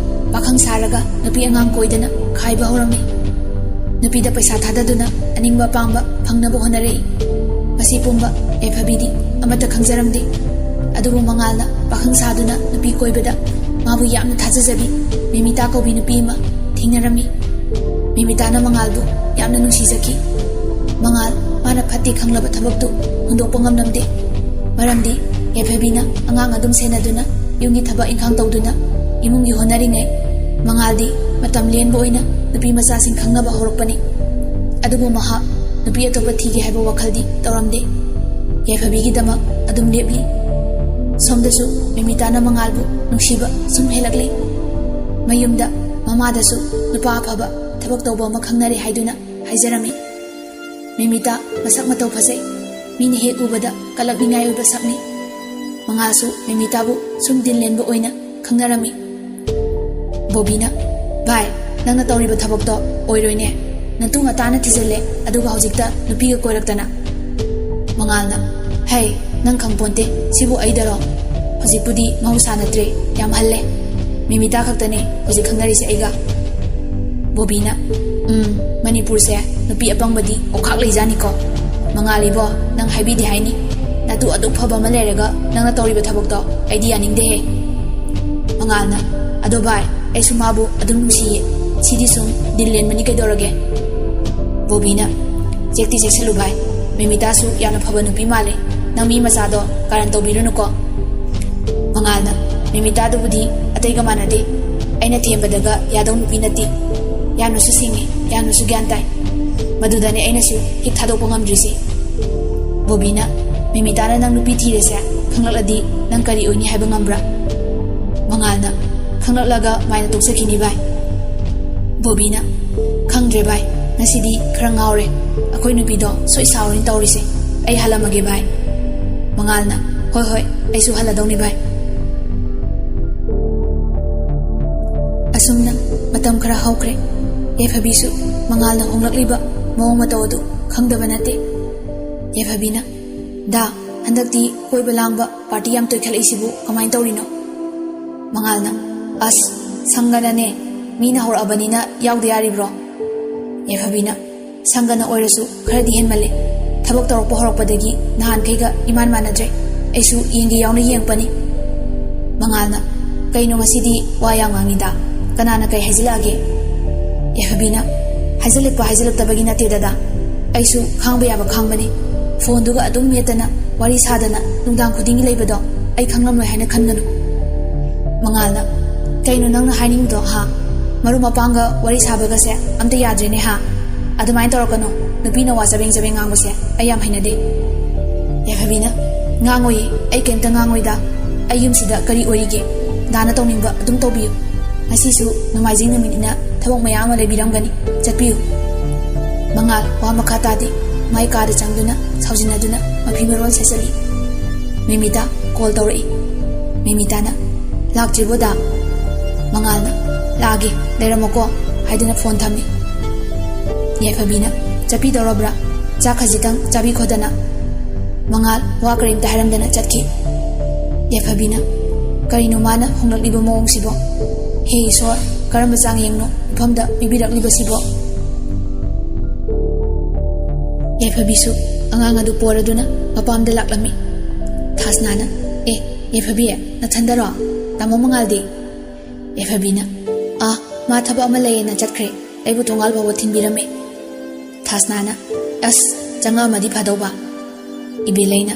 ꯄꯥꯈꯪ ꯁꯥꯔꯒ ꯅꯨꯄꯤ ꯑꯉꯥꯡ ꯀꯣꯏꯗꯅ ꯈꯥꯏꯕ ꯍꯧꯔꯝꯃꯤ꯫ ꯅꯨꯄꯤꯗ ꯄꯩꯁꯥ ꯊꯥꯗꯗꯨꯅ ꯑꯅꯤꯡꯕ ꯑꯄꯥꯝꯕ ꯐꯪꯅꯕ ꯍꯣꯠꯅꯔꯛꯏ꯫ ꯃꯁꯤ ꯄꯨꯝꯕ ꯌꯥꯏꯐꯕꯤꯗꯤ ꯑꯃꯠꯇ ꯈꯪꯖꯔꯝꯗꯦ꯫ ꯑꯗꯨꯕꯨ ꯃꯉꯥꯜꯅ ꯄꯥꯈꯪ ꯁꯥꯗꯨꯅ ꯅꯨꯄꯤ ꯀꯣꯏꯕꯗ ꯃꯥꯕꯨ ꯌꯥꯝꯅ ꯊꯥꯖꯖꯕꯤ ꯃꯤꯃꯤꯇꯥ ꯀꯧꯕꯤ ꯅꯨꯄꯤ ꯑꯃ ꯊꯦꯡꯅꯔꯝꯃꯤ꯫ ꯃꯤꯃꯤꯇꯥꯅ ꯃꯉꯥꯜꯕꯨ ꯌꯥꯝꯅ ꯅꯨꯡꯁꯤꯖꯈꯤ꯫ ꯃꯉꯥꯜ ꯃꯥꯅ ꯐꯠꯇꯦ ꯈꯪꯂꯕ ꯊꯕꯛꯇꯨ ꯍꯨꯟꯗꯣꯛꯄ ꯉꯝꯂꯝꯗꯦ꯫ ꯃꯔꯝꯗꯤ ꯌꯥꯏꯐꯕꯤꯅ ꯑꯉꯥꯡ ꯑꯗꯨꯝ ꯁꯦꯟꯅꯗꯨꯅ, ꯌꯨꯝꯒꯤ ꯊꯕꯛ ꯏꯪꯈꯥꯡ ꯇꯧꯗꯨꯅ, ꯏꯃꯨꯡꯒꯤ ꯍꯣꯠꯅꯔꯤꯉꯩ, ꯃꯉꯥꯜꯗꯤ ꯃꯇꯝ ꯂꯦꯟꯕ ꯑꯣꯏꯅ ꯅꯨꯄꯤ ꯃꯆꯥꯁꯤꯡ ꯈꯪꯅꯕ ꯍꯧꯔꯛꯄꯅꯤ꯫ ꯑꯗꯨꯕꯨ ꯃꯍꯥꯛ ꯅꯨꯄꯤ ꯑꯇꯣꯞꯄ ꯊꯤꯒꯦ ꯍꯥꯏꯕ ꯋꯥꯈꯜꯗꯤ ꯇꯧꯔꯝꯗꯦ꯫ ꯌꯥꯏꯐꯕꯤꯒꯤꯗꯃꯛ ꯑꯗꯨꯝ ꯂꯦꯞꯂꯤ꯫ ꯁꯣꯝꯗꯁꯨ ꯃꯤꯃꯤꯇꯥꯅ ꯃꯉꯥꯜꯕꯨ ꯅꯨꯡꯁꯤꯕ ꯁꯨꯝ ꯍꯦꯜꯂꯛꯂꯤ꯫ ꯃꯌꯨꯝꯗ ꯃꯃꯥꯗꯁꯨ ꯅꯨꯄꯥ ꯑꯐꯕ ꯊꯕꯛ ꯇꯧꯕ ꯑꯃ ꯈꯪꯅꯔꯦ ꯍꯥꯏꯗꯨꯅ ꯍꯥꯏꯖꯔꯝꯃꯤ꯫ ꯃꯤꯃꯤꯇꯥ ꯃꯁꯛ ꯃꯇꯧ ꯐꯖꯩ꯫ ꯃꯤꯅ ꯍꯦꯛ ꯎꯕꯗ ꯀꯜꯂꯛꯅꯤꯡꯉꯥꯏ ꯑꯣꯏꯕ ꯁꯛꯅꯤ꯫ ꯃꯉꯥꯜꯁꯨ ꯃꯤꯃꯤꯇꯥꯕꯨ ꯁꯨꯝ ꯗꯤꯜ ꯂꯦꯟꯕ ꯑꯣꯏꯅ ꯈꯪꯅꯔꯝꯃꯤ꯫ ꯕꯣꯕꯤꯅ, "ꯚꯥꯏ, ꯅꯪꯅ ꯇꯧꯔꯤꯕ ꯊꯕꯛꯇꯣ ꯑꯣꯏꯔꯣꯏꯅꯦ꯫ ꯅꯇꯨ ꯉꯇꯥꯅ ꯊꯤꯖꯤꯜꯂꯦ, ꯑꯗꯨꯒ ꯍꯧꯖꯤꯛꯇ ꯅꯨꯄꯤꯒ ꯀꯣꯏꯔꯛꯇꯅ꯫" ꯃꯉꯥꯜꯅ, "ꯍꯩ, ꯅꯪ ꯈꯪꯄꯣꯟꯇꯦ, ꯁꯤꯕꯨ ꯑꯩꯗꯔꯣ? ꯍꯧꯖꯤꯛꯄꯨꯗꯤ ꯃꯍꯧꯁꯥ ꯅꯠꯇ꯭ꯔꯦ, ꯌꯥꯝ ꯍꯜꯂꯦ꯫ ꯃꯤꯃꯤꯇꯥ ꯈꯛꯇꯅꯦ ꯍꯧꯖꯤꯛ ꯈꯪꯅꯔꯤꯁꯦ ꯑꯩꯒ꯫" ꯕꯣꯕꯤꯅ, "ꯎꯝ, ꯃꯅꯤꯄꯨꯔꯁꯦ ꯅꯨꯄꯤ ꯑꯄꯪꯕꯗꯤ ꯑꯣꯈꯥꯛ ꯂꯩꯖꯥꯅꯤꯀꯣ꯫ ꯃꯉꯥꯜ ꯏꯕꯣ, ꯅꯪ ꯍꯥꯏꯕꯤꯗꯦ ꯍꯥꯏꯅꯤ꯫ ꯅꯇꯨ ꯑꯗꯨꯛ ꯐꯕ ꯑꯃ ꯂꯩꯔꯒ ꯅꯪꯅ ꯇꯧꯔꯤꯕ ꯊꯕꯛꯇꯣ ꯑꯩꯗꯤ ꯌꯥꯅꯤꯡꯗꯦꯍꯦ꯫" ꯃꯉꯥꯜꯅ, "ꯑꯗꯣ ꯚꯥꯏ, ꯑꯩꯁꯨ ꯃꯥꯕꯨ ꯑꯗꯨꯝ ꯅꯨꯡꯁꯤꯌꯦ꯫ ꯁꯤꯗꯤ ꯁꯨꯝ ꯗꯤꯜ ꯂꯦꯟꯕꯅꯤ ꯀꯩꯗꯧꯔꯒꯦ?" ꯕꯣꯕꯤꯅ, "ꯆꯦꯛꯇꯤ ꯆꯦꯛꯁꯤꯜꯂꯨ ꯚꯥꯏ, ꯃꯤꯃꯤꯇꯥꯁꯨ ꯌꯥꯝꯅ ꯐꯕ ꯅꯨꯄꯤ ꯃꯥꯜꯂꯦ꯫ ꯅꯪ ꯃꯤ ꯃꯆꯥꯗꯣ ꯀꯥꯔꯟ ꯇꯧꯕꯤꯔꯨꯅꯨꯀꯣ꯫" ꯃꯉꯥꯜꯅ, "ꯃꯤꯃꯤꯇꯥꯗꯨꯕꯨꯗꯤ ꯑꯇꯩꯒ ꯃꯥꯟꯅꯗꯦ꯫ ꯑꯩꯅ ꯊꯦꯝꯕꯗꯒ ꯌꯥꯗꯧ ꯅꯨꯄꯤ ꯅꯠꯇꯦ꯫ ꯌꯥꯝꯅꯁꯨ ꯁꯤꯡꯉꯤ, ꯌꯥꯝꯅꯁꯨ ꯒ꯭ꯌꯥꯟ ꯇꯥꯏ꯫ ꯃꯗꯨꯗꯅꯦ ꯑꯩꯅꯁꯨ ꯍꯦꯛ ꯊꯥꯗꯣꯛꯄ ꯉꯝꯗ꯭ꯔꯤꯁꯦ꯫" ꯕꯣꯕꯤꯅ, "ꯃꯤꯃꯤꯇꯥꯅ ꯅꯪ ꯅꯨꯄꯤ ꯊꯤꯔꯦꯁꯦ ꯈꯪꯂꯛꯂꯗꯤ ꯅꯪ ꯀꯔꯤ ꯑꯣꯏꯅꯤ ꯍꯥꯏꯕ ꯉꯝꯕ꯭ꯔꯥ?" ꯃꯉꯥꯜꯅ, "ꯈꯪꯂꯛꯂꯒ ꯃꯥꯏꯅ ꯇꯣꯛꯆꯈꯤꯅꯤ ꯚꯥꯏ꯫" ꯕꯣꯕꯤꯅ, "ꯈꯪꯗ꯭ꯔꯦ ꯚꯥꯏ, ꯉꯁꯤꯗꯤ ꯈꯔ ꯉꯥꯎꯔꯦ꯫ ꯑꯩꯈꯣꯏ ꯅꯨꯄꯤꯗꯣ ꯁꯣꯏ ꯁꯥꯎꯔꯅꯤ ꯇꯧꯔꯤꯁꯦ꯫ ꯑꯩ ꯍꯜꯂꯝꯃꯒꯦ ꯚꯥꯏ꯫" ꯃꯉꯥꯜꯅ, "ꯍꯣꯏ ꯍꯣꯏ, ꯑꯩꯁꯨ ꯍꯜꯂꯗꯧꯅꯤ ꯚꯥꯏ꯫" ꯑꯁꯨꯝꯅ ꯃꯇꯝ ꯈꯔ ꯍꯧꯈ꯭ꯔꯦ꯫ ꯌꯥꯏꯐꯕꯤꯁꯨ ꯃꯉꯥꯜꯅ ꯍꯣꯡꯂꯛꯂꯤꯕ ꯃꯑꯣꯡ ꯃꯇꯧ ꯑꯗꯨ ꯈꯪꯗꯕ ꯅꯠꯇꯦ꯫ ꯌꯥꯏꯐꯕꯤꯅ, "ꯗꯥ, ꯍꯟꯗꯛꯇꯤ ꯀꯣꯏꯕ ꯂꯥꯡꯕ ꯄꯥꯔꯇꯤ ꯌꯥꯝ ꯇꯣꯏꯈꯠꯂꯛꯏꯁꯤꯕꯨ ꯀꯃꯥꯏꯅ ꯇꯧꯔꯤꯅꯣ?" ꯃꯉꯥꯜꯅ, "ꯑꯁ, ꯁꯪꯒꯅꯅꯦ, ꯃꯤꯅ ꯍꯧꯔꯛꯑꯕꯅꯤꯅ ꯌꯥꯎꯗ ꯌꯥꯔꯤꯕ꯭ꯔꯣ?" ꯌꯥꯏꯐꯕꯤꯅ, "ꯁꯪꯒꯅ ꯑꯣꯏꯔꯁꯨ ꯈꯔꯗꯤ ꯍꯦꯟꯃꯜꯂꯦ꯫ ꯊꯕꯛ ꯇꯧꯔꯛꯄ ꯍꯧꯔꯛꯄꯗꯒꯤ ꯅꯍꯥꯟꯈꯩꯒ ꯏꯃꯥꯟ ꯃꯥꯟꯅꯗ꯭ꯔꯦ꯫ ꯑꯩꯁꯨ ꯌꯦꯡꯒꯦ ꯌꯥꯎꯅ ꯌꯦꯡꯉꯛꯄꯅꯤ꯫" ꯃꯉꯥꯜꯅ, "ꯀꯩꯅꯣ ꯉꯁꯤꯗꯤ ꯋꯥ ꯌꯥꯝ ꯉꯥꯡꯉꯤꯗ? ꯀꯅꯥꯅ ꯀꯩ ꯍꯥꯏꯖꯤꯜꯂꯛꯑꯒꯦ?" ꯌꯥꯏꯐꯕꯤꯅ, "ꯍꯥꯏꯖꯤꯜꯂꯛꯄ ꯍꯥꯏꯖꯤꯜꯂꯛꯇꯕꯒꯤ ꯅꯠꯇꯦ ꯗꯗꯥ꯫ ꯑꯩꯁꯨ ꯈꯥꯡꯕ ꯌꯥꯕ ꯈꯥꯡꯕꯅꯤ꯫ ꯐꯣꯟꯗꯨꯒ ꯑꯗꯨꯝ ꯃꯦꯠꯇꯅ ꯋꯥꯔꯤ ꯁꯥꯗꯅ ꯅꯨꯡꯗꯥꯡ ꯈꯨꯗꯤꯡꯒꯤ ꯂꯩꯕꯗꯣ ꯑꯩ ꯈꯪꯂꯝꯂꯣꯏ ꯍꯥꯏꯅ ꯈꯟꯒꯅꯨ꯫" ꯃꯉꯥꯜꯅ, "ꯀꯩꯅꯣ ꯅꯪꯅ ꯍꯥꯏꯅꯤꯡꯕꯗꯣ ꯍꯥ? ꯃꯔꯨꯞ ꯃꯄꯥꯡꯒ ꯋꯥꯔꯤ ꯁꯥꯕꯒꯁꯦ ꯑꯝꯇ ꯌꯥꯗ꯭ꯔꯦꯅꯦ ꯍꯥ? ꯑꯗꯨꯃꯥꯏꯅ ꯇꯧꯔꯛꯀꯅꯨ꯫ ꯅꯨꯄꯤꯅ ꯋꯥ ꯆꯕꯦꯡ ꯆꯕꯦꯡ ꯉꯥꯡꯕꯁꯦ ꯑꯩ ꯌꯥꯝ ꯍꯩꯅꯗꯦ꯫" ꯌꯥꯏꯐꯕꯤꯅ, "ꯉꯥꯡꯉꯣꯏꯌꯦ, ꯑꯩ ꯀꯩꯝꯇ ꯉꯥꯡꯉꯣꯏꯗ꯫ ꯑꯩ ꯌꯨꯝꯁꯤꯗ ꯀꯔꯤ ꯑꯣꯏꯔꯤꯒꯦ? ꯗꯥꯅ ꯇꯧꯅꯤꯡꯕ ꯑꯗꯨꯝ ꯇꯧꯕꯤꯌꯨ꯫ ꯉꯁꯤꯁꯨ ꯅꯣꯡꯃꯥꯏꯖꯤꯡ ꯅꯨꯃꯤꯠꯅꯤꯅ ꯊꯕꯛ ꯃꯌꯥꯝ ꯑꯃ ꯂꯩꯕꯤꯔꯝꯒꯅꯤ꯫ ꯆꯠꯄꯤꯌꯨ꯫" ꯃꯉꯥꯜ ꯋꯥ ꯃꯈꯥ ꯇꯥꯗꯦ꯫ ꯃꯥꯏ ꯀꯥꯗ ꯆꯪꯗꯨꯅ ꯁꯥꯎꯖꯤꯟꯅꯗꯨꯅ ꯃꯐꯤ ꯃꯔꯣꯜ ꯁꯦꯠꯆꯜꯂꯤ꯫ ꯃꯦꯃꯤꯇꯥ ꯀꯣꯜ ꯇꯧꯔꯛꯏ꯫ ꯃꯦꯃꯤꯇꯥꯅ, "ꯂꯥꯛꯇ꯭ꯔꯤꯕꯣ ꯗꯥ?" ꯃꯉꯥꯜꯅ, "ꯂꯥꯛꯑꯒꯦ, ꯂꯩꯔꯝꯃꯣꯀꯣ" ꯍꯥꯏꯗꯨꯅ ꯐꯣꯟ ꯊꯝꯃꯤ꯫ ꯌꯥꯏꯐꯕꯤꯅ, "ꯆꯠꯄꯤꯗꯧꯔꯕ꯭ꯔꯥ? ꯆꯥꯛ ꯈꯖꯤꯛꯇꯪ ꯆꯥꯕꯤꯈꯣꯗꯅ꯫" ꯃꯉꯥꯜ ꯋꯥ ꯀꯔꯤꯝꯇ ꯍꯥꯏꯔꯝꯗꯅ ꯆꯠꯈꯤ꯫ ꯌꯥꯏꯐꯕꯤꯅ, "ꯀꯔꯤꯅꯣ ꯃꯥꯅ ꯍꯣꯡꯂꯛꯂꯤꯕ ꯃꯑꯣꯡꯁꯤꯕꯣ? ꯍꯦ ꯏꯁꯣꯔ, ꯀꯔꯝꯕ ꯆꯥꯡꯌꯦꯡꯅꯣ ꯃꯐꯝꯗ ꯄꯤꯕꯤꯔꯛꯂꯤꯕꯁꯤꯕꯣ?" ꯌꯥꯏꯐꯕꯤꯁꯨ ꯑꯉꯥꯡ ꯑꯗꯨ ꯄꯣꯔꯗꯨꯅ ꯃꯄꯥꯝꯗ ꯂꯥꯛꯂꯝꯃꯤ꯫ ꯊꯥꯁꯅꯥꯅ, "ꯑꯦ, ꯌꯥꯏꯐꯕꯤ, ꯅꯊꯟꯗꯔꯣ? ꯇꯥꯃꯣ ꯃꯉꯥꯜꯗꯤ?" ꯌꯥꯏꯐꯕꯤꯅ, "ꯑꯥ, ꯃꯥ ꯊꯕꯛ ꯑꯃ ꯂꯩꯌꯦꯅ ꯆꯠꯈ꯭ꯔꯦ꯫ ꯑꯩꯕꯨ ꯊꯣꯡꯒꯥꯜ ꯐꯥꯎꯕ ꯊꯤꯟꯕꯤꯔꯝꯃꯦ꯫" ꯊꯥꯁꯅꯥꯅ, "ꯑꯁ, ꯆꯪꯉꯛꯑꯝꯃꯗꯤ ꯐꯗꯧꯕ꯫" ꯏꯕꯦꯂꯩꯅ,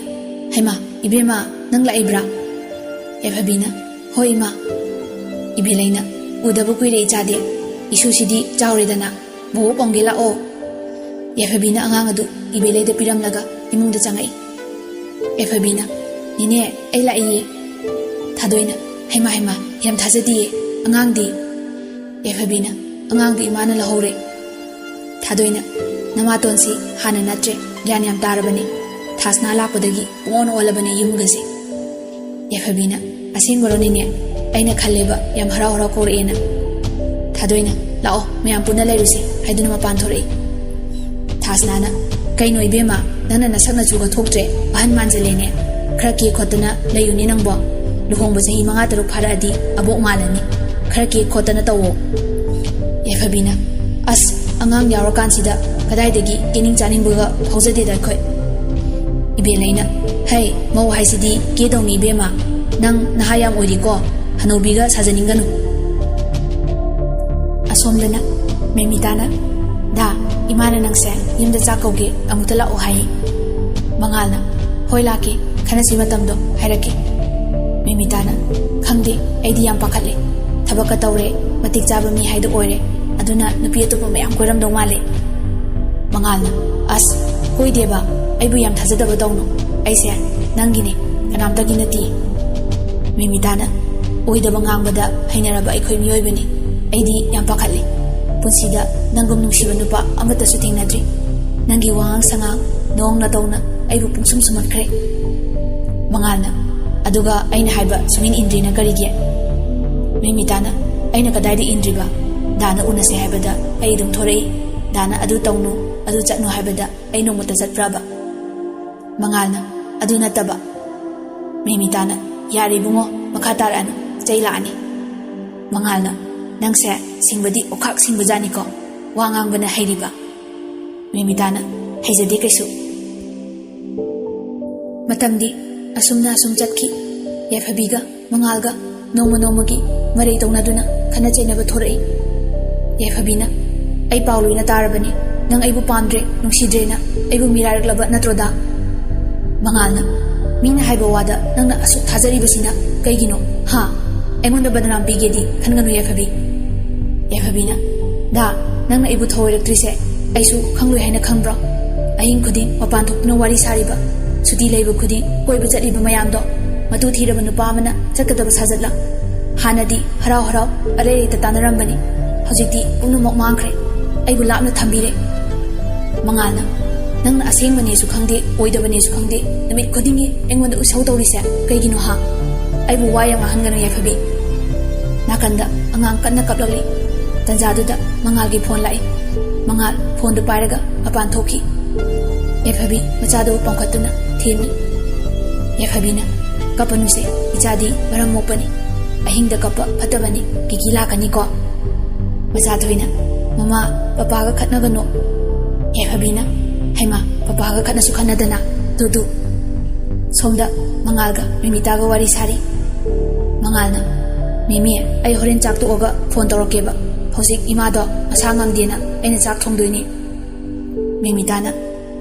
"ꯍꯩꯃꯥ, ꯏꯕꯦꯝꯃ, ꯅꯪ ꯂꯥꯛꯏꯕ꯭ꯔꯥ?" ꯌꯥꯏꯐꯕꯤꯅ, "ꯍꯣꯏ, ꯏꯃꯥ꯫" ꯏꯕꯦꯂꯩꯅ, "ꯎꯗꯕ ꯀꯨꯏꯔꯦ ꯏꯆꯥꯗꯤ꯫ ꯏꯁꯨꯁꯤꯗꯤ ꯆꯥꯎꯔꯦꯗꯅ꯫ ꯕꯣꯕꯣꯛ ꯄꯥꯎꯒꯦ ꯂꯥꯛꯑꯣ꯫" ꯌꯥꯏꯐꯕꯤꯅ ꯑꯉꯥꯡ ꯑꯗꯨ ꯏꯕꯦꯂꯩꯗ ꯄꯤꯔꯝꯂꯒ ꯏꯃꯨꯡꯗ ꯆꯪꯉꯛꯏ꯫ ꯌꯥꯏꯐꯕꯤꯅ, "ꯅꯦꯅꯦ, ꯑꯩ ꯂꯥꯛꯏꯌꯦ꯫" ꯊꯥꯗꯣꯏꯅ, "ꯍꯩꯃꯥ, ꯍꯩꯃꯥ, ꯌꯥꯝ ꯊꯥꯖꯗꯤꯌꯦ꯫ ꯑꯉꯥꯡꯗꯤ?" ꯌꯥꯏꯐꯕꯤꯅ, "ꯑꯉꯥꯡꯗꯤ ꯏꯃꯥꯅ ꯂꯧꯍꯧꯔꯦ꯫" ꯊꯥꯗꯣꯏꯅ, "ꯅꯃꯥꯇꯣꯟꯁꯤ ꯍꯥꯟꯅ ꯅꯠꯇ꯭ꯔꯦ, ꯒ꯭ꯌꯥꯟ ꯌꯥꯝ ꯇꯥꯔꯕꯅꯦ꯫ ꯊꯥꯁꯅꯥ ꯂꯥꯛꯄꯗꯒꯤ ꯄꯨꯡꯑꯣꯟ ꯑꯣꯜꯂꯕꯅꯦ ꯌꯨꯝꯒꯁꯦ꯫" ꯌꯥꯏꯐꯕꯤꯅ, "ꯑꯁꯦꯡꯕꯔꯣ ꯅꯦꯅꯦ? ꯑꯩꯅ ꯈꯜꯂꯦꯕ ꯌꯥꯝ ꯍꯔꯥꯎ ꯍꯔꯥꯎ ꯀꯧꯔꯛꯑꯦꯅ꯫" ꯊꯥꯗꯣꯏꯅ, "ꯂꯥꯛꯑꯣ, ꯃꯌꯥꯝ ꯄꯨꯟꯅ ꯂꯩꯔꯨꯁꯦ" ꯍꯥꯏꯗꯨꯅ ꯃꯄꯥꯟ ꯊꯣꯔꯛꯏ꯫ ꯊꯥꯁꯅꯥꯅ, "ꯀꯩꯅꯣ ꯏꯕꯦꯝꯃ, ꯅꯪꯅ ꯅꯁꯛ ꯅꯆꯨꯒ ꯊꯣꯛꯇ꯭ꯔꯦ, ꯑꯍꯟ ꯃꯥꯟꯖꯜꯂꯦꯅꯦ꯫ ꯈꯔ ꯀꯦ ꯈꯣꯠꯇꯅ ꯂꯩꯌꯨꯅꯦ ꯅꯪꯕꯣ꯫ ꯂꯨꯍꯣꯡꯕ ꯆꯍꯤ ꯃꯉꯥ ꯇꯔꯨꯛ ꯐꯥꯔꯛꯑꯗꯤ ꯑꯕꯣꯛ ꯃꯥꯜꯂꯅꯤ꯫ ꯈꯔ ꯀꯦ ꯈꯣꯠꯇꯅ ꯇꯧꯋꯣ꯫" ꯌꯥꯏꯐꯕꯤꯅ, "ꯑꯁ, ꯑꯉꯥꯡ ꯌꯥꯎꯔꯀꯥꯟꯁꯤꯗ ꯀꯗꯥꯏꯗꯒꯤ ꯀꯦꯅꯤꯡ ꯆꯥꯅꯤꯡꯕꯒ ꯐꯥꯎꯖꯗꯦꯗ ꯑꯩꯈꯣꯏ꯫" ꯏꯕꯦꯂꯩꯅ, "ꯍꯩ, ꯃꯧ ꯍꯥꯏꯁꯤꯗꯤ ꯀꯦꯗꯧꯅꯤ ꯏꯕꯦꯝꯃ꯫ ꯅꯪ ꯅꯍꯥ ꯌꯥꯝ ꯑꯣꯏꯔꯤꯀꯣ, ꯍꯅꯨꯕꯤꯒ ꯁꯥꯖꯅꯤꯡꯒꯅꯨ꯫" ꯑꯁꯣꯝꯗꯅ ꯃꯦꯃꯤꯇꯥꯅ, "ꯗꯥ, ꯏꯃꯥꯅ ꯅꯪꯁꯦ ꯌꯨꯝꯗ ꯆꯥꯛ ꯀꯧꯒꯦ, ꯑꯃꯨꯛꯇ ꯂꯥꯛꯑꯣ ꯍꯥꯏꯌꯦ꯫" ꯃꯉꯥꯜꯅ, "ꯍꯣꯏ, ꯂꯥꯛꯀꯦ, ꯈꯟꯅꯁꯤ ꯃꯇꯝꯗꯣ ꯍꯥꯏꯔꯛꯀꯦ꯫" ꯃꯦꯃꯤꯇꯥꯅ, "ꯈꯪꯗꯦ, ꯑꯩꯗꯤ ꯌꯥꯝ ꯄꯥꯈꯠꯂꯦ꯫ ꯊꯕꯛꯀ ꯇꯧꯔꯦ, ꯃꯇꯤꯛ ꯆꯥꯕ ꯃꯤ ꯍꯥꯏꯗꯣ ꯑꯣꯏꯔꯦ꯫ ꯑꯗꯨꯅ ꯅꯨꯄꯤ ꯑꯇꯣꯞꯄ ꯃꯌꯥꯝ ꯀꯣꯏꯔꯝꯗꯧ ꯃꯥꯜꯂꯦ꯫" ꯃꯉꯥꯜꯅ, "ꯑꯁ, ꯀꯣꯏꯗꯦꯕ, ꯑꯩꯕꯨ ꯌꯥꯝ ꯊꯥꯖꯗꯕ ꯇꯧꯅꯨ꯫ ꯑꯩꯁꯦ ꯅꯪꯒꯤꯅꯦ, ꯀꯅꯥꯝꯇꯒꯤ ꯅꯠꯇꯦ꯫" ꯃꯦꯃꯤꯇꯥꯅ, "ꯑꯣꯏꯗꯕ ꯉꯥꯡꯕꯗ ꯍꯩꯅꯔꯕ ꯑꯩꯈꯣꯏ ꯃꯤꯑꯣꯏꯕꯅꯤ꯫ ꯑꯩꯗꯤ ꯌꯥꯝ ꯄꯥꯈꯠꯂꯤ꯫" ꯄꯨꯟꯁꯤꯗ ꯅꯪꯒꯨꯝ ꯅꯨꯡꯁꯤꯕ ꯅꯨꯄꯥ ꯑꯃꯠꯇꯁꯨ ꯊꯦꯡꯅꯗ꯭ꯔꯤ꯫ ꯅꯪꯒꯤ ꯋꯥꯉꯥꯡ ꯁꯉꯥꯡ, ꯅꯣꯡ ꯅꯇꯧꯅ ꯑꯩꯕꯨ ꯄꯨꯡꯁꯨꯝ ꯁꯨꯝꯍꯠꯈ꯭ꯔꯦ꯫ ꯃꯉꯥꯜꯅ, ꯑꯗꯨꯒ ꯑꯩꯅ ꯍꯥꯏꯕ ꯁꯨꯡꯏꯟ ꯏꯟꯗ꯭ꯔꯤꯅ ꯀꯔꯤꯒꯤ? ꯃꯤꯃꯤꯇꯥꯅ, ꯑꯩꯅ ꯀꯗꯥꯏꯗ ꯏꯟꯗ꯭ꯔꯤꯕ? ꯗꯥꯅ ꯎꯅꯁꯦ ꯍꯥꯏꯕꯗ ꯑꯩ ꯑꯗꯨꯝ ꯊꯣꯔꯛꯏ꯫ ꯗꯥꯅ ꯑꯗꯨ ꯇꯧꯅꯨ, ꯑꯗꯨ ꯆꯠꯅꯨ ꯍꯥꯏꯕꯗ ꯑꯩ ꯅꯣꯡꯃꯇ ꯆꯠꯄ꯭ꯔꯕ? ꯃꯉꯥꯜꯅ, ꯑꯗꯨ ꯅꯠꯇꯕ꯫ ꯃꯤꯃꯤꯇꯥꯅ, ꯌꯥꯔꯦ ꯏꯕꯨꯡꯉꯣ, ꯃꯈꯥ ꯇꯥꯔꯛꯑꯅꯨ, ꯆꯩ ꯂꯥꯛꯑꯅꯤ꯫ ꯃꯉꯥꯜꯅ, ꯅꯪꯁꯦ ꯁꯤꯡꯕꯗꯤ ꯑꯣꯈꯥꯛ ꯁꯤꯡꯕꯖꯥꯠꯅꯤꯀꯣ, ꯋꯥ ꯉꯥꯡꯕꯅ ꯍꯩꯔꯤꯕ꯫ ꯃꯤꯃꯤꯇꯥꯅ, ꯍꯩꯖꯗꯦ ꯀꯩꯁꯨ꯫ ꯃꯇꯝꯗꯤ ꯑꯁꯨꯝꯅ ꯑꯁꯨꯝ ꯆꯠꯈꯤ꯫ ꯌꯥꯏꯐꯕꯤꯒ ꯃꯉꯥꯜꯒ ꯅꯣꯡꯃ ꯅꯣꯡꯃꯒꯤ ꯃꯔꯩ ꯇꯧꯅꯗꯨꯅ ꯈꯠꯅ ꯆꯩꯅꯕ ꯊꯣꯔꯛꯏ꯫ ꯌꯥꯏꯐꯕꯤꯅ, ꯑꯩ ꯄꯥꯎ ꯂꯣꯏꯅ ꯇꯥꯔꯕꯅꯤ, ꯅꯪ ꯑꯩꯕꯨ ꯄꯥꯝꯗ꯭ꯔꯦ, ꯅꯨꯡꯁꯤꯗ꯭ꯔꯦꯅ ꯑꯩꯕꯨ ꯃꯤꯔꯥꯏꯔꯛꯂꯕ ꯅꯠꯇ꯭ꯔꯣꯗ? ꯃꯉꯥꯜꯅ, ꯃꯤꯅ ꯍꯥꯏꯕ ꯋꯥꯗ ꯅꯪꯅ ꯑꯁꯨꯛ ꯊꯥꯖꯔꯤꯕꯁꯤꯅ ꯀꯩꯒꯤꯅꯣ? ꯍꯥ? ꯑꯩꯉꯣꯟꯗ ꯕꯗꯅꯥꯝ ꯄꯤꯒꯦꯗꯤ ꯈꯟꯒꯅꯨ ꯌꯥꯏꯐꯕꯤ꯫ ꯌꯥꯏꯐꯕꯤꯅ, ꯗꯥ, ꯅꯪꯅ ꯑꯩꯕꯨ ꯊꯧꯑꯣꯏꯔꯛꯇ꯭ꯔꯤꯁꯦ ꯑꯩꯁꯨ ꯈꯪꯂꯣꯏ ꯍꯥꯏꯅ ꯈꯪꯕ꯭ꯔꯣ? ꯑꯍꯤꯡ ꯈꯨꯗꯤꯡ ꯃꯄꯥꯟ ꯊꯣꯛꯇꯨꯅ ꯋꯥꯔꯤ ꯁꯥꯔꯤꯕ, ꯁꯨꯇꯤ ꯂꯩꯕ ꯈꯨꯗꯤꯡ ꯀꯣꯏꯕ ꯆꯠꯂꯤꯕ ꯃꯌꯥꯝꯗꯣ, ꯃꯇꯨ ꯊꯤꯔꯕ ꯅꯨꯄꯥ ꯑꯃꯅ ꯆꯠꯀꯗꯕ ꯁꯥꯖꯠꯂ? ꯍꯥꯟꯅꯗꯤ ꯍꯔꯥꯎ ꯍꯔꯥꯎ ꯑꯔꯩ ꯂꯩꯇ ꯇꯥꯟꯅꯔꯝꯕꯅꯤ, ꯍꯧꯖꯤꯛꯇꯤ ꯄꯨꯝꯅꯃꯛ ꯃꯥꯡꯈ꯭ꯔꯦ, ꯑꯩꯕꯨ ꯂꯥꯞꯅ ꯊꯝꯕꯤꯔꯦ꯫ ꯃꯉꯥꯜꯅ, ꯅꯪꯅ ꯑꯁꯦꯡꯕꯅꯦꯁꯨ ꯈꯪꯗꯦ, ꯑꯣꯏꯗꯕꯅꯦꯁꯨ ꯈꯪꯗꯦ, ꯅꯨꯃꯤꯠ ꯈꯨꯗꯤꯡꯒꯤ ꯑꯩꯉꯣꯟꯗ ꯏꯁꯧ ꯇꯧꯔꯤꯁꯦ ꯀꯩꯒꯤꯅꯣ ꯍꯥ? ꯑꯩꯕꯨ ꯋꯥ ꯌꯥꯝ ꯉꯥꯡꯍꯟꯒꯅꯨ ꯌꯥꯏꯐꯕꯤ꯫ ꯅꯥꯀꯟꯗ ꯑꯉꯥꯡ ꯀꯟꯅ ꯀꯞꯂꯛꯂꯤ꯫ ꯇꯟꯖꯥꯗꯨꯗ ꯃꯉꯥꯜꯒꯤ ꯐꯣꯟ ꯂꯥꯛꯏ꯫ ꯃꯉꯥꯜ ꯐꯣꯟꯗꯨ ꯄꯥꯏꯔꯒ ꯃꯄꯥꯟ ꯊꯣꯛꯈꯤ꯫ ꯌꯥꯏꯐꯕꯤ ꯃꯆꯥꯗꯨ ꯄꯥꯡꯈꯠꯇꯨꯅ ꯊꯦꯝꯃꯤ꯫ ꯌꯥꯏꯐꯕꯤꯅ, ꯀꯞꯄꯅꯨꯁꯦ, ꯏꯆꯥꯗꯤ ꯃꯔꯝ ꯃꯣꯛꯄꯅꯤ, ꯑꯍꯤꯡꯗ ꯀꯞꯄ ꯐꯠꯇꯕꯅꯤ, ꯀꯤꯀꯤ ꯂꯥꯛꯀꯅꯤꯀꯣ꯫ ꯃꯆꯥꯊꯣꯏꯅ, ꯃꯃꯥ, ꯄꯄꯥꯒ ꯈꯠꯅꯒꯅꯨ꯫ ꯌꯥꯏꯐꯕꯤꯅ, ꯍꯩꯃꯥ, ꯄꯄꯥꯒ ꯈꯠꯅꯁꯨ ꯈꯠꯅꯗꯅ, ꯇꯨ ꯇꯨ꯫ ꯁꯣꯝꯗ ꯃꯉꯥꯜꯒ ꯃꯤꯃꯤꯇꯥꯒ ꯋꯥꯔꯤ ꯁꯥꯔꯤ꯫ ꯃꯉꯥꯜꯅ, ꯃꯤꯃꯤ, ꯑꯩ ꯍꯣꯔꯦꯟ ꯆꯥꯛ ꯇꯣꯛꯑꯒ ꯐꯣꯟ ꯇꯧꯔꯛꯀꯦꯕ, ꯍꯧꯖꯤꯛ ꯏꯃꯥꯗꯣ ꯃꯁꯥ ꯉꯝꯗꯦꯅ ꯑꯩꯅ ꯆꯥꯛ ꯊꯣꯡꯗꯣꯏꯅꯤ꯫ ꯃꯤꯃꯤꯇꯥꯅ,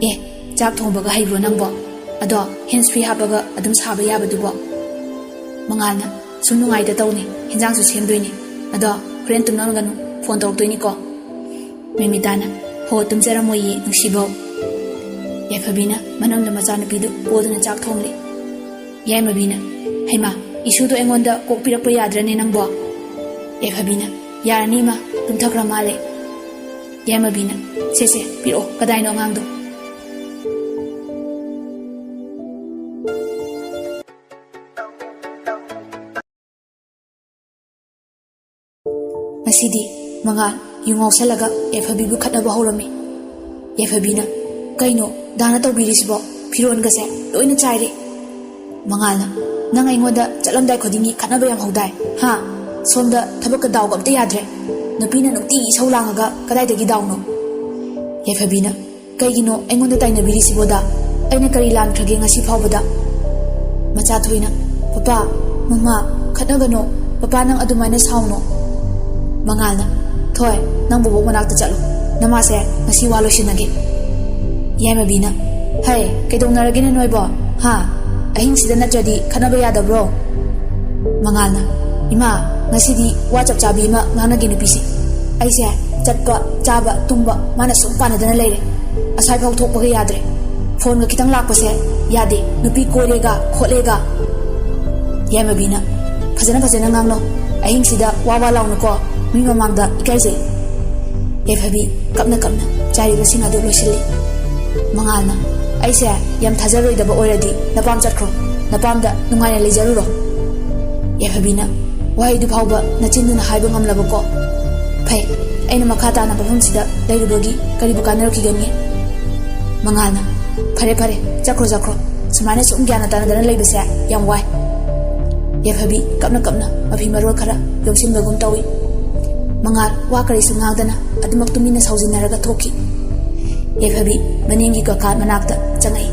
ꯑꯦ, ꯆꯥꯛ ꯊꯣꯡꯕꯒ ꯍꯩꯕ꯭ꯔꯣ ꯅꯪꯕꯣ? ꯑꯗꯣ hands free ꯍꯥꯞꯄꯒ ꯑꯗꯨꯝ ꯁꯥꯕ ꯌꯥꯕꯗꯨꯕꯣ? ꯃꯉꯥꯜꯅ, ꯁꯨꯝ ꯅꯨꯡꯉꯥꯏꯗ ꯇꯧꯅꯤ, ꯍꯦꯟꯖꯥꯡꯁꯨ ꯁꯦꯝꯗꯣꯏꯅꯤ, ꯑꯗꯣ ꯍꯣꯔꯦꯟ ꯇꯨꯝꯂꯝꯒꯅꯨ, ꯐꯣꯟ ꯇꯧꯔꯛꯇꯣꯏꯅꯤꯀꯣ꯫ ꯃꯤꯃꯤꯇꯥꯅ, ꯍꯣ, ꯇꯨꯝꯖꯔꯝꯃꯣꯏꯌꯦ ꯅꯨꯡꯁꯤꯕꯧ꯫ ꯌꯥꯏꯐꯕꯤꯅ ꯃꯅꯨꯡꯗ ꯃꯆꯥꯅꯨꯄꯤꯗꯨ ꯄꯣꯗꯨꯅ ꯆꯥꯛ ꯊꯣꯡꯂꯤ꯫ ꯌꯥꯏꯃꯕꯤꯅ, ꯍꯩꯃꯥ, ꯏꯁꯨꯗꯣ ꯑꯩꯉꯣꯟꯗ ꯀꯣꯛꯄꯤꯔꯛꯄ ꯌꯥꯗ꯭ꯔꯅꯦ ꯅꯪꯕꯣ? ꯌꯥꯏꯐꯕꯤꯅ, ꯌꯥꯔꯅꯤ ꯏꯃꯥ, ꯇꯨꯝꯊꯈ꯭ꯔ ꯃꯥꯜꯂꯦ꯫ ꯌꯥꯏꯃꯕꯤꯅ, "ꯁꯦ, ꯁꯦ, ꯄꯤꯔꯛꯑꯣ, ꯀꯗꯥꯏꯅꯣ ꯑꯉꯥꯡꯗꯣ?" ꯉꯁꯤꯗꯤ ꯃꯉꯥꯜ ꯌꯨ ꯉꯥꯎꯁꯜꯂꯒ ꯌꯥꯏꯐꯕꯤꯕꯨ ꯈꯠꯅꯕ ꯍꯧꯔꯝꯃꯤ꯫ ꯌꯥꯏꯐꯕꯤꯅ, "ꯀꯩꯅꯣ ꯗꯥꯅ ꯇꯧꯕꯤꯔꯤꯁꯤꯕꯣ? ꯐꯤꯔꯣꯟꯒꯁꯦ ꯂꯣꯏꯅ ꯆꯥꯏꯔꯦ꯫" ꯃꯉꯥꯜꯅ, "ꯅꯪ ꯑꯩꯉꯣꯟꯗ ꯆꯠꯂꯝꯗꯥꯏ ꯈꯨꯗꯤꯡꯒꯤ ꯈꯠꯅꯕ ꯌꯥꯝ ꯍꯧꯗꯥꯏ, ꯍꯥ? ꯁꯣꯝꯗ ꯊꯕꯛꯀ ꯗꯥꯎꯒ ꯑꯝꯇ ꯌꯥꯗ꯭ꯔꯦ꯫ ꯅꯨꯄꯤꯅ ꯅꯨꯡꯇꯤꯒꯤ ꯏꯁꯧ ꯂꯥꯡꯉꯒ ꯀꯗꯥꯏꯗꯒꯤ ꯗꯥꯎꯅꯣ?" ꯌꯥꯏꯐꯕꯤꯅ, "ꯀꯩꯒꯤꯅꯣ ꯑꯩꯉꯣꯟꯗ ꯇꯥꯏꯅꯕꯤꯔꯤꯁꯤꯕꯣ ꯗꯥ? ꯑꯩꯅ ꯀꯔꯤ ꯂꯥꯟꯈ꯭ꯔꯒꯦ ꯉꯁꯤ ꯐꯥꯎꯕꯗ?" ꯃꯆꯥꯊꯣꯏꯅ, "ꯄꯄꯥ, ꯃꯃꯥ, ꯈꯠꯅꯒꯅꯣ꯫ ꯄꯄꯥ, ꯅꯪ ꯑꯗꯨꯃꯥꯏꯅ ꯁꯥꯎꯅꯣ꯫" ꯃꯉꯥꯜꯅ, "ꯊꯣꯏ, ꯅꯪ ꯕꯣꯕꯣꯛ ꯃꯅꯥꯛꯇ ꯆꯠꯂꯣ꯫ ꯅꯃꯥꯁꯦ ꯉꯁꯤ ꯋꯥ ꯂꯣꯏꯁꯤꯟꯅꯒꯦ꯫" ꯌꯥꯏꯃꯕꯤꯅ, "ꯍꯩ, ꯀꯩꯗꯧꯅꯔꯒꯦꯅꯦ ꯅꯣꯏꯕꯣ? ꯍꯥ? ꯑꯍꯤꯡꯁꯤꯗ ꯅꯠꯇ꯭ꯔꯗꯤ ꯈꯠꯅꯕ ꯌꯥꯗꯕ꯭ꯔꯣ?" ꯃꯉꯥꯜꯅ, "ꯏꯃꯥ, ꯉꯁꯤꯗꯤ ꯋꯥ ꯆꯞ ꯆꯥꯕꯤ ꯑꯃ ꯉꯥꯡꯅꯒꯦ ꯅꯨꯄꯤꯁꯦ꯫ ꯑꯩꯁꯦ ꯆꯠꯄ, ꯆꯥꯕ, ꯇꯨꯝꯕ ꯃꯥꯅ ꯁꯨꯝ ꯄꯥꯟꯅꯗꯅ ꯂꯩꯔꯦ꯫ ꯑꯁ꯭ꯋꯥꯏꯐꯥꯎ ꯊꯣꯛꯄꯒ ꯌꯥꯗ꯭ꯔꯦ꯫ ꯐꯣꯟꯒ ꯈꯤꯇꯪ ꯂꯥꯛꯄꯁꯦ ꯌꯥꯗꯦ, ꯅꯨꯄꯤ ꯀꯣꯏꯔꯦꯒ ꯈꯣꯠꯂꯦꯒ꯫" ꯌꯥꯏꯃꯕꯤꯅ, "ꯐꯖꯅ ꯐꯖꯅ ꯉꯥꯡꯅꯧ꯫ ꯑꯍꯤꯡꯁꯤꯗ ꯋꯥ ꯋꯥ ꯂꯥꯎꯅꯨꯀꯣ, ꯃꯤ ꯃꯃꯥꯡꯗ ꯏꯀꯥꯏꯖꯩ꯫" ꯌꯥꯏꯐꯕꯤ ꯀꯞꯅ ꯀꯞꯅ ꯆꯥꯏꯔꯤꯕꯁꯤꯡ ꯑꯗꯨ ꯂꯣꯏꯁꯤꯜꯂꯤ꯫ ꯃꯉꯥꯜꯅ, "ꯑꯩꯁꯦ ꯌꯥꯝ ꯊꯥꯖꯔꯣꯏꯗꯕ ꯑꯣꯏꯔꯗꯤ ꯅꯄꯥꯝ ꯆꯠꯈ꯭ꯔꯣ, ꯅꯄꯥꯝꯗ ꯅꯨꯡꯉꯥꯏꯅ ꯂꯩꯖꯔꯨꯔꯣ꯫" ꯌꯥꯏꯐꯕꯤꯅ, "ꯋꯥꯍꯩꯗꯨ ꯐꯥꯎꯕ ꯅꯆꯤꯟꯗꯨꯅ ꯍꯥꯏꯕ ꯉꯝꯂꯕꯀꯣ? ꯐꯩ, ꯑꯩꯅ ꯃꯈꯥ ꯇꯥꯅ ꯃꯐꯝꯁꯤꯗ ꯂꯩꯔꯨꯕꯒꯤ ꯀꯔꯤꯕꯨ ꯀꯥꯟꯅꯔꯛꯈꯤꯒꯅꯤ?" ꯃꯉꯥꯜꯅ, "ꯐꯔꯦ, ꯐꯔꯦ, ꯆꯠꯈ꯭ꯔꯣ, ꯆꯠꯈ꯭ꯔꯣ꯫ ꯁꯨꯃꯥꯏꯅ ꯁꯨꯝ ꯒ꯭ꯌꯥꯟ ꯇꯥꯅꯗꯅ ꯂꯩꯕꯁꯦ ꯌꯥꯝ ꯋꯥꯏ꯫" ꯌꯥꯏꯐꯕꯤ ꯀꯞꯅ ꯀꯞꯅ ꯃꯐꯤ ꯃꯔꯣꯜ ꯈꯔ ꯌꯣꯝꯁꯤꯟꯕꯒꯨꯝ ꯇꯧꯏ꯫ ꯃꯉꯥꯜ ꯋꯥ ꯀꯔꯤꯁꯨ ꯉꯥꯡꯗꯅ ꯑꯗꯨꯃꯛ ꯇꯨꯃꯤꯟꯅ ꯁꯥꯎꯖꯤꯟꯅꯔꯒ ꯊꯣꯛꯈꯤ꯫ ꯌꯥꯏꯐꯕꯤ ꯃꯅꯤꯡꯒꯤ ꯀꯥꯈꯥ ꯃꯅꯥꯛꯇ ꯆꯪꯉꯛꯏ꯫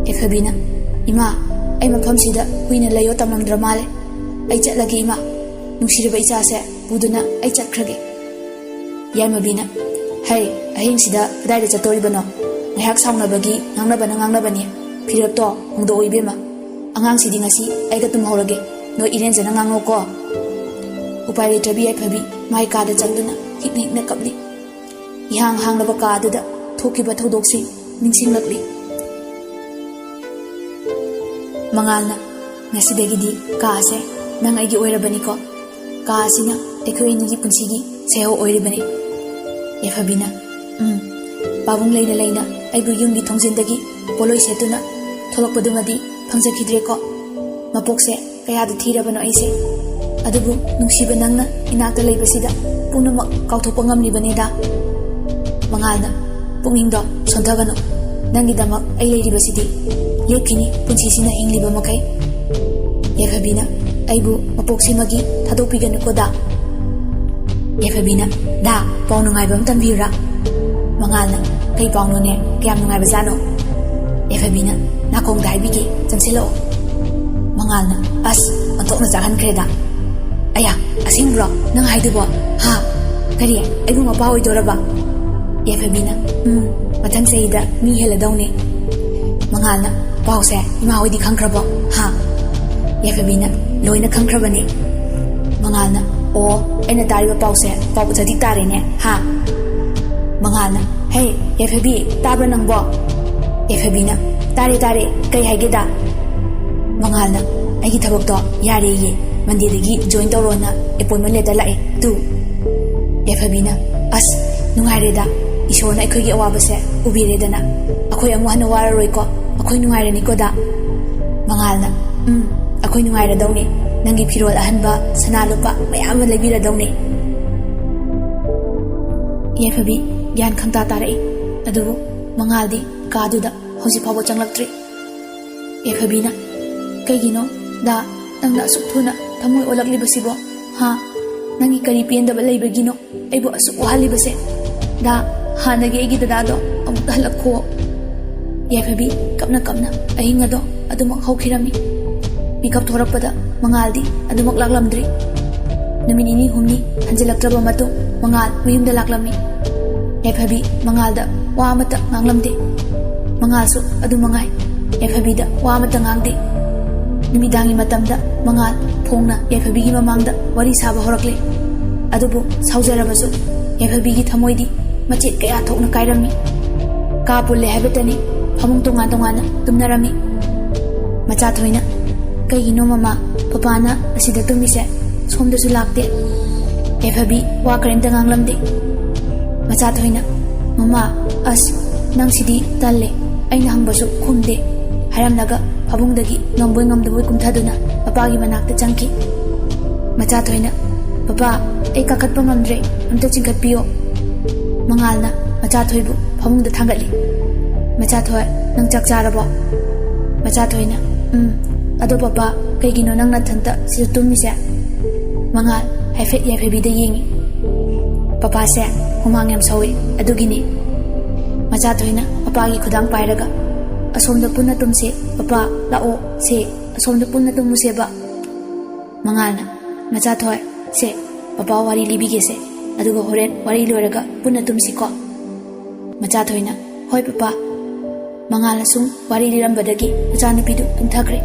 ꯌꯥꯏꯐꯕꯤꯅ, "ꯏꯃꯥ, ꯑꯩ ꯃꯐꯝꯁꯤꯗ ꯀꯨꯏꯅ ꯂꯩꯌꯣ ꯇꯝꯂꯝꯗ꯭ꯔ ꯃꯥꯜꯂꯦ꯫ ꯑꯩ ꯆꯠꯂꯒꯦ ꯏꯃꯥ꯫ ꯅꯨꯡꯁꯤꯔꯕ ꯏꯆꯥꯁꯦ ꯄꯨꯗꯨꯅ ꯑꯩ ꯆꯠꯈ꯭ꯔꯒꯦ꯫" ꯌꯥꯏꯃꯕꯤꯅ, "ꯍꯩ, ꯑꯍꯤꯡꯁꯤꯗ ꯀꯗꯥꯏꯗ ꯆꯠꯇꯣꯔꯤꯕꯅꯣ? ꯉꯥꯏꯍꯥꯛ ꯁꯥꯎꯅꯕꯒꯤ ꯉꯥꯡꯅꯕꯅ ꯉꯥꯡꯅꯕꯅꯤ꯫ ꯐꯤꯔꯦꯞꯇꯣ ꯍꯣꯡꯗꯣꯛꯑꯣ ꯏꯕꯦꯝꯃ꯫ ꯑꯉꯥꯡꯁꯤꯗꯤ ꯉꯁꯤ ꯑꯩꯒ ꯇꯨꯝꯍꯧꯔꯒꯦ꯫ ꯅꯣꯏ ꯏꯔꯦꯟꯖꯅ ꯉꯥꯡꯅꯧꯀꯣ꯫" ꯎꯄꯥꯏ ꯂꯩꯇ꯭ꯔꯕꯤ ꯌꯥꯏꯐꯕꯤ ꯃꯥꯏ ꯀꯥꯗ ꯆꯪꯗꯨꯅ ꯍꯤꯛꯅ ꯍꯤꯛꯅ ꯀꯞꯂꯤ꯫ ꯏꯍꯥꯡ ꯍꯥꯡꯂꯕ ꯀꯥ ꯑꯗꯨꯗ ꯊꯣꯛꯈꯤꯕ ꯊꯧꯗꯣꯛꯁꯤꯡ ꯅꯤꯡꯁꯤꯡꯂꯛꯂꯤ꯫ ꯃꯉꯥꯜꯅ, "ꯉꯁꯤꯗꯒꯤꯗꯤ ꯀꯥ ꯑꯁꯦ ꯅꯪ ꯑꯩꯒꯤ ꯑꯣꯏꯔꯕꯅꯤꯀꯣ꯫ ꯀꯥ ꯑꯁꯤꯅ ꯑꯩꯈꯣꯏ ꯑꯅꯤꯒꯤ ꯄꯨꯟꯁꯤꯒꯤ ꯁꯦꯍꯧ ꯑꯣꯏꯔꯤꯕꯅꯤ꯫ ꯌꯥꯏꯐꯕꯤꯅ, "ꯎꯝ, ꯄꯥꯕꯨꯡ ꯂꯩꯅ ꯂꯩꯅ ꯑꯩꯕꯨ ꯌꯨꯝꯒꯤ ꯊꯣꯡꯖꯤꯟꯗꯒꯤ ꯄꯣꯠꯂꯣꯏ ꯁꯦꯠꯇꯨꯅ ꯊꯣꯛꯂꯛꯄꯗꯨꯃꯗꯤ ꯐꯪꯖꯈꯤꯗ꯭ꯔꯦꯀꯣ꯫ ꯃꯄꯣꯛꯁꯦ ꯀꯌꯥꯗ ꯊꯤꯔꯕꯅꯣ ꯑꯩꯁꯦ꯫ ꯑꯗꯨꯕꯨ ꯅꯨꯡꯁꯤꯕ ꯅꯪꯅ ꯏꯅꯥꯛꯇ ꯂꯩꯕꯁꯤꯗ ꯄꯨꯝꯅꯃꯛ ꯀꯥꯎꯊꯣꯛꯄ ꯉꯝꯂꯤꯕꯅꯤꯗ꯫" ꯃꯉꯥꯜꯅ, "ꯄꯨꯛꯅꯤꯡꯗꯣ ꯁꯣꯟꯊꯒꯅꯨ꯫ ꯅꯪꯒꯤꯗꯃꯛ ꯑꯩ ꯂꯩꯔꯤꯕꯁꯤꯗꯤ꯫ ꯂꯦꯞꯈꯤꯅꯤ ꯄꯨꯟꯁꯤꯁꯤꯅ ꯍꯤꯡꯂꯤꯕ ꯃꯈꯩ꯫" ꯌꯥꯏꯐꯕꯤꯅ, "ꯑꯩꯕꯨ ꯃꯄꯣꯛꯁꯤꯃꯒꯤ ꯊꯥꯗꯣꯛꯄꯤꯒꯅꯨꯀꯣ ꯗꯥ꯫" ꯌꯥꯏꯐꯕꯤꯅ, "ꯗꯥ, ꯄꯥꯎ ꯅꯨꯡꯉꯥꯏꯕ ꯑꯃ ꯇꯝꯕꯤꯌꯨꯔꯥ?" ꯃꯉꯥꯜꯅ, "ꯀꯩ ꯄꯥꯎꯅꯣꯅꯦ? ꯀꯌꯥꯝ ꯅꯨꯡꯉꯥꯏꯕꯖꯥꯠꯅꯣ?" ꯌꯥꯏꯐꯕꯤꯅ, "ꯅꯥꯀꯣꯡꯗ ꯍꯥꯏꯕꯤꯒꯦ, ꯆꯪꯁꯤꯜꯂꯛꯑꯣ꯫" ꯃꯉꯥꯜꯅ, "ꯑꯁ, ꯑꯣꯟꯊꯣꯛꯅ ꯆꯥꯛꯍꯟꯈ꯭ꯔꯦꯗ꯫ ꯑꯌꯥ, ꯑꯁꯦꯡꯕ꯭ꯔꯣ ꯅꯪ ꯍꯥꯏꯗꯨꯕꯣ? ꯍꯥ? ꯀꯔꯤ, ꯑꯩꯕꯨ ꯃꯄꯥ ꯑꯣꯏꯗꯣꯔꯕ?" ꯌꯥꯏꯐꯕꯤꯅ, "ꯎꯝ, ꯃꯊꯪ ꯆꯍꯤꯗ ꯃꯤ ꯍꯦꯜꯂꯗꯧꯅꯦ꯫" ꯃꯉꯥꯜꯅ, "ꯄꯥꯎꯁꯦ ꯏꯃꯥ ꯍꯣꯏꯗꯤ ꯈꯪꯈ꯭ꯔꯕꯣ? ꯍꯥ?" ꯌꯥꯏꯐꯕꯤꯅ, "ꯂꯣꯏꯅ ꯈꯪꯈ꯭ꯔꯕꯅꯦ꯫" ꯃꯉꯥꯜꯅ, "ꯑꯣ, ꯑꯩꯅ ꯇꯥꯔꯤꯕ ꯄꯥꯎꯁꯦ ꯄꯥꯎ ꯆꯗꯤꯛ ꯇꯥꯔꯦꯅꯦ, ꯍꯥ?" ꯃꯉꯥꯜꯅ, "ꯍꯦ, ꯌꯥꯏꯐꯕꯤ, ꯇꯥꯕ꯭ꯔꯥ ꯅꯪꯕꯣ?" ꯌꯥꯏꯐꯕꯤꯅ, "ꯇꯥꯔꯦ, ꯇꯥꯔꯦ, ꯀꯩ ꯍꯥꯏꯒꯦꯗ?" ꯃꯉꯥꯜꯅ, "ꯑꯩꯒꯤ ꯊꯕꯛꯇꯣ ꯌꯥꯔꯦꯌꯦ, ꯃꯟꯗꯦꯗꯒꯤ ꯖꯣꯏꯟ ꯇꯧꯔꯣꯅ ꯑꯦꯄꯣꯏꯟꯃꯦꯟ ꯂꯦꯇꯔ ꯂꯥꯛꯑꯦ ꯇꯨ꯫" ꯌꯥꯏꯐꯕꯤꯅ, "ꯑꯁ, ꯅꯨꯡꯉꯥꯏꯔꯦꯗ, ꯏꯁꯣꯔꯅ ꯑꯩꯈꯣꯏꯒꯤ ꯑꯋꯥꯕꯁꯦ ꯎꯕꯤꯔꯦꯗꯅ꯫ ꯑꯩꯈꯣꯏ ꯑꯃꯨꯛ ꯍꯟꯅ ꯋꯥꯔꯔꯣꯏꯀꯣ, ꯑꯩꯈꯣꯏ ꯅꯨꯡꯉꯥꯏꯔꯅꯤꯀꯣꯗ꯫" ꯃꯉꯥꯜꯅ, "ꯎꯝ, ꯑꯩꯈꯣꯏ ꯅꯨꯡꯉꯥꯏꯔꯗꯧꯅꯦ, ꯅꯪꯒꯤ ꯐꯤꯔꯣꯜ ꯑꯍꯟꯕ, ꯁꯅꯥ ꯂꯨꯄꯥ ꯃꯌꯥꯝ ꯑꯃ ꯂꯩꯕꯤꯔꯗꯧꯅꯦ꯫" ꯌꯥꯏꯐꯕꯤ ꯒ꯭ꯌꯥꯟ ꯈꯪꯇꯥ ꯇꯥꯔꯛꯏ, ꯑꯗꯨꯕꯨ ꯃꯉꯥꯜꯗꯤ ꯀꯥꯗꯨꯗ ꯍꯧꯖꯤꯛ ꯐꯥꯎꯕ ꯆꯪꯂꯛꯇ꯭ꯔꯤ꯫ ꯌꯥꯏꯐꯕꯤꯅ, "ꯀꯩꯒꯤꯅꯣ ꯗꯥ, ꯅꯪꯅ ꯑꯁꯨꯛ ꯊꯨꯅ ꯊꯃꯣꯏ ꯑꯣꯜꯂꯛꯂꯤꯕꯁꯤꯕꯣ? ꯍꯥ? ꯅꯪꯒꯤ ꯀꯔꯤ ꯄꯦꯟꯗꯕ ꯂꯩꯕꯒꯤꯅꯣ ꯑꯩꯕꯨ ꯑꯁꯨꯛ ꯋꯥꯍꯜꯂꯤꯕꯁꯦ? ꯗꯥ, ꯍꯥꯟꯅꯒꯤ ꯑꯩꯒꯤ ꯗꯗꯥꯗꯣ ꯑꯃꯨꯛꯇ ꯍꯜꯂꯛꯈꯣ꯫" ꯌꯥꯏꯐꯕꯤ ꯀꯞꯅ ꯀꯞꯅ ꯑꯍꯤꯡ ꯑꯗꯣ ꯑꯗꯨꯃꯛ ꯍꯧꯈꯤꯔꯝꯃꯤ꯫ ꯃꯤꯀꯞ ꯊꯣꯔꯛꯄꯗ ꯃꯉꯥꯜꯗꯤ ꯑꯗꯨꯃꯛ ꯂꯥꯛꯂꯝꯗ꯭ꯔꯤ꯫ ꯅꯨꯃꯤꯠ ꯅꯤꯅꯤ ꯍꯨꯝꯅꯤ ꯍꯟꯖꯤꯜꯂꯛꯇ꯭ꯔꯕ ꯃꯇꯨꯡ ꯃꯉꯥꯜ ꯃꯌꯨꯝꯗ ꯂꯥꯛꯂꯝꯃꯤ꯫ ꯌꯥꯏꯐꯕꯤ ꯃꯉꯥꯜꯗ ꯋꯥ ꯑꯃꯠꯇ ꯉꯥꯡꯂꯝꯗꯦ꯫ ꯃꯉꯥꯜꯁꯨ ꯑꯗꯨ ꯃꯉꯥꯏ, ꯌꯥꯏꯐꯕꯤꯗ ꯋꯥ ꯑꯃꯠꯇ ꯉꯥꯡꯗꯦ꯫ ꯅꯨꯃꯤꯗꯥꯡꯒꯤ ꯃꯇꯝꯗ ꯃꯉꯥꯜ ꯐꯣꯡꯅ ꯌꯥꯏꯐꯕꯤꯒꯤ ꯃꯃꯥꯡꯗ ꯋꯥꯔꯤ ꯁꯥꯕ ꯍꯧꯔꯛꯂꯦ꯫ ꯑꯗꯨꯕꯨ ꯁꯥꯎꯖꯔꯕꯁꯨ ꯌꯥꯏꯐꯕꯤꯒꯤ ꯊꯃꯣꯏꯗꯤ ꯃꯆꯦꯠ ꯀꯌꯥ ꯊꯣꯛꯅ ꯀꯥꯏꯔꯝꯃꯤ꯫ ꯀꯥ ꯄꯨꯜꯂꯦ ꯍꯥꯏꯕꯇꯅꯤ, ꯐꯃꯨꯡ ꯇꯣꯉꯥꯟ ꯇꯣꯉꯥꯟꯅ ꯇꯨꯝꯅꯔꯝꯃꯤ꯫ ꯃꯆꯥꯊꯣꯏꯅ, "ꯀꯩꯒꯤꯅꯣ ꯃꯃꯥ, ꯄꯄꯥꯅ ꯑꯁꯤꯗ ꯇꯨꯝꯃꯤꯁꯦ? ꯁꯣꯝꯗꯁꯨ ꯂꯥꯛꯇꯦ꯫" ꯌꯥꯏꯐꯕꯤ ꯋꯥ ꯀꯔꯤꯝꯇ ꯉꯥꯡꯂꯝꯗꯦ꯫ ꯃꯆꯥꯊꯣꯏꯅ, "ꯃꯃꯥ, ꯑꯁ, ꯅꯪꯁꯤꯗꯤ ꯇꯜꯂꯦ꯫ ꯑꯩꯅ ꯍꯪꯕꯁꯨ ꯈꯨꯝꯗꯦ," ꯍꯥꯏꯔꯝꯂꯒ ꯐꯃꯨꯡꯗꯒꯤ ꯉꯝꯕꯣꯏ ꯉꯝꯗꯕꯣꯏ ꯀꯨꯝꯊꯗꯨꯅ ꯃꯄꯥꯒꯤ ꯃꯅꯥꯛꯇ ꯆꯪꯈꯤ꯫ ꯃꯆꯥꯊꯣꯏꯅ, "ꯄꯄꯥ, ꯑꯩ ꯀꯥꯈꯠꯄ ꯉꯝꯗ꯭ꯔꯦ, ꯑꯝꯇ ꯆꯤꯡꯈꯠꯄꯤꯌꯣ꯫" ꯃꯉꯥꯜꯅ ꯃꯆꯥꯊꯣꯏꯕꯨ ꯐꯃꯨꯡꯗ ꯊꯥꯡꯒꯠꯂꯤ꯫ "ꯃꯆꯥꯊꯣꯏ, ꯅꯪ ꯆꯥꯛ ꯆꯥꯔꯕꯣ?" ꯃꯆꯥꯊꯣꯏꯅ, "ꯎꯝ꯫ ꯑꯗꯣ ꯄꯄꯥ, ꯀꯩꯒꯤꯅꯣ ꯅꯪ ꯅꯊꯟꯇ ꯁꯤꯗ ꯇꯨꯝꯃꯤꯁꯦ?" ꯃꯉꯥꯜ ꯍꯥꯏꯐꯦꯠ ꯌꯥꯏꯐꯕꯤꯗ ꯌꯦꯡꯉꯤ꯫ "ꯄꯄꯥꯁꯦ ꯍꯨꯃꯥꯡ ꯌꯥꯝ ꯁꯧꯏ, ꯑꯗꯨꯒꯤꯅꯤ꯫" ꯃꯆꯥꯊꯣꯏꯅ ꯃꯄꯥꯒꯤ ꯈꯨꯗꯥꯡ ꯄꯥꯏꯔꯒ, "ꯑꯁꯣꯝꯗ ꯄꯨꯟꯅ ꯇꯨꯝꯁꯦ, ꯄꯄꯥ, ꯂꯥꯛꯑꯣ, ꯁꯦ, ꯑꯁꯣꯝꯗ ꯄꯨꯟꯅ ꯇꯨꯝꯃꯨꯁꯦꯕ꯫" ꯃꯉꯥꯜꯅ, "ꯃꯆꯥꯊꯣꯏ, ꯁꯦ, ꯄꯄꯥ ꯋꯥꯔꯤ ꯂꯤꯕꯤꯒꯦꯁꯦ, ꯑꯗꯨꯒ ꯍꯣꯔꯦꯟ ꯋꯥꯔꯤ ꯂꯣꯏꯔꯒ ꯄꯨꯟꯅ ꯇꯨꯝꯁꯤꯀꯣ꯫" ꯃꯆꯥꯊꯣꯏꯅ, "ꯍꯣꯏ ꯄꯄꯥ꯫" ꯃꯉꯥꯜꯅ ꯁꯨꯝ ꯋꯥꯔꯤ ꯂꯤꯔꯝꯕꯗꯒꯤ ꯃꯆꯥꯅꯨꯄꯤꯗꯨ ꯇꯨꯝꯊꯈ꯭ꯔꯦ꯫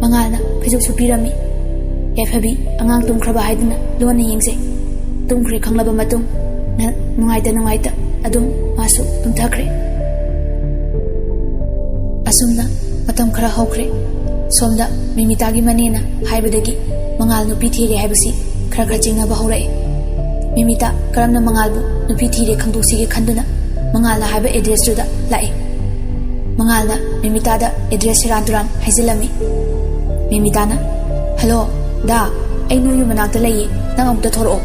ꯃꯉꯥꯜꯅ ꯐꯩꯖꯨꯞ ꯁꯨꯞꯄꯤꯔꯝꯃꯤ꯫ ꯌꯥꯏꯐꯕꯤ ꯑꯉꯥꯡ ꯇꯨꯝꯈ꯭ꯔꯕ ꯍꯥꯏꯗꯨꯅ ꯂꯣꯟꯅ ꯌꯦꯡꯖꯩ꯫ ꯇꯨꯝꯈ꯭ꯔꯦ ꯈꯪꯂꯕ ꯃꯇꯨꯡ, ꯅ-, ꯅꯨꯡꯉꯥꯏꯇ ꯅꯨꯡꯉꯥꯏꯇ ꯑꯗꯨꯝ ꯃꯥꯁꯨ ꯇꯨꯝꯊꯈ꯭ꯔꯦ꯫ ꯑꯁꯨꯝꯅ ꯃꯇꯝ ꯈꯔ ꯍꯧꯈ꯭ꯔꯦ꯫ ꯁꯣꯝꯗ ꯃꯤꯃꯤꯇꯥꯒꯤ ꯃꯅꯦꯅ ꯍꯥꯏꯕꯗꯒꯤ ꯃꯉꯥꯜ ꯅꯨꯄꯤ ꯊꯤꯔꯦ ꯍꯥꯏꯕꯁꯤ ꯈꯔ ꯈꯔ ꯆꯤꯡꯅꯕ ꯍꯧꯔꯛꯑꯦ꯫ ꯃꯤꯃꯤꯇꯥ ꯀꯔꯝꯅ ꯃꯉꯥꯜꯕꯨ ꯅꯨꯄꯤ ꯊꯤꯔꯦ ꯈꯪꯗꯣꯛꯁꯤꯒꯦ ꯈꯟꯗꯨꯅ ꯃꯉꯥꯜꯅ ꯍꯥꯏꯕ ꯑꯦꯗ꯭ꯔꯦꯁꯇꯨꯗ ꯂꯥꯛꯑꯦ꯫ ꯃꯉꯥꯜꯅ ꯃꯤꯃꯤꯇꯥꯗ ꯑꯦꯗ꯭ꯔꯦꯁ ꯁꯦꯔꯥꯟ ꯇꯨꯔꯥꯟ ꯍꯥꯏꯖꯤꯜꯂꯝꯃꯤ꯫ ꯃꯤꯃꯤꯇꯥꯅ, "ꯍꯜꯂꯣ, ꯗꯥ, ꯑꯩ ꯅꯣꯏ ꯌꯨꯝ ꯃꯅꯥꯛꯇ ꯂꯩꯌꯦ, ꯅꯪ ꯑꯃꯨꯛꯇ ꯊꯣꯔꯛꯑꯣ꯫"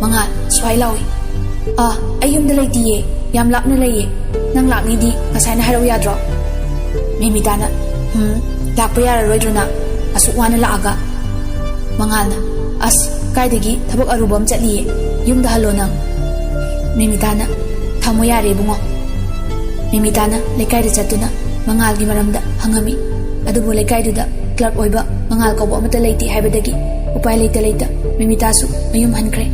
ꯃꯉꯥꯜ ꯁ꯭ꯋꯥꯏ ꯂꯥꯎꯏ, "ꯑꯥ, ꯑꯩ ꯌꯨꯝꯗ ꯂꯩꯇꯤꯌꯦ, ꯌꯥꯝ ꯂꯥꯞꯅ ꯂꯩꯌꯦ, ꯅꯪ ꯂꯥꯛꯅꯤꯗꯤ ꯉꯁꯥꯏꯅ ꯍꯥꯏꯔꯛꯎ ꯌꯥꯗ꯭ꯔꯣ?" ꯃꯤꯃꯤꯇꯥꯅ, "ꯍꯨꯝ, ꯂꯥꯛꯄ ꯌꯥꯔꯔꯣꯏꯗ꯭ꯔꯣ ꯅꯪ? ꯑꯁꯨꯛ ꯋꯥꯅ ꯂꯥꯛꯑꯒ?" ꯃꯉꯥꯜꯅ, "ꯑꯁ, ꯀꯥꯏꯗꯒꯤ ꯊꯕꯛ ꯑꯔꯨꯕ ꯑꯃ ꯆꯠꯂꯤꯌꯦ, ꯌꯨꯝꯗ ꯍꯜꯂꯣ ꯅꯪ꯫" ꯃꯤꯃꯤꯇꯥꯅ, "ꯊꯝꯃꯣ ꯌꯥꯔꯦ ꯏꯕꯨꯡꯉꯣ꯫" ꯃꯤꯃꯤꯇꯥꯅ ꯂꯩꯀꯥꯏꯗ ꯆꯠꯇꯨꯅ ꯃꯉꯥꯜꯒꯤ ꯃꯔꯝꯗ ꯍꯪꯉꯝꯃꯤ꯫ ꯑꯗꯨꯕꯨ ꯂꯩꯀꯥꯏꯗꯨꯗ ꯀ꯭ꯂꯔꯛ ꯑꯣꯏꯕ ꯃꯉꯥꯜ ꯀꯧꯕ ꯑꯃꯠꯇ ꯂꯩꯇꯦ ꯍꯥꯏꯕꯗꯒꯤ ꯎꯄꯥꯏ ꯂꯩꯇ ꯂꯩꯇ ꯃꯤꯃꯤꯇꯥꯁꯨ ꯃꯌꯨꯝ ꯍꯟꯈ꯭ꯔꯦ꯫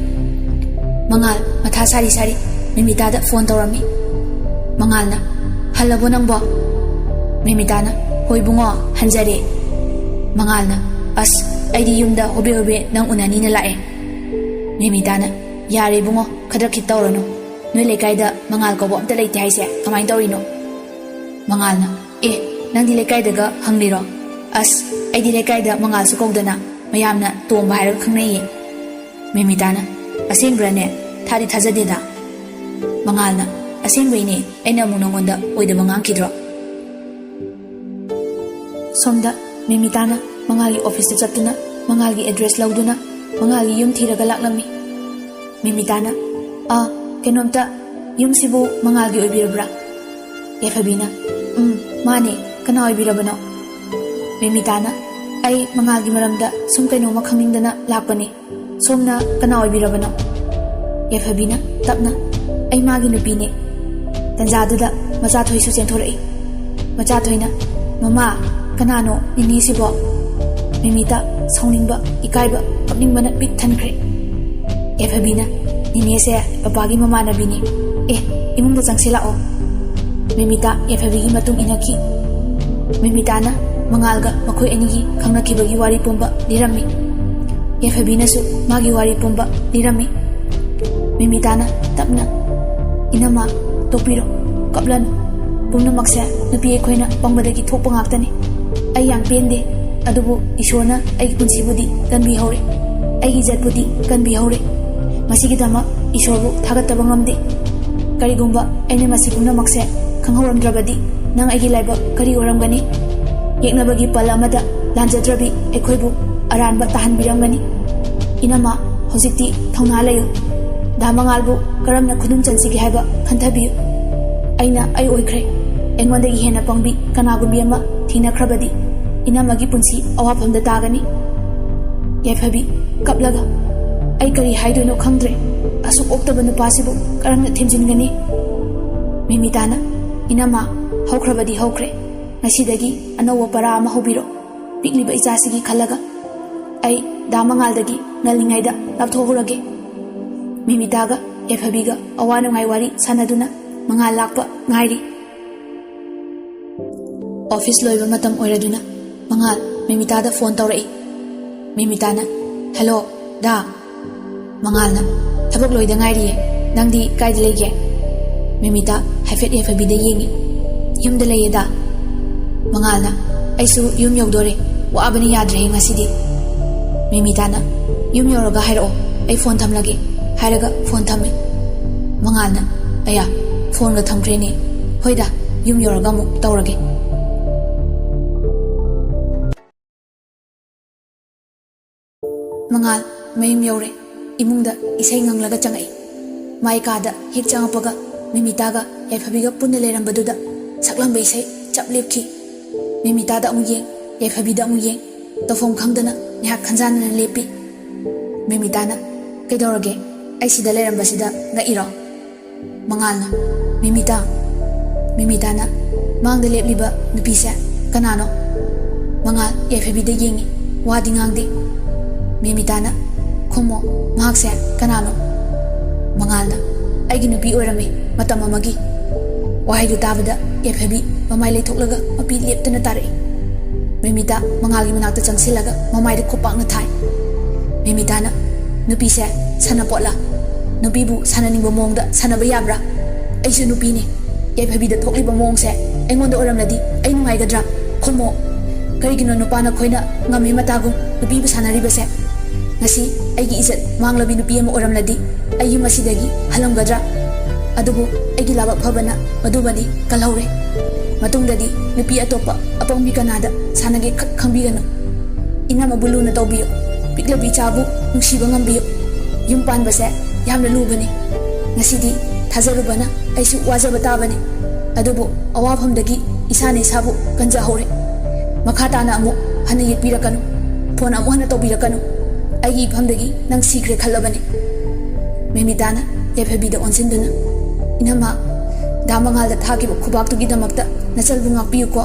ꯃꯉꯥꯜ ꯃꯊꯥ ꯁꯥꯔꯤ ꯁꯥꯔꯤ ꯃꯤꯃꯤꯇꯥꯗ ꯐꯣꯟ ꯇꯧꯔꯝꯃꯤ꯫ ꯃꯉꯥꯜꯅ, "ꯍꯜꯂꯕꯣ ꯅꯪꯕꯣ?" ꯃꯤꯃꯤꯇꯥꯅ, "ꯍꯣꯏ ꯕꯨꯡꯉꯣ, ꯍꯟꯖꯔꯦ꯫" ꯃꯉꯥꯜꯅ, "ꯑꯁ, ꯑꯩꯗꯤ ꯌꯨꯝꯗ ꯍꯣꯕꯦ ꯍꯣꯕꯦ ꯅꯪ ꯎꯅꯅꯤꯅ ꯂꯥꯛꯑꯦ꯫" ꯃꯤꯃꯤꯇꯥꯅ, "ꯌꯥꯔꯦ ꯕꯨꯡꯉꯣ, ꯈꯗ꯭ꯔꯛ ꯈꯤꯠ ꯇꯧꯔꯅꯨ꯫ ꯅꯣꯏ ꯂꯩꯀꯥꯏꯗ ꯃꯉꯥꯜ ꯀꯧꯕ ꯑꯝꯇ ꯂꯩꯇꯦ ꯍꯥꯏꯁꯦ ꯀꯃꯥꯏꯅ ꯇꯧꯔꯤꯅꯣ?" ꯃꯉꯥꯜꯅ, "ꯑꯦ, ꯅꯪꯗꯤ ꯂꯩꯀꯥꯏꯗꯒ ꯍꯪꯂꯤꯔꯣ? ꯑꯁ, ꯑꯩꯗꯤ ꯂꯩꯀꯥꯏꯗ ꯃꯉꯥꯜꯁꯨ ꯀꯧꯗꯅ ꯃꯌꯥꯝꯅ ꯇꯣꯝꯕ ꯍꯥꯏꯔꯒ ꯈꯪꯅꯩꯌꯦ꯫" ꯃꯤꯃꯤꯇꯥꯅ, "ꯑꯁꯦꯡꯕ꯭ꯔꯥꯅꯦ? ꯊꯥꯗꯤ ꯊꯥꯖꯗꯦꯗ꯫" ꯃꯉꯥꯜꯅ, "ꯑꯁꯦꯡꯕꯩꯅꯦ, ꯑꯩꯅ ꯑꯃꯨꯛ ꯅꯉꯣꯟꯗ ꯑꯣꯏꯗꯕ ꯉꯥꯡꯈꯤꯗ꯭ꯔꯣ?" ꯁꯣꯝꯗ ꯃꯤꯃꯤꯇꯥꯅ ꯃꯉꯥꯜꯒꯤ ꯑꯣꯐꯤꯁꯇ ꯆꯠꯇꯨꯅ ꯃꯉꯥꯜꯒꯤ ꯑꯦꯗ꯭ꯔꯦꯁ ꯂꯧꯗꯨꯅ ꯃꯉꯥꯜꯒꯤ ꯌꯨꯝ ꯊꯤꯔꯒ ꯂꯥꯛꯂꯝꯃꯤ꯫ ꯃꯤꯃꯤꯇꯥꯅ, "ꯑꯥ, ꯀꯩꯅꯣꯝꯇ, ꯌꯨꯝꯁꯤꯕꯨ ꯃꯉꯥꯜꯒꯤ ꯑꯣꯏꯕꯤꯔꯕ꯭ꯔꯥ?" ꯌꯥꯏꯐꯕꯤꯅ, "ꯎꯝ, ꯃꯥꯅꯦ, ꯀꯅꯥ ꯑꯣꯏꯕꯤꯔꯕꯅꯣ?" ꯃꯤꯃꯤꯇꯥꯅ, "ꯑꯩ ꯃꯉꯥꯜꯒꯤ ꯃꯔꯝꯗ ꯁꯨꯝ ꯀꯩꯅꯣꯝꯃ ꯈꯪꯅꯤꯡꯗꯅ ꯂꯥꯛꯄꯅꯦ꯫ ꯁꯣꯝꯅ ꯀꯅꯥ ꯑꯣꯏꯕꯤꯔꯕꯅꯣ?" ꯌꯥꯏꯐꯕꯤꯅ ꯇꯞꯅ, "ꯑꯩ ꯃꯥꯒꯤ ꯅꯨꯄꯤꯅꯦ꯫" ꯇꯟꯖꯥꯗꯨꯗ ꯃꯆꯥꯊꯣꯏꯁꯨ ꯆꯦꯟꯊꯣꯔꯛꯏ꯫ ꯃꯆꯥꯊꯣꯏꯅ, "ꯃꯃꯥ, ꯀꯅꯥꯅꯣ ꯅꯦꯅꯦꯁꯤꯕꯣ?" ꯃꯤꯃꯤꯇꯥ ꯁꯥꯎꯅꯤꯡꯕ, ꯏꯀꯥꯏꯕ, ꯀꯞꯅꯤꯡꯕꯅ ꯄꯤꯛ ꯊꯟꯈ꯭ꯔꯦ꯫ ꯌꯥꯏꯐꯕꯤꯅ, "ꯅꯦꯅꯦꯁꯦ ꯄꯄꯥꯒꯤ ꯃꯃꯥꯟꯅꯕꯤꯅꯦ꯫ ꯑꯦ, ꯏꯃꯨꯡꯗ ꯆꯪꯁꯤ ꯂꯥꯛꯑꯣ꯫" ꯃꯤꯃꯤꯇꯥ ꯌꯥꯏꯐꯕꯤꯒꯤ ꯃꯇꯨꯡ ꯏꯟꯅꯈꯤ꯫ ꯃꯤꯃꯤꯇꯥꯅ ꯃꯉꯥꯜꯒ ꯃꯈꯣꯏ ꯑꯅꯤꯒꯤ ꯈꯪꯅꯈꯤꯕꯒꯤ ꯋꯥꯔꯤ ꯄꯨꯝꯕ ꯂꯤꯔꯝꯃꯤ꯫ ꯌꯥꯏꯐꯕꯤꯅꯁꯨ ꯃꯥꯒꯤ ꯋꯥꯔꯤ ꯄꯨꯝꯕ ꯂꯤꯔꯝꯃꯤ꯫ ꯃꯤꯃꯤꯇꯥꯅ ꯇꯞꯅ, "ꯏꯅꯝꯃ, ꯇꯣꯛꯄꯤꯔꯣ, ꯀꯞꯂꯅꯨ꯫ ꯄꯨꯝꯅꯃꯛꯁꯦ ꯅꯨꯄꯤ ꯑꯩꯈꯣꯏꯅ ꯄꯪꯕꯗꯒꯤ ꯊꯣꯛꯄ ꯉꯥꯛꯇꯅꯤ꯫ ꯑꯩ ꯌꯥꯝ ꯄꯦꯟꯗꯦ, ꯑꯗꯨꯕꯨ ꯏꯁꯣꯔꯅ ꯑꯩꯒꯤ ꯄꯨꯟꯁꯤꯕꯨꯗꯤ ꯀꯟꯕꯤꯍꯧꯔꯦ, ꯑꯩꯒꯤ ꯏꯖꯠꯄꯨꯗꯤ ꯀꯟꯕꯤꯍꯧꯔꯦ꯫ ꯃꯁꯤꯒꯤꯗꯃꯛ ꯏꯁꯣꯔꯕꯨ ꯊꯥꯒꯠꯇꯕ ꯉꯝꯗꯦ꯫ ꯀꯔꯤꯒꯨꯝꯕ ꯑꯩꯅ ꯃꯁꯤ ꯄꯨꯝꯅꯃꯛꯁꯦ ꯈꯪꯍꯧꯔꯝꯗ꯭ꯔꯕꯗꯤ ꯅꯪ ꯑꯩꯒꯤ ꯂꯥꯏꯕꯛ ꯀꯔꯤ ꯑꯣꯏꯔꯝꯒꯅꯤ? ꯌꯦꯛꯅꯕꯒꯤ ꯄꯜ ꯑꯃꯗ ꯂꯥꯟꯖꯗ꯭ꯔꯕꯤ ꯑꯩꯈꯣꯏꯕꯨ ꯑꯔꯥꯟꯕ ꯇꯥꯍꯟꯕꯤꯔꯝꯒꯅꯤ꯫ ꯏꯅꯝꯃ, ꯍꯧꯖꯤꯛꯇꯤ ꯊꯧꯅꯥ ꯂꯩꯌꯨ꯫ ꯗꯥ ꯃꯉꯥꯜꯕꯨ ꯀꯔꯝꯅ ꯈꯨꯗꯨꯝ ꯆꯟꯁꯤꯒꯦ ꯍꯥꯏꯕ ꯈꯟꯊꯕꯤꯌꯨ꯫ ꯑꯩꯅ ꯑꯩ ꯑꯣꯏꯈ꯭ꯔꯦ꯫ ꯑꯩꯉꯣꯟꯗꯒꯤ ꯍꯦꯟꯅ ꯄꯪꯕꯤ ꯀꯅꯥꯒꯨꯝꯕꯤ ꯑꯃ ꯊꯦꯡꯅꯈ꯭ꯔꯕꯗꯤ ꯏꯅꯝꯃꯒꯤ ꯄꯨꯟꯁꯤ ꯑꯋꯥꯐꯝꯗ ꯇꯥꯒꯅꯤ꯫" ꯌꯥꯏꯐꯕꯤ, ꯀꯞꯂꯒ, "ꯑꯩ ꯀꯔꯤ ꯍꯥꯏꯗꯣꯏꯅꯣ ꯈꯪꯗ꯭ꯔꯦ꯫ ꯑꯁꯨꯛ ꯑꯣꯛꯇꯕ ꯅꯨꯄꯥꯁꯤꯕꯨ ꯀꯔꯝꯅ ꯊꯦꯝꯖꯤꯟꯒꯅꯤ?" ꯃꯤꯃꯤꯇꯥꯅ, "ꯏꯅꯝꯃ, ꯍꯧꯈ꯭ꯔꯕꯗꯤ ꯍꯧꯈ꯭ꯔꯦ꯫ ꯉꯁꯤꯗꯒꯤ ꯑꯅꯧꯕ ꯄꯔꯥ ꯑꯃ ꯍꯧꯕꯤꯔꯣ꯫ ꯄꯤꯛꯂꯤꯕ ꯏꯆꯥꯁꯤꯒꯤ ꯈꯜꯂꯒ ꯑꯩ ꯗꯥ ꯃꯉꯥꯜꯗꯒꯤ ꯉꯜꯂꯤꯉꯩꯗ ꯂꯥꯞꯊꯣꯛꯍꯧꯔꯒꯦ꯫" ꯃꯤꯃꯤꯇꯥꯒ ꯌꯥꯏꯐꯕꯤꯒ ꯑꯋꯥ ꯅꯨꯡꯉꯥꯏ ꯋꯥꯔꯤ ꯁꯥꯟꯅꯗꯨꯅ ꯃꯉꯥꯜ ꯂꯥꯛꯄ ꯉꯥꯏꯔꯤ꯫ ꯑꯣꯐꯤꯁ ꯂꯣꯏꯕ ꯃꯇꯝ ꯑꯣꯏꯔꯗꯨꯅ ꯃꯉꯥꯜ ꯃꯤꯃꯤꯇꯥꯗ ꯐꯣꯟ ꯇꯧꯔꯛꯏ꯫ ꯃꯤꯃꯤꯇꯥꯅ, "ꯍꯦꯜꯂꯣ, ꯗꯥ꯫" ꯃꯉꯥꯜꯅ, "ꯊꯕꯛ ꯂꯣꯏꯗ ꯉꯥꯏꯔꯤꯌꯦ꯫ ꯅꯪꯗꯤ ꯀꯥꯏꯗ ꯂꯩꯒꯦ?" ꯃꯤꯃꯤꯇꯥ ꯍꯥꯏꯐꯦꯠ ꯌꯥꯏꯐꯕꯤꯗ ꯌꯦꯡꯉꯤ꯫ "ꯌꯨꯝꯗ ꯂꯩꯌꯦ, ꯗꯥ꯫" ꯃꯉꯥꯜꯅ, "ꯑꯩꯁꯨ ꯌꯨꯝ ꯌꯧꯗꯣꯔꯦ꯫ ꯋꯥꯕꯅ ꯌꯥꯗ꯭ꯔꯦꯍꯦ ꯉꯁꯤꯗꯤ꯫" ꯃꯤꯃꯤꯇꯥꯅ, "ꯌꯨꯝ ꯌꯧꯔꯒ ꯍꯥꯏꯔꯛꯑꯣ꯫ "ꯑꯩ ꯐꯣꯟ ꯊꯝꯂꯒꯦ" ꯍꯥꯏꯔꯒ ꯐꯣꯟ ꯊꯝꯃꯤ꯫ ꯃꯉꯥꯜꯅ, "ꯑꯌꯥ, ꯐꯣꯟꯒ ꯊꯝꯈ꯭ꯔꯦꯅꯦ꯫ ꯍꯣꯏꯗ, ꯌꯨꯝ ꯌꯧꯔꯒ ꯑꯃꯨꯛ ꯇꯧꯔꯒꯦ"꯫ ꯃꯉꯥꯜ ꯃꯌꯨꯝ ꯌꯧꯔꯦ꯫ ꯏꯃꯨꯡꯗ ꯏꯁꯩ ꯉꯪꯂꯒ ꯆꯪꯉꯛꯏ꯫ ꯃꯥꯏ ꯀꯥꯗ ꯍꯦꯛ ꯆꯪꯉꯛꯄꯒ ꯃꯤꯃꯤꯇꯥꯒ ꯌꯥꯏꯐꯕꯤꯒ ꯄꯨꯟꯅ ꯂꯩꯔꯝꯕꯗꯨꯗ ꯁꯛꯂꯝꯕ ꯏꯁꯩ ꯆꯞ ꯂꯦꯞꯈꯤ꯫ ꯃꯤꯃꯤꯇꯥꯗ ꯑꯃꯨꯛ ꯌꯦꯡ, ꯌꯥꯏꯐꯕꯤꯗ ꯑꯃꯨꯛ ꯌꯦꯡ, ꯇꯧꯐꯝ ꯈꯪꯗꯅ ꯉꯥꯏꯍꯥꯛ ꯈꯟꯖꯥꯟꯅꯅ ꯂꯦꯞꯄꯤ꯫ ꯃꯤꯃꯤꯇꯥꯅ, "ꯀꯩꯗꯧꯔꯒꯦ? ꯑꯩ ꯁꯤꯗ ꯂꯩꯔꯝꯕꯁꯤꯗ ꯉꯛꯏꯔꯣ?" ꯃꯉꯥꯜꯅ, "ꯃꯤꯃꯤꯇꯥ"꯫ ꯃꯤꯃꯤꯇꯥꯅ, "ꯃꯥꯡꯗ ꯂꯦꯞꯂꯤꯕ ꯅꯨꯄꯤꯁꯦ ꯀꯅꯥꯅꯣ?" ꯃꯉꯥꯜ ꯌꯥꯏꯐꯕꯤꯗ ꯌꯦꯡꯉꯤ, ꯋꯥꯗꯤ ꯉꯥꯡꯗꯦ꯫ ꯃꯤꯃꯤꯇꯥꯅ, "ꯈꯨꯝꯃꯣ, ꯃꯍꯥꯛꯁꯦ ꯀꯅꯥꯅꯣ?" ꯃꯉꯥꯜꯅ, "ꯑꯩꯒꯤ ꯅꯨꯄꯤ ꯑꯣꯏꯔꯝꯃꯤ, ꯃꯇꯝ ꯑꯃꯒꯤ"꯫ ꯋꯥꯍꯩꯗꯨ ꯇꯥꯕꯗ ꯌꯥꯏꯐꯕꯤ ꯃꯃꯥꯏ ꯂꯩꯊꯣꯛꯂꯒ ꯃꯄꯤ ꯂꯦꯞꯇꯅ ꯇꯥꯔꯛꯏ꯫ ꯃꯤꯃꯤꯇꯥ ꯃꯉꯥꯜꯒꯤ ꯃꯅꯥꯛꯇ ꯆꯪꯁꯤꯜꯂꯒ ꯃꯃꯥꯏꯗ ꯈꯨꯄꯥꯛꯅ ꯊꯥꯏ꯫ ꯃꯤꯃꯤꯇꯥꯅ, "ꯅꯨꯄꯤꯁꯦ ꯁꯥꯟꯅꯄꯣꯠꯂꯥ? ꯅꯨꯄꯤꯕꯨ ꯁꯥꯟꯅꯅꯤꯡꯕ ꯃꯑꯣꯡꯗ ꯁꯥꯟꯅꯕ ꯌꯥꯕ꯭ꯔꯥ? ꯑꯩꯁꯨ ꯅꯨꯄꯤꯅꯤ꯫ ꯌꯥꯏꯐꯕꯤꯗ ꯊꯣꯛꯂꯤꯕ ꯃꯑꯣꯡꯁꯦ ꯑꯩꯉꯣꯟꯗ ꯑꯣꯏꯔꯝꯂꯗꯤ ꯑꯩ ꯅꯨꯡꯉꯥꯏꯒꯗ꯭ꯔꯥ? ꯈꯨꯝꯃꯣ꯫ ꯀꯔꯤꯒꯤꯅꯣ ꯅꯨꯄꯥ ꯅꯈꯣꯏꯅ ꯉꯝꯃꯤ ꯃꯇꯥꯒꯨꯝ ꯅꯨꯄꯤꯕꯨ ꯁꯥꯟꯅꯔꯤꯕꯁꯦ? ꯉꯁꯤ ꯑꯩꯒꯤ ꯏꯖꯠ ꯃꯥꯡꯂꯕꯤ ꯅꯨꯄꯤ ꯑꯃ ꯑꯣꯏꯔꯝꯂꯗꯤ ꯑꯩ ꯌꯨꯝ ꯑꯁꯤꯗꯒꯤ ꯍꯜꯂꯝꯒꯗ꯭ꯔꯥ? ꯑꯗꯨꯕꯨ ꯑꯩꯒꯤ ꯂꯥꯏꯕꯛ ꯐꯕꯅ ꯃꯗꯨꯃꯗꯤ ꯀꯜꯍꯧꯔꯦ꯫ ꯃꯇꯨꯡꯗꯗꯤ ꯅꯨꯄꯤ ꯑꯇꯣꯞꯄ ꯑꯄꯪꯕꯤ ꯀꯅꯥꯗ ꯁꯥꯟꯅꯒꯦ ꯈꯛ ꯈꯪꯕꯤꯒꯅꯨ꯫ ꯏꯅꯝꯃꯕꯨ ꯂꯨꯅ ꯇꯧꯕꯤꯌꯨ꯫ ꯄꯤꯛꯂꯕꯤ ꯏꯆꯥꯕꯨ ꯅꯨꯡꯁꯤꯕ ꯉꯝꯕꯤꯌꯨ꯫ ꯌꯨꯝ ꯄꯥꯟꯕꯁꯦ ꯌꯥꯝꯅ ꯂꯨꯕꯅꯤ꯫ ꯉꯁꯤꯗꯤ ꯊꯥꯖꯔꯨꯕꯅ ꯑꯩꯁꯨ ꯋꯥꯖꯕ ꯇꯥꯕꯅꯤ꯫ ꯑꯗꯨꯕꯨ ꯑꯋꯥꯐꯝꯗꯒꯤ ꯏꯁꯥꯅ ꯏꯁꯥꯕꯨ ꯀꯟꯖꯍꯧꯔꯦ꯫ ꯃꯈꯥ ꯇꯥꯅ ꯑꯃꯨꯛ ꯍꯟꯅ ꯌꯦꯛꯄꯤꯔꯛꯀꯅꯨ꯫ ꯐꯣꯟ ꯑꯃꯨꯛ ꯍꯟꯅ ꯇꯧꯕꯤꯔꯛꯀꯅꯨ꯫ ꯑꯩꯒꯤ ꯏꯐꯝꯗꯒꯤ ꯅꯪ ꯁꯤꯈ꯭ꯔꯦ ꯈꯜꯂꯕꯅꯤ"꯫ ꯃꯦꯃꯤꯇꯥꯅ ꯌꯥꯏꯐꯕꯤꯗ ꯑꯣꯟꯁꯤꯟꯗꯨꯅ, "ꯏꯅꯝꯃ, ꯗꯥ ꯃꯉꯥꯜꯗ ꯊꯥꯈꯤꯕ ꯈꯨꯕꯥꯛꯇꯨꯒꯤꯗꯃꯛꯇ ꯅꯆꯜꯕꯨ ꯉꯥꯛꯄꯤꯌꯨꯀꯣ"꯫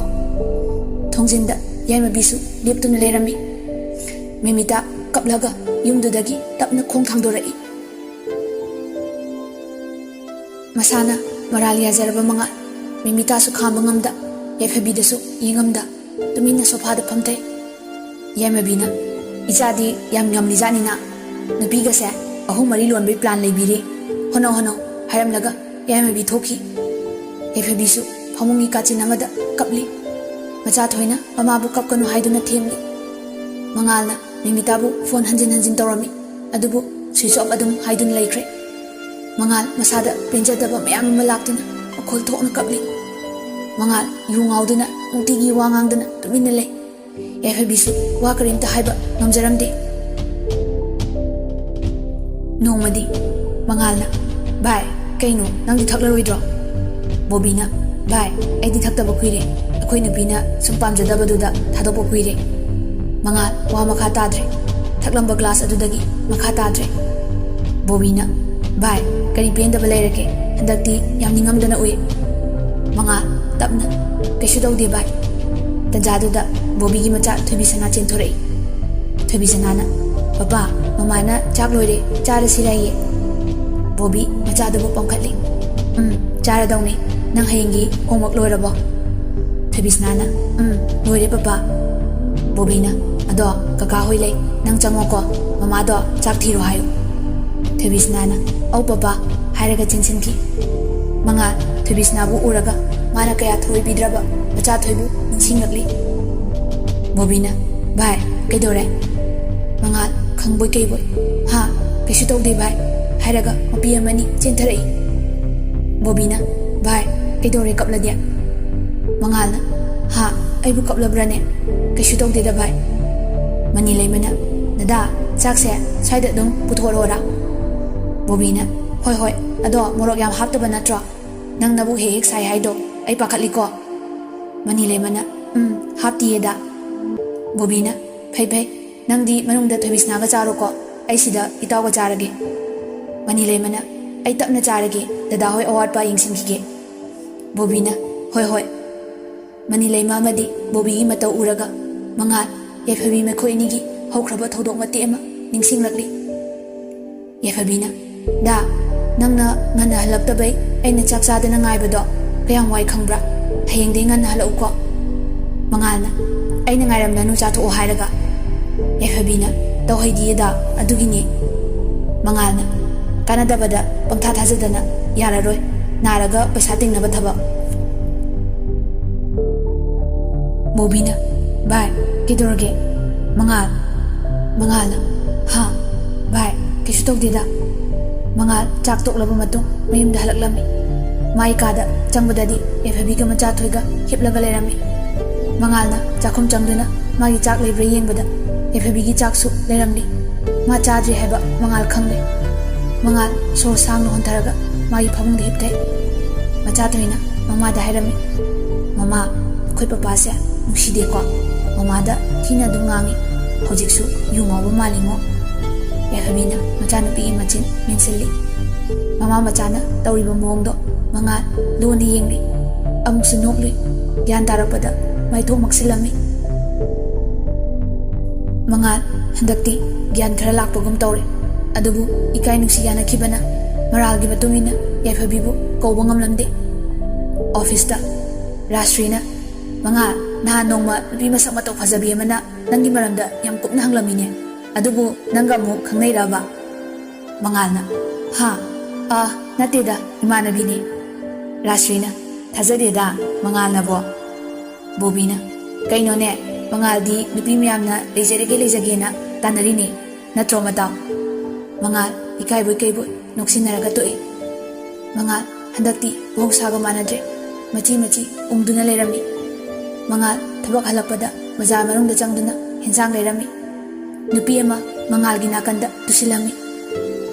ꯊꯣꯡꯖꯤꯟꯗ ꯌꯥꯏꯃꯕꯤꯁꯨ ꯂꯦꯞꯇꯨꯅ ꯂꯩꯔꯝꯃꯤ꯫ ꯃꯦꯃꯤꯇꯥ ꯀꯞꯂꯒ ꯌꯨꯝꯗꯨꯗꯒꯤ ꯇꯞꯅ ꯈꯣꯡ ꯊꯥꯡꯗꯣꯔꯛꯏ꯫ ꯃꯁꯥꯅ ꯃꯔꯥꯜ ꯌꯥꯖꯔꯕ ꯃꯉꯥꯜ꯫ ꯃꯦꯃꯤꯇꯥꯁꯨ ꯈꯥꯝꯕ ꯉꯝꯗ, ꯌꯥꯏꯐꯕꯤꯗꯁꯨ ꯌꯦꯡꯉꯝꯗ, ꯇꯨꯃꯤꯟꯅ ꯁꯣꯐꯥꯗ ꯐꯝꯊꯩ꯫ ꯌꯥꯏꯃꯕꯤꯅ, "ꯏꯆꯥꯗꯤ ꯌꯥꯝ ꯉꯝꯂꯤꯖꯥꯠꯅꯤꯅ꯫ ꯅꯨꯄꯤꯒꯁꯦ ꯑꯍꯨꯝ ꯃꯔꯤ ꯂꯣꯟꯕꯩ ꯄ꯭ꯂꯥꯟ ꯂꯩꯕꯤꯔꯦ꯫ ꯍꯣꯠꯅꯧ, ꯍꯣꯠꯅꯧ" ꯍꯥꯏꯔꯝꯂꯒ ꯌꯥꯏꯃꯕꯤ ꯊꯣꯛꯈꯤ꯫ ꯌꯥꯏꯐꯕꯤꯁꯨ ꯐꯃꯨꯡꯒꯤ ꯀꯥꯆꯤꯟ ꯑꯃꯗ ꯀꯞꯂꯤ꯫ ꯃꯆꯥ ꯊꯣꯏꯅ ꯃꯃꯥꯕꯨ ꯀꯞꯀꯅꯨ ꯍꯥꯏꯗꯨꯅ ꯊꯦꯝꯂꯤ꯫ ꯃꯉꯥꯜꯅ ꯃꯤꯃꯤꯇꯥꯕꯨ ꯐꯣꯟ ꯍꯟꯖꯤꯟ ꯍꯟꯖꯤꯟ ꯇꯧꯔꯝꯃꯤ꯫ ꯑꯗꯨꯕꯨ ꯁ꯭ꯋꯤꯆ ꯑꯣꯐ ꯑꯗꯨꯝ ꯍꯥꯏꯗꯨꯅ ꯂꯩꯈ꯭ꯔꯦ꯫ ꯃꯉꯥꯜ ꯃꯁꯥꯗ ꯄꯦꯟꯖꯗꯕ ꯃꯌꯥꯝ ꯑꯃ ꯂꯥꯛꯇꯨꯅ ꯃꯈꯣꯜ ꯊꯣꯛꯅ ꯀꯞꯂꯤ꯫ ꯃꯉꯥꯜ ꯌꯨ ꯉꯥꯎꯗꯨꯅ ꯅꯨꯡꯇꯤꯒꯤ ꯋꯥ ꯉꯥꯡꯗꯨꯅ ꯇꯨꯃꯤꯟꯅ ꯂꯩ꯫ ꯌꯥꯏꯐꯕꯤꯁꯨ ꯋꯥ ꯀꯔꯤꯝꯇ ꯍꯥꯏꯕ ꯉꯝꯖꯔꯝꯗꯦ꯫ ꯅꯣꯡꯃꯗꯤ ꯃꯉꯥꯜꯅ, "ꯚꯥꯏ, ꯀꯩꯅꯣ, ꯅꯪꯗꯤ ꯊꯛꯂꯔꯣꯏꯗ꯭ꯔꯣ?" ꯕꯣꯕꯤꯅ, "ꯚꯥꯏ, ꯑꯩꯗꯤ ꯊꯛꯇꯕ ꯀꯨꯏꯔꯦ꯫ ꯑꯩꯈꯣꯏ ꯅꯨꯄꯤꯅ ꯁꯨꯝ ꯄꯥꯝꯖꯗꯕꯗꯨꯗ ꯊꯥꯗꯣꯛꯄ ꯀꯨꯏꯔꯦ꯫" ꯃꯉꯥꯜ ꯋꯥ ꯃꯈꯥ ꯇꯥꯗ꯭ꯔꯦ꯫ ꯊꯛꯂꯝꯕ ꯒ꯭ꯂꯥꯁ ꯑꯗꯨꯗꯒꯤ ꯃꯈꯥ ꯇꯥꯗ꯭ꯔꯦ꯫ ꯕꯣꯕꯤꯅ, "ꯚꯥꯏ, ꯀꯔꯤ ꯄꯦꯟꯗꯕ ꯂꯩꯔꯒꯦ? ꯍꯟꯗꯛꯇꯤ ꯌꯥꯝ ꯅꯤꯡꯉꯝꯗꯅ ꯎꯏ꯫" ꯃꯉꯥꯜ ꯇꯞꯅ, "ꯀꯩꯁꯨ ꯇꯧꯗꯦ ꯚꯥꯏ꯫" ꯇꯟꯖꯥꯗꯨꯗ ꯕꯣꯕꯤꯒꯤ ꯃꯆꯥ ꯊꯣꯏꯕꯤꯁꯅꯥ ꯆꯦꯟꯊꯣꯔꯛꯏ꯫ ꯊꯣꯏꯕꯤꯁꯅꯥꯅ, "ꯄꯄꯥ, ꯃꯃꯥꯅ ꯆꯥꯛ ꯂꯣꯏꯔꯦ, ꯆꯥꯔꯁꯤꯔꯌꯦ?" ꯕꯣꯕꯤ ꯃꯆꯥꯗꯨꯕꯨ ꯄꯝꯈꯠꯂꯤ꯫ "ꯎꯝ, ꯆꯥꯔꯗꯧꯅꯦ꯫ ꯅꯪ ꯍꯌꯦꯡꯒꯤ ꯍꯣꯝꯋꯔꯛ ꯂꯣꯏꯔꯕꯣ?" ꯊꯣꯏꯕꯤꯁꯅꯥꯅ, "ꯎꯝ, ꯂꯣꯏꯔꯦ ꯄꯄꯥ꯫" ꯕꯣꯕꯤꯅ, "ꯑꯗꯣ ꯀꯀꯥ ꯍꯣꯏ ꯂꯩ, ꯅꯪ ꯆꯪꯉꯣꯀꯣ, ꯃꯃꯥꯗꯣ ꯆꯥꯛ ꯊꯤꯔꯣ ꯍꯥꯏꯌꯨ꯫" ꯊꯣꯏꯕꯤꯁꯅꯥꯅ, "ꯑꯧ ꯄꯄꯥ" ꯍꯥꯏꯔꯒ ꯆꯦꯟꯁꯤꯟꯈꯤ꯫ ꯃꯉꯥꯜ ꯊꯣꯏꯕꯤꯁꯅꯥꯕꯨ ꯎꯔꯒ ꯃꯥꯅ ꯀꯌꯥ ꯊꯧꯑꯣꯏꯕꯤꯗ꯭ꯔꯕ ꯃꯆꯥ ꯊꯣꯏꯕꯨ ꯅꯤꯡꯁꯤꯡꯂꯛꯂꯤ꯫ ꯕꯣꯕꯤꯅ, "ꯚꯥꯏ, ꯀꯩꯗꯧꯔꯦ?" ꯃꯉꯥꯜ ꯈꯪꯕꯣꯏ ꯀꯩꯕꯣꯏ, "ꯍꯥ, ꯀꯩꯁꯨ ꯇꯧꯗꯦ ꯚꯥꯏ" ꯍꯥꯏꯔꯒ ꯃꯄꯤ ꯑꯃꯅꯤ ꯆꯦꯟꯊꯔꯛꯏ꯫ ꯕꯣꯕꯤꯅ, "ꯚꯥꯏ, ꯀꯩꯗꯧꯔꯦ ꯀꯞꯂꯗꯤ?" ꯃꯉꯥꯜꯅ, "ꯍꯥ, ꯑꯩꯕꯨ ꯀꯞꯂꯕ꯭ꯔꯅꯦ? ꯀꯩꯁꯨ ꯇꯧꯗꯦꯗ ꯚꯥꯏ꯫" ꯃꯅꯤ ꯂꯩꯃꯅ, "ꯗꯗꯥ, ꯆꯥꯛꯁꯦ ꯁ꯭ꯋꯥꯏꯗ ꯑꯗꯨꯝ ꯄꯨꯊꯣꯔꯛꯑꯣꯔꯥ?" ꯕꯣꯕꯤꯅ, "ꯍꯣꯏ ꯍꯣꯏ, ꯑꯗꯣ ꯃꯣꯔꯣꯛ ꯌꯥꯝ ꯍꯥꯞꯇꯕ ꯅꯠꯇ꯭ꯔꯣ? ꯅꯪ ꯅꯕꯨꯛ ꯍꯦꯛ ꯍꯦꯛ ꯁꯥꯏ ꯍꯥꯏꯗꯣ ꯑꯩ ꯄꯥꯈꯠꯂꯤꯀꯣ꯫" ꯃꯅꯤ ꯂꯩꯃꯅ, "ꯎꯝ, ꯍꯥꯞꯇꯤꯌꯦꯗ꯫" ꯕꯣꯕꯤꯅ, "ꯐꯩ ꯐꯩ, ꯅꯪꯗꯤ ꯃꯅꯨꯡꯗ ꯊꯣꯏꯕꯤꯁꯅꯥꯒ ꯆꯥꯔꯣꯀꯣ, ꯑꯩ ꯁꯤꯗ ꯏꯇꯥꯎꯒ ꯆꯥꯔꯒꯦ꯫" ꯃꯅꯤ ꯂꯩꯃꯅ, "ꯑꯩ ꯇꯞꯅ ꯆꯥꯔꯒꯦ, ꯗꯗꯥ ꯍꯣꯏ ꯑꯋꯥꯠꯄ ꯌꯦꯡꯁꯤꯟꯈꯤꯒꯦ꯫" ꯕꯣꯕꯤꯅ, "ꯍꯣꯏ ꯍꯣꯏ꯫" ꯃꯅꯤ ꯂꯩꯃ ꯑꯃꯗꯤ ꯕꯣꯕꯤꯒꯤ ꯃꯇꯧ ꯎꯔꯒ ꯃꯉꯥꯜ, ꯌꯥꯏꯐꯕꯤ ꯃꯈꯣꯏ ꯑꯅꯤꯒꯤ ꯍꯧꯈ꯭ꯔꯕ ꯊꯧꯗꯣꯛ ꯃꯇꯦꯛ ꯑꯃ ꯅꯤꯡꯁꯤꯡꯂꯛꯂꯤ꯫ ꯌꯥꯏꯐꯕꯤꯅ, "ꯗꯥ, ꯅꯪꯅ ꯉꯟꯅ ꯍꯜꯂꯛꯇꯕꯩ ꯑꯩꯅ ꯆꯥꯛ ꯆꯥꯗꯅ ꯉꯥꯏꯕꯗꯣ ꯀꯌꯥꯝ ꯋꯥꯏ ꯈꯪꯕ꯭ꯔꯥ? ꯍꯌꯦꯡꯗꯩ ꯉꯟꯅ ꯍꯜꯂꯛꯎꯀꯣ꯫" ꯃꯉꯥꯜꯅ, "ꯑꯩꯅ ꯉꯥꯏꯔꯝꯅꯅꯨ, ꯆꯥꯊꯣꯛꯑꯣ ꯍꯥꯏꯔꯒ꯫" ꯌꯥꯏꯐꯕꯤꯅ, "ꯇꯧꯍꯩꯗꯤꯌꯦ ꯗꯥ, ꯑꯗꯨꯒꯤꯅꯦ꯫" ꯃꯉꯥꯜꯅ, "ꯀꯥꯟꯅꯗꯕꯗ ꯄꯪꯊꯥ ꯊꯥꯖꯗꯅ ꯌꯥꯔꯔꯣꯏ, ꯅꯥꯔꯒ ꯄꯩꯁꯥ ꯇꯤꯡꯅꯕ ꯊꯕꯛ꯫" ꯕꯣꯕꯤꯅ, "ꯚꯥꯏ, ꯀꯩꯗꯧꯔꯒꯦ?" ꯃꯉꯥꯜ, ꯃꯉꯥꯜꯅ, "ꯍꯥ, ꯚꯥꯏ, "ꯀꯩꯁꯨ ꯇꯧꯗꯦꯗ꯫" ꯃꯉꯥꯜ ꯆꯥꯛ ꯇꯣꯛꯂꯕ ꯃꯇꯨꯡ ꯃꯌꯨꯝꯗ ꯍꯜꯂꯛꯂꯝꯃꯤ꯫ ꯃꯥꯏ ꯀꯥꯗ ꯆꯪꯕꯗꯗꯤ ꯌꯥꯏꯐꯕꯤꯒ ꯃꯆꯥꯊꯣꯏꯒ ꯍꯤꯞꯂꯒ ꯂꯩꯔꯝꯃꯤ꯫ ꯃꯉꯥꯜꯅ ꯆꯥꯛꯈꯨꯝ ꯆꯪꯗꯨꯅ ꯃꯥꯒꯤ ꯆꯥꯛ ꯂꯩꯕ꯭ꯔꯥ ꯌꯦꯡꯕꯗ ꯌꯥꯏꯐꯕꯤꯒꯤ ꯆꯥꯛꯁꯨ ꯂꯩꯔꯝꯂꯤ꯫ ꯃꯥ ꯆꯥꯗ꯭ꯔꯤ ꯍꯥꯏꯕ ꯃꯉꯥꯜ ꯈꯪꯂꯦ꯫ ꯃꯉꯥꯜ ꯁꯣꯔ ꯁꯥꯡꯅ ꯍꯣꯟꯊꯔꯒ ꯃꯥꯒꯤ ꯐꯃꯨꯡꯗ ꯍꯤꯞꯊꯩ꯫ ꯃꯆꯥꯊꯣꯏꯅ ꯃꯃꯥꯗ ꯍꯥꯏꯔꯝꯃꯤ, "ꯃꯃꯥ, ꯑꯩꯈꯣꯏ ꯄꯄꯥꯁꯦ ꯅꯨꯡꯁꯤꯗꯦꯀꯣ꯫ ꯃꯃꯥꯗ ꯊꯤꯅ ꯑꯗꯨꯝ ꯉꯥꯡꯉꯤ꯫ ꯍꯧꯖꯤꯛꯁꯨ ꯌꯨ ꯉꯥꯎꯕ ꯃꯥꯜꯂꯤꯉꯣ꯫" ꯌꯥꯏꯐꯕꯤꯅ ꯃꯆꯥꯅꯨꯄꯤꯒꯤ ꯃꯆꯤꯟ ꯃꯦꯟꯁꯤꯜꯂꯤ꯫ ꯃꯃꯥ ꯃꯆꯥꯅ ꯇꯧꯔꯤꯕ ꯃꯑꯣꯡꯗꯣ ꯃꯉꯥꯜ ꯂꯣꯟꯅ ꯌꯦꯡꯂꯤ꯫ ꯑꯃꯨꯛꯁꯨ ꯅꯣꯛꯂꯨꯏ꯫ ꯒ꯭ꯌꯥꯟ ꯇꯥꯔꯛꯄꯗ ꯃꯥꯏꯊꯣꯡ ꯃꯛꯁꯤꯜꯂꯝꯃꯤ꯫ ꯃꯉꯥꯜ ꯍꯟꯗꯛꯇꯤ ꯒ꯭ꯌꯥꯟ ꯈꯔ ꯂꯥꯛꯄꯒꯨꯝ ꯇꯧꯔꯦ꯫ ꯑꯗꯨꯕꯨ ꯏꯀꯥꯏ ꯅꯨꯡꯁꯤ ꯌꯥꯅꯈꯤꯕꯅ ꯃꯔꯥꯜꯒꯤ ꯃꯇꯨꯡ ꯏꯟꯅ ꯌꯥꯏꯐꯕꯤꯕꯨ ꯀꯧꯕ ꯉꯝꯂꯝꯗꯦ꯫ ꯑꯣꯐꯤꯁꯇ ꯔꯥꯖꯁ꯭ꯔꯤꯅ, "ꯃꯉꯥꯜ, ꯅꯍꯥꯟ ꯅꯣꯡꯃ ꯅꯨꯄꯤ ꯃꯁꯛ ꯃꯇꯧ ꯐꯖꯕꯤ ꯑꯃꯅ ꯅꯪꯒꯤ ꯃꯔꯝꯗ ꯌꯥꯝ ꯀꯨꯞꯅ ꯍꯪꯂꯝꯃꯤꯅꯦ꯫ ꯑꯗꯨꯕꯨ ꯅꯪꯒ ꯑꯃꯨꯛ ꯈꯪꯅꯩꯔꯕ?" ꯃꯉꯥꯜꯅ, "ꯍꯥ? ꯑ, ꯅꯠꯇꯦꯗ, ꯏꯃꯥꯟꯅꯕꯤꯅꯤ꯫" ꯔꯥꯖꯁ꯭ꯔꯤꯅ, "ꯊꯥꯖꯗꯦꯗ, ꯃꯉꯥꯜꯅꯕꯣ?" ꯕꯣꯕꯤꯅ, "ꯀꯩꯅꯣꯅꯦ, ꯃꯉꯥꯜꯗꯤ ꯅꯨꯄꯤ ꯃꯌꯥꯝꯅ ꯂꯩꯖꯔꯒꯦ ꯂꯩꯖꯒꯦꯅ ꯇꯥꯟꯅꯔꯤꯅꯦ, ꯅꯠꯇ꯭ꯔꯣ ꯃꯇꯥꯎ?" ꯃꯉꯥꯜ ꯏꯀꯥꯏꯕꯣꯏ ꯀꯩꯕꯣꯏ ꯅꯣꯛꯁꯤꯟꯅꯔꯒ ꯇꯣꯛꯏ꯫ ꯃꯉꯥꯜ ꯍꯟꯗꯛꯇꯤ ꯃꯍꯧꯁꯥꯒ ꯃꯥꯟꯅꯗ꯭ꯔꯦ꯫ ꯃꯆꯤ ꯃꯆꯤ ꯎꯪꯗꯨꯅ ꯂꯩꯔꯝꯃꯤ꯫ ꯃꯉꯥꯜ ꯊꯕꯛ ꯍꯜꯂꯛꯄꯗ ꯕꯖꯥꯔ ꯃꯅꯨꯡꯗ ꯆꯪꯗꯨꯅ ꯍꯦꯟꯖꯥꯡ ꯂꯩꯔꯝꯃꯤ꯫ ꯅꯨꯄꯤ ꯑꯃ ꯃꯉꯥꯜꯒꯤ ꯅꯥꯀꯟꯗ ꯇꯨꯁꯤꯜꯂꯝꯃꯤ꯫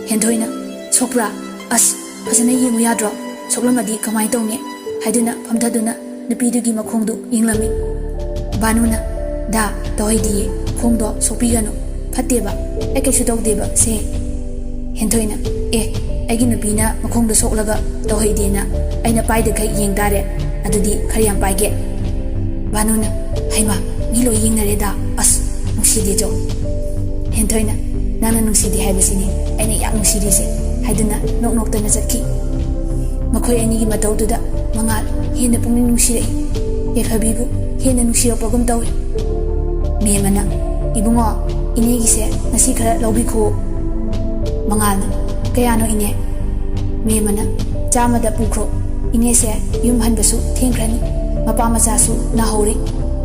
ꯍꯦꯟꯊꯣꯏꯅ, "ꯁꯣꯛꯄ꯭ꯔꯥ? ꯑꯁ, ꯐꯖꯅ ꯌꯦꯡꯉꯨ ꯌꯥꯗ꯭ꯔꯣ? ꯁꯣꯛꯂꯝꯃꯗꯤ ꯀꯃꯥꯏ ꯇꯧꯅꯤ?" ꯍꯥꯏꯗꯨꯅ ꯐꯝꯊꯗꯨꯅ ꯅꯨꯄꯤꯗꯨꯒꯤ ꯃꯈꯣꯡꯗꯨ ꯌꯦꯡꯂꯝꯃꯤ꯫ ꯚꯥꯅꯨꯅ, "ꯗꯥ, ꯇꯧꯍꯩꯗꯤꯌꯦ, ꯈꯣꯡꯗꯣ ꯁꯣꯛꯄꯤꯒꯅꯨ꯫ ꯐꯠꯇꯦꯕ, ꯑꯩ ꯀꯩꯁꯨ ꯇꯧꯗꯦꯕ ꯁꯦ꯫" ꯍꯦꯟꯊꯣꯏꯅ, "ꯑꯦ, ꯑꯩꯒꯤ ꯅꯨꯄꯤꯅ ꯃꯈꯣꯡꯗꯣ ꯁꯣꯛꯂꯒ ꯇꯧꯍꯩꯗꯦꯅ ꯑꯩꯅ ꯄꯥꯏꯗꯈꯩ ꯌꯦꯡ ꯇꯥꯔꯦ꯫ ꯑꯗꯨꯗꯤ ꯈꯔ ꯌꯥꯝ ꯄꯥꯏꯒꯦ꯫" ꯚꯥꯅꯨꯅ, "ꯍꯩꯃꯥ, ꯃꯤ ꯂꯣꯏ ꯌꯦꯡꯅꯔꯦꯗ꯫ ꯑꯁ, ꯅꯨꯡꯁꯤꯗꯦ ꯆꯣ꯫" ꯍꯦꯟꯊꯣꯏꯅ, "ꯅꯪꯅ ꯅꯨꯡꯁꯤꯗꯦ ꯍꯥꯏꯕꯁꯤꯅꯤ ꯑꯩꯅ ꯌꯥꯝ ꯅꯨꯡꯁꯤꯔꯤꯁꯦ" ꯍꯥꯏꯗꯨꯅ ꯅꯣꯛ ꯅꯣꯛꯇꯅ ꯆꯠꯈꯤ꯫ ꯃꯈꯣꯏ ꯑꯅꯤꯒꯤ ꯃꯇꯧꯗꯨꯗ ꯃꯉꯥꯜ ꯍꯦꯟꯅ ꯄꯨꯛꯅꯤꯡ ꯅꯨꯡꯁꯤꯔꯛꯏ꯫ ꯌꯥꯏꯐꯕꯤꯕꯨ ꯍꯦꯟꯅ ꯅꯨꯡꯁꯤꯔꯛꯄꯒꯨꯝ ꯇꯧꯏ꯫ ꯃꯦꯝꯃꯅ, "ꯏꯕꯨꯡꯉꯣ, ꯏꯅꯦꯒꯤꯁꯦ ꯉꯁꯤ ꯈꯔ ꯂꯧꯕꯤꯈꯣ꯫" ꯃꯉꯥꯜꯅ, "ꯀꯌꯥꯅꯣ ꯏꯅꯦ?" ꯃꯦꯝꯃꯅ, "ꯆꯥꯝꯃꯗ ꯄꯨꯈ꯭ꯔꯣ꯫ ꯏꯅꯦꯁꯦ ꯌꯨꯝ ꯍꯟꯕꯁꯨ ꯊꯦꯡꯈ꯭ꯔꯅꯤ꯫ ꯃꯄꯥ ꯃꯆꯥꯁꯨ ꯅꯥꯍꯧꯔꯤ꯫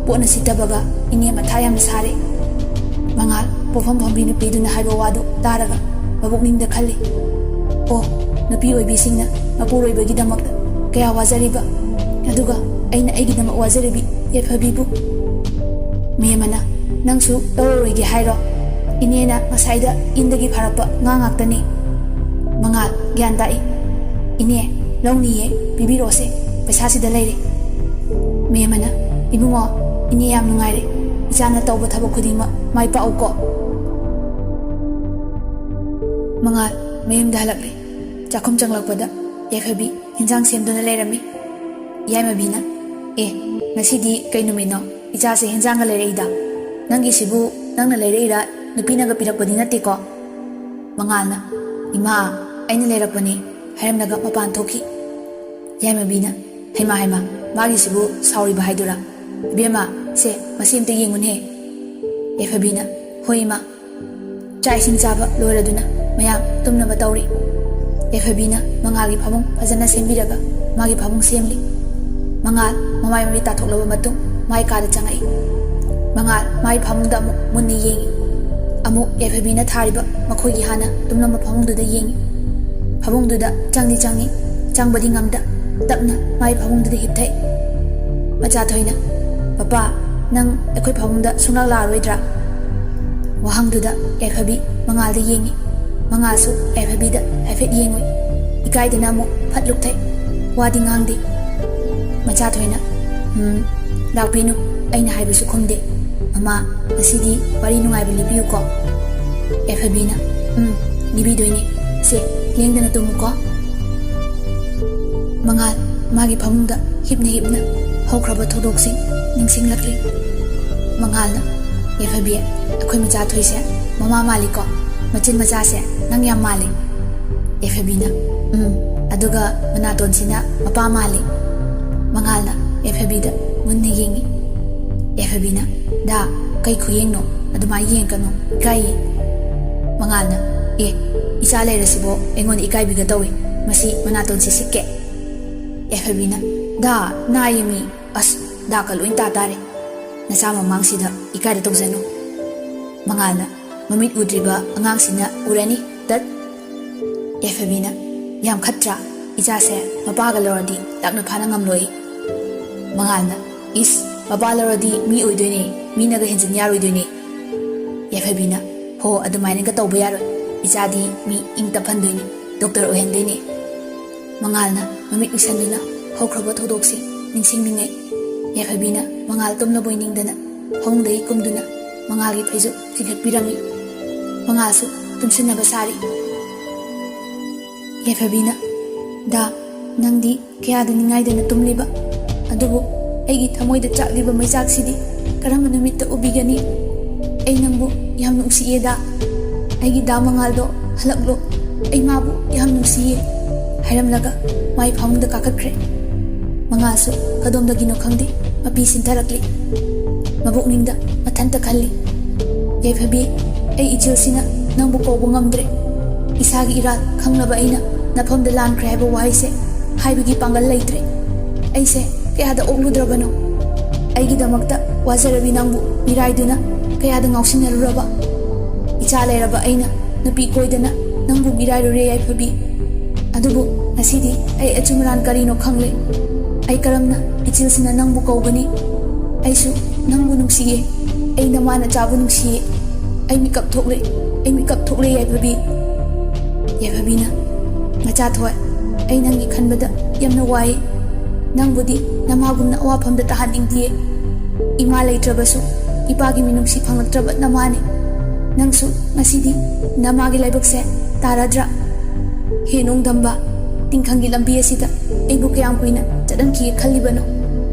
ꯄꯣꯠꯅ ꯁꯤꯠꯇꯕꯒ ꯏꯅꯦ ꯃꯊꯥ ꯌꯥꯝꯅ ꯁꯥꯔꯦ꯫" ꯃꯉꯥꯜ ꯄꯣꯠꯐꯝ ꯐꯝꯕꯤ ꯅꯨꯄꯤꯗꯨꯅ ꯍꯥꯏꯕ ꯋꯥꯗꯨ ꯇꯥꯔꯒ ꯃꯕꯨꯛꯅꯤꯡꯗ ꯈꯜꯂꯤ꯫ ꯑꯣ, ꯅꯨꯄꯤ ꯑꯣꯏꯕꯤꯁꯤꯡꯅ ꯃꯄꯨꯔꯣꯏꯕꯒꯤꯗꯃꯛꯇ ꯀꯌꯥ ꯋꯥꯖꯔꯤꯕ, ꯑꯗꯨꯒ ꯑꯩꯅ ꯑꯩꯒꯤꯗꯃꯛ ꯋꯥꯖꯔꯤꯕꯤ ꯌꯥꯏꯐꯕꯤꯕꯨ꯫ ꯃꯦꯝꯃꯅ, "ꯅꯪꯁꯨ ꯂꯧꯔꯔꯣꯏꯒꯦ ꯍꯥꯏꯔꯣ? ꯏꯅꯦꯅ ꯉꯁꯥꯏꯗ ꯏꯟꯗꯒꯤ ꯐꯥꯔꯛꯄ ꯉꯥ ꯉꯥꯛꯇꯅꯤ꯫" ꯃꯉꯥꯜ ꯒ꯭ꯌꯥꯟ ꯇꯥꯏ꯫ "ꯏꯅꯦ, ꯂꯧꯅꯤꯌꯦ, ꯄꯤꯕꯤꯔꯛꯑꯣꯁꯦ, ꯄꯩꯁꯥꯁꯤꯗ ꯂꯩꯔꯦ꯫" ꯃꯦꯝꯃꯅ, "ꯏꯕꯨꯡꯉꯣ, ꯏꯅꯦ ꯌꯥꯝ ꯅꯨꯡꯉꯥꯏꯔꯦ, ꯏꯆꯥꯅ ꯇꯧꯕ ꯊꯕꯛ ꯈꯨꯗꯤꯡꯃꯛ ꯃꯥꯏ ꯄꯥꯛꯎꯀꯣ꯫" ꯃꯉꯥꯜ ꯃꯌꯨꯝꯗ ꯍꯜꯂꯛꯂꯦ꯫ ꯆꯥꯛꯈꯨꯝ ꯆꯪꯂꯛꯄꯗ ꯌꯥꯏꯐꯕꯤ ꯍꯤꯟꯖꯥꯡ ꯁꯦꯝꯗꯨꯅ ꯂꯩꯔꯝꯃꯤ꯫ ꯌꯥꯏꯃꯕꯤꯅ, "ꯑꯦ, ꯉꯁꯤꯗꯤ ꯀꯩ ꯅꯨꯃꯤꯠꯅꯣ? ꯏꯆꯥꯁꯦ ꯍꯤꯟꯖꯥꯡꯒ ꯂꯩꯔꯛꯏꯗ꯫ ꯅꯪꯒꯤꯁꯤꯕꯨ ꯅꯪꯅ ꯂꯩꯔꯛꯏꯔꯥ, ꯅꯨꯄꯤꯅꯒ ꯄꯤꯔꯛꯄꯗꯤ ꯅꯠꯇꯦꯀꯣ?" ꯃꯉꯥꯜꯅ, "ꯏꯃꯥ, ꯑꯩꯅ ꯂꯩꯔꯛꯄꯅꯦ," ꯍꯥꯏꯔꯝꯂꯒ ꯃꯄꯥꯟ ꯊꯣꯛꯈꯤ꯫ ꯌꯥꯏꯃꯕꯤꯅ, "ꯍꯩꯃꯥ, ꯍꯩꯃꯥ, ꯃꯥꯒꯤꯁꯤꯕꯨ ꯁꯥꯎꯔꯤꯕ ꯍꯥꯏꯗꯨꯔꯥ? ꯏꯕꯦꯝꯃ, ꯁꯦ, ꯃꯁꯤ ꯑꯝꯇ ꯌꯦꯡꯉꯨꯅꯦ꯫" ꯌꯥꯏꯐꯕꯤꯅ, "ꯍꯣꯏ, ꯏꯃꯥ꯫" ꯆꯥꯛ ꯏꯁꯤꯡ ꯆꯥꯕ ꯂꯣꯏꯔꯗꯨꯅ ꯃꯌꯥꯝ ꯇꯨꯝꯅꯕ ꯇꯧꯔꯤ꯫ ꯌꯥꯏꯐꯕꯤꯅ ꯃꯉꯥꯜꯒꯤ ꯐꯃꯨꯡ ꯐꯖꯅ ꯁꯦꯝꯕꯤꯔꯒ ꯃꯥꯒꯤ ꯐꯃꯨꯡ ꯁꯦꯝꯂꯤ꯫ ꯃꯉꯥꯜ ꯃꯃꯥꯏ ꯃꯃꯤꯠ ꯇꯥꯊꯣꯛꯂꯕ ꯃꯇꯨꯡ ꯃꯥꯏ ꯀꯥꯗ ꯆꯪꯉꯛꯏ꯫ ꯃꯉꯥꯜ ꯃꯥꯏ ꯐꯃꯨꯡꯗ ꯑꯃꯨꯛ ꯃꯨꯟꯅ ꯌꯦꯡꯉꯤ꯫ ꯑꯃꯨꯛ ꯌꯥꯏꯐꯕꯤꯅ ꯊꯥꯔꯤꯕ ꯃꯈꯣꯏꯒꯤ ꯍꯥꯟꯅ ꯇꯨꯝꯂꯝꯕ ꯐꯃꯨꯡꯗꯨꯗ ꯌꯦꯡꯉꯤ꯫ ꯐꯃꯨꯡꯗꯨꯗ ꯆꯪꯗꯤ ꯆꯪꯉꯤ, ꯆꯪꯕꯗꯤ ꯉꯝꯗ꯫ ꯇꯞꯅ ꯃꯥꯏ ꯐꯃꯨꯡꯗꯨꯗ ꯍꯤꯞꯊꯩ꯫ ꯃꯆꯥꯊꯣꯏꯅ, "ꯄꯄꯥ, ꯅꯪ ꯑꯩꯈꯣꯏ ꯐꯃꯨꯡꯗ ꯁꯨꯡꯂꯥꯛ ꯂꯥꯛꯑꯔꯣꯏꯗ꯭ꯔꯥ?" ꯋꯥꯍꯪꯗꯨꯗ ꯌꯥꯏꯐꯕꯤ ꯃꯉꯥꯜꯗ ꯌꯦꯡꯉꯤ꯫ ꯃꯉꯥꯜꯁꯨ ꯌꯥꯏꯐꯕꯤꯗ ꯍꯥꯏꯐꯦꯠ ꯌꯦꯡꯉꯨꯏ꯫ ꯏꯀꯥꯏꯗꯅ ꯑꯃꯨꯛ ꯐꯠ ꯂꯨꯞꯊꯩ꯫ ꯋꯥꯗꯤ ꯉꯥꯡꯗꯦ꯫ ꯃꯆꯥꯊꯣꯏꯅ, "ꯎꯝ, ꯂꯥꯛꯄꯤꯅꯨ, ꯑꯩꯅ ꯍꯥꯏꯕꯁꯨ ꯈꯨꯝꯗꯦ꯫ ꯃꯃꯥ, ꯉꯁꯤꯗꯤ ꯋꯥꯔꯤ ꯅꯨꯡꯉꯥꯏꯕ ꯂꯤꯕꯤꯌꯨꯀꯣ꯫" ꯌꯥꯏꯐꯕꯤꯅ, "ꯎꯝ, ꯂꯤꯕꯤꯗꯣꯏꯅꯦ꯫ ꯁꯦ, ꯂꯦꯡꯗꯅ ꯇꯨꯝꯃꯨꯀꯣ꯫" ꯃꯉꯥꯜ ꯃꯥꯒꯤ ꯐꯃꯨꯡꯗ ꯍꯤꯞꯅ ꯍꯤꯞꯅ ꯍꯧꯈ꯭ꯔꯕ ꯊꯧꯗꯣꯛꯁꯤꯡ ꯅꯤꯡꯁꯤꯡꯂꯛꯂꯤ꯫ ꯃꯉꯥꯜꯅ, "ꯌꯥꯏꯐꯕꯤ, ꯑꯩꯈꯣꯏ ꯃꯆꯥ ꯊꯣꯏꯁꯦ ꯃꯃꯥ ꯃꯥꯜꯂꯤꯀꯣ? ꯃꯆꯤꯟ ꯃꯆꯥꯁꯦ ꯅꯪ ꯌꯥꯝ ꯃꯥꯜꯂꯤ꯫" ꯌꯥꯏꯐꯕꯤꯅ, "ꯎꯝ, ꯑꯗꯨꯒ ꯃꯅꯥꯇꯣꯟꯁꯤꯅ ꯃꯄꯥ ꯃꯥꯜꯂꯤ꯫" ꯃꯉꯥꯜꯅ ꯌꯥꯏꯐꯕꯤꯗ ꯃꯨꯟꯅ ꯌꯦꯡꯉꯤ꯫ ꯌꯥꯏꯐꯕꯤꯅ, "ꯗꯥ, ꯀꯩ ꯈꯨꯌꯦꯡꯅꯣ? ꯑꯗꯨꯃꯥꯏꯅ ꯌꯦꯡꯒꯅꯨ, ꯏꯀꯥꯏꯌꯦ꯫" ꯃꯉꯥꯜꯅ, "ꯑꯦ, ꯏꯆꯥ ꯂꯩꯔꯁꯤꯕꯣ ꯑꯩꯉꯣꯟꯗ ꯏꯀꯥꯏꯕꯤꯒ ꯇꯧꯏ꯫ ꯃꯁꯤ ꯃꯅꯥꯇꯣꯟꯁꯤ ꯁꯤꯛꯀꯦ꯫" ꯌꯥꯏꯐꯕꯤꯅ, "ꯗꯥ, ꯅꯥꯏꯌꯦꯃꯤ꯫ ꯑꯁ, ꯗꯥꯛꯀ ꯂꯣꯏ ꯇꯥ ꯇꯥꯔꯦ꯫ ꯅꯆꯥ ꯃꯃꯥꯡꯁꯤꯗ ꯏꯀꯥꯏꯗ ꯇꯧꯖꯅꯨ꯫" ꯃꯉꯥꯜꯅ, "ꯃꯃꯤꯠ ꯎꯗ꯭ꯔꯤꯕ ꯑꯉꯥꯡꯁꯤꯅ ꯎꯔꯅꯤ꯫ ꯇꯠ꯫ ꯌꯥꯏꯐꯕꯤꯅ, "ꯌꯥꯝ ꯈꯠꯇ꯭ꯔꯥ? ꯏꯆꯥꯁꯦ ꯃꯄꯥꯒ ꯂꯧꯔꯗꯤ ꯂꯥꯛꯅ ꯐꯥꯅ ꯉꯝꯂꯣꯏ꯫" ꯃꯉꯥꯜꯅ, "ꯏꯁ, ꯃꯄꯥ ꯂꯧꯔꯗꯤ ꯃꯤ ꯑꯣꯏꯗꯣꯏꯅꯦ, ꯃꯤꯅꯒ ꯍꯦꯟꯖꯤꯟ ꯌꯥꯔꯣꯏꯗꯣꯏꯅꯦ꯫" ꯌꯥꯏꯐꯕꯤꯅ, "ꯍꯣ, ꯑꯗꯨꯃꯥꯏꯅꯒ ꯇꯧꯕ ꯌꯥꯔꯣꯏ꯫ ꯏꯆꯥꯗꯤ ꯃꯤ ꯏꯪ ꯇꯞꯍꯟꯗꯣꯏꯅꯤ, ꯗꯣꯛꯇꯔ ꯑꯣꯏꯍꯟꯗꯣꯏꯅꯦ꯫" ꯃꯉꯥꯜꯅ ꯃꯃꯤꯠ ꯎꯏꯁꯟꯗꯨꯅ ꯍꯧꯈ꯭ꯔꯕ ꯊꯧꯗꯣꯛꯁꯤꯡ ꯅꯤꯡꯁꯤꯡꯅꯤꯡꯉꯦ꯫ ꯌꯥꯏꯐꯕꯤꯅ ꯃꯉꯥꯜ ꯇꯨꯝꯂꯕꯣꯏ ꯅꯤꯡꯗꯅ ꯐꯃꯨꯡꯗꯒꯤ ꯀꯨꯝꯗꯨꯅ ꯃꯉꯥꯜꯒꯤ ꯐꯩꯖꯨꯞ ꯆꯤꯡꯈꯠꯄꯤꯔꯝꯃꯤ꯫ ꯃꯉꯥꯜꯁꯨ ꯇꯨꯝꯁꯤꯟꯅꯕ ꯁꯥꯔꯤ꯫ ꯌꯥꯏꯐꯕꯤꯅ, "ꯗꯥ, ꯅꯪꯗꯤ ꯀꯌꯥꯗ ꯅꯤꯡꯉꯥꯏꯗꯅ ꯇꯨꯝꯂꯤꯕ? ꯑꯗꯨꯕꯨ ꯑꯩꯒꯤ ꯊꯃꯣꯏꯗ ꯆꯥꯛꯂꯤꯕ ꯃꯩꯆꯥꯛꯁꯤꯗꯤ ꯀꯔꯝꯕ ꯅꯨꯃꯤꯠꯇ ꯎꯕꯤꯒꯅꯤ? ꯑꯩ ꯅꯪꯕꯨ ꯌꯥꯝ ꯅꯨꯡꯁꯤꯌꯦꯗ꯫ ꯑꯩꯒꯤ ꯗꯥ ꯃꯉꯥꯜꯗꯣ ꯍꯜꯂꯛꯂꯣ꯫ ꯑꯩ ꯃꯥꯕꯨ ꯌꯥꯝ ꯅꯨꯡꯁꯤꯌꯦ," ꯍꯥꯏꯔꯝꯂꯒ ꯃꯥꯏ ꯐꯃꯨꯡꯗ ꯀꯥꯈꯠꯈ꯭ꯔꯦ꯫ ꯃꯉꯥꯜꯁꯨ ꯀꯗꯣꯝꯗꯒꯤꯅꯣ ꯈꯪꯗꯦ ꯃꯄꯤ ꯁꯤꯟꯊꯔꯛꯂꯤ꯫ ꯃꯕꯨꯛꯅꯤꯡꯗ ꯃꯊꯟꯇ ꯈꯜꯂꯤ, "ꯌꯥꯏꯐꯕꯤ, ꯑꯩ ꯏꯆꯦꯜꯁꯤꯅ ꯅꯪꯕꯨ ꯀꯧꯕ ꯉꯝꯗ꯭ꯔꯦ꯫ ꯏꯁꯥꯒꯤ ꯏꯔꯥꯜ ꯈꯪꯂꯕ ꯑꯩꯅ ꯅꯐꯝꯗ ꯂꯥꯟꯈ꯭ꯔꯦ ꯍꯥꯏꯕ ꯋꯥꯍꯩꯁꯦ ꯍꯥꯏꯕꯒꯤ ꯄꯥꯡꯒꯜ ꯂꯩꯇ꯭ꯔꯦ꯫ ꯑꯩꯁꯦ ꯀꯌꯥꯗ ꯑꯣꯛꯂꯨꯗ꯭ꯔꯕꯅꯣ? ꯑꯩꯒꯤꯗꯃꯛꯇ ꯋꯥꯖꯔꯕꯤ ꯅꯪꯕꯨ ꯃꯤꯔꯥꯏꯗꯨꯅ ꯀꯌꯥꯗ ꯉꯥꯎꯁꯤꯟꯅꯔꯨꯔꯕ? ꯏꯆꯥ ꯂꯩꯔꯕ ꯑꯩꯅ ꯅꯨꯄꯤ ꯀꯣꯏꯗꯅ ꯅꯪꯕꯨ ꯃꯤꯔꯥꯏꯔꯨꯔꯦ ꯌꯥꯏꯐꯕꯤ꯫ ꯑꯗꯨꯕꯨ ꯉꯁꯤꯗꯤ ꯑꯩ ꯑꯆꯨꯝ ꯑꯔꯥꯟ ꯀꯔꯤꯅꯣ ꯈꯪꯂꯦ꯫ ꯑꯩ ꯀꯔꯝꯅ ꯏꯆꯤꯜꯁꯤꯅ ꯅꯪꯕꯨ ꯀꯧꯒꯅꯤ? ꯑꯩꯁꯨ ꯅꯪꯕꯨ ꯅꯨꯡꯁꯤꯌꯦ꯫ ꯑꯩ ꯅꯃꯥ ꯅꯆꯥꯕꯨ ꯅꯨꯡꯁꯤꯌꯦ꯫ ꯑꯩ ꯃꯤꯀꯞ ꯊꯣꯛꯂꯦ꯫ ꯑꯩ ꯃꯤꯀꯞ ꯊꯣꯛꯂꯦ ꯌꯥꯏꯐꯕꯤ꯫" ꯌꯥꯏꯐꯕꯤꯅ, "ꯃꯆꯥ ꯊꯣꯏ, ꯑꯩ ꯅꯪꯒꯤ ꯈꯟꯕꯗ ꯌꯥꯝꯅ ꯋꯥꯏ꯫ ꯅꯪꯕꯨꯗꯤ ꯅꯃꯥꯒꯨꯝꯅ ꯑꯋꯥꯐꯝꯗ ꯇꯥꯍꯟꯅꯤꯡꯗꯤꯌꯦ꯫ ꯏꯃꯥ ꯂꯩꯇ꯭ꯔꯕꯁꯨ ꯏꯄꯥꯒꯤ ꯃꯤꯅꯨꯡꯁꯤ ꯐꯪꯂꯛꯇ꯭ꯔꯕ ꯅꯃꯥꯅꯤ꯫ ꯅꯪꯁꯨ ꯉꯁꯤꯗꯤ ꯅꯃꯥꯒꯤ ꯂꯥꯏꯕꯛꯁꯦ ꯇꯥꯔꯗ꯭ꯔꯥ? ꯍꯦ ꯅꯣꯡꯗꯝꯕ, ꯇꯤꯡꯈꯪꯒꯤ ꯂꯝꯕꯤ ꯑꯁꯤꯗ ꯑꯩꯕꯨ ꯀꯌꯥꯝ ꯀꯨꯏꯅ ꯆꯠꯍꯟꯈꯤꯒꯦ ꯈꯜꯂꯤꯕꯅꯣ?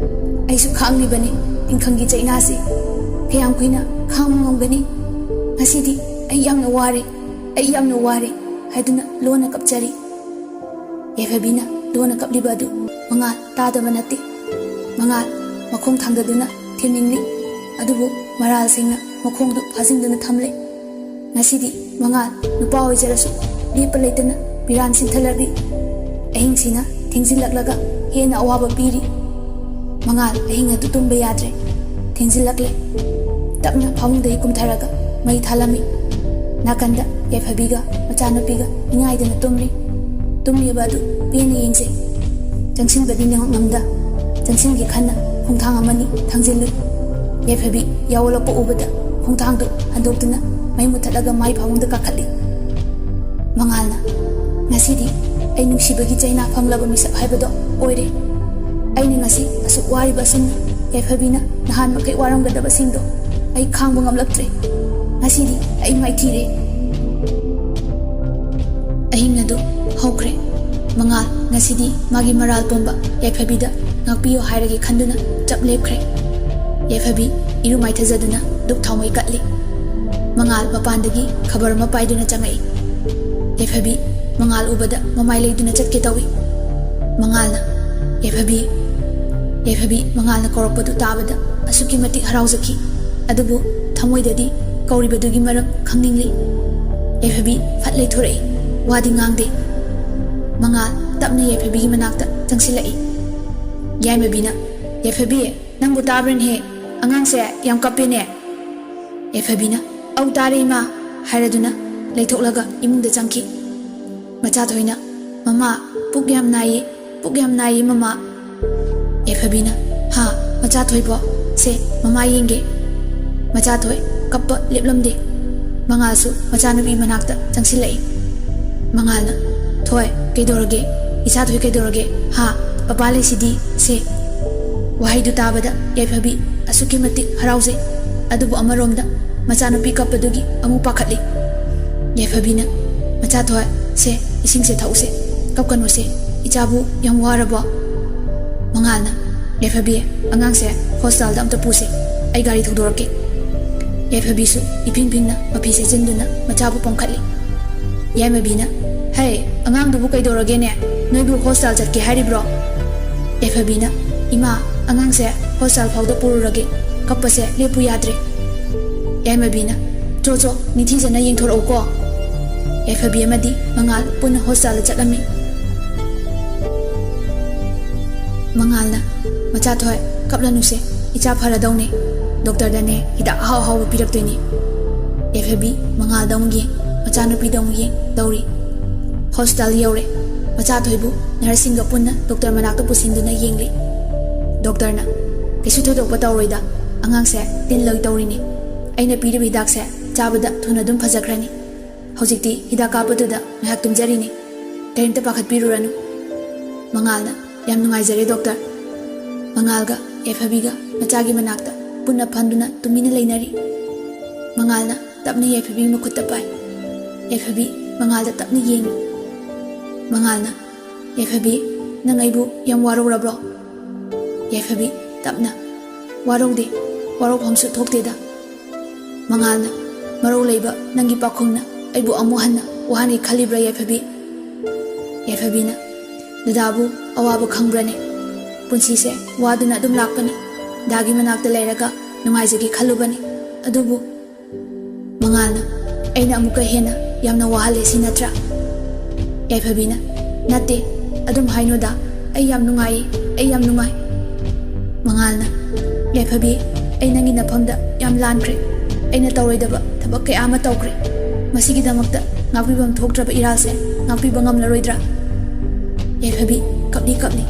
ꯑꯩꯁꯨ ꯈꯥꯡꯂꯤꯕꯅꯤ ꯇꯤꯡꯈꯪꯒꯤ ꯆꯩꯅꯥꯁꯤ꯫ ꯀꯌꯥꯝ ꯀꯨꯏꯅ ꯈꯥꯡꯕ ꯉꯝꯒꯅꯤ? ꯉꯁꯤꯗꯤ ꯑꯩ ꯌꯥꯝꯅ ꯋꯥꯔꯦ꯫ ꯑꯩ ꯌꯥꯝꯅ ꯋꯥꯔꯦ" ꯍꯥꯏꯗꯨꯅ ꯂꯣꯟꯅ ꯀꯞꯆꯔꯤ꯫ ꯌꯥꯏꯐꯕꯤꯅ ꯂꯣꯟꯅ ꯀꯞꯂꯤꯕ ꯑꯗꯨ ꯃꯉꯥꯜ ꯇꯥꯗꯕ ꯅꯠꯇꯦ꯫ ꯃꯉꯥꯜ ꯃꯈꯣꯡ ꯊꯥꯡꯗꯗꯨꯅ ꯊꯦꯝꯅꯤꯡꯂꯤ꯫ ꯑꯗꯨꯕꯨ ꯃꯔꯥꯜꯁꯤꯡꯅ ꯃꯈꯣꯡꯗꯨ ꯐꯥꯖꯤꯟꯗꯨꯅ ꯊꯝꯂꯦ꯫ ꯉꯁꯤꯗꯤ ꯃꯉꯥꯜ ꯅꯨꯄꯥ ꯑꯣꯏꯖꯔꯁꯨ ꯂꯦꯞꯄ ꯂꯩꯇꯅ ꯄꯤꯔꯥꯟ ꯁꯤꯟꯊꯂꯛꯂꯤ꯫ ꯑꯍꯤꯡꯁꯤꯅ ꯊꯦꯡꯖꯤꯜꯂꯛꯂꯒ ꯍꯦꯟꯅ ꯑꯋꯥꯕ ꯄꯤꯔꯤ꯫ ꯃꯉꯥꯜ ꯑꯍꯤꯡ ꯑꯗꯨ ꯇꯨꯝꯕ ꯌꯥꯗ꯭ꯔꯦ꯫ ꯊꯦꯡꯖꯤꯜꯂꯛꯂꯦ꯫ ꯇꯞꯅ ꯐꯃꯨꯡꯗꯒꯤ ꯀꯨꯝꯊꯔꯒ ꯃꯩ ꯊꯥꯜꯂꯝꯃꯤ꯫ ꯅꯥꯀꯟꯗ ꯌꯥꯏꯐꯕꯤꯒ ꯃꯆꯥꯅꯨꯄꯤꯒ ꯅꯤꯡꯉꯥꯏꯗꯅ ꯇꯨꯝꯂꯤ꯫ ꯇꯨꯝꯂꯤꯕ ꯑꯗꯨ ꯄꯦꯟꯅ ꯌꯦꯡꯖꯩ꯫ ꯆꯪꯁꯤꯟꯕꯗꯤ ꯅꯦꯍꯣꯛ ꯉꯝꯗ꯫ ꯆꯪꯁꯤꯟꯒꯦ ꯈꯟꯅ ꯈꯣꯡꯊꯥꯡ ꯑꯃꯅꯤ ꯊꯥꯡꯖꯤꯜꯂꯨꯏ꯫ ꯌꯥꯏꯐꯕꯤ ꯌꯥꯎꯂꯛꯄ ꯎꯕꯗ ꯈꯣꯡꯊꯥꯡꯗꯨ ꯍꯟꯗꯣꯛꯇꯨꯅ ꯃꯩ ꯃꯨꯊꯠꯂꯒ ꯃꯥꯏ ꯐꯥꯃꯨꯡꯗ ꯀꯥꯈꯠꯂꯤ꯫ ꯃꯉꯥꯜꯅ, "ꯉꯁꯤꯗꯤ ꯑꯩ ꯅꯨꯡꯁꯤꯕꯒꯤ ꯆꯩꯅꯥ ꯐꯪꯂꯕ ꯃꯤꯁꯛ ꯍꯥꯏꯕꯗꯣ ꯑꯣꯏꯔꯦ꯫ ꯑꯩꯅ ꯉꯁꯤ ꯑꯁꯨꯛ ꯋꯥꯔꯤꯕ ꯑꯁꯨꯝꯅ ꯌꯥꯏꯐꯕꯤꯅ ꯅꯍꯥꯟ ꯃꯈꯩ ꯋꯥꯔꯝꯒꯗꯕꯁꯤꯡꯗꯣ ꯑꯩ ꯈꯥꯡꯕ ꯉꯝꯂꯛꯇ꯭ꯔꯦ꯫ ꯉꯁꯤꯗꯤ ꯑꯩ ꯃꯥꯏꯊꯤꯔꯦ꯫" ꯑꯍꯤꯡ ꯑꯗꯨ ꯍꯧꯈ꯭ꯔꯦ꯫ ꯃꯉꯥꯜ ꯉꯁꯤꯗꯤ ꯃꯥꯒꯤ ꯃꯔꯥꯜ ꯄꯨꯝꯕ ꯌꯥꯏꯐꯕꯤꯗ ꯉꯥꯛꯄꯤꯌꯨ ꯍꯥꯏꯔꯒꯦ ꯈꯟꯗꯨꯅ ꯆꯞ ꯂꯦꯞꯈ꯭ꯔꯦ꯫ ꯌꯥꯏꯐꯕꯤ ꯏꯔꯨ ꯃꯥꯏꯊꯖꯗꯨꯅ ꯙꯨꯞ ꯊꯥꯎꯃꯩ ꯀꯠꯂꯤ꯫ ꯃꯉꯥꯜ ꯃꯄꯥꯟꯗꯒꯤ ꯈꯕꯔ ꯑꯃ ꯄꯥꯏꯗꯨꯅ ꯆꯪꯉꯛꯏ꯫ ꯌꯥꯏꯐꯕꯤ ꯃꯉꯥꯜ ꯎꯕꯗ ꯃꯃꯥꯏ ꯂꯩꯗꯨꯅ ꯆꯠꯀꯦ ꯇꯧꯏ꯫ ꯃꯉꯥꯜꯅ, "ꯌꯥꯏꯐꯕꯤ꯫" ꯌꯥꯏꯐꯕꯤ ꯃꯉꯥꯜꯅ ꯀꯧꯔꯛꯄꯗꯨ ꯇꯥꯕꯗ ꯑꯁꯨꯛꯀꯤ ꯃꯇꯤꯛ ꯍꯔꯥꯎꯖꯈꯤ꯫ ꯑꯗꯨꯕꯨ ꯊꯃꯣꯏꯗꯗꯤ ꯀꯧꯔꯤꯕꯗꯨꯒꯤ ꯃꯔꯝ ꯈꯪꯅꯤꯡꯂꯤ꯫ ꯌꯥꯏꯐꯕꯤ ꯐꯠ ꯂꯩꯊꯣꯔꯛꯏ꯫ ꯋꯥꯗꯤ ꯉꯥꯡꯗꯦ꯫ ꯃꯉꯥꯜ ꯇꯞꯅ ꯌꯥꯏꯐꯕꯤꯒꯤ ꯃꯅꯥꯛꯇ ꯆꯪꯁꯤꯜꯂꯛꯏ꯫ ꯌꯥꯏꯃꯕꯤꯅ, "ꯌꯥꯏꯐꯕꯤ, ꯅꯪꯕꯨ ꯇꯥꯕ꯭ꯔꯅꯦꯍꯦ? ꯑꯉꯥꯡꯁꯦ ꯌꯥꯝ ꯀꯞꯄꯦꯅꯦ꯫" ꯌꯥꯏꯐꯕꯤꯅ, "ꯑꯧ ꯇꯥꯔꯦ ꯏꯃꯥ" ꯍꯥꯏꯔꯗꯨꯅ ꯂꯩꯊꯣꯛꯂꯒ ꯏꯃꯨꯡꯗ ꯆꯪꯈꯤ꯫ ꯃꯆꯥꯊꯣꯏꯅ, "ꯃꯃꯥ, ꯄꯨꯛ ꯌꯥꯝ ꯅꯥꯏꯌꯦ, ꯄꯨꯛ ꯌꯥꯝ ꯅꯥꯏꯌꯦ ꯃꯃꯥ꯫" ꯌꯥꯏꯐꯕꯤꯅ, "ꯍꯥ, ꯃꯆꯥꯊꯣꯏꯕꯣ? ꯁꯦ, ꯃꯃꯥ ꯌꯦꯡꯒꯦ꯫" ꯃꯆꯥꯊꯣꯏ ꯀꯞꯄ ꯂꯦꯞꯂꯝꯗꯦ꯫ ꯃꯉꯥꯜꯁꯨ ꯃꯆꯥꯅꯨꯄꯤ ꯃꯅꯥꯛꯇ ꯆꯪꯁꯤꯜꯂꯛꯏ꯫ ꯃꯉꯥꯜꯅ, "ꯊꯣꯏ, ꯀꯩꯗꯧꯔꯒꯦ? ꯏꯆꯥꯊꯣꯏ ꯀꯩꯗꯧꯔꯒꯦ? ꯍꯥ, ꯄꯄꯥ ꯂꯩꯁꯤꯗꯤ, ꯁꯦ꯫" ꯋꯥꯍꯩꯗꯨ ꯇꯥꯕꯗ ꯌꯥꯏꯐꯕꯤ ꯑꯁꯨꯛꯀꯤ ꯃꯇꯤꯛ ꯍꯔꯥꯎꯖꯩ꯫ ꯑꯗꯨꯕꯨ ꯑꯃꯔꯣꯝꯗ ꯃꯆꯥꯅꯨꯄꯤ ꯀꯞꯄꯗꯨꯒꯤ ꯑꯃꯨꯛ ꯄꯥꯈꯠꯂꯤ꯫ ꯌꯥꯏꯐꯕꯤꯅ, "ꯃꯆꯥꯊꯣꯏ, ꯁꯦ, ꯏꯁꯤꯡꯁꯦ ꯊꯛꯎꯁꯦ꯫ ꯀꯞꯀꯅꯨꯁꯦ꯫ ꯏꯆꯥꯕꯨ ꯌꯥꯝ ꯋꯥꯔꯕꯣ?" ꯃꯉꯥꯜꯅ, "ꯌꯥꯏꯐꯕꯤ, ꯑꯉꯥꯡꯁꯦ ꯍꯣꯁꯄꯤꯇꯥꯜꯗ ꯑꯝꯇ ꯄꯨꯁꯦ꯫ ꯑꯩ ꯒꯥꯔꯤ ꯊꯧꯗꯣꯔꯛꯀꯦ꯫" ꯌꯥꯏꯐꯕꯤꯁꯨ ꯏꯐꯤꯡ ꯐꯤꯡꯅ ꯃꯐꯤ ꯁꯦꯠꯆꯤꯟꯗꯨꯅ ꯃꯆꯥꯕꯨ ꯄꯝꯈꯠꯂꯤ꯫ ꯌꯥꯏꯃꯕꯤꯅ, "ꯍꯩ, ꯑꯉꯥꯡꯗꯨꯕꯨ ꯀꯩꯗꯧꯔꯒꯦꯅꯦ? ꯅꯣꯏꯕꯨ ꯍꯣꯁꯄꯤꯇꯥꯜ ꯆꯠꯀꯦ ꯍꯥꯏꯔꯤꯕ꯭ꯔꯣ?" ꯌꯥꯏꯐꯕꯤꯅ, "ꯏꯃꯥ, ꯑꯉꯥꯡꯁꯦ ꯍꯣꯁꯄꯤꯇꯥꯜ ꯐꯥꯎꯗ ꯄꯨꯔꯨꯔꯒꯦ꯫ ꯀꯞꯄꯁꯦ ꯂꯦꯞꯄꯨ ꯌꯥꯗ꯭ꯔꯦ꯫" ꯌꯥꯏꯃꯕꯤꯅ, "ꯆꯣ ꯆꯣ, ꯅꯤꯡꯊꯤꯖꯅ ꯌꯦꯡꯊꯣꯔꯛꯎꯀꯣ꯫" ꯌꯥꯏꯐꯕꯤ ꯑꯃꯗꯤ ꯃꯉꯥꯜ ꯄꯨꯟꯅ ꯍꯣꯁꯄꯤꯇꯥꯜꯗ ꯆꯠꯂꯝꯃꯤ꯫ ꯃꯉꯥꯜꯅ, "ꯃꯆꯥꯊꯣꯏ, ꯀꯞꯂꯅꯨꯁꯦ, ꯏꯆꯥ ꯐꯔꯗꯧꯅꯦ꯫ ꯗꯣꯛꯇꯔꯗꯅꯦ ꯍꯤꯗꯥꯛ ꯑꯍꯥꯎ ꯑꯍꯥꯎꯕ ꯄꯤꯔꯛꯇꯣꯏꯅꯦ꯫" ꯌꯥꯏꯐꯕꯤ ꯃꯉꯥꯜꯗ ꯑꯃꯨꯛ ꯌꯦꯡ, ꯃꯆꯥꯅꯨꯄꯤꯗ ꯑꯃꯨꯛ ꯌꯦꯡ ꯇꯧꯔꯤ꯫ ꯍꯣꯁꯄꯤꯇꯥꯜ ꯌꯧꯔꯦ꯫ ꯃꯆꯥꯊꯣꯏꯕꯨ ꯅꯔꯁꯁꯤꯡꯒ ꯄꯨꯟꯅ ꯗꯣꯛꯇꯔ ꯃꯅꯥꯛꯇ ꯄꯨꯁꯤꯟꯗꯨꯅ ꯌꯦꯡꯂꯤ꯫ ꯗꯣꯛꯇꯔꯅ, "ꯀꯩꯁꯨ ꯊꯣꯏꯗꯣꯛꯄ ꯇꯧꯔꯣꯏꯗ, ꯑꯉꯥꯡꯁꯦ ꯇꯤꯟ ꯂꯣꯏ ꯇꯧꯔꯤꯅꯤ꯫ ꯑꯩꯅ ꯄꯤꯔꯤꯕ ꯍꯤꯗꯥꯛꯁꯦ ꯆꯥꯕꯗ ꯊꯨꯅ ꯑꯗꯨꯝ ꯐꯖꯈ꯭ꯔꯅꯤ꯫ ꯍꯧꯖꯤꯛꯇꯤ ꯍꯤꯗꯥꯛ ꯀꯥꯞꯄꯗꯨꯗ ꯉꯥꯏꯍꯥꯛ ꯇꯨꯝꯖꯔꯤꯅꯤ꯫ ꯀꯔꯤꯝꯇ ꯄꯥꯈꯠꯄꯤꯔꯨꯔꯅꯨ꯫" ꯃꯉꯥꯜꯅ, "ꯌꯥꯝ ꯅꯨꯡꯉꯥꯏꯖꯔꯦ ꯗꯣꯛꯇꯔ꯫" ꯃꯉꯥꯜꯒ ꯌꯥꯏꯐꯕꯤꯒ ꯃꯆꯥꯒꯤ ꯃꯅꯥꯛꯇ ꯄꯨꯟꯅ ꯐꯝꯗꯨꯅ ꯇꯨꯃꯤꯟꯅ ꯂꯩꯅꯔꯤ꯫ ꯃꯉꯥꯜꯅ ꯇꯞꯅ ꯌꯥꯏꯐꯕꯤꯒꯤ ꯃꯈꯨꯠꯇ ꯄꯥꯏ꯫ ꯌꯥꯏꯐꯕꯤ ꯃꯉꯥꯜꯗ ꯇꯞꯅ ꯌꯦꯡꯉꯤ꯫ ꯃꯉꯥꯜꯅ, "ꯌꯥꯏꯐꯕꯤ, ꯅꯪ ꯑꯩꯕꯨ ꯌꯥꯝ ꯋꯥꯔꯧꯔꯕ꯭ꯔꯣ?" ꯌꯥꯏꯐꯕꯤ ꯇꯞꯅ, "ꯋꯥꯔꯧꯗꯦ, ꯋꯥꯔꯧꯐꯝꯁꯨ ꯊꯣꯛꯇꯦꯗ꯫" ꯃꯉꯥꯜꯅ, "ꯃꯔꯧ ꯂꯩꯕ ꯅꯪꯒꯤ ꯄꯥꯎꯈꯨꯝꯅ ꯑꯩꯕꯨ ꯑꯃꯨꯛ ꯍꯟꯅ ꯋꯥꯍꯟꯒꯦ ꯈꯜꯂꯤꯕ꯭ꯔꯥ ꯌꯥꯏꯐꯕꯤ?" ꯌꯥꯏꯐꯕꯤꯅ, "ꯗꯗꯥꯕꯨ ꯑꯋꯥꯕ ꯈꯪꯕ꯭ꯔꯅꯦ? ꯄꯨꯟꯁꯤꯁꯦ ꯋꯥꯗꯨꯅ ꯑꯗꯨꯝ ꯂꯥꯛꯄꯅꯤ꯫ ꯗꯥꯒꯤ ꯃꯅꯥꯛꯇ ꯂꯩꯔꯒ ꯅꯨꯡꯉꯥꯏꯖꯒꯦ ꯈꯜꯂꯨꯕꯅꯤ꯫ ꯑꯗꯨꯕꯨ," ꯃꯉꯥꯜꯅ, "ꯑꯩꯅ ꯑꯃꯨꯛꯀ ꯍꯦꯟꯅ ꯌꯥꯝꯅ ꯋꯥꯍꯜꯂꯦ ꯁꯤ ꯅꯠꯇ꯭ꯔꯥ?" ꯌꯥꯏꯐꯕꯤꯅ, "ꯅꯠꯇꯦ, ꯑꯗꯨꯝ ꯍꯥꯏꯅꯣꯗ, ꯑꯩ ꯌꯥꯝ ꯅꯨꯡꯉꯥꯏꯌꯦ, ꯑꯩ ꯌꯥꯝ ꯅꯨꯡꯉꯥꯏ꯫" ꯃꯉꯥꯜꯅ, "ꯌꯥꯏꯐꯕꯤ, ꯑꯩ ꯅꯪꯒꯤ ꯅꯐꯝꯗ ꯌꯥꯝ ꯂꯥꯟꯈ꯭ꯔꯦ꯫ ꯑꯩꯅ ꯇꯧꯔꯣꯏꯗꯕ ꯊꯕꯛ ꯀꯌꯥ ꯑꯃ ꯇꯧꯈ꯭ꯔꯦ꯫ ꯃꯁꯤꯒꯤꯗꯃꯛꯇ ꯉꯥꯛꯄꯤꯐꯝ ꯊꯣꯛꯇ꯭ꯔꯕ ꯏꯔꯥꯜꯁꯦ ꯉꯥꯛꯄꯤꯕ ꯉꯝꯂꯔꯣꯏꯗ꯭ꯔꯥ?" ꯌꯥꯏꯐꯕꯤ ꯀꯞꯂꯤ ꯀꯞꯂꯤ,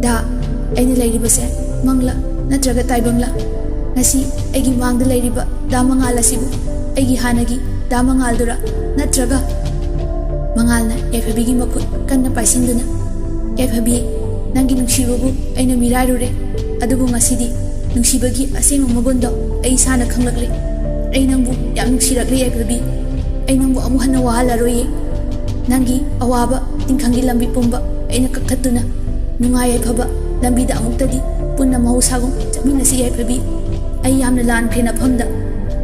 "ꯗꯥ, ꯑꯩꯅ ꯂꯩꯔꯤꯕꯁꯦ ꯃꯪꯂꯥ ꯅꯠꯇ꯭ꯔꯒ ꯇꯥꯏꯕꯪꯂꯥ? ꯉꯁꯤ ꯑꯩꯒꯤ ꯃꯥꯡꯗ ꯂꯩꯔꯤꯕ ꯗꯥ ꯃꯉꯥꯜ ꯑꯁꯤꯕꯨ ꯑꯩꯒꯤ ꯍꯥꯟꯅꯒꯤ ꯗꯥ ꯃꯉꯥꯜꯗꯨꯔꯥ? ꯅꯠꯇ꯭ꯔꯒ," ꯃꯉꯥꯜꯅ ꯌꯥꯏꯐꯕꯤꯒꯤ ꯃꯈꯨꯠ ꯀꯟꯅ ꯄꯥꯏꯁꯤꯟꯗꯨꯅ, "ꯌꯥꯏꯐꯕꯤ, ꯅꯪꯒꯤ ꯅꯨꯡꯁꯤꯕꯕꯨ ꯑꯩꯅ ꯃꯤꯔꯥꯏꯔꯨꯔꯦ, ꯑꯗꯨꯕꯨ ꯉꯁꯤꯗꯤ ꯅꯨꯡꯁꯤꯕꯒꯤ ꯑꯁꯦꯡꯕ ꯃꯒꯨꯟꯗꯣ ꯑꯩ ꯏꯁꯥꯅ ꯈꯪꯂꯛꯂꯦ꯫ ꯑꯩ ꯅꯪꯕꯨ ꯌꯥꯝ ꯅꯨꯡꯁꯤꯔꯛꯂꯦ ꯌꯥꯏꯐꯕꯤ꯫ ꯑꯩ ꯅꯪꯕꯨ ꯑꯃꯨꯛ ꯍꯟꯅ ꯋꯥꯍꯜꯂꯔꯣꯏꯌꯦ꯫ ꯅꯪꯒꯤ ꯑꯋꯥꯕ ꯇꯤꯟꯈꯪꯒꯤ ꯂꯝꯕꯤ ꯄꯨꯝꯕ ꯑꯩꯅ ꯀꯛꯊꯠꯇꯨꯅ ꯅꯨꯡꯉꯥꯏ ꯌꯥꯏꯐꯕ ꯂꯝꯕꯤꯗ ꯑꯃꯨꯛꯇꯗꯤ ꯄꯨꯟꯅ ꯃꯍꯧꯁꯥꯒꯨꯝ ꯆꯠꯃꯤꯟꯅꯁꯤ ꯌꯥꯏꯐꯕꯤ꯫ ꯑꯩ ꯌꯥꯝꯅ ꯂꯥꯟꯈ꯭ꯔꯦ ꯅꯐꯝꯗ꯫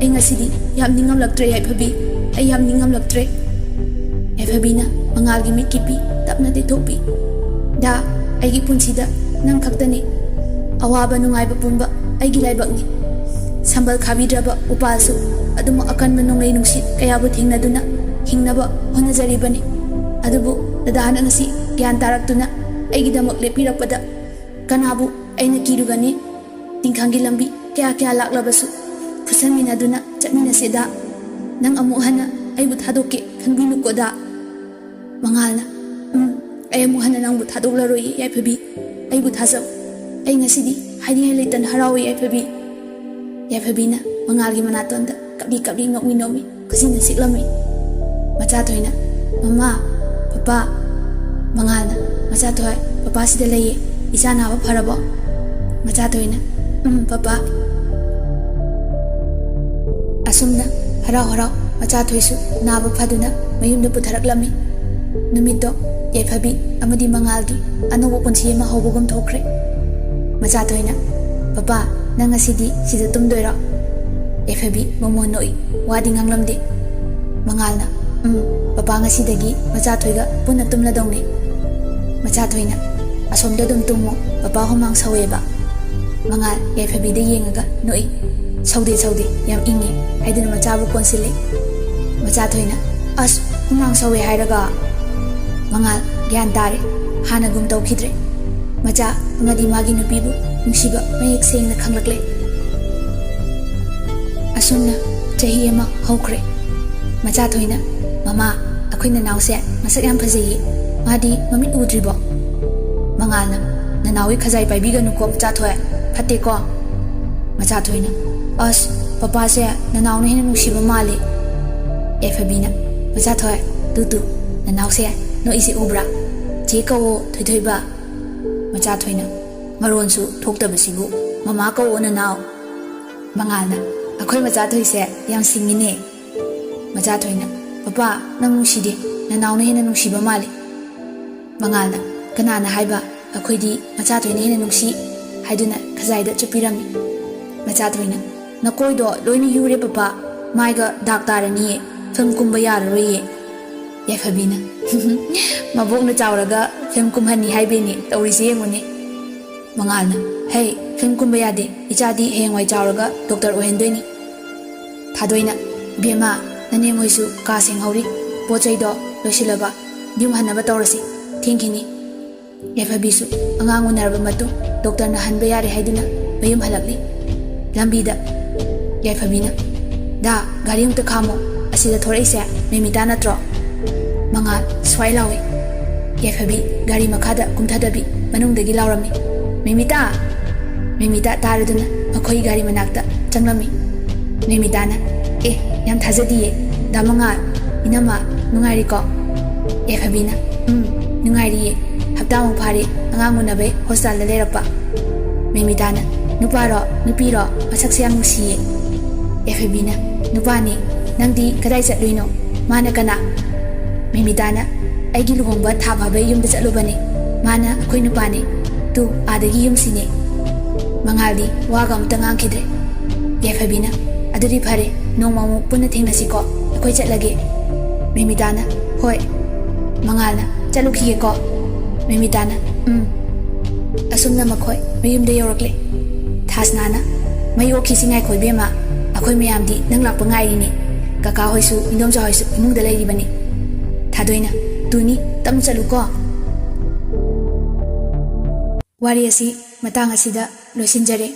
ꯑꯩ ꯉꯁꯤꯗꯤ ꯌꯥꯝ ꯅꯤꯡꯉꯝꯂꯛꯇ꯭ꯔꯦ ꯌꯥꯏꯐꯕꯤ꯫ ꯑꯩ ꯌꯥꯝ ꯅꯤꯡꯉꯝꯂꯛꯇ꯭ꯔꯦ꯫" ꯌꯥꯏꯐꯕꯤꯅ ꯃꯉꯥꯜꯒꯤ ꯃꯤꯠꯀꯤ ꯄꯤ ꯇꯞꯅ ꯇꯩꯊꯣꯛꯄꯤ꯫ "ꯗꯥ, ꯑꯩꯒꯤ ꯄꯨꯟꯁꯤꯗ ꯅꯪ ꯈꯛꯇꯅꯤ꯫ ꯑꯋꯥꯕ ꯅꯨꯡꯉꯥꯏꯕ ꯄꯨꯝꯕ ꯑꯩꯒꯤ ꯂꯥꯏꯕꯛꯅꯤ꯫ ꯁꯝꯕꯜ ꯈꯥꯕꯤꯗ꯭ꯔꯕ ꯎꯄꯥꯜꯁꯨ ꯑꯗꯨꯃꯛ ꯑꯀꯟꯕ ꯅꯣꯡꯂꯩ ꯅꯨꯡꯁꯤꯠ ꯀꯌꯥꯕꯨ ꯊꯦꯡꯅꯗꯨꯅ ꯍꯤꯡꯅꯕ ꯍꯣꯠꯅꯖꯔꯤꯕꯅꯤ꯫ ꯑꯗꯨꯕꯨ ꯗꯗꯥꯅ ꯉꯁꯤ ꯒ꯭ꯌꯥꯟ ꯇꯥꯔꯛꯇꯨꯅ ꯑꯩꯒꯤꯗꯃꯛ ꯂꯦꯞꯄꯤꯔꯛꯄꯗ ꯀꯅꯥꯕꯨ ꯑꯩꯅ ꯀꯤꯔꯨꯒꯅꯤ? ꯇꯤꯟꯈꯪꯒꯤ ꯂꯝꯕꯤ ꯀꯌꯥ ꯀꯌꯥ ꯂꯥꯛꯂꯕꯁꯨ ꯐꯨꯁꯟꯃꯤꯟꯅꯗꯨꯅ ꯆꯠꯃꯤꯟꯅꯁꯤꯗ꯫ "ꯅꯪ ꯑꯃꯨꯛ ꯍꯟꯅ ꯑꯩꯕꯨ ꯊꯥꯗꯣꯛꯀꯦ ꯈꯟꯕꯤꯅꯨꯀꯣꯗ꯫" ꯃꯉꯥꯜꯅ, "ꯎꯝ, ꯑꯩ ꯑꯃꯨꯛ ꯍꯟꯅ ꯅꯪꯕꯨ ꯊꯥꯗꯣꯛꯂꯔꯣꯏꯌꯦ ꯌꯥꯏꯐꯕꯤ꯫ ꯑꯩꯕꯨ ꯊꯥꯖꯧ꯫ ꯑꯩ ꯉꯁꯤꯗꯤ ꯍꯥꯏꯅꯤꯡꯉꯥꯏ ꯂꯩꯇꯅ ꯍꯔꯥꯎꯏ ꯌꯥꯏꯐꯕꯤ꯫" ꯌꯥꯏꯐꯕꯤꯅ ꯃꯉꯥꯜꯒꯤ ꯃꯅꯥꯇꯣꯟꯗ ꯀꯞꯂꯤ ꯀꯞꯂꯤ ꯅꯣꯛꯃꯤ ꯅꯣꯛꯃꯤ ꯈꯨꯖꯤꯟꯅ ꯁꯤꯛꯂꯝꯃꯤ꯫ ꯃꯆꯥꯊꯣꯏꯅ, "ꯃꯃꯥ, ꯄꯄꯥ꯫" ꯃꯉꯥꯜꯅ, "ꯃꯆꯥꯊꯣꯏ, ꯄꯄꯥ ꯁꯤꯗ ꯂꯩꯌꯦ꯫ ꯏꯆꯥ ꯅꯥꯕ ꯐꯔꯕꯣ?" ꯃꯆꯥꯊꯣꯏꯅ, "ꯎꯝ, ꯄꯄꯥ꯫" ꯑꯁꯨꯝꯅ ꯍꯔꯥꯎ ꯍꯔꯥꯎ ꯃꯆꯥꯊꯣꯏꯁꯨ ꯅꯥꯕ ꯐꯗꯨꯅ ꯃꯌꯨꯝꯗ ꯄꯨꯊꯔꯛꯂꯝꯃꯤ꯫ ꯅꯨꯃꯤꯠꯇꯣ ꯌꯥꯏꯐꯕꯤ ꯑꯃꯗꯤ ꯃꯉꯥꯜꯒꯤ ꯑꯅꯧꯕ ꯄꯨꯟꯁꯤ ꯑꯃ ꯍꯧꯕꯒꯨꯝ ꯊꯣꯛꯈ꯭ꯔꯦ꯫ ꯃꯆꯥꯊꯣꯏꯅ, "ꯄꯄꯥ, ꯅꯪ ꯉꯁꯤꯗꯤ ꯁꯤꯗ ꯇꯨꯝꯗꯣꯏꯔꯣ?" ꯌꯥꯏꯐꯕꯤ ꯃꯃꯣꯟ ꯅꯣꯛꯏ, ꯋꯥꯗꯤ ꯉꯥꯡꯂꯝꯗꯦ꯫ ꯃꯉꯥꯜꯅ, "ꯎꯝ, ꯄꯄꯥ ꯉꯁꯤꯗꯒꯤ ꯃꯆꯥꯊꯣꯏꯒ ꯄꯨꯟꯅ ꯇꯨꯝꯂꯗꯧꯅꯦ꯫" ꯃꯆꯥꯊꯣꯏꯅ, "ꯑꯁꯣꯝꯗ ꯑꯗꯨꯝ ꯇꯨꯝꯃꯣ, ꯄꯄꯥ ꯍꯨꯃꯥꯡ ꯁꯧꯋꯦꯕ꯫" ꯃꯉꯥꯜ ꯌꯥꯏꯐꯕꯤꯗ ꯌꯦꯡꯉꯒ ꯅꯣꯛꯏ꯫ "ꯁꯧꯗꯦ, ꯁꯧꯗꯦ, ꯌꯥꯝ ꯏꯪꯉꯦ" ꯍꯥꯏꯗꯨꯅ ꯃꯆꯥꯕꯨ ꯀꯣꯟꯁꯤꯜꯂꯤ꯫ ꯃꯆꯥꯊꯣꯏꯅ, "ꯑꯁ, ꯍꯨꯃꯥꯡ ꯁꯧꯋꯦ ꯍꯥꯏꯔꯒ?" ꯃꯉꯥꯜ ꯒ꯭ꯌꯥꯟ ꯇꯥꯔꯦ꯫ ꯍꯥꯟꯅꯒꯨꯝ ꯇꯧꯈꯤꯗ꯭ꯔꯦ꯫ ꯃꯆꯥ ꯑꯃꯗꯤ ꯃꯥꯒꯤ ꯅꯨꯄꯤꯕꯨ ꯅꯨꯡꯁꯤꯕ ꯃꯌꯦꯛ ꯁꯦꯡꯅ ꯈꯪꯂꯛꯂꯦ꯫ ꯑꯁꯨꯝꯅ ꯆꯍꯤ ꯑꯃ ꯍꯧꯈ꯭ꯔꯦ꯫ ꯃꯆꯥꯊꯣꯏꯅ, "ꯃꯃꯥ, ꯑꯩꯈꯣꯏ ꯅꯅꯥꯎꯁꯦ ꯃꯁꯛ ꯌꯥꯝ ꯐꯖꯩꯌꯦ꯫ ꯃꯥꯗꯤ ꯃꯃꯤꯠ ꯎꯗ꯭ꯔꯤꯕꯣ?" ꯃꯉꯥꯜꯅ, "ꯅꯅꯥꯎꯒꯤ ꯈꯖꯥꯏ ꯄꯥꯏꯕꯤꯒꯅꯨꯀꯣ ꯃꯆꯥꯊꯣꯏ, ꯐꯠꯇꯦꯀꯣ꯫" ꯃꯆꯥꯊꯣꯏꯅ, "ꯑꯁ, ꯄꯄꯥꯁꯦ ꯅꯅꯥꯎꯅ ꯍꯦꯟꯅ ꯅꯨꯡꯁꯤꯕ ꯃꯥꯜꯂꯦ꯫" ꯌꯥꯏꯐꯕꯤꯅ, "ꯃꯆꯥꯊꯣꯏ, ꯇꯨ ꯇꯨ, ꯅꯅꯥꯎꯁꯦ ꯅꯣꯛꯏꯁꯦ ꯎꯕ꯭ꯔꯥ? ꯆꯦ ꯀꯧꯋꯣ, ꯊꯣꯏꯊꯣꯏꯕ꯫" ꯃꯆꯥꯊꯣꯏꯅ, "ꯃꯔꯣꯟꯁꯨ ꯊꯣꯛꯇꯕꯁꯤꯕꯨ ꯃꯃꯥ ꯀꯧꯋꯣ ꯅꯅꯥꯎ꯫" ꯃꯉꯥꯜꯅ, "ꯑꯩꯈꯣꯏ ꯃꯆꯥꯊꯣꯏꯁꯦ ꯌꯥꯝ ꯁꯤꯡꯉꯤꯅꯦ꯫" ꯃꯆꯥꯊꯣꯏꯅ, "ꯄꯄꯥ, ꯅꯪ ꯅꯨꯡꯁꯤꯗꯦ, ꯅꯅꯥꯎꯅ ꯍꯦꯟꯅ ꯅꯨꯡꯁꯤꯕ ꯃꯥꯜꯂꯤ꯫" ꯃꯉꯥꯜꯅ, "ꯀꯅꯥꯅ ꯍꯥꯏꯕ ꯑꯩꯈꯣꯏꯗꯤ ꯃꯆꯥꯊꯣꯏꯅ ꯍꯦꯟꯅ ꯅꯨꯡꯁꯤ?" ꯍꯥꯏꯗꯨꯅ ꯈꯖꯥꯏꯗ ꯆꯨꯞꯄꯤꯔꯝꯃꯤ꯫ ꯃꯆꯥꯊꯣꯏꯅ, "ꯅꯀꯣꯏꯗꯣ ꯂꯣꯏꯅ ꯌꯨꯔꯦ ꯄꯄꯥ, ꯃꯥꯏꯒ ꯗꯥꯛ ꯇꯥꯔꯅꯤꯌꯦ, ꯐꯤꯂꯝ ꯀꯨꯝꯕ ꯌꯥꯔꯔꯣꯏꯌꯦ꯫" ꯌꯥꯏꯐꯕꯤꯅ, "ꯃꯕꯣꯛꯅ ꯆꯥꯎꯔꯒ ꯐꯤꯂꯝ ꯀꯨꯝꯍꯟꯅꯤ ꯍꯥꯏꯕꯩꯅꯦ ꯇꯧꯔꯤꯁꯦ ꯌꯦꯡꯉꯨꯅꯦ꯫" ꯃꯉꯥꯜꯅ, "ꯍꯩ, ꯐꯤꯂꯝ ꯀꯨꯝꯕ ꯌꯥꯗꯦ, ꯏꯆꯥꯗꯤ ꯍꯌꯦꯡꯋꯥꯏ ꯆꯥꯎꯔꯒ ꯗꯣꯛꯇꯔ ꯑꯣꯏꯍꯟꯗꯣꯏꯅꯤ꯫" ꯊꯥꯗꯣꯏꯅ, "ꯏꯕꯦꯝꯃ, ꯅꯅꯦꯝꯍꯣꯏꯁꯨ ꯀꯥ ꯁꯦꯡꯍꯧꯔꯤ, ꯄꯣꯠ ꯆꯩꯗꯣ ꯂꯣꯏꯁꯤꯜꯂꯕ ꯌꯨꯝ ꯍꯟꯅꯕ ꯇꯧꯔꯁꯤ, ꯊꯦꯡꯈꯤꯅꯤ꯫" ꯌꯥꯏꯐꯕꯤꯁꯨ ꯑꯉꯥꯡ ꯎꯅꯔꯕ ꯃꯇꯨꯡ ꯗꯣꯛꯇꯔꯅ ꯍꯟꯕ ꯌꯥꯔꯦ ꯍꯥꯏꯗꯨꯅ ꯃꯌꯨꯝ ꯍꯜꯂꯛꯂꯤ꯫ ꯂꯝꯕꯤꯗ ꯌꯥꯏꯐꯕꯤꯅ, "ꯗꯥ, ꯒꯥꯔꯤ ꯑꯃꯨꯛꯇ ꯈꯥꯝꯃꯣ꯫ ꯑꯁꯤꯗ ꯊꯣꯔꯛꯏꯁꯦ ꯃꯦꯃꯤꯇꯥ ꯅꯠꯇ꯭ꯔꯣ?" ꯃꯉꯥꯜ ꯁ꯭ꯋꯥꯏ ꯂꯥꯎꯏ꯫ ꯌꯥꯏꯐꯕꯤ ꯒꯥꯔꯤ ꯃꯈꯥꯗ ꯀꯨꯝꯊꯗꯕꯤ ꯃꯅꯨꯡꯗꯒꯤ ꯂꯥꯎꯔꯝꯃꯤ, "ꯃꯦꯃꯤꯇꯥ!" ꯃꯦꯃꯤꯇꯥ ꯇꯥꯔꯗꯨꯅ ꯃꯈꯣꯏ ꯒꯥꯔꯤ ꯃꯅꯥꯛꯇ ꯆꯪꯂꯝꯃꯤ꯫ ꯃꯦꯃꯤꯇꯥꯅ, "ꯑꯦ, ꯌꯥꯝ ꯊꯥꯖꯗꯤꯌꯦ꯫ ꯗꯥ ꯃꯉꯥꯜ, ꯏꯅꯝꯃ, ꯅꯨꯡꯉꯥꯏꯔꯤꯀꯣ?" ꯌꯥꯏꯐꯕꯤꯅ, "ꯎꯝ, ꯅꯨꯡꯉꯥꯏꯔꯤꯌꯦ꯫ ꯍꯞꯇꯥꯃꯨꯛ ꯐꯥꯔꯦ ꯑꯉꯥꯡ ꯎꯅꯕꯩ ꯍꯣꯁꯄꯤꯇꯥꯜꯗ ꯂꯩꯔꯛꯄ꯫" ꯃꯦꯃꯤꯇꯥꯅ, "ꯅꯨꯄꯥꯔꯣ, ꯅꯨꯄꯤꯔꯣ? ꯃꯁꯛꯁꯦ ꯌꯥꯝ ꯅꯨꯡꯁꯤꯌꯦ꯫" ꯌꯥꯏꯐꯕꯤꯅ, "ꯅꯨꯄꯥꯅꯦ꯫ ꯅꯪꯗꯤ ꯀꯗꯥꯏ ꯆꯠꯂꯨꯏꯅꯣ? ꯃꯥꯅ ꯀꯅꯥ?" ꯃꯦꯃꯤꯇꯥꯅ, "ꯑꯩꯒꯤ ꯂꯨꯍꯣꯡꯕ ꯊꯥ ꯐꯥꯕꯩ ꯌꯨꯝꯗ ꯆꯠꯂꯨꯕꯅꯦ꯫ ꯃꯥꯅ ꯑꯩꯈꯣꯏ ꯅꯨꯄꯥꯅꯦ꯫ ꯇꯨ, ꯑꯥꯗꯒꯤ ꯌꯨꯝꯁꯤꯅꯦ꯫" ꯃꯉꯥꯜꯗꯤ ꯋꯥꯒ ꯑꯃꯇ ꯉꯥꯡꯈꯤꯗ꯭ꯔꯦ꯫ ꯌꯥꯏꯐꯕꯤꯅ, "ꯑꯗꯨꯗꯤ ꯐꯔꯦ, ꯅꯣꯡꯃ ꯑꯃꯨꯛ ꯄꯨꯟꯅ ꯊꯦꯡꯅꯁꯤꯀꯣ, ꯑꯩꯈꯣꯏ ꯆꯠꯂꯒꯦ꯫" ꯃꯦꯃꯤꯇꯥꯅ, "ꯍꯣꯏ꯫" ꯃꯉꯥꯜꯅ, "ꯆꯠꯂꯨꯈꯤꯒꯦꯀꯣ꯫" ꯃꯦꯃꯤꯇꯥꯅ, "ꯎꯝ꯫" ꯑꯁꯨꯝꯅ ꯃꯈꯣꯏ ꯃꯌꯨꯝꯗ ꯌꯧꯔꯛꯂꯦ꯫ ꯊꯥꯁꯅꯥꯅ, "ꯃꯩ ꯑꯣꯛꯈꯤꯁꯤ ꯉꯥꯏꯈꯣ ꯏꯕꯦꯝꯃ, ꯑꯩꯈꯣꯏ ꯃꯌꯥꯝꯗꯤ ꯅꯪ ꯂꯥꯛꯄ ꯉꯥꯏꯔꯤꯅꯦ꯫ ꯀꯀꯥ ꯍꯣꯏꯁꯨ ꯏꯟꯗꯣꯝꯆꯥ ꯍꯣꯏꯁꯨ ꯏꯃꯨꯡꯗ ꯂꯩꯔꯤꯕꯅꯤ꯫" ꯊꯥꯗꯣꯏꯅ, "ꯇꯨꯅꯤ, ꯇꯞꯅ ꯆꯠꯂꯨꯀꯣ꯫" ꯋꯥꯔꯤ ꯑꯁꯤ ꯃꯇꯥꯡ ꯑꯁꯤꯗ ꯂꯣꯏꯁꯤꯟꯖꯔꯦ꯫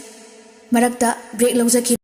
ꯃꯔꯛꯇ ꯕ꯭ꯔꯦꯛ ꯂꯧꯖꯈꯤꯕ